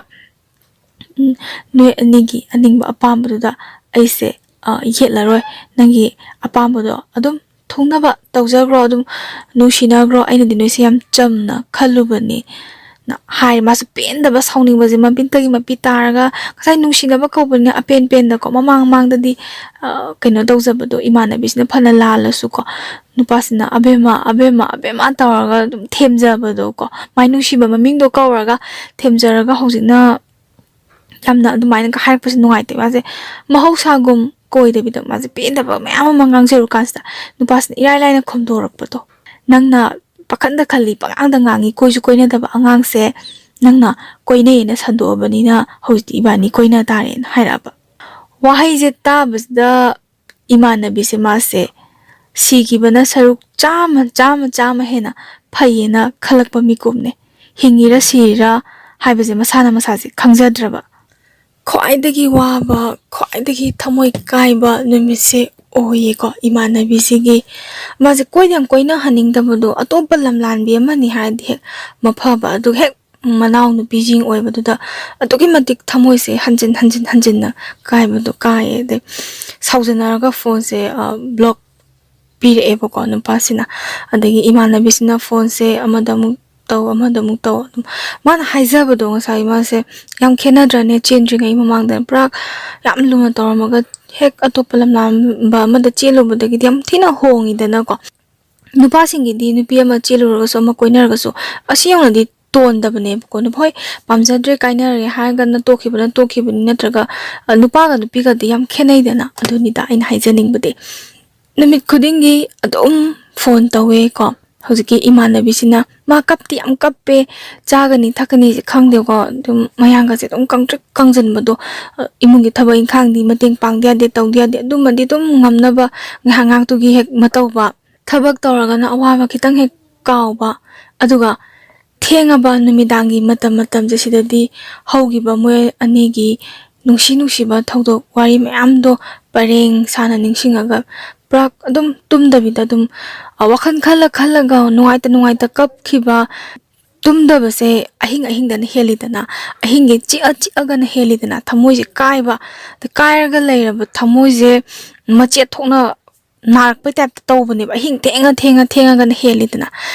"ꯎꯝ, ꯅꯣꯏ ꯑꯅꯤꯒꯤ ꯑꯅꯤꯡꯕ ꯑꯄꯥꯝꯕꯗꯨꯗ ꯑꯩꯁꯦ, ꯑ, ꯌꯦꯠꯂꯔꯣꯏ꯫ ꯅꯪꯒꯤ ꯑꯄꯥꯝꯕꯗꯣ ꯑꯗꯨꯝ ꯊꯨꯡꯅꯕ ꯇꯧꯖꯈ꯭ꯔꯣ, ꯑꯗꯨꯝ ꯅꯨꯡꯁꯤꯅꯈ꯭ꯔꯣ꯫ ꯑꯩꯅꯗꯤ ꯅꯣꯏꯁꯦ ꯌꯥꯝ ꯆꯝꯅ ꯈꯜꯂꯨꯕꯅꯤ"ꯅ ꯍꯥꯏ꯫ ꯃꯥꯁꯨ ꯄꯦꯟꯗꯕ, ꯁꯥꯎꯅꯤꯡꯕꯁꯦ ꯃꯄꯤꯇꯒꯤ ꯃꯄꯤ ꯇꯥꯔꯒ, ꯉꯁꯥꯏ ꯅꯨꯡꯁꯤꯅꯕ ꯀꯧꯕꯅꯤꯅ ꯑꯄꯦꯟ ꯄꯦꯟꯗꯀꯣ, ꯃꯃꯥꯡ ꯃꯃꯥꯡꯗꯗꯤ, ꯑ, ꯀꯩꯅꯣ ꯇꯧꯖꯕꯗꯣ, ꯏꯃꯥꯟꯅꯕꯤꯁꯤꯅ ꯐꯅ ꯂꯥꯜꯂꯁꯨꯀꯣ, ꯅꯨꯄꯥꯁꯤꯅ "ꯑꯕꯦꯝꯃ, ꯑꯕꯦꯝꯃ, ꯑꯕꯦꯝꯃ" ꯇꯧꯔꯒ ꯑꯗꯨꯝ ꯊꯦꯝꯖꯕꯗꯣꯀꯣ, ꯃꯥꯏ ꯅꯨꯡꯁꯤꯕ ꯃꯃꯤꯡꯗꯣ ꯀꯧꯔꯒ ꯊꯦꯝꯖꯔꯒ, ꯍꯧꯖꯤꯛꯅ ꯌꯥꯝꯅ ꯑꯗꯨꯃꯥꯏꯅꯒ ꯍꯥꯏꯔꯛꯄꯁꯦ ꯅꯨꯡꯉꯥꯏꯇꯦ꯫ ꯃꯥꯁꯦ ꯃꯍꯧꯁꯥꯒꯨꯝ ꯀꯣꯏꯗꯕꯤꯗ ꯃꯥꯁꯦ ꯄꯦꯟꯗꯕ ꯃꯌꯥꯝ ꯑꯃ ꯉꯥꯡꯖꯔꯨ ꯀꯥꯟꯁꯤꯗ, ꯅꯨꯄꯥꯁꯤꯅ ꯏꯔꯥꯏ ꯂꯥꯏꯅ ꯈꯨꯝꯗꯣꯔꯛꯄꯗꯣ, "ꯅꯪꯅ ꯄꯥꯈꯟꯗ ꯈꯜꯂꯤ, ꯄꯉꯥꯡꯗ ꯉꯥꯡꯉꯤ, ꯀꯣꯏꯁꯨ ꯀꯣꯏꯅꯗꯕ ꯑꯉꯥꯡꯁꯦ ꯅꯪꯅ ꯀꯣꯏꯅꯩꯌꯦꯅ ꯁꯟꯗꯣꯛꯑꯕꯅꯤꯅ ꯍꯧꯖꯤꯛꯇꯤ ꯏꯕꯥꯅꯤ ꯀꯣꯏꯅ ꯇꯥꯔꯦꯅ" ꯍꯥꯏꯔꯛꯑꯕ꯫ ꯋꯥꯍꯩꯁꯦ ꯇꯥꯕꯁꯤꯗ ꯏꯃꯥꯟꯅꯕꯤꯁꯦ ꯃꯥꯁꯦ ꯁꯤꯈꯤꯕꯅ ꯁꯔꯨꯛ ꯆꯥꯝꯃ, ꯆꯥꯝꯃ, ꯆꯥꯝꯃ ꯍꯦꯟꯅ ꯐꯩꯌꯦꯅ ꯈꯜꯂꯛꯄ ꯃꯤꯀꯨꯞꯅꯦ꯫ ꯍꯤꯡꯉꯤꯔꯥ ꯁꯤꯔꯤꯔꯥ ꯍꯥꯏꯕꯁꯦ ꯃꯁꯥꯅ ꯃꯁꯥꯁꯦ ꯈꯪꯖꯗ꯭ꯔꯕ꯫ ꯈ꯭ꯋꯥꯏꯗꯒꯤ ꯋꯥꯕ, ꯈ꯭ꯋꯥꯏꯗꯒꯤ ꯊꯃꯣꯏ ꯀꯥꯏꯕ ꯅꯨꯃꯤꯠꯁꯦ ꯑꯣꯏꯌꯦꯀꯣ ꯏꯃꯥꯟꯅꯕꯤꯁꯤꯒꯤ꯫ ꯃꯥꯁꯦ ꯀꯣꯏꯗꯤ ꯌꯥꯝ ꯀꯣꯏꯅꯍꯟꯅꯤꯡꯗꯕꯗꯣ, ꯑꯇꯣꯞꯄ ꯂꯝꯂꯥꯟꯕꯤ ꯑꯃꯅꯤ ꯍꯥꯏꯔꯗꯤ ꯍꯦꯛ ꯃꯐꯕ, ꯑꯗꯨ ꯍꯦꯛ ꯃꯅꯥꯎ ꯅꯨꯄꯤꯁꯤꯡ ꯑꯣꯏꯕꯗꯨꯗ ꯑꯗꯨꯛꯀꯤ ꯃꯇꯤꯛ ꯊꯃꯣꯏꯁꯦ ꯍꯟꯖꯤꯟ ꯍꯟꯖꯤꯟ ꯍꯟꯖꯤꯟꯅ ꯀꯥꯏꯕꯗꯣ ꯀꯥꯏꯌꯦ꯫ ꯑꯗꯩ ꯁꯥꯎꯖꯅꯔꯒ ꯐꯣꯟꯁꯦ ꯕ꯭ꯂꯣꯛ ꯄꯤꯔꯛꯑꯦꯕꯀꯣ ꯅꯨꯄꯥꯁꯤꯅ꯫ ꯑꯗꯒꯤ ꯏꯃꯥꯟꯅꯕꯤꯁꯤꯅ ꯐꯣꯟꯁꯦ ꯑꯃꯗ ꯑꯃꯨꯛ ꯇꯧ, ꯑꯃꯗ ꯑꯃꯨꯛ ꯇꯧ, ꯑꯗꯨꯝ ꯃꯥꯅ ꯍꯥꯏꯖꯕꯗꯣ ꯉꯁꯥꯏ ꯃꯥꯁꯦ ꯌꯥꯝ ꯈꯦꯠꯅꯗ꯭ꯔꯅꯦ? ꯆꯦꯟꯗ꯭ꯔꯤꯉꯩ ꯃꯃꯥꯡꯗ ꯄꯨꯔꯥ ꯌꯥꯝ ꯂꯨꯅ ꯇꯧꯔꯝꯃꯒ ꯍꯦꯛ ꯑꯇꯣꯞꯄ ꯂꯝꯂꯥꯟꯕ ꯑꯃꯗ ꯆꯦꯜꯂꯨꯕꯗꯒꯤꯗꯤ ꯌꯥꯝ ꯊꯤꯅ ꯍꯣꯡꯉꯤꯗꯅꯀꯣ꯫ ꯅꯨꯄꯥꯁꯤꯡꯒꯤꯗꯤ ꯅꯨꯄꯤ ꯑꯃ ꯆꯦꯜꯂꯨꯔꯒꯁꯨ, ꯑꯃ ꯀꯣꯏꯅꯔꯒꯁꯨ, ꯑꯁꯤ ꯌꯧꯅꯗꯤ ꯇꯣꯟꯗꯕꯅꯦꯕꯀꯣ꯫ ꯅꯨꯄꯥ ꯍꯣꯏ, ꯄꯥꯝꯖꯗ꯭ꯔꯦ, ꯀꯥꯏꯅꯔꯦ ꯍꯥꯏꯔꯒꯅ ꯇꯣꯛꯈꯤꯕꯅ ꯇꯣꯛꯈꯤꯕꯅꯤ, ꯅꯠꯇ꯭ꯔꯒ ꯑ, ꯅꯨꯄꯥꯒ ꯅꯨꯄꯤꯒꯗꯤ ꯌꯥꯝ ꯈꯦꯠꯅꯩꯗꯅ꯫ ꯑꯗꯨꯅꯤꯗ ꯑꯩꯅ ꯍꯥꯏꯖꯅꯤꯡꯕꯗꯤ꯫ ꯅꯨꯃꯤꯠ ꯈꯨꯗꯤꯡꯒꯤ ꯑꯗꯨꯝ ꯐꯣꯟ ꯇꯧꯋꯦꯀꯣ꯫ ꯍꯧꯖꯤꯛꯀꯤ ꯏꯃꯥꯟꯅꯕꯤꯁꯤꯅ, ꯃꯥ ꯀꯞꯇꯤ ꯌꯥꯝ ꯀꯞꯄꯦ, ꯆꯥꯒꯅꯤ ꯊꯛꯀꯅꯤꯁꯦ ꯈꯪꯗꯦꯀꯣ, ꯑꯗꯨꯝ ꯃꯌꯥꯡꯒꯁꯦ ꯑꯗꯨꯝ ꯀꯪꯇ꯭ꯔꯤꯛ ꯀꯪꯁꯤꯟꯕꯗꯣ꯫ ꯑ, ꯏꯃꯨꯡꯒꯤ ꯊꯕꯛ ꯏꯪꯈꯥꯡꯗꯤ ꯃꯇꯦꯡ ꯄꯥꯡꯗ ꯌꯥꯗꯦ, ꯇꯧꯗ ꯌꯥꯗꯦ, ꯑꯗꯨꯝꯕꯗꯤ ꯑꯗꯨꯝ ꯉꯝꯅꯕ ꯉꯥꯏꯍꯥꯛ ꯉꯥꯏꯍꯥꯛꯇꯨꯒꯤ ꯍꯦꯛ ꯃꯇꯧꯕ꯫ ꯊꯕꯛ ꯇꯧꯔꯒꯅ ꯑꯋꯥꯕ ꯈꯤꯇꯪ ꯍꯦꯛ ꯀꯥꯎꯕ, ꯑꯗꯨꯒ ꯊꯦꯡꯉꯕ ꯅꯨꯃꯤꯗꯥꯡꯒꯤ ꯃꯇꯝ ꯃꯇꯝꯁꯦ ꯁꯤꯗꯗꯤ ꯍꯧꯈꯤꯕ ꯃꯣꯏ ꯑꯅꯤꯒꯤ ꯅꯨꯡꯁꯤ ꯅꯨꯡꯁꯤꯕ ꯊꯧꯗꯣꯛ ꯋꯥꯔꯤ ꯃꯌꯥꯝꯗꯣ ꯄꯔꯦꯡ ꯁꯥꯅ ꯅꯤꯡꯁꯤꯡꯉꯒ ꯄꯨꯔꯥ ꯑꯗꯨꯝ ꯇꯨꯝꯗꯕꯤꯗ ꯑꯗꯨꯝ, ꯑ, ꯋꯥꯈꯜ ꯈꯜꯂ ꯈꯜꯂꯒ ꯅꯨꯡꯉꯥꯏꯇ ꯅꯨꯡꯉꯥꯏꯇ ꯀꯞꯈꯤꯕ꯫ ꯇꯨꯝꯗꯕꯁꯦ ꯑꯍꯤꯡ ꯑꯍꯤꯡꯗꯅ ꯍꯦꯜꯂꯤꯗꯅ, ꯑꯍꯤꯡꯒꯤ ꯆꯤꯛꯑ ꯆꯤꯛꯑꯒꯅ ꯍꯦꯜꯂꯤꯗꯅ, ꯊꯃꯣꯏꯁꯦ ꯀꯥꯏꯕ꯫ ꯑꯗ ꯀꯥꯏꯔꯒ ꯂꯩꯔꯕ ꯊꯃꯣꯏꯁꯦ ꯃꯆꯦꯠ ꯊꯣꯛꯅ ꯅꯥꯔꯛꯄꯩ ꯇꯥꯏꯞꯇ ꯇꯧꯕꯅꯦꯕ꯫ ꯑꯍꯤꯡ ꯊꯦꯡꯉ ꯊꯦꯡꯉ ꯊꯦꯡꯉꯒꯅ ꯍꯦꯜꯂꯤꯗꯅ꯫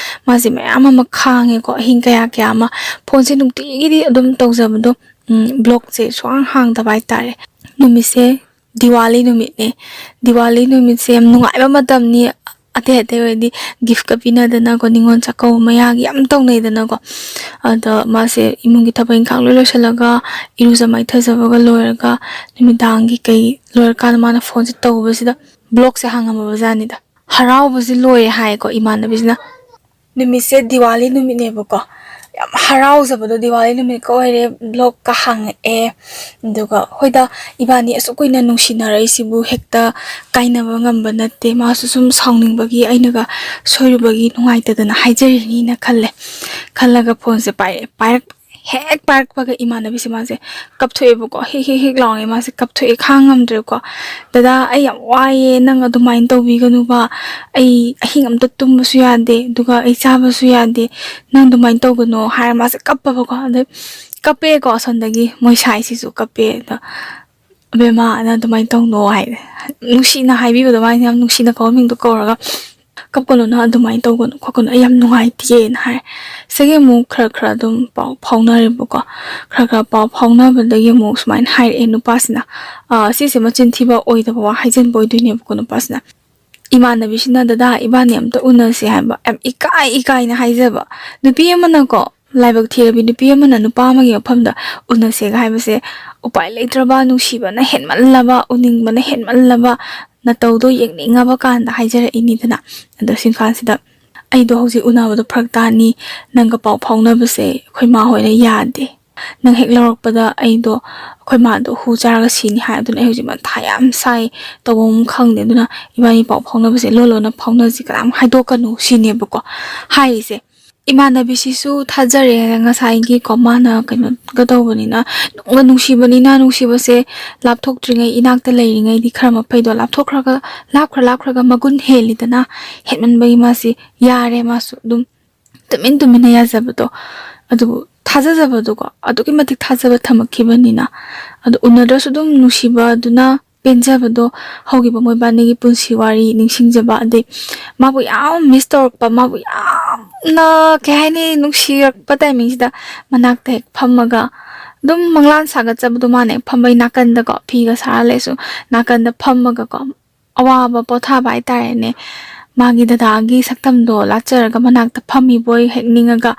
ꯃꯥꯁꯦ ꯃꯌꯥꯝ ꯑꯃ ꯈꯥꯡꯉꯦꯀꯣ, ꯑꯍꯤꯡ ꯀꯌꯥ ꯀꯌꯥ ꯑꯃ꯫ ꯐꯣꯟꯁꯦ ꯅꯨꯡꯇꯤꯒꯤꯗꯤ ꯑꯗꯨꯝ ꯇꯧꯖꯕꯗꯣ, ꯎꯝ, ꯕ꯭ꯂꯣꯛꯁꯦ ꯁꯨꯡꯍꯥꯡ ꯍꯥꯡꯗꯕ ꯍꯥꯏꯇꯥꯔꯦ꯫ ꯅꯨꯃꯤꯠꯁꯦ ꯗꯤꯋꯥꯂꯤ ꯅꯨꯃꯤꯠꯅꯦ꯫ ꯗꯤꯋꯥꯂꯤ ꯅꯨꯃꯤꯠꯁꯦ ꯌꯥꯝ ꯅꯨꯡꯉꯥꯏꯕ ꯃꯇꯝꯅꯤ꯫ ꯑꯇꯩ ꯑꯇꯩ ꯑꯣꯏꯔꯗꯤ ꯒꯤꯐꯀ ꯄꯤꯅꯗꯅꯀꯣ, ꯅꯤꯉꯣꯜ ꯆꯥꯛꯀꯧꯕ ꯃꯌꯥꯒꯤ ꯌꯥꯝ ꯇꯧꯅꯩꯗꯅꯀꯣ꯫ ꯑꯗ ꯃꯥꯁꯦ ꯏꯃꯨꯡꯒꯤ ꯊꯕꯛ ꯏꯪꯈꯥꯡ ꯂꯣꯏ ꯂꯣꯏꯁꯤꯜꯂꯒ, ꯏꯔꯨꯖ ꯃꯥꯏꯊꯖꯕꯒ ꯂꯣꯏꯔꯒ, ꯅꯨꯃꯤꯗꯥꯡꯒꯤ ꯀꯩ ꯂꯣꯏꯔꯀꯥꯟꯗ ꯃꯥꯅ ꯐꯣꯟꯁꯦ ꯇꯧꯕꯁꯤꯗ ꯕ꯭ꯂꯣꯛꯁꯦ ꯍꯥꯡꯉꯝꯃꯕ ꯖꯥꯠꯅꯤꯗ꯫ ꯍꯔꯥꯎꯕꯁꯦ ꯂꯣꯏꯔꯦ ꯍꯥꯏꯀꯣ ꯏꯃꯥꯟꯅꯕꯤꯁꯤꯅ꯫ ꯅꯨꯃꯤꯠꯁꯦ ꯗꯤꯋꯥꯂꯤ ꯅꯨꯃꯤꯠꯅꯦꯕꯀꯣ꯫ ꯌꯥꯝ ꯍꯔꯥꯎꯖꯕꯗꯣ ꯗꯤꯋꯥꯂꯤ ꯅꯨꯃꯤꯠꯀ ꯑꯣꯏꯔꯦ, ꯕ꯭ꯂꯣꯛꯀ ꯍꯥꯡꯉꯛꯑꯦ꯫ ꯑꯗꯨꯒ ꯍꯣꯏꯗ, ꯏꯕꯥꯅꯤ ꯑꯁꯨꯛ ꯀꯨꯏꯅ ꯅꯨꯡꯁꯤꯅꯔꯛꯏꯁꯤꯕꯨ ꯍꯦꯛꯇ ꯀꯥꯏꯅꯕ ꯉꯝꯕ ꯅꯠꯇꯦ꯫ ꯃꯥꯁꯨ ꯁꯨꯝ ꯁꯥꯎꯅꯤꯡꯕꯒꯤ, ꯑꯩꯅꯒ ꯁꯣꯏꯔꯨꯕꯒꯤ ꯅꯨꯡꯉꯥꯏꯇꯗꯅ ꯍꯥꯏꯖꯔꯤꯅꯤꯅ ꯈꯜꯂꯦ꯫ ꯈꯜꯂꯒ ꯐꯣꯟꯁꯦ ꯄꯥꯏꯔꯛꯑꯦ꯫ ꯄꯥꯏꯔꯛ-, ꯍꯦꯛ ꯄꯥꯏꯔꯛꯄꯒ ꯏꯃꯥꯟꯅꯕꯤꯁꯦ ꯃꯥꯁꯦ ꯀꯞꯊꯣꯛꯑꯦꯕꯀꯣ꯫ ꯍꯤꯛ ꯍꯤꯛ ꯍꯤꯛ ꯂꯥꯎꯔꯦ, ꯃꯥꯁꯦ ꯀꯞꯊꯣꯛꯑꯦ, ꯈꯥꯡ ꯉꯝꯗ꯭ꯔꯦꯀꯣ꯫ "ꯗꯗꯥ, ꯑꯩ ꯌꯥꯝ ꯋꯥꯏꯌꯦ, ꯅꯪ ꯑꯗꯨꯃꯥꯏꯅ ꯇꯧꯕꯤꯒꯅꯨꯕ, ꯑꯩ ꯑꯍꯤꯡ ꯑꯝꯇ ꯇꯨꯝꯕꯁꯨ ꯌꯥꯗꯦ, ꯑꯗꯨꯒ ꯑꯩ ꯆꯥꯕꯁꯨ ꯌꯥꯗꯦ, ꯅꯪ ꯑꯗꯨꯃꯥꯏꯅ ꯇꯧꯒꯅꯣ" ꯍꯥꯏꯔ ꯃꯥꯁꯦ ꯀꯞꯄꯕꯀꯣ꯫ ꯑꯗꯩ ꯀꯞꯄꯦꯀꯣ, ꯑꯁꯣꯝꯗꯒꯤ ꯃꯣꯏ ꯁꯥꯏꯁꯤꯁꯨ ꯀꯞꯄꯦ꯫ ꯑꯗ, "ꯑꯕꯦꯝꯃ, ꯅꯪ ꯑꯗꯨꯃꯥꯏꯅ ꯇꯧꯅꯣ" ꯍꯥꯏ, ꯅꯨꯡꯁꯤꯅ ꯍꯥꯏꯕꯤꯕꯗꯣ, ꯃꯥꯅ ꯌꯥꯝ ꯅꯨꯡꯁꯤꯅ ꯀꯧꯕ ꯃꯤꯡꯗꯣ ꯀꯧꯔꯒ, "ꯀꯞꯀꯅꯨ, ꯅꯪ ꯑꯗꯨꯃꯥꯏꯅ ꯇꯧꯒꯅꯨ ꯈꯣꯠꯀꯅꯨ, ꯑꯩ ꯌꯥꯝ ꯅꯨꯡꯉꯥꯏꯇꯦꯅ" ꯍꯥꯏ꯫ ꯁꯤꯗꯒꯤ ꯑꯃꯨꯛ ꯈꯔ ꯈꯔ ꯑꯗꯨꯝ ꯄꯥꯎ ꯐꯥꯎꯅꯔꯦꯕꯀꯣ꯫ ꯈꯔ ꯈꯔ ꯄꯥꯎ ꯐꯥꯎꯅꯕꯗꯒꯤ ꯑꯃꯨꯛ ꯁꯨꯃꯥꯏꯅ ꯍꯥꯏꯔꯛꯑꯦ ꯅꯨꯄꯥꯁꯤꯅ꯫ ꯑꯥ, ꯁꯤꯁꯦ ꯃꯆꯤꯟ ꯊꯤꯕ ꯑꯣꯏꯗꯕ ꯋꯥ ꯍꯥꯏꯖꯟꯕ ꯑꯣꯏꯗꯣꯏꯅꯦꯕꯀꯣ ꯅꯨꯄꯥꯁꯤꯅ꯫ ꯏꯃꯥꯟꯅꯕꯤꯁꯤꯅ, "ꯗꯗꯥ, ꯏꯕꯥꯅꯤ ꯑꯝꯇ ꯎꯅꯁꯦ" ꯍꯥꯏꯕ, ꯌꯥꯝ ꯏꯀꯥꯏ ꯏꯀꯥꯏꯅ ꯍꯥꯏꯖꯕ꯫ ꯅꯨꯄꯤ ꯑꯃꯅꯀꯣ, ꯂꯥꯏꯕꯛ ꯊꯤꯔꯕꯤ ꯅꯨꯄꯤ ꯑꯃꯅ ꯅꯨꯄꯥ ꯑꯃꯒꯤ ꯃꯐꯝꯗ ꯎꯅꯁꯦꯒ ꯍꯥꯏꯕꯁꯦ ꯎꯄꯥꯏ ꯂꯩꯇ꯭ꯔꯕ, ꯅꯨꯡꯁꯤꯕꯅ ꯍꯦꯟꯃꯜꯂꯕ, ꯎꯅꯤꯡꯕꯅ ꯍꯦꯟꯃꯜꯂꯕ, ꯅꯇꯧꯗꯣ ꯌꯦꯡꯅꯤꯡꯉꯕ ꯀꯥꯟꯗ ꯍꯥꯏꯖꯔꯛꯏꯅꯤꯗꯅ꯫ ꯑꯗꯣ ꯁꯤꯀꯥꯟꯁꯤꯗ, "ꯑꯩꯗꯣ ꯍꯧꯖꯤꯛ ꯎꯅꯕꯗꯣ ꯐꯔꯛ ꯇꯥꯅꯤ, ꯅꯪꯒ ꯄꯥꯎ ꯐꯥꯎꯅꯕꯁꯦ ꯑꯩꯈꯣꯏ ꯃꯥ ꯍꯣꯏꯅ ꯌꯥꯗꯦ, ꯅꯪ ꯍꯦꯛ ꯂꯧꯔꯛꯄꯗ ꯑꯩꯗꯣ, ꯑꯩꯈꯣꯏ ꯃꯥꯗꯣ ꯍꯨ ꯆꯥꯔꯒ ꯁꯤꯅꯤ ꯍꯥꯏ, ꯑꯗꯨꯅ ꯑꯩ ꯍꯧꯖꯤꯛ ꯃꯊꯥ ꯌꯥꯝ ꯁꯥꯏ, ꯇꯧꯐꯝ ꯈꯪꯗꯦ, ꯑꯗꯨꯅ ꯏꯕꯥꯅꯤ ꯄꯥꯎ ꯐꯥꯎꯅꯕꯁꯦ ꯂꯣꯟ ꯂꯣꯟꯅ ꯐꯥꯎꯅꯁꯤ, ꯀꯅꯥꯝ ꯍꯥꯏꯗꯣꯛꯀꯅꯨ" ꯁꯤꯅꯦꯕꯀꯣ ꯍꯥꯏꯔꯤꯁꯦ꯫ ꯏꯃꯥꯟꯅꯕꯤꯁꯤꯁꯨ ꯊꯥꯖꯔꯦ, ꯉꯁꯥꯏꯒꯤꯀꯣ ꯃꯥꯅ ꯀꯩꯅꯣꯒ ꯇꯧꯕꯅꯤꯅ, ꯅꯨꯡꯒ ꯅꯨꯡꯁꯤꯕꯅꯤꯅ, ꯅꯨꯡꯁꯤꯕꯁꯦ ꯂꯥꯞꯊꯣꯛꯇ꯭ꯔꯤꯉꯩ, ꯏꯅꯥꯛꯇ ꯂꯩꯔꯤꯉꯩꯗꯤ ꯈꯔ ꯃꯈꯩꯗꯣ ꯂꯥꯞꯊꯣꯛꯈ꯭ꯔꯒ, ꯂꯥꯞꯈ꯭ꯔ ꯂꯥꯞꯈ꯭ꯔꯒ ꯃꯒꯨꯟ ꯍꯦꯜꯂꯤꯗꯅ, ꯍꯦꯟꯃꯟꯕꯒꯤ ꯃꯥꯁꯤ ꯌꯥꯔꯦ, ꯃꯥꯁꯨ ꯑꯗꯨꯝ ꯇꯨꯃꯤꯟ ꯇꯨꯃꯤꯟꯅ ꯌꯥꯖꯕꯗꯣ, ꯑꯗꯨꯕꯨ ꯊꯥꯖꯖꯕꯗꯨꯀꯣ, ꯑꯗꯨꯛꯀꯤ ꯃꯇꯤꯛ ꯊꯥꯖꯕ ꯊꯝꯃꯛꯈꯤꯕꯅꯤꯅ, ꯑꯗꯨ ꯎꯅꯗ꯭ꯔꯁꯨ ꯑꯗꯨꯝ ꯅꯨꯡꯁꯤꯕꯗꯨꯅ ꯄꯦꯟꯖꯕꯗꯣ, ꯍꯧꯈꯤꯕ ꯃꯣꯏꯕꯥꯅꯤꯒꯤ ꯄꯨꯟꯁꯤ ꯋꯥꯔꯤ ꯅꯤꯡꯁꯤꯡꯖꯕ, ꯑꯗꯩ ꯃꯥꯕꯨ ꯌꯥꯝ ꯃꯤꯁ ꯇꯧꯔꯛꯄ, ꯃꯥꯕꯨ ꯌꯥꯝꯅ, ꯀꯩ ꯍꯥꯏꯅꯤ, ꯅꯨꯡꯁꯤꯔꯛꯄ ꯇꯥꯏꯃꯤꯡꯁꯤꯗ ꯃꯅꯥꯛꯇ ꯍꯦꯛ ꯐꯝꯃꯒ ꯑꯗꯨꯝ ꯃꯪꯂꯥꯟ ꯁꯥꯒꯠꯆꯕꯗꯣ, ꯃꯥꯅ ꯍꯦꯛ ꯐꯝꯕꯩ ꯅꯥꯀꯟꯗꯀꯣ, ꯐꯤꯒ ꯁꯥꯔ ꯂꯩꯔꯁꯨ ꯅꯥꯀꯟꯗ ꯐꯝꯃꯒꯀꯣ, ꯑꯋꯥꯕ ꯄꯣꯊꯥꯕ ꯍꯥꯏꯇꯥꯔꯦꯅꯦ, ꯃꯥꯒꯤ ꯗꯗꯥꯒꯤ ꯁꯛꯇꯝꯗꯣ ꯂꯥꯠꯆꯔꯒ ꯃꯅꯥꯛꯇ ꯐꯝꯃꯤꯕꯣꯏ ꯍꯦꯛ ꯅꯤꯡꯉꯒ,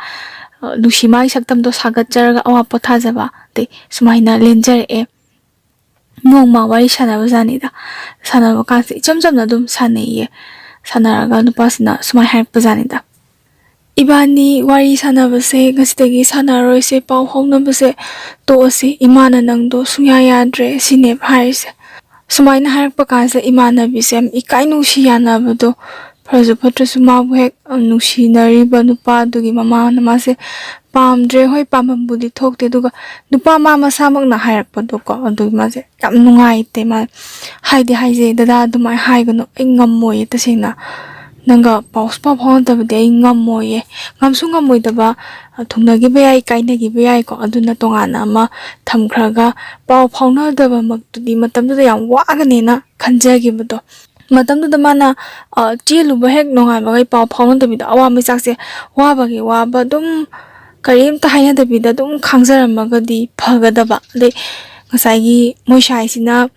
ꯑ, ꯅꯨꯡꯁꯤ ꯃꯥꯒꯤ ꯁꯛꯇꯝꯗꯣ ꯁꯥꯒꯠꯆꯔꯒ ꯑꯋꯥ ꯄꯣꯊꯥꯖꯕ, ꯑꯗꯩ ꯁꯨꯃꯥꯏꯅ ꯂꯦꯟꯖꯔꯛꯑꯦ꯫ ꯅꯣꯡꯃ ꯋꯥꯔꯤ ꯁꯥꯟꯅꯕ ꯖꯥꯠꯅꯤꯗ, ꯁꯥꯟꯅꯕ ꯀꯥꯟꯁꯦ ꯏꯆꯝ ꯆꯝꯅ ꯑꯗꯨꯝ ꯁꯥꯟꯅꯩꯌꯦ꯫ ꯁꯥꯟꯅꯔꯒ ꯅꯨꯄꯥꯁꯤꯅ ꯁꯨꯃꯥꯏꯅ ꯍꯥꯏꯔꯛꯄ ꯖꯥꯠꯅꯤꯗ: "ꯏꯕꯥꯅꯤ ꯋꯥꯔꯤ ꯁꯥꯟꯅꯕꯁꯦ ꯉꯁꯤꯗꯒꯤ ꯁꯥꯟꯅꯔꯣꯏꯁꯦ, ꯄꯥꯎ ꯐꯥꯎꯅꯕꯁꯦ ꯇꯣꯛꯑꯁꯤ, ꯏꯃꯥꯅ ꯅꯪꯗꯣ ꯁꯨꯡꯌꯥ ꯌꯥꯗ꯭ꯔꯦ" ꯁꯤꯅꯦꯕ ꯍꯥꯏꯔꯤꯁꯦ꯫ ꯁꯨꯃꯥꯏꯅ ꯍꯥꯏꯔꯛꯄ ꯀꯥꯟꯁꯤꯗ ꯏꯃꯥꯟꯅꯕꯤꯁꯦ ꯌꯥꯝ ꯏꯀꯥꯏ ꯅꯨꯡꯁꯤ ꯌꯥꯅꯕꯗꯣ ꯐꯔꯁꯨ ꯐꯠꯇ꯭ꯔꯁꯨ ꯃꯥꯕꯨ ꯍꯦꯛ, ꯑ, ꯅꯨꯡꯁꯤꯅꯔꯤꯕ ꯅꯨꯄꯥꯗꯨꯒꯤ ꯃꯃꯥꯅ ꯃꯥꯁꯦ ꯄꯥꯝꯗ꯭ꯔꯦ꯫ ꯍꯣꯏ, ꯄꯥꯝꯕꯝꯕꯨꯗꯤ ꯊꯣꯛꯇꯦ, ꯑꯗꯨꯒ ꯅꯨꯄꯥ ꯃꯥ ꯃꯁꯥꯃꯛꯅ ꯍꯥꯏꯔꯛꯄꯗꯣꯀꯣ, ꯑꯗꯨꯒꯤ ꯃꯥꯁꯦ ꯌꯥꯝ ꯅꯨꯡꯉꯥꯏꯇꯦ꯫ ꯃꯥ ꯍꯥꯏꯗꯤ ꯍꯥꯏꯖꯩ, "ꯗꯗꯥ, ꯑꯗꯨꯃꯥꯏꯅ ꯍꯥꯏꯒꯅꯨ, ꯑꯩ ꯉꯝꯃꯣꯏꯌꯦ, ꯇꯁꯦꯡꯅ ꯅꯪꯒ ꯄꯥꯎꯁꯨ ꯄꯥꯎ ꯐꯥꯎꯅꯗꯕꯗꯤ ꯑꯩ ꯉꯝꯃꯣꯏꯌꯦ, ꯉꯝꯁꯨ ꯉꯝꯃꯣꯏꯗꯕ, ꯑ, ꯊꯨꯡꯅꯈꯤꯕ ꯌꯥꯏ, ꯀꯥꯏꯅꯈꯤꯕ ꯌꯥꯏꯀꯣ, ꯑꯗꯨꯅ ꯇꯣꯉꯥꯟꯅ ꯑꯃ ꯊꯝꯈ꯭ꯔꯒ ꯄꯥꯎ ꯐꯥꯎꯅꯗꯕꯃꯛꯇꯨꯗꯤ ꯃꯇꯝꯗꯨꯗ ꯌꯥꯝ ꯋꯥꯒꯅꯦꯅ ꯈꯟꯖꯈꯤꯕꯗꯣ꯫ ꯃꯇꯝꯗꯨꯗ ꯃꯥꯅ, ꯑ, ꯆꯦꯜꯂꯨꯕ ꯍꯦꯛ ꯅꯣꯡꯉꯥꯟꯕꯒ ꯄꯥꯎ ꯐꯥꯎꯅꯗꯕꯤꯗ ꯑꯋꯥ ꯃꯩꯆꯥꯛꯁꯦ ꯋꯥꯕꯒꯤ ꯋꯥꯕ ꯑꯗꯨꯝ ꯀꯔꯤꯝꯇ ꯍꯥꯏꯅꯗꯕꯤꯗ ꯑꯗꯨꯝ ꯈꯥꯡꯖꯔꯝꯃꯒꯗꯤ ꯐꯒꯗꯕ꯫ ꯑꯗꯩ ꯉꯁꯥꯏꯒꯤ ꯃꯣꯏ ꯁꯥꯏꯁꯤꯅ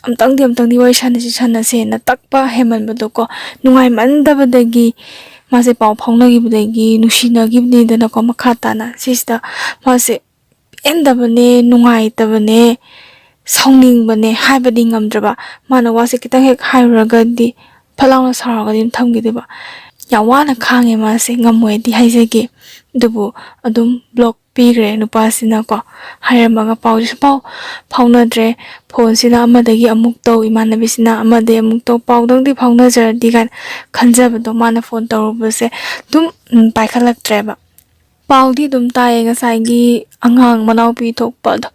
"ꯑꯝꯇꯪꯗꯤ, ꯑꯝꯇꯪꯗꯤ ꯋꯥꯔꯤ ꯁꯥꯟꯅꯁꯤ, ꯁꯥꯟꯅꯁꯦꯅ" ꯇꯛꯄ ꯍꯦꯟꯃꯟꯕꯗꯣꯀꯣ, ꯅꯨꯡꯉꯥꯏꯃꯟꯗꯕꯗꯒꯤ ꯃꯥꯁꯦ ꯄꯥꯎ ꯐꯥꯎꯅꯈꯤꯕꯗꯒꯤ ꯅꯨꯡꯁꯤꯅꯈꯤꯕꯅꯤꯗꯅꯀꯣ, ꯃꯈꯥ ꯇꯥꯅ꯫ ꯁꯤꯁꯤꯗ ꯃꯥꯁꯦ ꯄꯦꯟꯗꯕꯅꯦ, ꯅꯨꯡꯉꯥꯏꯇꯕꯅꯦ, ꯁꯥꯎꯅꯤꯡꯕꯅꯦ ꯍꯥꯏꯕꯗꯤ ꯉꯝꯗ꯭ꯔꯕ꯫ ꯃꯥꯅ ꯋꯥꯁꯦ ꯈꯤꯇꯪ ꯍꯦꯛ ꯍꯥꯏꯔꯨꯔꯒꯗꯤ ꯐꯠ ꯂꯥꯎꯅ ꯁꯥꯎꯔꯒꯗꯤ ꯑꯗꯨꯝ ꯊꯝꯈꯤꯗꯣꯏꯕ꯫ ꯌꯥꯝ ꯋꯥꯅ ꯈꯥꯡꯉꯦ ꯃꯥꯁꯦ, ꯉꯝꯃꯣꯏꯗꯤ ꯍꯥꯏꯖꯒꯦ, ꯑꯗꯨꯕꯨ ꯑꯗꯨꯝ ꯕ꯭ꯂꯣꯛ ꯄꯤꯈ꯭ꯔꯦ ꯅꯨꯄꯥꯁꯤꯅꯀꯣ꯫ ꯍꯥꯏꯔꯝꯃꯒ ꯄꯥꯎꯁꯤꯁꯨ ꯄꯥꯎ ꯐꯥꯎꯅꯗ꯭ꯔꯦ꯫ ꯐꯣꯟꯁꯤꯅ ꯑꯃꯗꯒꯤ ꯑꯃꯨꯛ ꯇꯧ, ꯏꯃꯥꯟꯅꯕꯤꯁꯤꯅ ꯑꯃꯗꯒꯤ ꯑꯃꯨꯛ ꯇꯧ, ꯄꯥꯎꯗꯪꯗꯤ ꯐꯥꯎꯅꯖꯔꯗꯤ ꯀꯥꯏꯅ ꯈꯟꯖꯕꯗꯣ, ꯃꯥꯅ ꯐꯣꯟ ꯇꯧꯔꯨꯕꯁꯦ ꯑꯗꯨꯝ, ꯎꯝ, ꯄꯥꯏꯈꯠꯂꯛꯇ꯭ꯔꯦꯕ꯫ ꯄꯥꯎꯗꯤ ꯑꯗꯨꯝ ꯇꯥꯏꯌꯦ, ꯉꯁꯥꯏꯒꯤ ꯑꯉꯥꯡ ꯃꯅꯥꯎꯄꯤ ꯊꯣꯛꯄ ꯑꯗꯣ,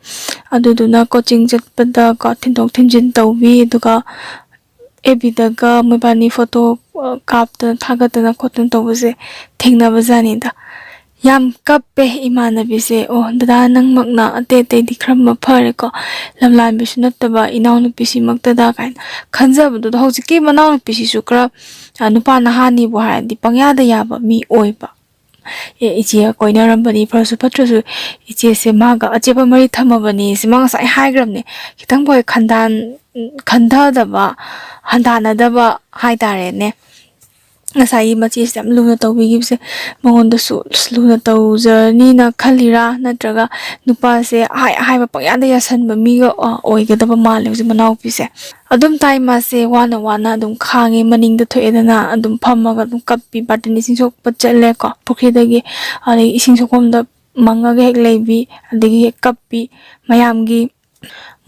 ꯑꯗꯨꯗꯨꯅ ꯀꯣꯆꯤꯡ ꯆꯠꯄꯗ ꯀꯣ ꯊꯤꯟꯗꯣꯛ ꯊꯤꯟꯖꯤꯟ ꯇꯧꯕꯤ, ꯑꯗꯨꯒ ꯑꯦꯐ ꯕꯤꯗꯒ ꯃꯣꯏꯕꯥꯅꯤ ꯐꯣꯇꯣ, ꯑ, ꯀꯥꯞꯇꯅ ꯊꯥꯒꯠꯇꯅ ꯈꯣꯠꯇꯅ ꯇꯧꯕꯁꯦ ꯊꯦꯡꯅꯕꯖꯥꯠꯅꯤꯗ꯫ ꯌꯥꯝ ꯀꯞꯄꯦ ꯏꯃꯥꯟꯅꯕꯤꯁꯦ꯫ "ꯑꯣ ꯗꯗꯥ, ꯅꯪꯃꯛꯅ, ꯑꯇꯩ ꯑꯇꯩꯗꯤ ꯈꯔ ꯐꯔꯦꯀꯣ, ꯂꯝꯂꯥꯟꯕꯤꯁꯨ ꯅꯠꯇꯕ ꯏꯅꯥꯎꯅꯨꯄꯤꯁꯤꯃꯛꯇꯗ" ꯀꯥꯏꯅ ꯈꯟꯖꯕꯗꯨꯗ, ꯍꯧꯖꯤꯛꯀꯤ ꯃꯅꯥꯎꯅꯨꯄꯤꯁꯤꯁꯨ ꯈꯔ, ꯑ, ꯅꯨꯄꯥ ꯅꯍꯥꯅꯤꯕꯨ ꯍꯥꯏꯔꯗꯤ ꯄꯪꯌꯥꯗ ꯌꯥꯕ ꯃꯤ ꯑꯣꯏꯕ꯫ "ꯑꯦ, ꯏꯆꯦ ꯀꯣꯏꯅꯔꯝꯕꯅꯤ, ꯐꯔꯁꯨ ꯐꯠꯇ꯭ꯔꯁꯨ ꯏꯆꯦꯁꯦ ꯃꯥꯒ ꯑꯆꯦꯠꯄ ꯃꯔꯤ ꯊꯝꯃꯕꯅꯤ" ꯁꯤ ꯃꯥ ꯉꯁꯥꯏ ꯍꯥꯏꯈ꯭ꯔꯕꯅꯦ꯫ ꯈꯤꯇꯪ ꯐꯥꯎ ꯍꯦꯛ ꯈꯟꯗꯥꯟ-, ꯈꯟꯊꯗꯕ, ꯍꯟꯊꯥꯅꯗꯕ ꯍꯥꯏꯇꯥꯔꯦꯅꯦ꯫ ꯉꯁꯥꯏꯒꯤ ꯃꯆꯦꯁꯤꯗ ꯌꯥꯝ ꯂꯨꯅ ꯇꯧꯕꯤꯈꯤꯕꯁꯦ ꯃꯉꯣꯟꯗꯁꯨ ꯂꯨꯅ ꯇꯧꯖꯔꯅꯤꯅ ꯈꯜꯂꯤꯔꯥ, ꯅꯠꯇ꯭ꯔꯒ ꯅꯨꯄꯥꯁꯦ ꯑꯍꯥꯏ ꯑꯍꯥꯏꯕ ꯄꯪꯌꯥꯗ ꯌꯥꯁꯟꯕ ꯃꯤꯒ, ꯑ, ꯑꯣꯏꯒꯗꯕ ꯃꯥꯜꯂꯦ ꯍꯧꯖꯤꯛ ꯃꯅꯥꯎꯄꯤꯁꯦ꯫ ꯑꯗꯨꯝ ꯇꯥꯏ, ꯃꯥꯁꯦ ꯋꯥꯅ ꯋꯥꯅ ꯑꯗꯨꯝ ꯈꯥꯡꯉꯦ, ꯃꯅꯤꯡꯗ ꯊꯣꯛꯑꯦꯗꯅ ꯑꯗꯨꯝ ꯐꯝꯃꯒ ꯑꯗꯨꯝ ꯀꯞꯄꯤ, ꯕꯥꯔꯇꯤꯟ ꯏꯁꯤꯡ ꯁꯣꯛꯄ ꯆꯠꯂꯦꯀꯣ ꯄꯨꯈ꯭ꯔꯤꯗꯒꯤ, ꯑꯗꯒꯤ ꯏꯁꯤꯡ ꯁꯣꯛꯐꯝꯗ ꯃꯪꯉꯒ ꯍꯦꯛ ꯂꯩꯕꯤ, ꯑꯗꯒꯤ ꯍꯦꯛ ꯀꯞꯄꯤ, ꯃꯌꯥꯝꯒꯤ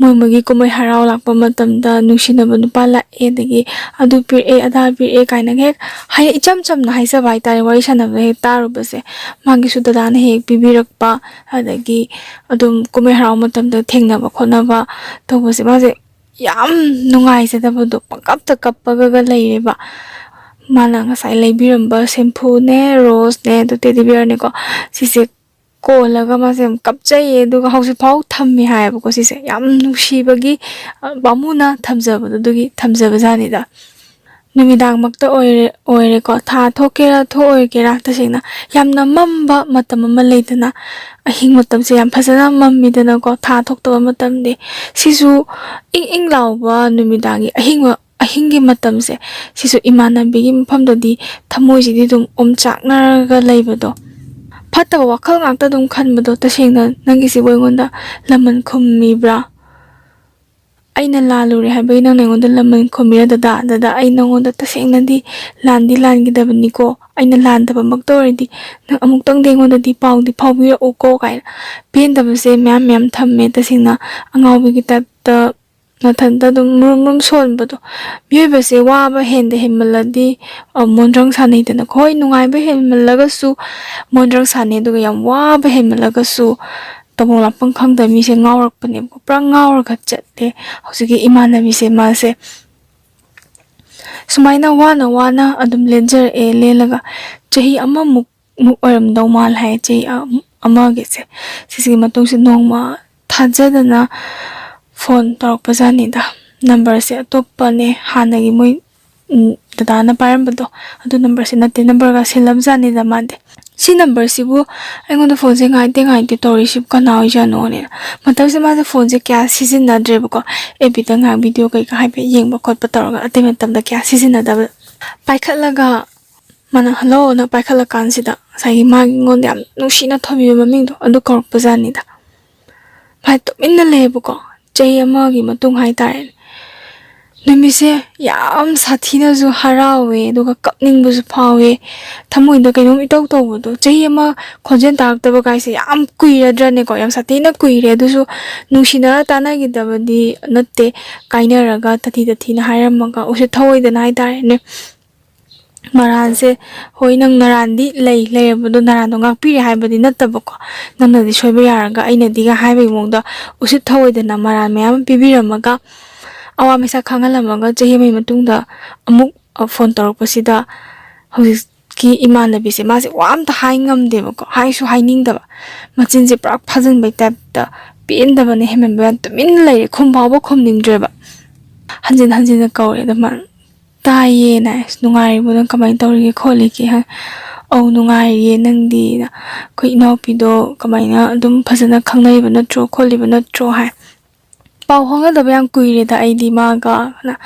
ꯃꯣꯏ ꯃꯣꯏꯒꯤ ꯀꯨꯝꯍꯩ ꯍꯔꯥꯎ ꯂꯥꯛꯄ ꯃꯇꯝꯗ ꯅꯨꯡꯁꯤꯅꯕ ꯅꯨꯄꯥ ꯂꯥꯛꯑꯦ, ꯑꯗꯒꯤ ꯑꯗꯨ ꯄꯤꯔꯛꯑꯦ, ꯑꯗꯥ ꯄꯤꯔꯛꯑꯦ ꯀꯥꯏꯅꯒ ꯍꯦꯛ ꯍꯥꯏ-, ꯏꯆꯝ ꯆꯝꯅ ꯍꯥꯏꯖꯕ ꯍꯥꯏꯇꯥꯔꯦ, ꯋꯥꯔꯤ ꯁꯥꯟꯅꯕꯗ ꯍꯦꯛ ꯇꯥꯔꯨꯕꯁꯦ꯫ ꯃꯥꯒꯤꯁꯨ ꯗꯗꯥꯅ ꯍꯦꯛ ꯄꯤꯕꯤꯔꯛꯄ, ꯑꯗꯒꯤ ꯑꯗꯨꯝ ꯀꯨꯝꯍꯩ ꯍꯔꯥꯎ ꯃꯇꯝꯗ ꯊꯦꯡꯅꯕ ꯈꯣꯠꯅꯕ ꯇꯧꯕꯁꯦ, ꯃꯥꯁꯦ ꯌꯥꯝ ꯅꯨꯡꯉꯥꯏꯖꯗꯕꯗꯣ, ꯄꯪꯀꯞꯇ ꯀꯞꯄꯒꯒ ꯂꯩꯔꯦꯕ꯫ ꯃꯥꯅ ꯉꯁꯥꯏ ꯂꯩꯕꯤꯔꯝꯕ ꯁꯦꯝꯐꯨꯅꯦ, ꯔꯣꯁꯅꯦ, ꯑꯗꯨ ꯇꯦꯗꯤ ꯕꯤꯌꯔꯅꯦꯀꯣ, ꯁꯤꯁꯦ ꯀꯣꯜꯂꯒ ꯃꯥꯁꯦ ꯌꯥꯝ ꯀꯞꯆꯩꯌꯦ, ꯑꯗꯨꯒ ꯍꯧꯖꯤꯛꯐꯥꯎ ꯊꯝꯃꯤ ꯍꯥꯏꯌꯦꯕꯀꯣ꯫ ꯁꯤꯁꯦ ꯌꯥꯝ ꯅꯨꯡꯁꯤꯕꯒꯤ, ꯑ, ꯄꯥꯝꯃꯨꯅ ꯊꯝꯖꯕꯗꯣ, ꯑꯗꯨꯒꯤ ꯊꯝꯖꯕꯖꯥꯠꯅꯤꯗ꯫ ꯅꯨꯃꯤꯗꯥꯡꯃꯛꯇ ꯑꯣꯏꯔꯦ, ꯑꯣꯏꯔꯦꯀꯣ, ꯊꯥ ꯊꯣꯛꯀꯦꯔꯥ ꯊꯣꯛꯑꯣꯏꯒꯦꯔꯥ, ꯇꯁꯦꯡꯅ ꯌꯥꯝꯅ ꯃꯝꯕ ꯃꯇꯝ ꯑꯃ ꯂꯩꯗꯅ, ꯑꯍꯤꯡ ꯃꯇꯝꯁꯦ ꯌꯥꯝ ꯐꯖꯅ ꯃꯝꯃꯤꯗꯅꯀꯣ, ꯊꯥ ꯊꯣꯛꯇꯕ ꯃꯇꯝꯗꯤ꯫ ꯁꯤꯁꯨ ꯏꯪ ꯏꯪ ꯂꯥꯎꯕ ꯅꯨꯃꯤꯗꯥꯡꯒꯤ ꯑꯍꯤꯡ, ꯑꯍꯤꯡꯒꯤ ꯃꯇꯝꯁꯦ, ꯁꯤꯁꯨ ꯏꯃꯥꯟꯅꯕꯤꯒꯤ ꯃꯐꯝꯗꯗꯤ ꯊꯃꯣꯏꯁꯤꯗꯤ ꯑꯗꯨꯝ ꯑꯣꯝꯆꯥꯛꯅꯔꯒ ꯂꯩꯕꯗꯣ, ꯐꯠꯇꯕ ꯋꯥꯈꯜ ꯉꯥꯛꯇ ꯑꯗꯨꯝ ꯈꯟꯕꯗꯣ꯫ "ꯇꯁꯦꯡꯅ ꯅꯪꯒꯤꯁꯤꯕꯨ ꯑꯩꯉꯣꯟꯗ ꯂꯃꯟ ꯈꯨꯝꯃꯤꯕ꯭ꯔꯥ? ꯑꯩꯅ ꯂꯥꯜꯂꯨꯔꯦ ꯍꯥꯏꯕꯒꯤ ꯅꯪꯅ ꯑꯩꯉꯣꯟꯗ ꯂꯃꯟ ꯈꯨꯝꯃꯤꯔ, ꯗꯗꯥ? ꯗꯗꯥ, ꯑꯩ ꯅꯪꯉꯣꯟꯗ ꯇꯁꯦꯡꯅꯗꯤ ꯂꯥꯟꯗꯤ ꯂꯥꯟꯈꯤꯗꯕꯅꯤꯀꯣ꯫ ꯑꯩꯅ ꯂꯥꯟꯗꯕꯃꯛꯇ ꯑꯣꯏꯔꯗꯤ ꯅꯪ ꯑꯃꯨꯛꯇꯪꯗꯤ ꯑꯩꯉꯣꯟꯗꯗꯤ ꯄꯥꯎꯗꯤ ꯐꯥꯎꯕꯤꯔꯛꯎꯀꯣ" ꯀꯥꯏꯅ ꯄꯦꯟꯗꯕꯁꯦ ꯃꯌꯥꯝ ꯃꯌꯥꯝ ꯊꯝꯃꯦ꯫ ꯇꯁꯦꯡꯅ ꯑꯉꯥꯎꯕꯤꯒꯤ ꯇꯥꯏꯞꯇ ꯃꯊꯟꯇ ꯑꯗꯨꯝ ꯃꯨꯔꯨꯝ ꯃꯨꯔꯨꯝ ꯁꯣꯟꯕꯗꯣ꯫ ꯃꯤꯑꯣꯏꯕꯁꯦ ꯋꯥꯕ ꯍꯦꯟꯗ ꯍꯦꯟꯃꯜꯂꯗꯤ, ꯑ, ꯃꯣꯟꯗ꯭ꯔꯪ ꯁꯥꯟꯅꯩꯗꯅꯀꯣ꯫ ꯍꯣꯏ, ꯅꯨꯡꯉꯥꯏꯕ ꯍꯦꯟꯃꯜꯂꯒꯁꯨ ꯃꯣꯟꯗ꯭ꯔꯪ ꯁꯥꯟꯅꯩ, ꯑꯗꯨꯒ ꯌꯥꯝ ꯋꯥꯕ ꯍꯦꯟꯃꯜꯂꯒꯁꯨ ꯇꯧꯐꯝ ꯂꯥꯛꯐꯝ ꯈꯪꯗꯕ ꯃꯤꯁꯦ ꯉꯥꯎꯔꯛꯄꯅꯦꯕꯀꯣ꯫ ꯄꯨꯔꯥ ꯉꯥꯎꯔꯒ ꯆꯠꯂꯦ ꯍꯧꯖꯤꯛꯀꯤ ꯏꯃꯥꯟꯅꯕꯤꯁꯦ꯫ ꯃꯥꯁꯦ ꯁꯨꯃꯥꯏꯅ ꯋꯥꯅ ꯋꯥꯅ ꯑꯗꯨꯝ ꯂꯦꯟꯖꯔꯛꯑꯦ꯫ ꯂꯦꯜꯂꯒ ꯆꯍꯤ ꯑꯃꯃꯨꯛ, ꯃꯨꯛ ꯑꯣꯏꯔꯝꯗꯧ ꯃꯥꯜꯂꯦ ꯍꯥꯏ, ꯆꯍꯤ ꯑ-, ꯑꯃꯒꯤꯁꯦ꯫ ꯁꯤꯁꯤꯒꯤ ꯃꯇꯨꯡꯁꯦ ꯅꯣꯡꯃ ꯊꯥꯖꯗꯅ ꯐꯣꯟ ꯇꯧꯔꯛꯄꯖꯥꯠꯅꯤꯗ꯫ ꯅꯝꯕꯔꯁꯦ ꯑꯇꯣꯞꯄꯅꯦ, ꯍꯥꯟꯅꯒꯤ ꯃꯣꯏ, ꯎꯝ, ꯗꯗꯥꯅ ꯄꯥꯏꯔꯝꯕꯗꯣ, ꯑꯗꯨ ꯅꯝꯕꯔꯁꯦ ꯅꯠꯇꯦ, ꯅꯝꯕꯔꯒ ꯁꯤꯜꯂꯝꯖꯥꯠꯅꯤꯗ ꯃꯥꯗꯤ꯫ "ꯁꯤ ꯅꯝꯕꯔꯁꯤꯕꯨ ꯑꯩꯉꯣꯟꯗ ꯐꯣꯟꯁꯦ ꯉꯥꯏꯇꯦ ꯉꯥꯏꯇꯦ ꯇꯧꯔꯤꯁꯤꯕꯨ ꯀꯅꯥ ꯑꯣꯏꯖꯥꯠꯅꯣꯅꯦ?" ꯃꯇꯝꯁꯦ ꯃꯥꯁꯦ ꯐꯣꯟꯁꯦ ꯀꯌꯥ ꯁꯤꯖꯤꯟꯅꯗ꯭ꯔꯦꯕꯀꯣ, ꯑꯦꯐ ꯕꯤꯗ ꯉꯥꯏꯍꯥꯛ ꯚꯤꯗꯤꯑꯣ ꯀꯩꯀꯥ ꯍꯥꯏꯐꯦꯠ ꯌꯦꯡꯕ ꯈꯣꯠꯄ ꯇꯧꯔꯒ, ꯑꯇꯩ ꯃꯇꯝꯗ ꯀꯌꯥ ꯁꯤꯖꯤꯟꯅꯗꯕ꯫ ꯄꯥꯏꯈꯠꯂꯒ ꯃꯥꯅ "ꯍꯜꯂꯣꯅ" ꯄꯥꯏꯈꯠꯂꯀꯥꯟꯁꯤꯗ, ꯉꯁꯥꯏꯒꯤ ꯃꯥꯒꯤ ꯑꯩꯉꯣꯟꯗ ꯌꯥꯝ ꯅꯨꯡꯁꯤꯅ ꯊꯝꯃꯤꯕ ꯃꯃꯤꯡꯗꯣ ꯑꯗꯨ ꯀꯧꯔꯛꯄꯖꯥꯠꯅꯤꯗ꯫ ꯃꯥ ꯇꯨꯃꯤꯟꯅ ꯂꯩꯌꯦꯕꯀꯣ, ꯆꯍꯤ ꯑꯃꯒꯤ ꯃꯇꯨꯡ ꯍꯥꯏꯇꯥꯔꯦꯅꯦ꯫ ꯅꯨꯃꯤꯠꯁꯦ ꯌꯥꯝ ꯁꯥꯊꯤꯅꯁꯨ ꯍꯔꯥꯎꯋꯦ, ꯑꯗꯨꯒ ꯀꯞꯅꯤꯡꯕꯁꯨ ꯐꯥꯎꯋꯦ꯫ ꯊꯃꯣꯏꯗ ꯀꯩꯅꯣꯝ ꯏꯇꯧ ꯇꯧꯕꯗꯣ, ꯆꯍꯤ ꯑꯃ ꯈꯣꯟꯖꯦꯜ ꯇꯥꯔꯛꯇꯕ ꯀꯥꯏꯁꯦ ꯌꯥꯝ ꯀꯨꯏꯔꯗ꯭ꯔꯥꯅꯦꯀꯣ, ꯌꯥꯝ ꯁꯥꯊꯤꯅ ꯀꯨꯏꯔꯦ꯫ ꯑꯗꯨꯁꯨ ꯅꯨꯡꯁꯤꯅꯔ ꯇꯥꯟꯅꯈꯤꯗꯕꯗꯤ ꯅꯠꯇꯦ, ꯀꯥꯏꯅꯔꯒ ꯇꯊꯤ ꯇꯊꯤꯅ ꯍꯥꯏꯔꯝꯃꯒ ꯎꯁꯤꯠ ꯊꯑꯣꯏꯗꯅ ꯍꯥꯏꯇꯥꯔꯦꯅꯦ꯫ ꯃꯔꯥꯜꯁꯦ, ꯍꯣꯏ, ꯅꯪ ꯅꯔꯥꯟꯗꯤ ꯂꯩ, ꯂꯩꯔꯕꯗꯣ ꯅꯔꯥꯟꯗꯣ ꯉꯥꯛꯄꯤꯔꯦ ꯍꯥꯏꯕꯗꯤ ꯅꯠꯇꯕꯀꯣ, ꯅꯪꯅꯗꯤ ꯁꯣꯏꯕ ꯌꯥꯔꯒ ꯑꯩꯅꯗꯤꯒ ꯍꯥꯏꯕꯒꯤ ꯃꯑꯣꯡꯗ ꯎꯁꯤꯠ ꯊꯑꯣꯏꯗꯅ ꯃꯔꯥꯜ ꯃꯌꯥꯝ ꯑꯃ ꯄꯤꯕꯤꯔꯝꯃꯒ, ꯑꯋꯥ ꯃꯩꯁꯥ ꯈꯥꯡꯍꯜꯂꯝꯃꯒ ꯆꯍꯤ ꯑꯃꯒꯤ ꯃꯇꯨꯡꯗ ꯑꯃꯨꯛ, ꯑ, ꯐꯣꯟ ꯇꯧꯔꯛꯄꯁꯤꯗ ꯍꯧꯖꯤꯛꯀꯤ ꯏꯃꯥꯟꯅꯕꯤꯁꯦ, ꯃꯥꯁꯦ ꯋꯥ ꯑꯝꯇ ꯍꯥꯏ ꯉꯝꯗꯦꯕꯀꯣ, ꯍꯥꯏꯁꯨ ꯍꯥꯏꯅꯤꯡꯗꯕ, ꯃꯆꯤꯟꯁꯦ ꯄꯨꯔꯥ ꯐꯥꯖꯤꯟꯕꯩ ꯇꯥꯏꯞꯇ, ꯄꯦꯟꯗꯕꯅ ꯍꯦꯟꯃꯟꯕ, ꯌꯥꯝ ꯇꯨꯃꯤꯟꯅ ꯂꯩꯔꯦ, ꯈꯨꯝ ꯐꯥꯎꯕ ꯈꯨꯝꯅꯤꯡꯗ꯭ꯔꯦꯕ꯫ ꯍꯟꯖꯤꯟ ꯍꯟꯖꯤꯟꯅ ꯀꯧꯔꯦ꯫ ꯑꯗꯣ ꯃꯥ, "ꯇꯥꯏꯌꯦꯅ, ꯑꯁ, ꯅꯨꯡꯉꯥꯏꯔꯤꯕꯣ, ꯅꯪ ꯀꯃꯥꯏꯅ ꯇꯧꯔꯤꯒꯦ ꯈꯣꯠꯂꯤꯒꯦ?" ꯍꯥꯏ꯫ "ꯑꯧ, ꯅꯨꯡꯉꯥꯏꯔꯤꯌꯦ, ꯅꯪꯗꯤꯅ?" "ꯑꯩꯈꯣꯏ ꯏꯅꯥꯎꯄꯤꯗꯣ ꯀꯃꯥꯏꯅ, ꯑꯗꯨꯝ ꯐꯖꯅ ꯈꯪꯅꯔꯤꯕ ꯅꯠꯇ꯭ꯔꯣ ꯈꯣꯠꯂꯤꯕ ꯅꯠꯇ꯭ꯔꯣ?" ꯍꯥꯏ꯫ "ꯄꯥꯎ ꯐꯥꯎꯅꯗꯕ ꯌꯥꯝ ꯀꯨꯏꯔꯦꯗ ꯑꯩꯗꯤ ꯃꯥꯒ"ꯅ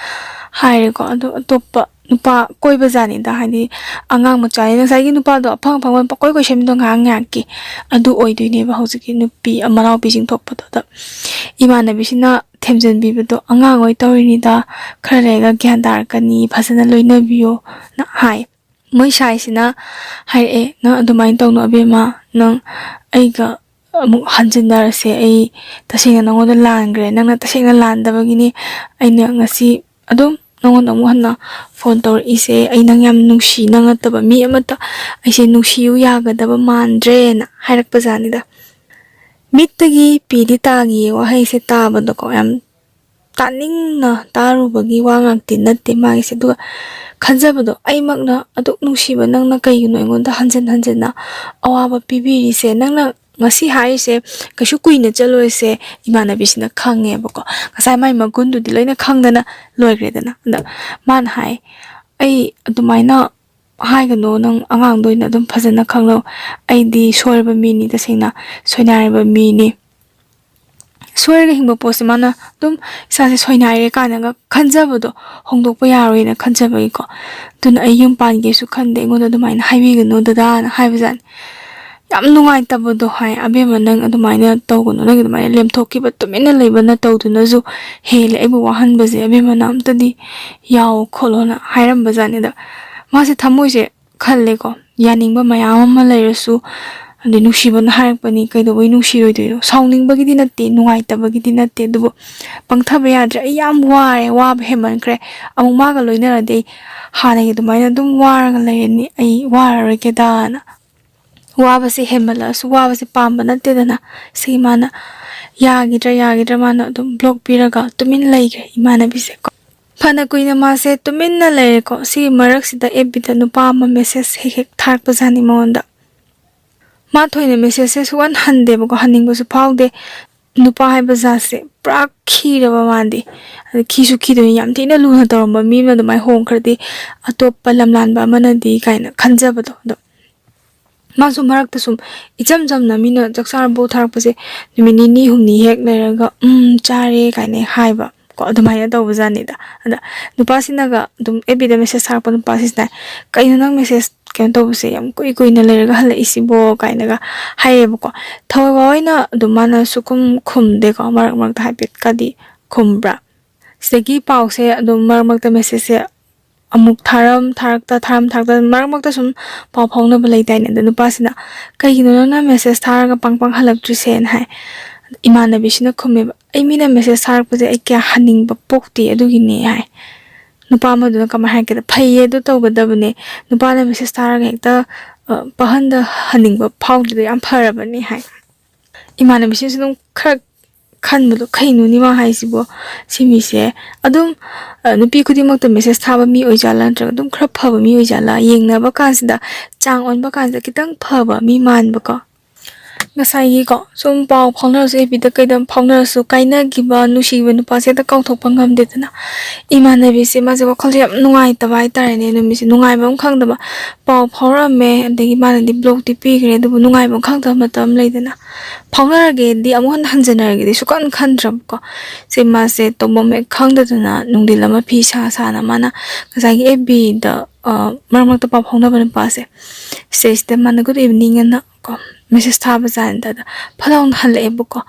ꯍꯥꯏꯔꯦꯀꯣ꯫ ꯑꯗꯣ ꯑꯇꯣꯞꯄ ꯅꯨꯄꯥ ꯀꯣꯏꯕ ꯖꯥꯠꯅꯤꯗ, ꯍꯥꯏꯗꯤ ꯑꯉꯥꯡ ꯃꯆꯥꯅꯤ꯫ ꯉꯁꯥꯏꯒꯤ ꯅꯨꯄꯥꯗꯣ ꯑꯐꯪ ꯑꯐꯪꯕ ꯄꯪꯀꯣꯏ ꯀꯣꯏꯁꯟꯕꯗꯣ ꯉꯥꯏꯍꯥꯛ ꯉꯥꯏꯍꯥꯛꯀꯤ, ꯑꯗꯨ ꯑꯣꯏꯗꯣꯏꯅꯦꯕ ꯍꯧꯖꯤꯛꯀꯤ ꯅꯨꯄꯤ ꯃꯅꯥꯎꯄꯤꯁꯤꯡ ꯊꯣꯛꯄꯗꯨꯗ꯫ ꯏꯃꯥꯟꯅꯕꯤꯁꯤꯅ ꯊꯦꯝꯖꯤꯟꯕꯤꯕꯗꯣ, "ꯑꯉꯥꯡ ꯑꯣꯏ ꯇꯧꯔꯤꯅꯤꯗ, ꯈꯔ ꯂꯩꯔꯒ ꯒ꯭ꯌꯥꯟ ꯇꯥꯔꯛꯀꯅꯤ, ꯐꯖꯅ ꯂꯣꯏꯅꯕꯤꯌꯣꯅ" ꯍꯥꯏ꯫ ꯃꯣꯏ ꯁꯥꯏꯁꯤꯅ ꯍꯥꯏꯔꯛꯑꯦ, "ꯅꯪ ꯑꯗꯨꯃꯥꯏꯅ ꯇꯧꯅꯨ ꯑꯕꯦꯝꯃ, ꯅꯪ ꯑꯩꯒ ꯑꯃꯨꯛ ꯍꯟꯖꯤꯟꯅꯔꯁꯦ, ꯑꯩ ꯇꯁꯦꯡꯅ ꯅꯉꯣꯟꯗ ꯂꯥꯟꯈ꯭ꯔꯦ, ꯅꯪꯅ ꯇꯁꯦꯡꯅ ꯂꯥꯟꯗꯕꯒꯤꯅꯤ ꯑꯩꯅ ꯉꯁꯤ ꯑꯗꯨꯝ ꯅꯉꯣꯟꯗ ꯑꯃꯨꯛ ꯍꯟꯅ ꯐꯣꯟ ꯇꯧꯔꯛꯏꯁꯦ, ꯑꯩ ꯅꯪ ꯌꯥꯝ ꯅꯨꯡꯁꯤ, ꯅꯪ ꯅꯠꯇꯕ ꯃꯤ ꯑꯃꯠꯇ ꯑꯩꯁꯦ ꯅꯨꯡꯁꯤꯌꯨ ꯌꯥꯒꯗꯕ ꯃꯥꯟꯗ꯭ꯔꯦꯅ" ꯍꯥꯏꯔꯛꯄ ꯖꯥꯠꯅꯤꯗ꯫ ꯃꯤꯠꯇꯒꯤ ꯄꯤꯗꯤ ꯇꯥꯈꯤꯌꯦ, ꯋꯥꯍꯩꯁꯦ ꯇꯥꯕꯗꯀꯣ ꯌꯥꯝ ꯇꯥꯅꯤꯡꯅ ꯇꯥꯔꯨꯕꯒꯤ ꯋꯥ ꯉꯥꯛꯇꯤ ꯅꯠꯇꯦ ꯃꯥꯒꯤꯁꯦ꯫ ꯑꯗꯨꯒ ꯈꯟꯖꯕꯗꯣ, "ꯑꯩꯃꯛꯅ ꯑꯗꯨꯛ ꯅꯨꯡꯁꯤꯕ ꯅꯪꯅ ꯀꯩꯒꯤꯅꯣ ꯑꯩꯉꯣꯟꯗ ꯍꯟꯖꯤꯟ ꯍꯟꯖꯤꯟꯅ ꯑꯋꯥꯕ ꯄꯤꯕꯤꯔꯤꯁꯦ? ꯅꯪꯅ ꯉꯁꯤ ꯍꯥꯏꯔꯤꯁꯦ ꯀꯩꯁꯨ ꯀꯨꯏꯅ ꯆꯠꯂꯣꯏꯁꯦ", ꯏꯃꯥꯟꯅꯕꯤꯁꯤꯅ ꯈꯪꯉꯦꯕꯀꯣ꯫ ꯉꯁꯥꯏ ꯃꯥꯏ ꯃꯒꯨꯟꯗꯨꯗꯤ ꯂꯣꯏꯅ ꯈꯪꯗꯅ ꯂꯣꯏꯈ꯭ꯔꯦꯗꯅ꯫ ꯑꯗ ꯃꯥꯅ ꯍꯥꯏ, "ꯑꯩ ꯑꯗꯨꯃꯥꯏꯅ ꯍꯥꯏꯒꯅꯣ, ꯅꯪ ꯑꯉꯥꯡꯗꯣ ꯑꯣꯏꯅ ꯑꯗꯨꯝ ꯐꯖꯅ ꯈꯪꯅꯧ꯫ ꯑꯩꯗꯤ ꯁꯣꯏꯔꯕ ꯃꯤꯅꯤ, ꯇꯁꯦꯡꯅ ꯁꯣꯏꯅꯥꯏꯔꯕ ꯃꯤꯅꯤ꯫ ꯁꯣꯏꯔꯒ ꯍꯤꯡꯕ ꯄꯣꯠꯁꯦ ꯃꯥꯅ ꯑꯗꯨꯝ ꯏꯁꯥꯁꯦ ꯁꯣꯏꯅꯥꯏꯔꯦ ꯀꯥꯏꯅꯒ ꯈꯟꯖꯕꯗꯣ, ꯍꯣꯡꯗꯣꯛꯄ ꯌꯥꯔꯣꯏꯅ ꯈꯟꯖꯕꯒꯤꯀꯣ꯫ ꯑꯗꯨꯅ ꯑꯩ ꯌꯨꯝ ꯄꯥꯟꯒꯦꯁꯨ ꯈꯟꯗꯦ, ꯑꯩꯉꯣꯟꯗ ꯑꯗꯨꯃꯥꯏꯅ ꯍꯥꯏꯕꯤꯒꯅꯨ ꯗꯗꯥꯅ" ꯍꯥꯏꯕꯖꯥꯠꯅꯤ꯫ ꯌꯥꯝ ꯅꯨꯡꯉꯥꯏꯇꯕꯗꯣ ꯍꯥꯏ꯫ "ꯑꯕꯦꯝꯃ, ꯅꯪ ꯑꯗꯨꯃꯥꯏꯅ ꯇꯧꯒꯅꯨ, ꯅꯪ ꯑꯗꯨꯃꯥꯏꯅ ꯂꯦꯝꯊꯣꯛꯈꯤꯕ ꯇꯨꯃꯤꯟꯅ ꯂꯩꯕ ꯅꯇꯧꯗꯨꯅꯁꯨ ꯍꯦꯜꯂꯦ ꯑꯩꯕꯨ ꯋꯥꯍꯟꯕꯁꯦ, ꯑꯕꯦꯝꯃꯅ ꯑꯝꯇꯗꯤ ꯌꯥꯎ ꯈꯣꯠꯂꯣꯅ" ꯍꯥꯏꯔꯝꯕ ꯖꯥꯠꯅꯤꯗ꯫ ꯃꯥꯁꯦ ꯊꯃꯣꯏꯁꯦ ꯈꯜꯂꯦꯀꯣ, ꯌꯥꯅꯤꯡꯕ ꯃꯌꯥꯝ ꯑꯃ ꯂꯩꯔꯁꯨ, ꯑꯗꯩ ꯅꯨꯡꯁꯤꯕꯅ ꯍꯥꯏꯔꯛꯄꯅꯤ, ꯀꯩꯗꯧꯕꯩ ꯅꯨꯡꯁꯤꯔꯣꯏꯗꯣꯏꯅꯣ? ꯁꯥꯎꯅꯤꯡꯕꯒꯤꯗꯤ ꯅꯠꯇꯦ, ꯅꯨꯡꯉꯥꯏꯇꯕꯒꯤꯗꯤ ꯅꯠꯇꯦ, ꯑꯗꯨꯕꯨ ꯄꯪꯊꯕ ꯌꯥꯗ꯭ꯔꯦ꯫ "ꯑꯩ ꯌꯥꯝ ꯋꯥꯔꯦ, ꯋꯥꯕ ꯍꯦꯟꯃꯟꯈ꯭ꯔꯦ, ꯑꯃꯨꯛ ꯃꯥꯒ ꯂꯣꯏꯅꯔꯗꯤ ꯑꯩ ꯍꯥꯟꯅꯒꯤ ꯑꯗꯨꯃꯥꯏꯅ ꯑꯗꯨꯝ ꯋꯥꯔꯒ ꯂꯩꯔꯅꯤ, ꯑꯩ ꯋꯥꯔꯔꯣꯏꯒꯦꯗꯥꯅ"꯫ ꯋꯥꯕꯁꯦ ꯍꯦꯟꯃꯜꯂꯛꯑꯁꯨ ꯋꯥꯕꯁꯦ ꯄꯥꯝꯕ ꯅꯠꯇꯦꯗꯅ꯫ ꯁꯤꯒꯤ ꯃꯥꯅ ꯌꯥꯈꯤꯗ꯭ꯔꯥ ꯌꯥꯈꯤꯗ꯭ꯔꯥ ꯃꯥꯅ ꯑꯗꯨꯝ ꯕ꯭ꯂꯣꯛ ꯄꯤꯔꯒ ꯇꯨꯃꯤꯟ ꯂꯩꯈ꯭ꯔꯦ ꯏꯃꯥꯟꯅꯕꯤꯁꯦ ꯀꯣ꯫ ꯐꯅ ꯀꯨꯏꯅ ꯃꯥꯁꯦ ꯇꯨꯃꯤꯟꯅ ꯂꯩꯔꯦꯀꯣ꯫ ꯁꯤꯒꯤ ꯃꯔꯛꯁꯤꯗ ꯑꯦꯐ ꯕꯤꯗ ꯅꯨꯄꯥ ꯑꯃ ꯃꯦꯁꯦꯁ ꯍꯦꯛ ꯍꯦꯛ ꯊꯥꯔꯛꯄꯖꯥꯠꯅꯤ ꯃꯉꯣꯟꯗ꯫ ꯃꯥ ꯊꯣꯏꯅ ꯃꯦꯁꯦꯁꯁꯦ ꯁꯨꯛꯍꯟ ꯍꯟꯗꯦꯕꯀꯣ, ꯍꯟꯅꯤꯡꯕꯁꯨ ꯐꯥꯎꯗꯦ꯫ ꯅꯨꯄꯥ ꯍꯥꯏꯕ ꯖꯥꯠꯁꯦ ꯄꯨꯔꯥ ꯈꯤꯔꯕ ꯃꯥꯗꯤ꯫ ꯑꯗ ꯈꯤꯁꯨ ꯈꯤꯗꯣꯏꯅꯤ, ꯌꯥꯝ ꯊꯤꯅ ꯂꯨꯅ ꯇꯧꯔꯝꯕ ꯃꯤ ꯑꯃꯅ ꯑꯗꯨꯃꯥꯏꯅ ꯍꯣꯡꯈ꯭ꯔꯗꯤ ꯑꯇꯣꯞꯄ ꯂꯝꯂꯥꯟꯕ ꯑꯃꯅꯗꯤ ꯀꯥꯏꯅ ꯈꯟꯖꯕꯗꯣ꯫ ꯑꯗꯣ ꯃꯥꯁꯨ ꯃꯔꯛꯇ ꯁꯨꯝ ꯏꯆꯝ ꯆꯝꯅ ꯃꯤꯅ "ꯆꯥꯛ ꯆꯥꯔꯕꯣ?" ꯊꯥꯔꯛꯄꯁꯦ ꯅꯨꯃꯤꯠ ꯅꯤꯅꯤ ꯍꯨꯝꯅꯤ ꯍꯦꯛ ꯂꯩꯔꯒ "ꯎꯝ, ꯆꯥꯔꯦ" ꯀꯥꯏꯅ ꯍꯦꯛ ꯍꯥꯏꯕ ꯀꯣ, ꯑꯗꯨꯃꯥꯏꯅ ꯇꯧꯕꯖꯥꯠꯅꯤꯗ꯫ ꯑꯗ ꯅꯨꯄꯥꯁꯤꯅꯒ ꯑꯗꯨꯝ ꯑꯦꯐ ꯕꯤꯗ ꯃꯦꯁꯦꯁ ꯊꯥꯔꯛꯄ ꯅꯨꯄꯥꯁꯤꯁꯤꯅ, "ꯀꯩꯅꯣ ꯅꯪ ꯃꯦꯁꯦꯁ ꯀꯩꯅꯣ ꯇꯧꯕꯁꯦ, ꯌꯥꯝ ꯀꯨꯏ ꯀꯨꯏꯅ ꯂꯩꯔꯒ ꯍꯜꯂꯛꯏꯁꯤꯕꯣ?" ꯀꯥꯏꯅꯒ ꯍꯥꯏꯌꯦꯕꯀꯣ꯫ ꯊꯋꯥꯏ ꯑꯣꯏꯅ ꯑꯗꯨꯝ ꯃꯥꯅ ꯁꯨꯈꯨꯝ ꯈꯨꯝꯗꯦꯀꯣ, ꯃꯔꯛ ꯃꯔꯛꯇ ꯍꯥꯏꯐꯦꯠꯀꯗꯤ ꯈꯨꯝꯕ꯭ꯔꯥ꯫ ꯁꯤꯗꯒꯤ ꯄꯥꯎꯁꯦ ꯑꯗꯨꯝ ꯃꯔꯛ ꯃꯔꯛꯇ ꯃꯦꯁꯦꯁꯁꯦ ꯑꯃꯨꯛ ꯊꯥꯔꯝ ꯊꯥꯔꯛꯇ, ꯊꯥꯔꯝ ꯊꯥꯔꯛꯇ, ꯃꯔꯛ ꯃꯔꯛꯇ ꯁꯨꯝ ꯄꯥꯎ ꯐꯥꯎꯅꯕ ꯂꯩꯗꯥꯏꯅꯦ꯫ ꯑꯗ ꯅꯨꯄꯥꯁꯤꯅ, "ꯀꯩꯒꯤꯅꯣ ꯅꯪꯅ ꯃꯦꯁꯦꯁ ꯊꯥꯔꯒ ꯄꯥꯡ ꯄꯥꯡ ꯍꯜꯂꯛꯇ꯭ꯔꯤꯁꯦꯅ?" ꯍꯥꯏ꯫ ꯏꯃꯥꯟꯅꯕꯤꯁꯤꯅ ꯈꯨꯝꯃꯦꯕ, "ꯑꯩ ꯃꯤꯅ ꯃꯦꯁꯦꯁ ꯊꯥꯔꯛꯄꯁꯦ ꯑꯩ ꯀꯌꯥ ꯍꯟꯅꯤꯡꯕ ꯄꯣꯛꯇꯦ, ꯑꯗꯨꯒꯤꯅꯦ" ꯍꯥꯏ꯫ ꯅꯨꯄꯥ ꯑꯃꯗꯨꯅ ꯀꯃꯥꯏ ꯍꯥꯏꯔꯛꯀꯦꯗ, "ꯐꯩꯌꯦ, ꯑꯗꯨ ꯇꯧꯒꯗꯕꯅꯦ꯫ ꯅꯨꯄꯥꯅ ꯃꯦꯁꯦꯁ ꯊꯥꯔꯒ ꯍꯦꯛꯇ, ꯑ, ꯄꯥꯍꯟꯗ ꯍꯟꯅꯤꯡꯕ ꯐꯥꯎꯗ꯭ꯔꯤꯗꯣ ꯌꯥꯝ ꯐꯔꯕꯅꯦ" ꯍꯥꯏ꯫ ꯏꯃꯥꯟꯅꯕꯤꯁꯤꯡꯁꯨ ꯑꯗꯨꯝ ꯈꯔ ꯈꯟꯕꯗꯣ, "ꯀꯩꯅꯣꯅꯤ ꯃꯥ ꯍꯥꯏꯁꯤꯕꯣ? ꯁꯤ ꯃꯤꯁꯦ ꯑꯗꯨꯝ, ꯑ, ꯅꯨꯄꯤ ꯈꯨꯗꯤꯡꯃꯛꯇ ꯃꯦꯁꯦꯁ ꯊꯥꯕ ꯃꯤ ꯑꯣꯏꯖꯥꯠꯂꯥ, ꯅꯠꯇ꯭ꯔꯒ ꯑꯗꯨꯝ ꯈꯔ ꯐꯕ ꯃꯤ ꯑꯣꯏꯖꯥꯠꯂꯥ?" ꯌꯦꯡꯅꯕ ꯀꯥꯟꯁꯤꯗ, ꯆꯥꯡ ꯑꯣꯟꯕ ꯀꯥꯟꯁꯤꯗ ꯈꯤꯇꯪ ꯐꯕ ꯃꯤ ꯃꯥꯟꯕꯀꯣ꯫ ꯉꯁꯥꯏꯒꯤꯀꯣ, ꯁꯨꯝ ꯄꯥꯎ ꯐꯥꯎꯅꯔꯁꯨ, ꯑꯦꯐ ꯕꯤꯗ ꯀꯩꯗ ꯐꯥꯎꯅꯔꯁꯨ, ꯀꯥꯏꯅꯈꯤꯕ ꯅꯨꯡꯁꯤꯈꯤꯕ ꯅꯨꯄꯥꯁꯦ ꯍꯦꯛꯇ ꯀꯥꯎꯊꯣꯛꯄ ꯉꯝꯗꯦꯗꯅ꯫ ꯏꯃꯥꯟꯅꯕꯤꯁꯦ, ꯃꯥꯁꯦ ꯋꯥꯈꯜꯁꯦ ꯌꯥꯝ ꯅꯨꯡꯉꯥꯏꯇꯕ ꯍꯥꯏꯇꯥꯔꯦꯅꯦ, ꯅꯨꯃꯤꯠꯁꯦ ꯅꯨꯡꯉꯥꯏꯕ ꯑꯃ ꯈꯪꯗꯕ꯫ ꯄꯥꯎ ꯐꯥꯎꯔꯛꯑꯝꯃꯦ, ꯑꯗꯒꯤ ꯃꯥꯅꯗꯤ ꯕ꯭ꯂꯣꯛꯇꯤ ꯄꯤꯈ꯭ꯔꯦ, ꯑꯗꯨꯕꯨ ꯅꯨꯡꯉꯥꯏꯕ ꯑꯃ ꯈꯪꯗꯕ ꯃꯇꯝ ꯑꯃ ꯂꯩꯗꯅ꯫ ꯐꯥꯎꯅꯔꯒꯦꯗꯤ, ꯑꯃꯨꯛ ꯍꯟꯅ ꯍꯟꯖꯟꯅꯔꯒꯦꯗꯤ ꯁꯨꯛꯈꯟ ꯈꯟꯗ꯭ꯔꯕꯀꯣ꯫ ꯁꯦ, ꯃꯥꯁꯦ ꯇꯧꯐꯝ ꯍꯦꯛ ꯈꯪꯗꯗꯅ ꯅꯨꯡꯊꯤꯜ ꯑꯃ ꯐꯤ ꯁꯥ ꯁꯥꯅ ꯃꯥꯅ ꯉꯁꯥꯏꯒꯤ ꯑꯦꯐ ꯕꯤꯗ ꯃꯔꯛ ꯃꯔꯛꯇ ꯄꯥꯎ ꯐꯥꯎꯅꯕ ꯅꯨꯄꯥꯁꯦ, ꯁꯤꯗꯩꯁꯤꯗ ꯃꯥꯅ "Good evening" ꯑꯅ ꯀꯣ ꯃꯦꯁꯦꯁ ꯊꯥꯕꯖꯥꯠꯅꯤꯗ꯫ ꯑꯗ ꯐꯠ ꯂꯥꯎꯅ ꯍꯜꯂꯛꯑꯦꯕꯀꯣ꯫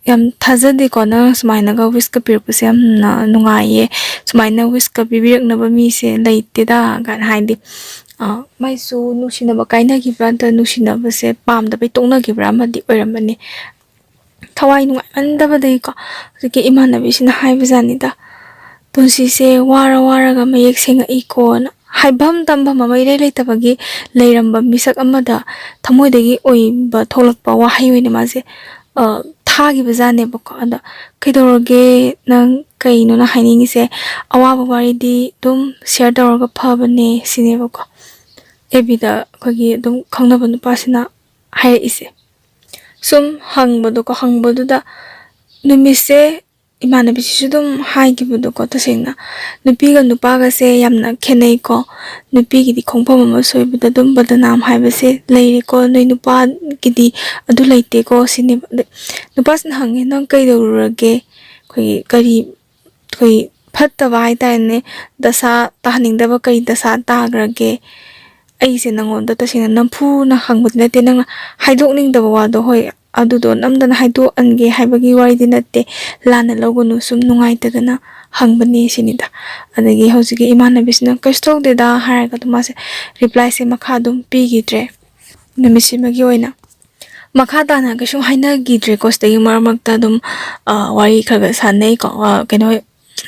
"ꯌꯥꯝ ꯊꯥꯖꯗꯦꯀꯣ, ꯅꯪ ꯁꯨꯃꯥꯏꯅꯒ ꯋꯤꯁꯀ ꯄꯤꯔꯛꯄꯁꯦ ꯌꯥꯝꯅ ꯅꯨꯡꯉꯥꯏꯌꯦ, ꯁꯨꯃꯥꯏꯅ ꯋꯤꯁꯀ ꯄꯤꯕꯤꯔꯛꯅꯕ ꯃꯤꯁꯦ ꯂꯩꯇꯦꯗ" ꯀꯥꯏꯅ꯫ ꯍꯥꯏꯗꯤ ꯃꯥꯏꯁꯨ ꯅꯨꯡꯁꯤꯅꯕ ꯀꯥꯏꯅꯈꯤꯕ꯭ꯔꯥ, ꯅꯠꯇ꯭ꯔꯒ ꯅꯨꯡꯁꯤꯅꯕꯁꯦ ꯄꯥꯝꯗꯕꯩ ꯇꯣꯛꯅꯈꯤꯕ꯭ꯔꯥ ꯑꯃꯗꯤ ꯑꯣꯏꯔꯝꯃꯅꯤ꯫ ꯊꯋꯥꯏ ꯅꯨꯡꯉꯥꯏꯃꯟꯗꯕꯗꯒꯤꯀꯣ ꯍꯧꯖꯤꯛꯀꯤ ꯏꯃꯥꯟꯅꯕꯤꯁꯤꯅ ꯍꯥꯏꯕꯖꯥꯠꯅꯤꯗ, "ꯄꯨꯟꯁꯤꯁꯦ ꯋꯥꯔ ꯋꯥꯔꯒ ꯃꯌꯦꯛ ꯁꯦꯡꯉꯛꯏꯀꯣꯅ", ꯍꯥꯏꯐꯝ ꯇꯝꯐꯝ ꯑꯃ ꯏꯔꯩ ꯂꯩꯇꯕꯒꯤ ꯂꯩꯔꯝꯕ ꯃꯤꯁꯛ ꯑꯃꯗ ꯊꯃꯣꯏꯗꯒꯤ ꯑꯣꯏꯕ ꯊꯣꯛꯂꯛꯄ ꯋꯥꯍꯩ ꯑꯣꯏꯅ ꯃꯥꯁꯦ ꯊꯥꯈꯤꯕꯖꯥꯠꯅꯦꯕꯀꯣ꯫ ꯑꯗ "ꯀꯩꯗꯧꯔꯒꯦ, ꯅꯪ ꯀꯩꯅꯣ ꯅꯪ ꯍꯥꯏꯅꯤꯡꯉꯤꯁꯦ? ꯑꯋꯥꯕ ꯋꯥꯔꯤꯗꯤ ꯑꯗꯨꯝ ꯁꯤꯌꯔ ꯇꯧꯔꯒ ꯐꯕꯅꯦ" ꯁꯤꯅꯦꯕꯀꯣ꯫ ꯑꯦꯐ ꯕꯤꯗ ꯑꯩꯈꯣꯏꯒꯤ ꯑꯗꯨꯝ ꯈꯪꯅꯕ ꯅꯨꯄꯥꯁꯤꯅ ꯍꯥꯏꯔꯛꯏꯁꯦ꯫ ꯁꯨꯝ ꯍꯪꯕꯗꯣꯀꯣ, ꯍꯪꯕꯗꯨꯗ ꯅꯨꯃꯤꯠꯁꯦ ꯏꯃꯥꯟꯅꯕꯤꯁꯤꯁꯨ ꯑꯗꯨꯝ ꯍꯥꯏꯈꯤꯕꯗꯣꯀꯣ, ꯇꯁꯦꯡꯅ ꯅꯨꯄꯤꯒ ꯅꯨꯄꯥꯒꯁꯦ ꯌꯥꯝꯅ ꯈꯦꯠꯅꯩꯀꯣ꯫ ꯅꯨꯄꯤꯒꯤꯗꯤ ꯈꯣꯡꯐꯝ ꯑꯃ ꯁꯣꯏꯕꯗ ꯑꯗꯨꯝ ꯕꯗꯅꯥꯝ ꯍꯥꯏꯕꯁꯦ ꯂꯩꯔꯦꯀꯣ, ꯅꯣꯏ ꯅꯨꯄꯥꯒꯤꯗꯤ ꯑꯗꯨ ꯂꯩꯇꯦꯀꯣ ꯁꯤꯅꯦꯕ꯫ ꯑꯗ ꯅꯨꯄꯥꯁꯤꯅ ꯍꯪꯉꯦ, "ꯅꯪ ꯀꯩꯗꯧꯔꯨꯔꯒꯦ? ꯑꯩꯈꯣꯏꯒꯤ ꯀꯔꯤ, ꯑꯩꯈꯣꯏ ꯐꯠꯇꯕ ꯍꯥꯏꯇꯥꯔꯦꯅꯦ, ꯗꯁꯥ ꯇꯥꯍꯟꯅꯤꯡꯗꯕ ꯀꯔꯤ ꯗꯁꯥ ꯇꯥꯈ꯭ꯔꯒꯦ? ꯑꯩꯁꯦ ꯅꯪꯉꯣꯟꯗ ꯇꯁꯦꯡꯅ ꯅꯝꯐꯨꯅ ꯍꯪꯕꯗꯤ ꯅꯠꯇꯦ, ꯅꯪꯅ ꯍꯥꯏꯗꯣꯛꯅꯤꯡꯗꯕ ꯋꯥꯗꯣ, ꯍꯣꯏ, ꯑꯗꯨꯗꯣ ꯅꯝꯗꯅ ꯍꯥꯏꯗꯣꯛꯍꯟꯒꯦ ꯍꯥꯏꯕꯒꯤ ꯋꯥꯔꯤꯗꯤ ꯅꯠꯇꯦ, ꯂꯥꯟꯅ ꯂꯧꯒꯅꯨ, ꯁꯨꯝ ꯅꯨꯡꯉꯥꯏꯇꯗꯅ ꯍꯪꯕꯅꯦ" ꯁꯤꯅꯤꯗ꯫ ꯑꯗꯒꯤ ꯍꯧꯖꯤꯛꯀꯤ ꯏꯃꯥꯟꯅꯕꯤꯁꯤꯅ, "ꯀꯩꯁꯨ ꯇꯧꯗꯦꯗ" ꯍꯥꯏꯔꯒ ꯑꯗꯨꯝ ꯃꯥꯁꯦ ꯔꯤꯄ꯭ꯂꯥꯏꯁꯦ ꯃꯈꯥ ꯑꯗꯨꯝ ꯄꯤꯈꯤꯗ꯭ꯔꯦ ꯅꯨꯃꯤꯠꯁꯤꯃꯒꯤ ꯑꯣꯏꯅ꯫ ꯃꯈꯥ ꯇꯥꯅ ꯀꯩꯁꯨꯝ ꯍꯥꯏꯅꯈꯤꯗ꯭ꯔꯦꯀꯣ꯫ ꯁꯤꯗꯒꯤ ꯃꯔꯛ ꯃꯔꯛꯇ ꯑꯗꯨꯝ, ꯑ, ꯋꯥꯔꯤ ꯈꯔ ꯈꯔ ꯁꯥꯟꯅꯩꯀꯣ, ꯑ, ꯀꯩꯅꯣ,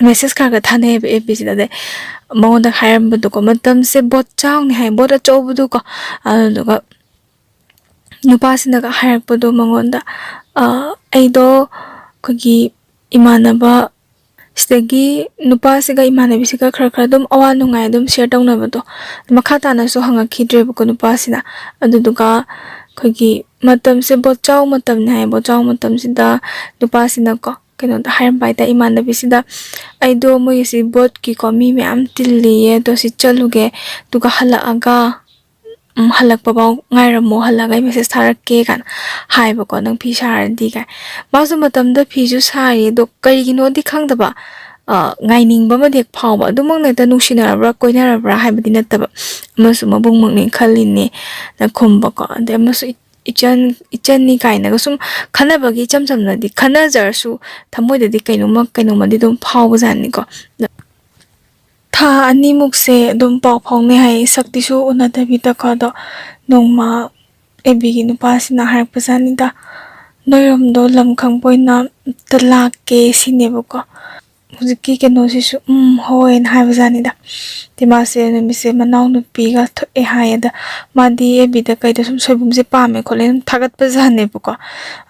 ꯃꯦꯁꯦꯁ ꯈꯔ ꯈꯔ ꯊꯥꯅꯩꯌꯦꯕ ꯑꯦꯐ ꯕꯤꯁꯤꯗ꯫ ꯑꯗꯩ ꯃꯉꯣꯟꯗ ꯍꯥꯏꯔꯝꯕꯗꯣꯀꯣ, ꯃꯇꯝꯁꯦ ꯕꯣꯠ ꯆꯥꯎꯅꯤ ꯍꯥꯏ, ꯕꯣꯠ ꯑꯆꯧꯕꯗꯨꯀꯣ꯫ ꯑꯗꯨꯗꯨꯒ ꯅꯨꯄꯥꯁꯤꯅꯒ ꯍꯥꯏꯔꯛꯄꯗꯣ ꯃꯉꯣꯟꯗ, ꯑ, ꯑꯩꯗꯣ ꯑꯩꯈꯣꯏꯒꯤ ꯏꯃꯥꯟꯅꯕ, ꯁꯤꯗꯒꯤ ꯅꯨꯄꯥꯁꯤꯒ ꯏꯃꯥꯟꯅꯕꯤꯁꯤꯒ ꯈꯔ ꯈꯔ ꯑꯗꯨꯝ ꯑꯋꯥ ꯅꯨꯡꯉꯥꯏ ꯑꯗꯨꯝ ꯁꯤꯌꯔ ꯇꯧꯅꯕꯗꯣ꯫ ꯃꯈꯥ ꯇꯥꯅꯁꯨ ꯍꯪꯉꯛꯈꯤꯗ꯭ꯔꯦꯕꯀꯣ ꯅꯨꯄꯥꯁꯤꯅ꯫ ꯑꯗꯨꯗꯨꯒ ꯑꯩꯈꯣꯏꯒꯤ ꯃꯇꯝꯁꯦ ꯕꯣꯠ ꯆꯥꯎ ꯃꯇꯝꯅꯤ ꯍꯥꯏ꯫ ꯕꯣꯠ ꯆꯥꯎ ꯃꯇꯝꯁꯤꯗ ꯅꯨꯄꯥꯁꯤꯅꯀꯣ ꯀꯩꯅꯣꯗ ꯍꯥꯏꯔꯝꯕ ꯍꯥꯏꯇꯥꯔꯦ, ꯏꯃꯥꯟꯅꯕꯤꯁꯤꯗ, "ꯑꯩꯗꯣ ꯃꯣꯏꯒꯤꯁꯤ ꯕꯣꯠꯀꯤꯀꯣ ꯃꯤ ꯃꯌꯥꯝ ꯇꯤꯜꯂꯤꯌꯦ, ꯑꯗꯣ ꯁꯤ ꯆꯠꯂꯨꯒꯦ, ꯑꯗꯨꯒ ꯍꯜꯂꯛꯑꯒ, ꯎꯝ, ꯍꯜꯂꯛꯄꯐꯥꯎ ꯉꯥꯏꯔꯝꯃꯣ, ꯍꯜꯂꯛꯑꯒ ꯑꯩ ꯃꯦꯁꯦꯁ ꯊꯥꯔꯛꯀꯦ" ꯀꯥꯏꯅ ꯍꯥꯏꯕꯀꯣ, "ꯅꯪ ꯐꯤ ꯁꯥꯔꯗꯤ" ꯀꯥꯏ꯫ ꯃꯥꯁꯨ ꯃꯇꯝꯗ ꯐꯤꯁꯨ ꯁꯥꯔꯤ, ꯑꯗꯣ ꯀꯔꯤꯒꯤꯅꯣꯗꯤ ꯈꯪꯗꯕ, ꯉꯥꯏꯅꯤꯡꯕ ꯑꯃꯗꯤ ꯍꯦꯛ ꯐꯥꯎꯕ꯫ ꯑꯗꯨꯃꯛꯅ ꯍꯦꯛꯇ ꯅꯨꯡꯁꯤꯅꯔꯕ꯭ꯔꯥ ꯀꯣꯏꯅꯔꯕ꯭ꯔꯥ ꯍꯥꯏꯕꯗꯤ ꯅꯠꯇꯕ, ꯑꯃꯁꯨ ꯃꯕꯨꯡꯃꯛꯅꯤ ꯈꯜꯂꯤꯅꯦꯅ ꯈꯨꯝꯕꯀꯣ꯫ ꯑꯗꯩ ꯑꯃꯁꯨ ꯏꯆꯟ, ꯏꯆꯟꯅꯤ ꯀꯥꯏꯅꯒ ꯁꯨꯝ ꯈꯟꯅꯕꯒꯤ, ꯏꯆꯝ ꯆꯝꯅꯗꯤ ꯈꯟꯅꯖꯔꯁꯨ ꯊꯃꯣꯏꯗꯗꯤ ꯀꯩꯅꯣꯝꯃ ꯀꯩꯅꯣꯝꯃꯗꯤ ꯑꯗꯨꯝ ꯐꯥꯎꯕꯖꯥꯠꯅꯤꯀꯣ꯫ ꯊꯥ ꯑꯅꯤꯃꯨꯛꯁꯦ ꯑꯗꯨꯝ ꯄꯥꯎ ꯐꯥꯎꯅꯩ ꯍꯥꯏ꯫ ꯁꯛꯇꯤꯁꯨ ꯎꯅꯗꯕꯤꯗꯀꯣ꯫ ꯑꯗꯣ ꯅꯣꯡꯃ ꯑꯦꯕꯤꯒꯤ ꯅꯨꯄꯥꯁꯤꯅ ꯍꯥꯏꯔꯛꯄꯖꯥꯠꯅꯤꯗ, "ꯅꯣꯏꯔꯣꯝꯗꯣ ꯂꯝ ꯈꯪꯕ ꯑꯣꯏꯅ ꯑꯝꯇ ꯂꯥꯛꯀꯦ" ꯁꯤꯅꯦꯕꯀꯣ꯫ ꯍꯧꯖꯤꯛꯀꯤ ꯀꯩꯅꯣꯁꯤꯁꯨ "ꯎꯝ, ꯍꯣꯏꯅ" ꯍꯥꯏꯕꯖꯥꯠꯅꯤꯗ꯫ ꯑꯗꯩ ꯃꯥꯁꯦ ꯅꯨꯃꯤꯠꯁꯦ ꯃꯅꯥꯎꯅꯨꯄꯤꯒ ꯊꯣꯛꯑꯦ ꯍꯥꯏꯌꯦ꯫ ꯑꯗ ꯃꯥꯗꯤ ꯑꯦꯕꯤꯗ ꯀꯩꯗ ꯁꯨꯝ ꯁꯣꯏꯕꯨꯝꯁꯦ ꯄꯥꯝꯃꯦ ꯈꯣꯠꯂꯦ ꯑꯗꯨꯝ ꯊꯥꯒꯠꯄꯖꯥꯠꯅꯦꯕꯀꯣ꯫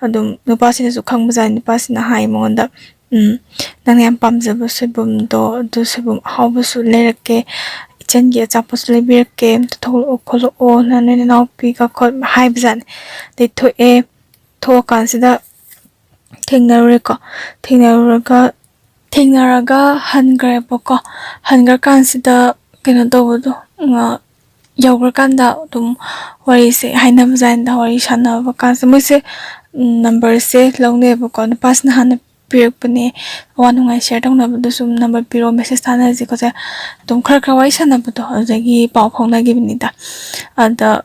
ꯑꯗꯨꯝ ꯅꯨꯄꯥꯁꯤꯅꯁꯨ ꯈꯪꯕꯖꯥꯠꯅꯤ꯫ ꯅꯨꯄꯥꯁꯤꯅ ꯍꯥꯏ ꯃꯉꯣꯟꯗ, "ꯎꯝ, ꯅꯪꯅ ꯌꯥꯝ ꯄꯥꯝꯖꯕ ꯁꯣꯏꯕꯨꯝꯗꯣ, ꯑꯗꯨ ꯁꯣꯏꯕꯨꯝ ꯑꯍꯥꯎꯕꯁꯨ ꯂꯩꯔꯛꯀꯦ, ꯏꯆꯟꯒꯤ ꯑꯆꯥꯄꯣꯠꯁꯨ ꯂꯩꯕꯤꯔꯛꯀꯦ, ꯑꯝꯇ ꯊꯣꯛꯂꯛꯑꯣ ꯈꯣꯠꯂꯛꯑꯣ, ꯅꯪ ꯅꯣꯏ ꯅꯅꯥꯎꯄꯤꯒ" ꯈꯣꯠ ꯍꯥꯏꯕꯖꯥꯠꯅꯤ꯫ ꯑꯗꯩ ꯊꯣꯛꯑꯦ꯫ ꯊꯣꯛꯑꯀꯥꯟꯁꯤꯗ ꯊꯦꯡꯅꯔꯨꯔꯦꯀꯣ꯫ ꯊꯦꯡꯅꯔꯨꯔꯒ, ꯊꯦꯡꯅꯔꯒ ꯍꯟꯈ꯭ꯔꯦꯕꯀꯣ꯫ ꯍꯟꯈ꯭ꯔꯀꯥꯟꯁꯤꯗ ꯀꯩꯅꯣ ꯇꯧꯕꯗꯣ, ꯎꯝ, ꯌꯧꯈ꯭ꯔꯀꯥꯟꯗ ꯑꯗꯨꯝ ꯋꯥꯔꯤꯁꯦ ꯍꯥꯏꯅꯕꯖꯥꯠꯅꯤꯗ꯫ ꯋꯥꯔꯤ ꯁꯥꯟꯅꯕ ꯀꯥꯟꯁꯤꯗ ꯃꯣꯏꯁꯦ, ꯎꯝ, ꯅꯝꯕꯔꯁꯦ ꯂꯧꯅꯩꯕꯀꯣ꯫ ꯅꯨꯄꯥꯁꯤꯅ ꯍꯥꯟꯅ ꯄꯤꯔꯛꯄꯅꯦ, ꯑꯋꯥ ꯅꯨꯡꯉꯥꯏ ꯁꯤꯌꯔ ꯇꯧꯅꯕꯗꯁꯨ ꯅꯝꯕꯔ ꯄꯤꯔꯛꯑꯣ, ꯃꯦꯁꯦꯁ ꯊꯥꯅꯁꯦ ꯈꯣꯠꯁꯦ, ꯑꯗꯨꯝ ꯈꯔ ꯈꯔ ꯋꯥꯔꯤ ꯁꯥꯟꯅꯕꯗꯣ, ꯑꯗꯨꯗꯒꯤ ꯄꯥꯎ ꯐꯥꯎꯅꯈꯤꯕꯅꯤꯗ꯫ ꯑꯗ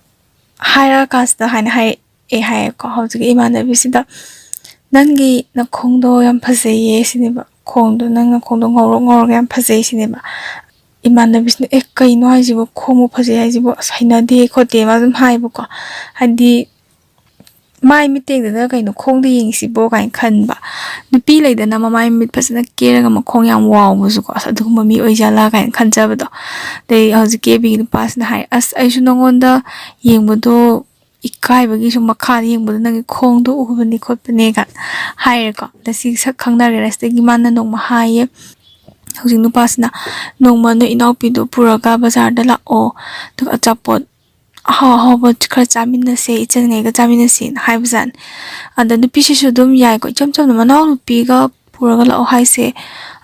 ꯍꯥꯏꯔꯛꯑꯀꯥꯟꯁꯤꯗ ꯍꯥꯏꯅ ꯍꯥꯏꯔꯛꯑꯦ ꯍꯥꯏꯌꯦꯀꯣ꯫ ꯍꯧꯖꯤꯛꯀꯤ ꯏꯃꯥꯟꯅꯕꯤꯁꯤꯗ, "ꯅꯪꯒꯤ ꯅꯈꯣꯡꯗꯣ ꯌꯥꯝ ꯐꯖꯩꯌꯦ" ꯁꯤꯅꯦꯕ꯫ "ꯈꯣꯡꯗꯣ, ꯅꯪ ꯅꯈꯣꯡꯗꯣ ꯉꯧꯔꯣꯛ ꯉꯧꯔꯒ ꯌꯥꯝ ꯐꯖꯩ" ꯁꯤꯅꯦꯕ꯫ ꯏꯃꯥꯟꯅꯕꯤꯁꯤꯅ, "ꯑꯦ, ꯀꯩꯅꯣ ꯍꯥꯏꯁꯤꯕꯣ? ꯈꯣꯡꯕꯨ ꯐꯖꯩ ꯍꯥꯏꯁꯤꯕꯣ? ꯑꯁ, ꯍꯩꯅꯗꯦ" ꯈꯣꯠꯇꯦ ꯃꯥ ꯑꯗꯨꯝ ꯍꯥꯏꯌꯦꯕꯀꯣ꯫ ꯍꯥꯏꯗꯤ ꯃꯥꯏ ꯃꯤꯠ ꯌꯦꯡꯗꯅ "ꯀꯩꯅꯣ ꯈꯣꯡꯗ ꯌꯦꯡꯉꯤꯁꯤꯕꯣ?" ꯀꯥꯏꯅ ꯈꯟꯕ꯫ ꯅꯨꯄꯤ ꯂꯩꯗꯅ ꯃꯃꯥꯏ ꯃꯃꯤꯠ ꯐꯖꯅ ꯀꯦꯔꯒ ꯃꯈꯣꯡ ꯌꯥꯝ ꯋꯥꯎꯕꯁꯨꯀꯣ, "ꯑꯁ, ꯑꯗꯨꯒꯨꯝꯕ ꯃꯤ ꯑꯣꯏꯖꯥꯠꯂꯥ?" ꯀꯥꯏꯅ ꯈꯟꯖꯕꯗꯣ꯫ ꯑꯗꯩ ꯍꯧꯖꯤꯛꯀꯤ ꯑꯦꯕꯤꯒꯤ ꯅꯨꯄꯥꯁꯤꯅ ꯍꯥꯏ, "ꯑꯁ, ꯑꯩꯁꯨ ꯅꯉꯣꯟꯗ ꯌꯦꯡꯕꯗꯣ ꯏꯀꯥꯏꯕꯒꯤ ꯁꯨꯝ ꯃꯈꯥꯗ ꯌꯦꯡꯕꯗꯣ ꯅꯪꯒꯤ ꯈꯣꯡꯗꯣ ꯎꯕꯅꯤ ꯈꯣꯠꯄꯅꯦ" ꯀꯥꯏꯅ ꯍꯥꯏꯔꯦꯀꯣ꯫ ꯑꯗ ꯁꯤ ꯁꯛ ꯈꯪꯅꯔꯦ꯫ ꯁꯤꯗꯒꯤ ꯃꯥꯅ ꯅꯣꯡꯃ ꯍꯥꯏꯌꯦ, ꯍꯧꯖꯤꯛ ꯅꯨꯄꯥꯁꯤꯅ, "ꯅꯣꯡꯃ ꯅꯣꯏ ꯏꯅꯥꯎꯄꯤꯗꯣ ꯄꯨꯔꯒ ꯕꯖꯥꯔꯗ ꯂꯥꯛꯑꯣ, ꯑꯗꯨꯒ ꯑꯆꯥꯄꯣꯠ ꯑꯍꯥꯎ ꯑꯍꯥꯎꯕ ꯈꯔ ꯆꯥꯃꯤꯟꯅꯁꯦ, ꯏꯆꯟꯉꯩꯒ ꯆꯥꯃꯤꯟꯅꯁꯦꯅ" ꯍꯥꯏꯕꯖꯥꯠꯅꯤ꯫ ꯑꯗ ꯅꯨꯄꯤꯁꯤꯁꯨ ꯑꯗꯨꯝ ꯌꯥꯏꯀꯣ, ꯏꯆꯝ ꯆꯝꯅ ꯃꯅꯥꯎꯅꯨꯄꯤꯒ ꯄꯨꯔꯒ ꯂꯥꯛꯑꯣ ꯍꯥꯏꯁꯦ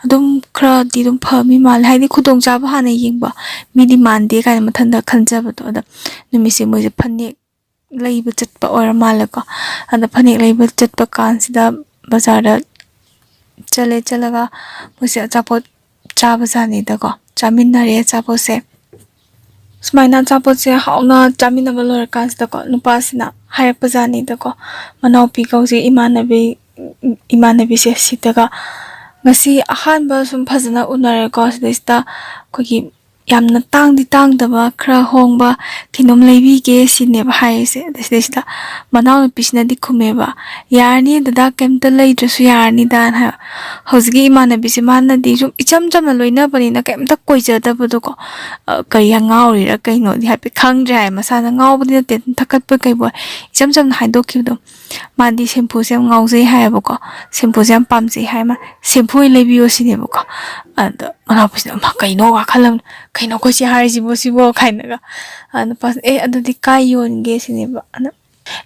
ꯑꯗꯨꯝ ꯈꯔꯗꯤ ꯑꯗꯨꯝ ꯐꯕ ꯃꯤ ꯃꯥꯜꯂꯦ, ꯍꯥꯏꯗꯤ ꯈꯨꯗꯣꯡꯆꯥꯕ ꯍꯥꯟꯅ ꯌꯦꯡꯕ, ꯃꯤꯗꯤ ꯃꯥꯟꯗꯦ ꯀꯥꯏꯅ ꯃꯊꯟꯇ ꯈꯟꯖꯕꯗꯣ꯫ ꯑꯗ ꯅꯨꯃꯤꯠꯁꯦ ꯃꯣꯏꯁꯦ ꯐꯅꯦꯛ ꯂꯩꯕ ꯆꯠꯄ ꯑꯣꯏꯔ ꯃꯥꯜꯂꯦꯀꯣ꯫ ꯑꯗ ꯐꯅꯦꯛ ꯂꯩꯕ ꯆꯠꯄ ꯀꯥꯟꯁꯤꯗ ꯕꯖꯥꯔꯗ ꯆꯠꯂꯦ꯫ ꯆꯠꯂꯒ ꯃꯣꯏꯁꯦ ꯑꯆꯥꯄꯣꯠ ꯆꯥꯕꯖꯥꯠꯅꯤꯗꯀꯣ꯫ ꯆꯥꯃꯤꯟꯅꯔꯦ ꯑꯆꯥꯄꯣꯠꯁꯦ꯫ ꯁꯨꯃꯥꯏꯅ ꯑꯆꯥꯄꯣꯠꯁꯦ ꯍꯥꯎꯅ ꯆꯥꯃꯤꯟꯅꯕ ꯂꯣꯏꯔꯀꯥꯟꯁꯤꯗꯀꯣ, ꯅꯨꯄꯥꯁꯤꯅ ꯍꯥꯏꯔꯛꯄꯖꯥꯠꯅꯤꯗꯀꯣ, ꯃꯅꯥꯎꯄꯤꯒ ꯍꯧꯖꯤꯛ ꯏꯃꯥꯟꯅꯕꯤ, ꯏꯃꯥꯟꯅꯕꯤꯁꯦ ꯁꯤꯗꯒ ꯉꯁꯤ ꯑꯍꯥꯟꯕ ꯁꯨꯝ ꯐꯖꯅ ꯎꯅꯔꯦꯀꯣ꯫ ꯁꯤꯗꯩꯁꯤꯗ ꯑꯩꯈꯣꯏꯒꯤ ꯌꯥꯝꯅ ꯇꯥꯡꯗꯤ ꯇꯥꯡꯗꯕ, ꯈꯔ ꯍꯣꯡꯕ ꯀꯩꯅꯣꯝ ꯂꯩꯕꯤꯒꯦ ꯁꯤꯅꯦꯕ ꯍꯥꯏꯔꯤꯁꯦ꯫ ꯑꯗ ꯁꯤꯗꯩꯁꯤꯗ ꯃꯅꯥꯎꯅꯨꯄꯤꯁꯤꯅꯗꯤ ꯈꯨꯝꯃꯦꯕ, "ꯌꯥꯔꯅꯤ ꯗꯗꯥ, ꯀꯩꯝꯇ ꯂꯩꯗ꯭ꯔꯁꯨ ꯌꯥꯔꯅꯤꯗꯥꯅ" ꯍꯥꯏꯕ꯫ ꯍꯧꯖꯤꯛꯀꯤ ꯏꯃꯥꯟꯅꯕꯤꯁꯦ, ꯃꯥꯅꯗꯤ ꯁꯨꯝ ꯏꯆꯝ ꯆꯝꯅ ꯂꯣꯏꯅꯕꯅꯤꯅ ꯀꯩꯝꯇ ꯀꯣꯏꯖꯗꯕꯗꯣꯀꯣ꯫ ꯑ, ꯀꯔꯤ ꯉꯥꯎꯔꯤꯔꯥ ꯀꯩꯅꯣꯗꯤ ꯍꯥꯏꯐꯦꯠ ꯈꯪꯗ꯭ꯔꯦ ꯍꯥꯏ꯫ ꯃꯁꯥꯅ ꯉꯥꯎꯕꯗꯤ ꯅꯠꯇꯦ, ꯑꯗꯨꯝ ꯊꯛꯀꯠꯄ ꯀꯩꯕꯨ ꯏꯆꯝ ꯆꯝꯅ ꯍꯥꯏꯗꯣꯛꯈꯤꯕꯗꯣ꯫ ꯃꯥꯗꯤ ꯁꯦꯝꯄꯨꯁꯦ ꯌꯥꯝ ꯉꯥꯎꯖꯩ ꯍꯥꯏꯌꯦꯕꯀꯣ, ꯁꯦꯝꯄꯨꯁꯦ ꯌꯥꯝ ꯄꯥꯝꯖꯩ ꯍꯥꯏ꯫ "ꯃꯥ ꯁꯦꯝꯄꯨ ꯑꯣꯏꯅ ꯂꯩꯕꯤꯌꯣ" ꯁꯤꯅꯦꯕꯀꯣ꯫ ꯑꯗ ꯃꯅꯥꯎꯄꯤꯁꯤꯅ, "ꯑꯃ ꯀꯩꯅꯣ ꯋꯥꯈꯜ ꯑꯃ, ꯀꯩꯅꯣ ꯑꯩꯈꯣꯏ ꯆꯦ ꯍꯥꯏꯔꯤꯁꯤꯕꯣ ꯁꯤꯕꯣ?" ꯀꯥꯏꯅꯒ꯫ ꯑ, ꯅꯨꯄꯥꯁꯤꯅ, "ꯑꯦ, ꯑꯗꯨꯗꯤ ꯀꯥꯏ ꯌꯣꯟꯒꯦ?" ꯁꯤꯅꯦꯕ꯫ ꯑꯗ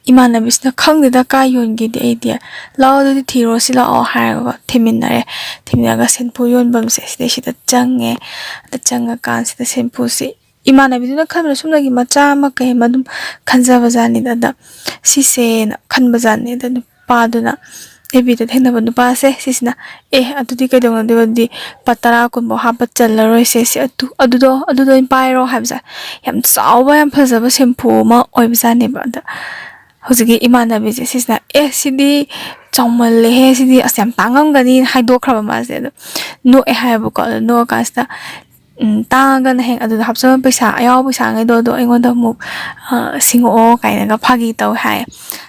ꯏꯃꯥꯟꯅꯕꯤꯁꯤꯅ, "ꯈꯪꯗꯦꯗ ꯀꯥꯏ ꯌꯣꯟꯒꯦꯗꯤ ꯑꯩꯗꯤ, ꯂꯥꯛꯑꯣ ꯑꯗꯨꯗꯤ ꯊꯤꯔꯣ ꯁꯤ ꯂꯥꯛꯑꯣ" ꯍꯥꯏꯔꯒ ꯊꯤꯃꯤꯟꯅꯔꯦ꯫ ꯊꯤꯃꯤꯟꯅꯔꯒ ꯁꯦꯝꯄꯨ ꯌꯣꯟꯐꯝꯁꯦ ꯁꯤꯗꯩꯁꯤꯗ ꯆꯪꯉꯦ꯫ ꯑꯗ ꯆꯪꯉꯀꯥꯟꯁꯤꯗ ꯁꯦꯝꯄꯨꯁꯦ ꯏꯃꯥꯟꯅꯕꯤꯗꯨꯅ ꯈꯟꯕꯗ ꯁꯨꯝꯅꯒꯤ ꯃꯆꯥ ꯑꯃ ꯀꯩ ꯑꯃ ꯑꯗꯨꯝ ꯈꯟꯖꯕꯖꯥꯠꯅꯤꯗ꯫ ꯑꯗ ꯁꯤꯁꯦꯅ ꯈꯟꯕꯖꯥꯠꯅꯤ꯫ ꯑꯗ ꯅꯨꯄꯥꯗꯨꯅ, ꯑꯦꯐ ꯕꯤꯗ ꯊꯦꯡꯅꯕ ꯅꯨꯄꯥꯁꯦ ꯁꯤꯁꯤꯅ, "ꯑꯦ, ꯑꯗꯨꯗꯤ ꯀꯩꯗꯧꯅꯗꯣꯏꯕ? ꯑꯗꯨꯗꯤ ꯂꯨꯄꯥ ꯇꯔꯥ ꯀꯨꯟꯐꯧ ꯍꯥꯞꯄ ꯆꯜꯂꯔꯣꯏꯁꯦ꯫ ꯁꯤ ꯑꯗꯨ, ꯑꯗꯨꯗꯣ, ꯑꯗꯨꯗꯣ ꯑꯣꯏꯅ ꯄꯥꯏꯔꯣ" ꯍꯥꯏꯕꯁꯦ꯫ ꯌꯥꯝ ꯆꯥꯎꯕ, ꯌꯥꯝ ꯐꯖꯕ ꯁꯦꯝꯄꯨ ꯑꯃ ꯑꯣꯏꯕꯖꯥꯠꯅꯦꯕ꯫ ꯑꯗ ꯍꯧꯖꯤꯛꯀꯤ ꯏꯃꯥꯟꯅꯕꯤꯁꯦ ꯁꯤꯁꯤꯅ, "ꯑꯦ, ꯁꯤꯗꯤ ꯆꯥꯎꯃꯜꯂꯦꯍꯦ, ꯁꯤꯗꯤ ꯑꯁ ꯌꯥꯝ ꯇꯥꯡꯉꯝꯒꯅꯤ" ꯍꯥꯏꯗꯣꯛꯈ꯭ꯔꯕ ꯃꯥꯁꯦ꯫ ꯑꯗꯣ ꯅꯣꯛꯑꯦ ꯍꯥꯏꯌꯦꯕꯀꯣ꯫ ꯑꯗꯣ ꯅꯣꯛꯑꯀꯥꯟꯁꯤꯗ, ꯎꯝ, "ꯇꯥꯡꯉꯒꯅ ꯍꯦꯛ ꯑꯗꯨꯗ ꯍꯥꯞꯆꯕ ꯄꯩꯁꯥ, ꯑꯌꯥꯎꯕ ꯄꯩꯁꯥꯉꯩꯗꯣ ꯑꯗꯣ ꯑꯩꯉꯣꯟꯗ ꯑꯃꯨꯛ, ꯑ, ꯁꯤꯡꯉꯛꯑꯣ" ꯀꯥꯏꯅꯒ ꯐꯥꯒꯤ ꯇꯧꯋꯦ ꯍꯥꯏꯌꯦ꯫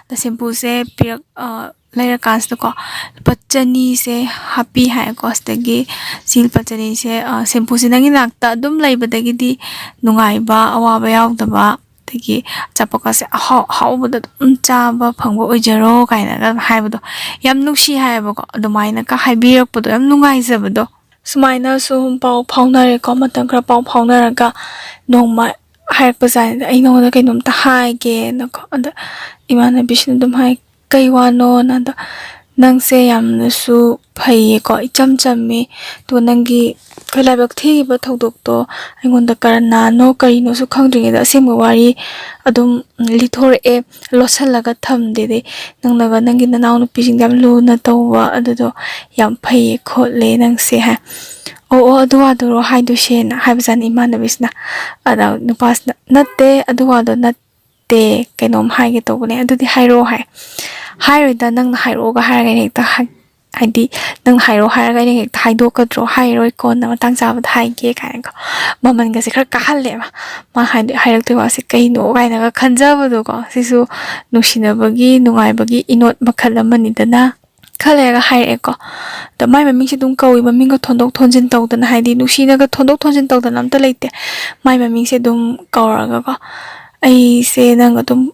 ꯑꯗ ꯁꯦꯝꯄꯨꯁꯦ ꯄꯤꯔꯛ-, ꯑ, ꯂꯩꯔꯀꯥꯟꯁꯤꯗꯀꯣ, ꯂꯨꯄꯥ ꯆꯅꯤꯁꯦ ꯍꯥꯞꯄꯤ ꯍꯥꯏꯌꯦꯀꯣ꯫ ꯁꯤꯗꯒꯤ ꯁꯤ ꯂꯨꯄꯥ ꯆꯅꯤꯁꯦ, ꯑ, ꯁꯦꯝꯄꯨꯁꯦ ꯅꯪꯒꯤ ꯅꯥꯛꯇ ꯑꯗꯨꯝ ꯂꯩꯕꯗꯒꯤꯗꯤ ꯅꯨꯡꯉꯥꯏꯕ, ꯑꯋꯥꯕ ꯌꯥꯎꯗꯕ, ꯑꯗꯒꯤ ꯑꯆꯥꯄꯣꯠꯀꯁꯦ ꯑꯍꯥꯎ ꯑꯍꯥꯎꯕꯗ ꯑꯗꯨꯝ ꯆꯥꯕ ꯐꯪꯕ ꯑꯣꯏꯖꯔꯣ ꯀꯥꯏꯅꯒ ꯍꯥꯏꯕꯗꯣ ꯌꯥꯝ ꯅꯨꯡꯁꯤ ꯍꯥꯏꯌꯦꯕꯀꯣ꯫ ꯑꯗꯨꯃꯥꯏꯅꯒ ꯍꯥꯏꯕꯤꯔꯛꯄꯗꯣ ꯌꯥꯝ ꯅꯨꯡꯉꯥꯏꯖꯕꯗꯣ꯫ ꯁꯨꯃꯥꯏꯅ ꯁꯨꯝ ꯄꯥꯎ ꯐꯥꯎꯅꯔꯦꯀꯣ꯫ ꯃꯇꯝ ꯈꯔ ꯄꯥꯎ ꯐꯥꯎꯅꯔꯒ ꯅꯣꯡꯃ ꯍꯥꯏꯔꯛꯄꯖꯥꯠꯅꯤꯗ, "ꯑꯩ ꯅꯉꯣꯟꯗ ꯀꯩꯅꯣꯝꯇ ꯍꯥꯏꯒꯦꯅꯀꯣ"꯫ ꯑꯗ ꯏꯃꯥꯟꯅꯕꯤꯁꯤꯅ ꯑꯗꯨꯝ ꯍꯥꯏ, "ꯀꯩ ꯋꯥꯅꯣꯅ?" ꯑꯗ ꯅꯪꯁꯦ ꯌꯥꯝꯅꯁꯨ ꯐꯩꯌꯦꯀꯣ, ꯏꯆꯝ ꯆꯝꯃꯦ꯫ ꯑꯗꯨꯒ ꯅꯪꯒꯤ ꯑꯩꯈꯣꯏ ꯂꯥꯏꯕꯛ ꯊꯤꯔꯤꯕ ꯊꯧꯗꯣꯛꯇꯣ ꯑꯩꯉꯣꯟꯗ ꯀꯔꯅꯥꯅꯣ ꯀꯔꯤꯅꯣꯁꯨ ꯈꯪꯗ꯭ꯔꯤꯉꯩꯗ ꯑꯁꯦꯡꯕ ꯋꯥꯔꯤ ꯑꯗꯨꯝ ꯂꯤꯊꯣꯔꯛꯑꯦ, ꯂꯣꯠꯁꯤꯜꯂꯒ ꯊꯝꯗꯦꯗꯤ꯫ ꯅꯪꯅꯒ ꯅꯪꯒꯤ ꯅꯅꯥꯎꯅꯨꯄꯤꯁꯤꯡꯗ ꯌꯥꯝ ꯂꯨꯅ ꯇꯧꯕ ꯑꯗꯨꯗꯣ ꯌꯥꯝ ꯐꯩꯌꯦ ꯈꯣꯠꯂꯦ ꯅꯪꯁꯦ ꯍꯥꯏ꯫ "ꯑꯣ, ꯑꯣ, ꯑꯗꯨ ꯋꯥꯗꯨꯔꯣ ꯍꯥꯏꯗꯣꯏꯁꯦꯅ?" ꯍꯥꯏꯕꯖꯥꯠꯅꯤ ꯏꯃꯥꯟꯅꯕꯤꯁꯤꯅ꯫ ꯑꯗ ꯅꯨꯄꯥꯁꯤꯅ, "ꯅꯠꯇꯦ, ꯑꯗꯨ ꯋꯥꯗꯣ ꯅꯠꯇꯦ, ꯀꯩꯅꯣꯝ ꯍꯥꯏꯒꯦ ꯇꯧꯕꯅꯦ, ꯑꯗꯨꯗꯤ ꯍꯥꯏꯔꯛꯑꯣ" ꯍꯥꯏ꯫ "ꯍꯥꯏꯔꯣꯏꯗ, ꯅꯪꯅ ꯍꯥꯏꯔꯛꯑꯣꯒ ꯍꯥꯏꯔꯒ ꯑꯩꯅ ꯍꯦꯛꯇ ꯍꯥꯏ-, ꯍꯥꯏꯗꯤ, ꯅꯪꯅ ꯍꯥꯏꯔꯛꯑꯣ ꯍꯥꯏꯔꯒ ꯑꯩꯅ ꯍꯦꯛꯇ ꯍꯥꯏꯗꯣꯛꯀꯗ꯭ꯔꯣ? ꯍꯥꯏꯔꯣꯏ, ꯀꯣꯟꯅ ꯃꯇꯥꯡ ꯆꯥꯕꯗ ꯍꯥꯏꯒꯦ" ꯀꯥꯏꯅꯀꯣ꯫ ꯃꯃꯜꯒꯁꯦ ꯈꯔ ꯀꯥꯍꯜꯂꯦꯕ꯫ ꯃꯥ ꯍꯥꯏꯗꯤ ꯍꯥꯏꯔꯛꯇꯣꯏ ꯋꯥꯁꯦ ꯀꯩꯅꯣ ꯀꯥꯏꯅꯒ ꯈꯟꯖꯕꯗꯣꯀꯣ꯫ ꯁꯤꯁꯨ ꯅꯨꯡꯁꯤꯅꯕꯒꯤ, ꯅꯨꯡꯉꯥꯏꯕꯒꯤ ꯏꯅꯣꯠ ꯃꯈꯜ ꯑꯃꯅꯤꯗꯅ꯫ ꯈꯔ ꯂꯩꯔꯒ ꯍꯥꯏꯔꯛꯑꯦꯀꯣ꯫ ꯑꯗꯣ ꯃꯥꯏ ꯃꯃꯤꯡꯁꯦ ꯑꯗꯨꯝ ꯀꯧꯏ, ꯃꯃꯤꯡꯒ ꯊꯣꯟꯗꯣꯛ ꯊꯣꯟꯖꯤꯟ ꯇꯧꯗꯅ, ꯍꯥꯏꯗꯤ ꯅꯨꯡꯁꯤꯅꯒ ꯊꯣꯟꯗꯣꯛ ꯊꯣꯟꯖꯤꯟ ꯇꯧꯗꯅ ꯑꯝꯇ ꯂꯩꯇꯦ꯫ ꯃꯥꯏ ꯃꯃꯤꯡꯁꯦ ꯑꯗꯨꯝ ꯀꯧꯔꯒꯀꯣ, "ꯑꯩꯁꯦ ꯅꯪ ꯑꯗꯨꯝ,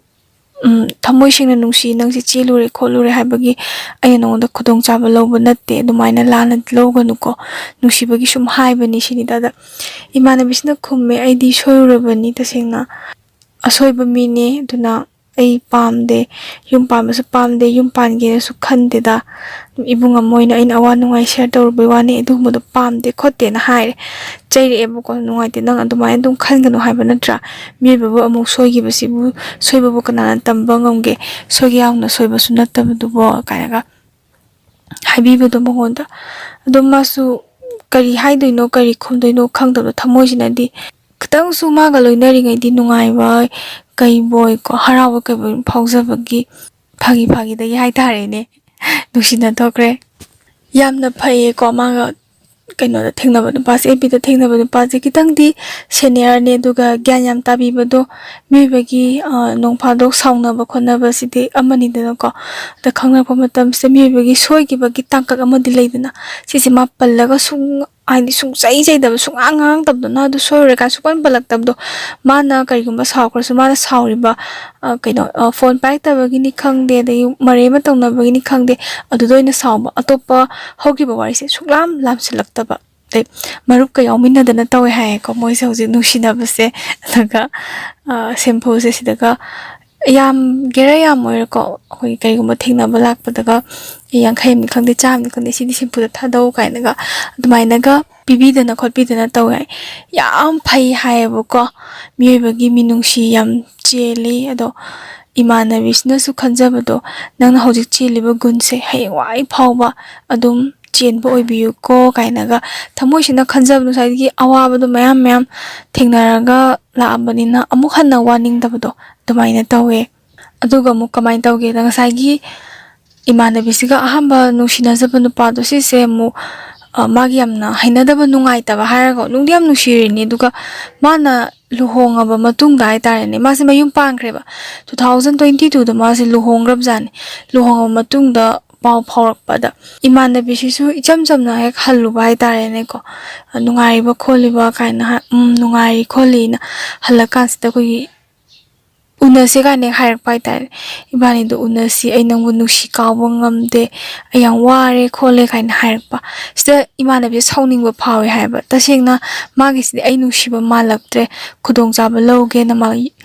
ꯎꯝ, ꯊꯃꯣꯏ ꯁꯦꯡꯅ ꯅꯨꯡꯁꯤ, ꯅꯪꯁꯦ ꯆꯦꯜꯂꯨꯔꯦ ꯈꯣꯠꯂꯨꯔꯦ ꯍꯥꯏꯕꯒꯤ ꯑꯩꯅ ꯅꯉꯣꯟꯗ ꯈꯨꯗꯣꯡꯆꯥꯕ ꯂꯧꯕ ꯅꯠꯇꯦ, ꯑꯗꯨꯃꯥꯏꯅ ꯂꯥꯟꯅ ꯂꯧꯒꯅꯨꯀꯣ, ꯅꯨꯡꯁꯤꯕꯒꯤ ꯁꯨꯝ ꯍꯥꯏꯕꯅꯤ" ꯁꯤꯅꯤꯗ꯫ ꯑꯗ ꯏꯃꯥꯟꯅꯕꯤꯁꯤꯅ ꯈꯨꯝꯃꯦ, "ꯑꯩꯗꯤ ꯁꯣꯏꯔꯨꯔꯕꯅꯤ, ꯇꯁꯦꯡꯅ ꯑꯁꯣꯏꯕ ꯃꯤꯅꯦ, ꯑꯗꯨꯅ ꯑꯩ ꯄꯥꯝꯗꯦ, ꯌꯨꯝ ꯄꯥꯟꯕꯁꯨ ꯄꯥꯝꯗꯦ, ꯌꯨꯝ ꯄꯥꯟꯒꯦꯅꯁꯨ ꯈꯟꯗꯦꯗ꯫ ꯏꯕꯨꯡ ꯑꯃ ꯑꯣꯏꯅ ꯑꯩꯅ ꯑꯋꯥ ꯅꯨꯡꯉꯥꯏ ꯁꯤꯌꯔ ꯇꯧꯔꯨꯕꯩ ꯋꯥꯅꯤ, ꯑꯗꯨꯒꯨꯝꯕꯗꯣ ꯄꯥꯝꯗꯦ" ꯈꯣꯠꯇꯦꯅ ꯍꯥꯏꯔꯦ꯫ ꯆꯩꯔꯛꯑꯦꯕꯀꯣ, "ꯅꯨꯡꯉꯥꯏꯇꯦ, ꯅꯪ ꯑꯗꯨꯃꯥꯏꯅ ꯑꯗꯨꯝ ꯈꯟꯒꯅꯨ ꯍꯥꯏꯕ ꯅꯠꯇ꯭ꯔꯥ? ꯃꯤꯑꯣꯏꯕꯕꯨ ꯑꯃꯨꯛ ꯁꯣꯏꯈꯤꯕꯁꯤꯕꯨ, ꯁꯣꯏꯕꯕꯨ ꯀꯅꯥꯅ ꯇꯝꯕ ꯉꯝꯒꯦ? ꯁꯣꯏꯒꯦ ꯌꯥꯎꯅ ꯁꯣꯏꯕꯁꯨ ꯅꯠꯇꯕꯗꯨꯕꯣ" ꯀꯥꯏꯅꯒ ꯍꯥꯏꯕꯤꯕꯗꯣ ꯃꯉꯣꯟꯗ꯫ ꯑꯗꯣ ꯃꯥꯁꯨ ꯀꯔꯤ ꯍꯥꯏꯗꯣꯏꯅꯣ, ꯀꯔꯤ ꯈꯨꯝꯗꯣꯏꯅꯣ ꯈꯪꯗꯕꯗꯣ, ꯊꯃꯣꯏꯁꯤꯅꯗꯤ ꯈꯤꯇꯪꯁꯨ ꯃꯥꯒ ꯂꯣꯏꯅꯔꯤꯉꯩꯗꯤ ꯅꯨꯡꯉꯥꯏꯕ ꯀꯩꯕꯣꯏꯀꯣ, ꯍꯔꯥꯎꯕ ꯀꯩꯕꯣꯏ ꯐꯥꯎꯖꯕꯒꯤ ꯐꯥꯒꯤ ꯐꯥꯒꯤꯗꯒꯤ ꯍꯥꯏꯇꯥꯔꯦꯅꯦ, ꯅꯨꯡꯁꯤꯅ ꯊꯣꯛꯈ꯭ꯔꯦ꯫ ꯌꯥꯝꯅ ꯐꯩꯌꯦꯀꯣ, ꯃꯥꯒ ꯀꯩꯅꯣꯗ ꯊꯦꯡꯅꯕ ꯅꯨꯄꯥꯁꯦ, ꯑꯦꯐ ꯕꯤꯗ ꯊꯦꯡꯅꯕ ꯅꯨꯄꯥꯁꯦ ꯈꯤꯇꯪꯗꯤ ꯁꯦꯅꯤꯌꯔꯅꯦ, ꯑꯗꯨꯒ ꯒ꯭ꯌꯥꯟ ꯌꯥꯝ ꯇꯥꯕꯤꯕꯗꯣ꯫ ꯃꯤꯑꯣꯏꯕꯒꯤ, ꯑ, ꯅꯣꯡ ꯐꯥꯗꯣꯛ ꯁꯥꯎꯅꯕ ꯈꯣꯠꯅꯕꯁꯤꯗꯤ ꯑꯃꯅꯤꯗꯅꯀꯣ꯫ ꯑꯗ ꯈꯪꯅꯔꯛꯄ ꯃꯇꯝꯁꯤꯗ ꯃꯤꯑꯣꯏꯕꯒꯤ ꯁꯣꯏꯈꯤꯕꯒꯤ ꯇꯥꯡꯀꯛ ꯑꯃꯗꯤ ꯂꯩꯗꯅ, ꯁꯤꯁꯦ ꯃꯥ ꯄꯜꯂꯒ ꯁꯨꯡ-, ꯍꯥꯏꯗꯤ ꯁꯨꯡꯆꯩ ꯆꯩꯗꯕ, ꯁꯨꯡꯉꯥꯡ ꯉꯥꯡꯉꯛꯇꯕꯗꯣ, "ꯅꯪ ꯑꯗꯨ ꯁꯣꯏꯔꯨꯔꯦ" ꯀꯥꯏꯅ ꯁꯨꯡꯄꯟ ꯄꯜꯂꯛꯇꯕꯗꯣ꯫ ꯃꯥꯅ ꯀꯔꯤꯒꯨꯝꯕ ꯁꯥꯎꯈ꯭ꯔꯁꯨ, ꯃꯥꯅ ꯁꯥꯎꯔꯤꯕ, ꯑ, ꯀꯩꯅꯣ, ꯑ, ꯐꯣꯟ ꯄꯥꯏꯔꯛꯇꯕꯒꯤꯅꯤ ꯈꯪꯗꯦ, ꯑꯗꯒꯤ ꯃꯔꯩ ꯑꯃ ꯇꯧꯅꯕꯒꯤꯅꯤ ꯈꯪꯗꯦ, ꯑꯗꯨꯗ ꯑꯣꯏꯅ ꯁꯥꯎꯕ, ꯑꯇꯣꯞꯄ ꯍꯧꯈꯤꯕ ꯋꯥꯔꯤꯁꯦ ꯁꯨꯛꯂꯥꯝ ꯂꯥꯝꯁꯤꯜꯂꯛꯇꯕ꯫ ꯑꯗꯩ ꯃꯔꯨꯞꯀ ꯌꯥꯎꯃꯤꯟꯅꯗꯅ ꯇꯧꯋꯦ ꯍꯥꯏꯌꯦꯀꯣ ꯃꯣꯏꯁꯦ ꯍꯧꯖꯤꯛ ꯅꯨꯡꯁꯤꯅꯕꯁꯦ꯫ ꯑꯗꯨꯒ, ꯑ, ꯁꯦꯝꯐꯨꯁꯦ ꯁꯤꯗꯒ ꯌꯥꯝꯒꯦꯔꯥ ꯌꯥꯝꯃꯣꯏꯔꯥꯀꯣ, ꯑꯩꯈꯣꯏ ꯀꯩꯒꯨꯝꯕ ꯊꯦꯡꯅꯕ ꯂꯥꯛꯄꯗꯒ ꯌꯥꯡꯈꯩ ꯑꯃꯅꯤ ꯈꯪꯗꯦ, ꯆꯥꯝꯃꯅꯤ ꯈꯪꯗꯦ, ꯁꯤꯗꯤ ꯁꯤꯝꯄꯨꯗ ꯊꯥꯗꯧ ꯀꯥꯏꯅꯒ ꯑꯗꯨꯃꯥꯏꯅꯒ ꯄꯤꯕꯤꯗꯅ ꯈꯣꯠꯄꯤꯗꯅ ꯇꯧꯋꯦ ꯍꯥꯏ꯫ ꯌꯥꯝ ꯐꯩ ꯍꯥꯏꯌꯦꯕꯀꯣ꯫ ꯃꯤꯑꯣꯏꯕꯒꯤ ꯃꯤꯅꯨꯡꯁꯤ ꯌꯥꯝ ꯆꯦꯜꯂꯤ꯫ ꯑꯗꯣ ꯏꯃꯥꯟꯅꯕꯤꯁꯤꯅꯁꯨ ꯈꯟꯖꯕꯗꯣ, ꯅꯪꯅ ꯍꯧꯖꯤꯛ ꯆꯦꯜꯂꯤꯕ ꯒꯨꯟꯁꯦ ꯍꯌꯦꯡꯋꯥꯏ ꯐꯥꯎꯕ ꯑꯗꯨꯝ ꯆꯦꯟꯕ ꯑꯣꯏꯕꯤꯌꯨꯀꯣ ꯀꯥꯏꯅꯒ ꯊꯃꯣꯏꯁꯤꯅ ꯈꯟꯖꯕꯗꯣ, ꯉꯁꯥꯏꯒꯤ ꯑꯋꯥꯕꯗꯣ ꯃꯌꯥꯝ ꯃꯌꯥꯝ ꯊꯦꯡꯅꯔꯒ ꯂꯥꯛꯑꯕꯅꯤꯅ ꯑꯃꯨꯛ ꯍꯟꯅ ꯋꯥꯅꯤꯡꯗꯕꯗꯣ ꯑꯗꯨꯃꯥꯏꯅ ꯇꯧꯋꯦ꯫ ꯑꯗꯨꯒ ꯑꯃꯨꯛ ꯀꯃꯥꯏꯅ ꯇꯧꯒꯦꯗ, ꯉꯁꯥꯏꯒꯤ ꯏꯃꯥꯟꯅꯕꯤꯁꯤꯒ ꯑꯍꯥꯟꯕ ꯅꯨꯡꯁꯤꯅꯖꯕ ꯅꯨꯄꯥꯗꯣ, ꯁꯤꯁꯦ ꯑꯃꯨꯛ, ꯑ, ꯃꯥꯒꯤ ꯌꯥꯝꯅ ꯍꯩꯅꯗꯕ, ꯅꯨꯡꯉꯥꯏꯇꯕ ꯍꯥꯏꯔꯒ, ꯅꯨꯡꯗꯤ ꯌꯥꯝ ꯅꯨꯡꯁꯤꯔꯤꯅꯤ, ꯑꯗꯨꯒ ꯃꯥꯅ ꯂꯨꯍꯣꯡꯉꯕ ꯃꯇꯨꯡꯗ ꯍꯥꯏꯇꯥꯔꯦꯅꯦ, ꯃꯥꯁꯦ ꯃꯌꯨꯝ ꯄꯥꯟꯈ꯭ꯔꯦꯕ꯫ Two thousand twenty twoꯗ ꯃꯥꯁꯦ ꯂꯨꯍꯣꯡꯈ꯭ꯔꯕꯖꯥꯠꯅꯤ꯫ ꯂꯨꯍꯣꯡꯉꯕ ꯃꯇꯨꯡꯗ ꯄꯥꯎ ꯐꯥꯎꯔꯛꯄꯗ, ꯏꯃꯥꯟꯅꯕꯤꯁꯤꯁꯨ ꯏꯆꯝ ꯆꯝꯅ ꯍꯦꯛ ꯍꯜꯂꯨꯕ ꯍꯥꯏꯇꯥꯔꯦꯅꯦꯀꯣ꯫ "ꯅꯨꯡꯉꯥꯏꯔꯤꯕ ꯈꯣꯠꯂꯤꯕ?" ꯀꯥꯏꯅ ꯍꯥꯏ-, "ꯎꯝ, ꯅꯨꯡꯉꯥꯏꯔꯤ" ꯈꯣꯠꯂꯤꯅ ꯍꯜꯂꯀꯥꯟꯁꯤꯗ ꯑꯩꯈꯣꯏꯒꯤ "ꯎꯅꯁꯦ" ꯀꯥꯏꯅ ꯍꯦꯛ ꯍꯥꯏꯔꯛꯄ ꯍꯥꯏꯇꯥꯔꯦ꯫ "ꯏꯕꯥꯅꯤꯗꯣ ꯎꯅꯁꯤ, ꯑꯩ ꯅꯪꯕꯨ ꯅꯨꯡꯁꯤ ꯀꯥꯎꯕ ꯉꯝꯗꯦ, ꯑꯩ ꯌꯥꯝ ꯋꯥꯔꯦ ꯈꯣꯠꯂꯦ" ꯀꯥꯏꯅ ꯍꯥꯏꯔꯛꯄ꯫ ꯁꯤꯗ ꯏꯃꯥꯟꯅꯕꯤꯁꯦ ꯁꯥꯎꯅꯤꯡꯕ ꯐꯥꯎꯋꯦ ꯍꯥꯏꯕ꯫ ꯇꯁꯦꯡꯅ ꯃꯥꯒꯤꯁꯤꯗꯤ ꯑꯩ ꯅꯨꯡꯁꯤꯕ ꯃꯥꯜꯂꯛꯇ꯭ꯔꯦ, ꯈꯨꯗꯣꯡꯆꯥꯕ ꯂꯧꯒꯦꯅ ꯃꯥ-,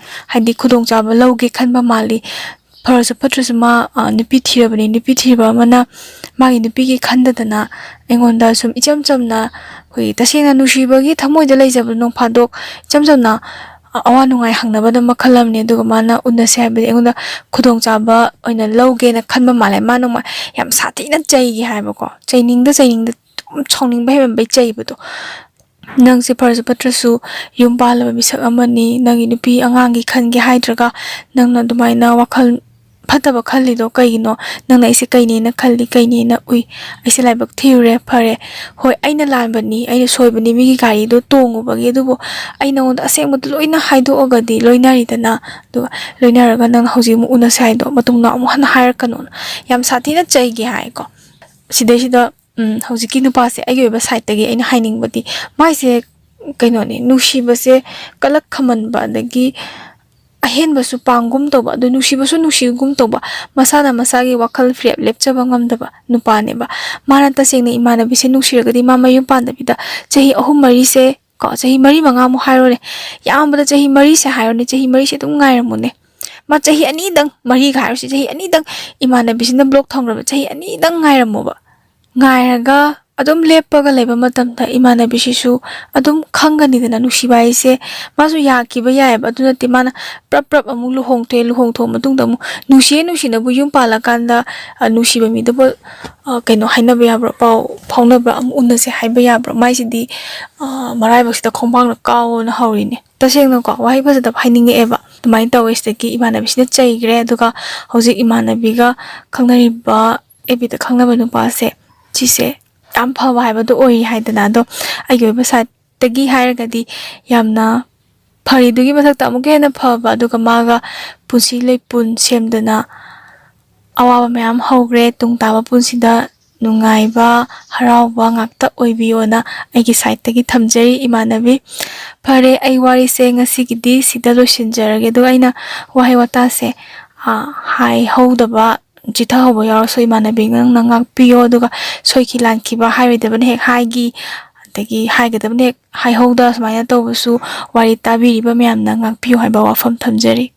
ꯍꯥꯏꯗꯤ ꯈꯨꯗꯣꯡꯆꯥꯕ ꯂꯧꯒꯦ ꯈꯟꯕ ꯃꯥꯜꯂꯤ꯫ ꯐꯔꯁꯨ ꯐꯠꯇ꯭ꯔꯁꯨ ꯃꯥ, ꯑ, ꯅꯨꯄꯤ ꯊꯤꯔꯕꯅꯤ꯫ ꯅꯨꯄꯤ ꯊꯤꯕ ꯑꯃꯅ ꯃꯥꯒꯤ ꯅꯨꯄꯤꯒꯤ ꯈꯟꯗꯗꯅ ꯑꯩꯉꯣꯟꯗ ꯁꯨꯝ ꯏꯆꯝ ꯆꯝꯅ, ꯑꯩꯈꯣꯏꯒꯤ ꯇꯁꯦꯡꯅ ꯅꯨꯡꯁꯤꯕꯒꯤ ꯊꯃꯣꯏꯗ ꯂꯩꯖꯕ, ꯅꯣꯡ ꯐꯥꯗꯣꯛ ꯏꯆꯝ ꯆꯝꯅ, ꯑ-, ꯑꯋꯥ ꯅꯨꯡꯉꯥꯏ ꯍꯪꯅꯕꯗ ꯃꯈꯜ ꯑꯃꯅꯤ꯫ ꯑꯗꯨꯒ ꯃꯥꯅ ꯎꯅꯁꯦ ꯍꯥꯏꯕꯗꯤ ꯑꯩꯉꯣꯟꯗ ꯈꯨꯗꯣꯡꯆꯥꯕ ꯑꯣꯏꯅ ꯂꯧꯒꯦꯅ ꯈꯟꯕ ꯃꯥꯜꯂꯦ꯫ ꯃꯥ ꯅꯣꯡꯃ ꯌꯥꯝ ꯁꯥꯊꯤꯅ ꯆꯩꯒꯦ ꯍꯥꯏꯕꯀꯣ, ꯆꯩꯅꯤꯡꯗ ꯆꯩꯅꯤꯡꯗ ꯑꯗꯨꯝ ꯁꯥꯎꯅꯤꯡꯕ ꯍꯦꯟꯃꯟꯕꯩ ꯆꯩꯕꯗꯣ꯫ "ꯅꯪꯁꯦ ꯐꯔꯁꯨ ꯐꯠꯇ꯭ꯔꯁꯨ ꯌꯨꯝ ꯄꯥꯜꯂꯕ ꯃꯤꯁꯛ ꯑꯃꯅꯤ, ꯅꯪꯒꯤ ꯅꯨꯄꯤ ꯑꯉꯥꯡꯒꯤ ꯈꯟꯒꯦ ꯍꯥꯏꯗ꯭ꯔꯒ ꯅꯪꯅ ꯑꯗꯨꯃꯥꯏꯅ ꯋꯥꯈꯜ ꯐꯠꯇꯕ ꯈꯜꯂꯤꯗꯣ ꯀꯩꯒꯤꯅꯣ? ꯅꯪꯅ ꯑꯩꯁꯦ ꯀꯩꯅꯦꯅ ꯈꯜꯂꯤ, ꯀꯩꯅꯦꯅ ꯎꯏ? ꯑꯩꯁꯦ ꯂꯥꯏꯕꯛ ꯊꯤꯔꯨꯔꯦ, ꯐꯔꯦ꯫ ꯍꯣꯏ, ꯑꯩꯅ ꯂꯥꯟꯕꯅꯤ, ꯑꯩꯅ ꯁꯣꯏꯕꯅꯤ ꯃꯤꯒꯤ ꯒꯥꯔꯤꯗꯣ ꯇꯣꯡꯉꯨꯕꯒꯤ, ꯑꯗꯨꯕꯨ ꯑꯩ ꯅꯉꯣꯟꯗ ꯑꯁꯦꯡꯕꯗꯣ ꯂꯣꯏꯅ ꯍꯥꯏꯗꯣꯛꯑꯒꯗꯤ ꯂꯣꯏꯅꯔꯤꯗꯅ, ꯑꯗꯨꯒ ꯂꯣꯏꯅꯔꯒ ꯅꯪ ꯍꯧꯖꯤꯛ ꯑꯃꯨꯛ ꯎꯅꯁꯦ ꯍꯥꯏꯗꯣ ꯃꯇꯨꯡꯗ ꯑꯃꯨꯛ ꯍꯟꯅ ꯍꯥꯏꯔꯛꯀꯅꯣꯅ" ꯌꯥꯝ ꯁꯥꯊꯤꯅ ꯆꯩꯒꯦ ꯍꯥꯏꯀꯣ꯫ ꯁꯤꯗꯩꯁꯤꯗ ꯎꯝ, ꯍꯧꯖꯤꯛꯀꯤ ꯅꯨꯄꯥꯁꯦ, ꯑꯩꯒꯤ ꯑꯣꯏꯕ sideꯇꯒꯤ ꯑꯩꯅ ꯍꯥꯏꯅꯤꯡꯕꯗꯤ, ꯃꯥꯏꯁꯦ ꯀꯩꯅꯣꯅꯦ, ꯅꯨꯡꯁꯤꯕꯁꯦ ꯀꯂꯛ ꯈꯝꯃꯟꯕ, ꯑꯗꯒꯤ ꯑꯍꯦꯟꯕꯁꯨ ꯄꯥꯝꯒꯨꯝ ꯇꯧꯕ, ꯑꯗꯨ ꯅꯨꯡꯁꯤꯕꯁꯨ ꯅꯨꯡꯁꯤꯒꯨꯝ ꯇꯧꯕ, ꯃꯁꯥꯅ ꯃꯁꯥꯒꯤ ꯋꯥꯈꯜ ꯐꯤꯔꯦꯞ ꯂꯦꯞꯆꯕ ꯉꯝꯗꯕ ꯅꯨꯄꯥꯅꯦꯕ꯫ ꯃꯥꯅ ꯇꯁꯦꯡꯅ ꯏꯃꯥꯟꯅꯕꯤꯁꯦ ꯅꯨꯡꯁꯤꯔꯒꯗꯤ ꯃꯥ ꯃꯌꯨꯝ ꯄꯥꯟꯗꯕꯤꯗ ꯆꯍꯤ ꯑꯍꯨꯝ ꯃꯔꯤꯁꯦ ꯀꯣ, ꯆꯍꯤ ꯃꯔꯤ ꯃꯉꯥꯃꯨꯛ ꯍꯥꯏꯔꯣꯅꯦ, ꯌꯥꯝꯕꯗ ꯆꯍꯤ ꯃꯔꯤꯁꯦ ꯍꯥꯏꯔꯣꯅꯦ, ꯆꯍꯤ ꯃꯔꯤꯁꯦ ꯑꯗꯨꯝ ꯉꯥꯏꯔꯝꯃꯨꯅꯦ꯫ ꯃꯥ ꯆꯍꯤ ꯑꯅꯤꯗꯪ, ꯃꯔꯤꯒ ꯍꯥꯏꯔꯁꯤ, ꯆꯍꯤ ꯑꯅꯤꯗꯪ ꯏꯃꯥꯟꯅꯕꯤꯁꯤꯅ ꯕ꯭ꯂꯣꯛ ꯊꯝꯈ꯭ꯔꯕ ꯆꯍꯤ ꯑꯅꯤꯗꯪ ꯉꯥꯏꯔꯝꯃꯣꯕ꯫ ꯉꯥꯏꯔꯒ ꯑꯗꯨꯝ ꯂꯦꯞꯄꯒ ꯂꯩꯕ ꯃꯇꯝꯗ ꯏꯃꯥꯟꯅꯕꯤꯁꯤꯁꯨ ꯑꯗꯨꯝ ꯈꯪꯒꯅꯤꯗꯅ, ꯅꯨꯡꯁꯤꯕ ꯍꯥꯏꯁꯦ꯫ ꯃꯥꯁꯨ ꯌꯥꯈꯤꯕ ꯌꯥꯏꯑꯕ, ꯑꯗꯨ ꯅꯠꯇꯦ, ꯃꯥꯅ ꯄ꯭ꯔꯞ ꯄ꯭ꯔꯞ ꯑꯃꯨꯛ ꯂꯨꯍꯣꯡꯊꯣꯛꯑꯦ꯫ ꯂꯨꯍꯣꯡꯊꯣꯛꯑ ꯃꯇꯨꯡꯗ ꯑꯃꯨꯛ ꯅꯨꯡꯁꯤꯌꯦ, ꯅꯨꯡꯁꯤꯅꯕꯨ ꯌꯨꯝ ꯄꯥꯜꯂꯀꯥꯟꯗ, ꯑ, ꯅꯨꯡꯁꯤꯕ ꯃꯤꯗꯨꯕꯨ, ꯑ, ꯀꯩꯅꯣ ꯍꯥꯏꯅꯕ ꯌꯥꯕ꯭ꯔꯣ? ꯄꯥꯎ ꯐꯥꯎꯅꯕ꯭ꯔꯥ? ꯑꯃꯨꯛ ꯎꯅꯁꯦ ꯍꯥꯏꯕ ꯌꯥꯕ꯭ꯔꯣ? ꯃꯥꯏꯁꯤꯗꯤ, ꯑ, ꯃꯔꯥꯏꯕꯛꯁꯤꯗ ꯈꯣꯡꯄꯥꯛꯅ ꯀꯥꯎꯑꯣꯅ ꯍꯧꯔꯤꯅꯦ꯫ ꯇꯁꯦꯡꯅꯀꯣ, ꯋꯥꯍꯩ ꯐꯖꯗꯕ ꯍꯥꯏꯅꯤꯡꯉꯛꯑꯦꯕ꯫ ꯑꯗꯨꯃꯥꯏꯅ ꯇꯧꯋꯦ꯫ ꯁꯤꯗꯒꯤ ꯏꯃꯥꯟꯅꯕꯤꯁꯤꯅ ꯆꯩꯈ꯭ꯔꯦ꯫ ꯑꯗꯨꯒ ꯍꯧꯖꯤꯛ ꯏꯃꯥꯟꯅꯕꯤꯒ ꯈꯪꯅꯔꯤꯕ, ꯑꯦꯐ ꯕꯤꯗ ꯈꯪꯅꯕ ꯅꯨꯄꯥꯁꯦ, ꯁꯤꯁꯦ ꯌꯥꯝ ꯐꯕ ꯍꯥꯏꯕꯗꯣ ꯑꯣꯏ ꯍꯥꯏꯗꯅ꯫ ꯑꯗꯣ ꯑꯩꯒꯤ ꯑꯣꯏꯕ ꯁꯥꯏꯠꯇꯒꯤ ꯍꯥꯏꯔꯒꯗꯤ ꯌꯥꯝꯅ ꯐꯔꯤꯗꯨꯒꯤ ꯃꯊꯛꯇ ꯑꯃꯨꯛꯀ ꯍꯦꯟꯅ ꯐꯕ, ꯑꯗꯨꯒ ꯃꯥꯒ ꯄꯨꯟꯁꯤ ꯂꯩꯄꯨꯟ ꯁꯦꯝꯗꯅ ꯑꯋꯥꯕ ꯃꯌꯥꯝ ꯍꯧꯈ꯭ꯔꯦ꯫ ꯇꯨꯡ ꯇꯥꯕ ꯄꯨꯟꯁꯤꯗ ꯅꯨꯡꯉꯥꯏꯕ, ꯍꯔꯥꯎꯕ ꯉꯥꯛꯇ ꯑꯣꯏꯕꯤꯌꯣꯅ ꯑꯩꯒꯤ ꯁꯥꯏꯠꯇꯒꯤ ꯊꯝꯖꯔꯤ, ꯏꯃꯥꯟꯅꯕꯤ꯫ ꯐꯔꯦ, ꯑꯩ ꯋꯥꯔꯤꯁꯦ ꯉꯁꯤꯒꯤꯗꯤ ꯁꯤꯗ ꯂꯣꯏꯁꯤꯟꯖꯔꯒꯦ꯫ ꯑꯗꯨꯒ ꯑꯩꯅ ꯋꯥꯍꯩ ꯋꯥꯇꯥꯁꯦ, ꯑ, ꯍꯥꯏꯍꯧꯗꯕ, ꯆꯤꯊꯍꯧꯕ ꯌꯥꯎꯔꯁꯨ ꯏꯃꯥꯟꯅꯕꯤ ꯅꯪꯅ ꯉꯥꯛꯄꯤꯌꯣ꯫ ꯑꯗꯨꯒ ꯁꯣꯏꯈꯤ ꯂꯥꯟꯈꯤꯕ, ꯍꯥꯏꯔꯣꯏꯗꯕꯅ ꯍꯦꯛ ꯍꯥꯏꯈꯤ, ꯑꯗꯒꯤ ꯍꯥꯏꯒꯗꯕꯅ ꯍꯦꯛ ꯍꯥꯏꯍꯧꯗ, ꯁꯨꯃꯥꯏꯅ ꯇꯧꯕꯁꯨ ꯋꯥꯔꯤ ꯇꯥꯕꯤꯔꯤꯕ ꯃꯌꯥꯝꯅ ꯉꯥꯛꯄꯤꯌꯨ ꯍꯥꯏꯕ ꯋꯥꯐꯝ ꯊꯝꯖꯔꯤ꯫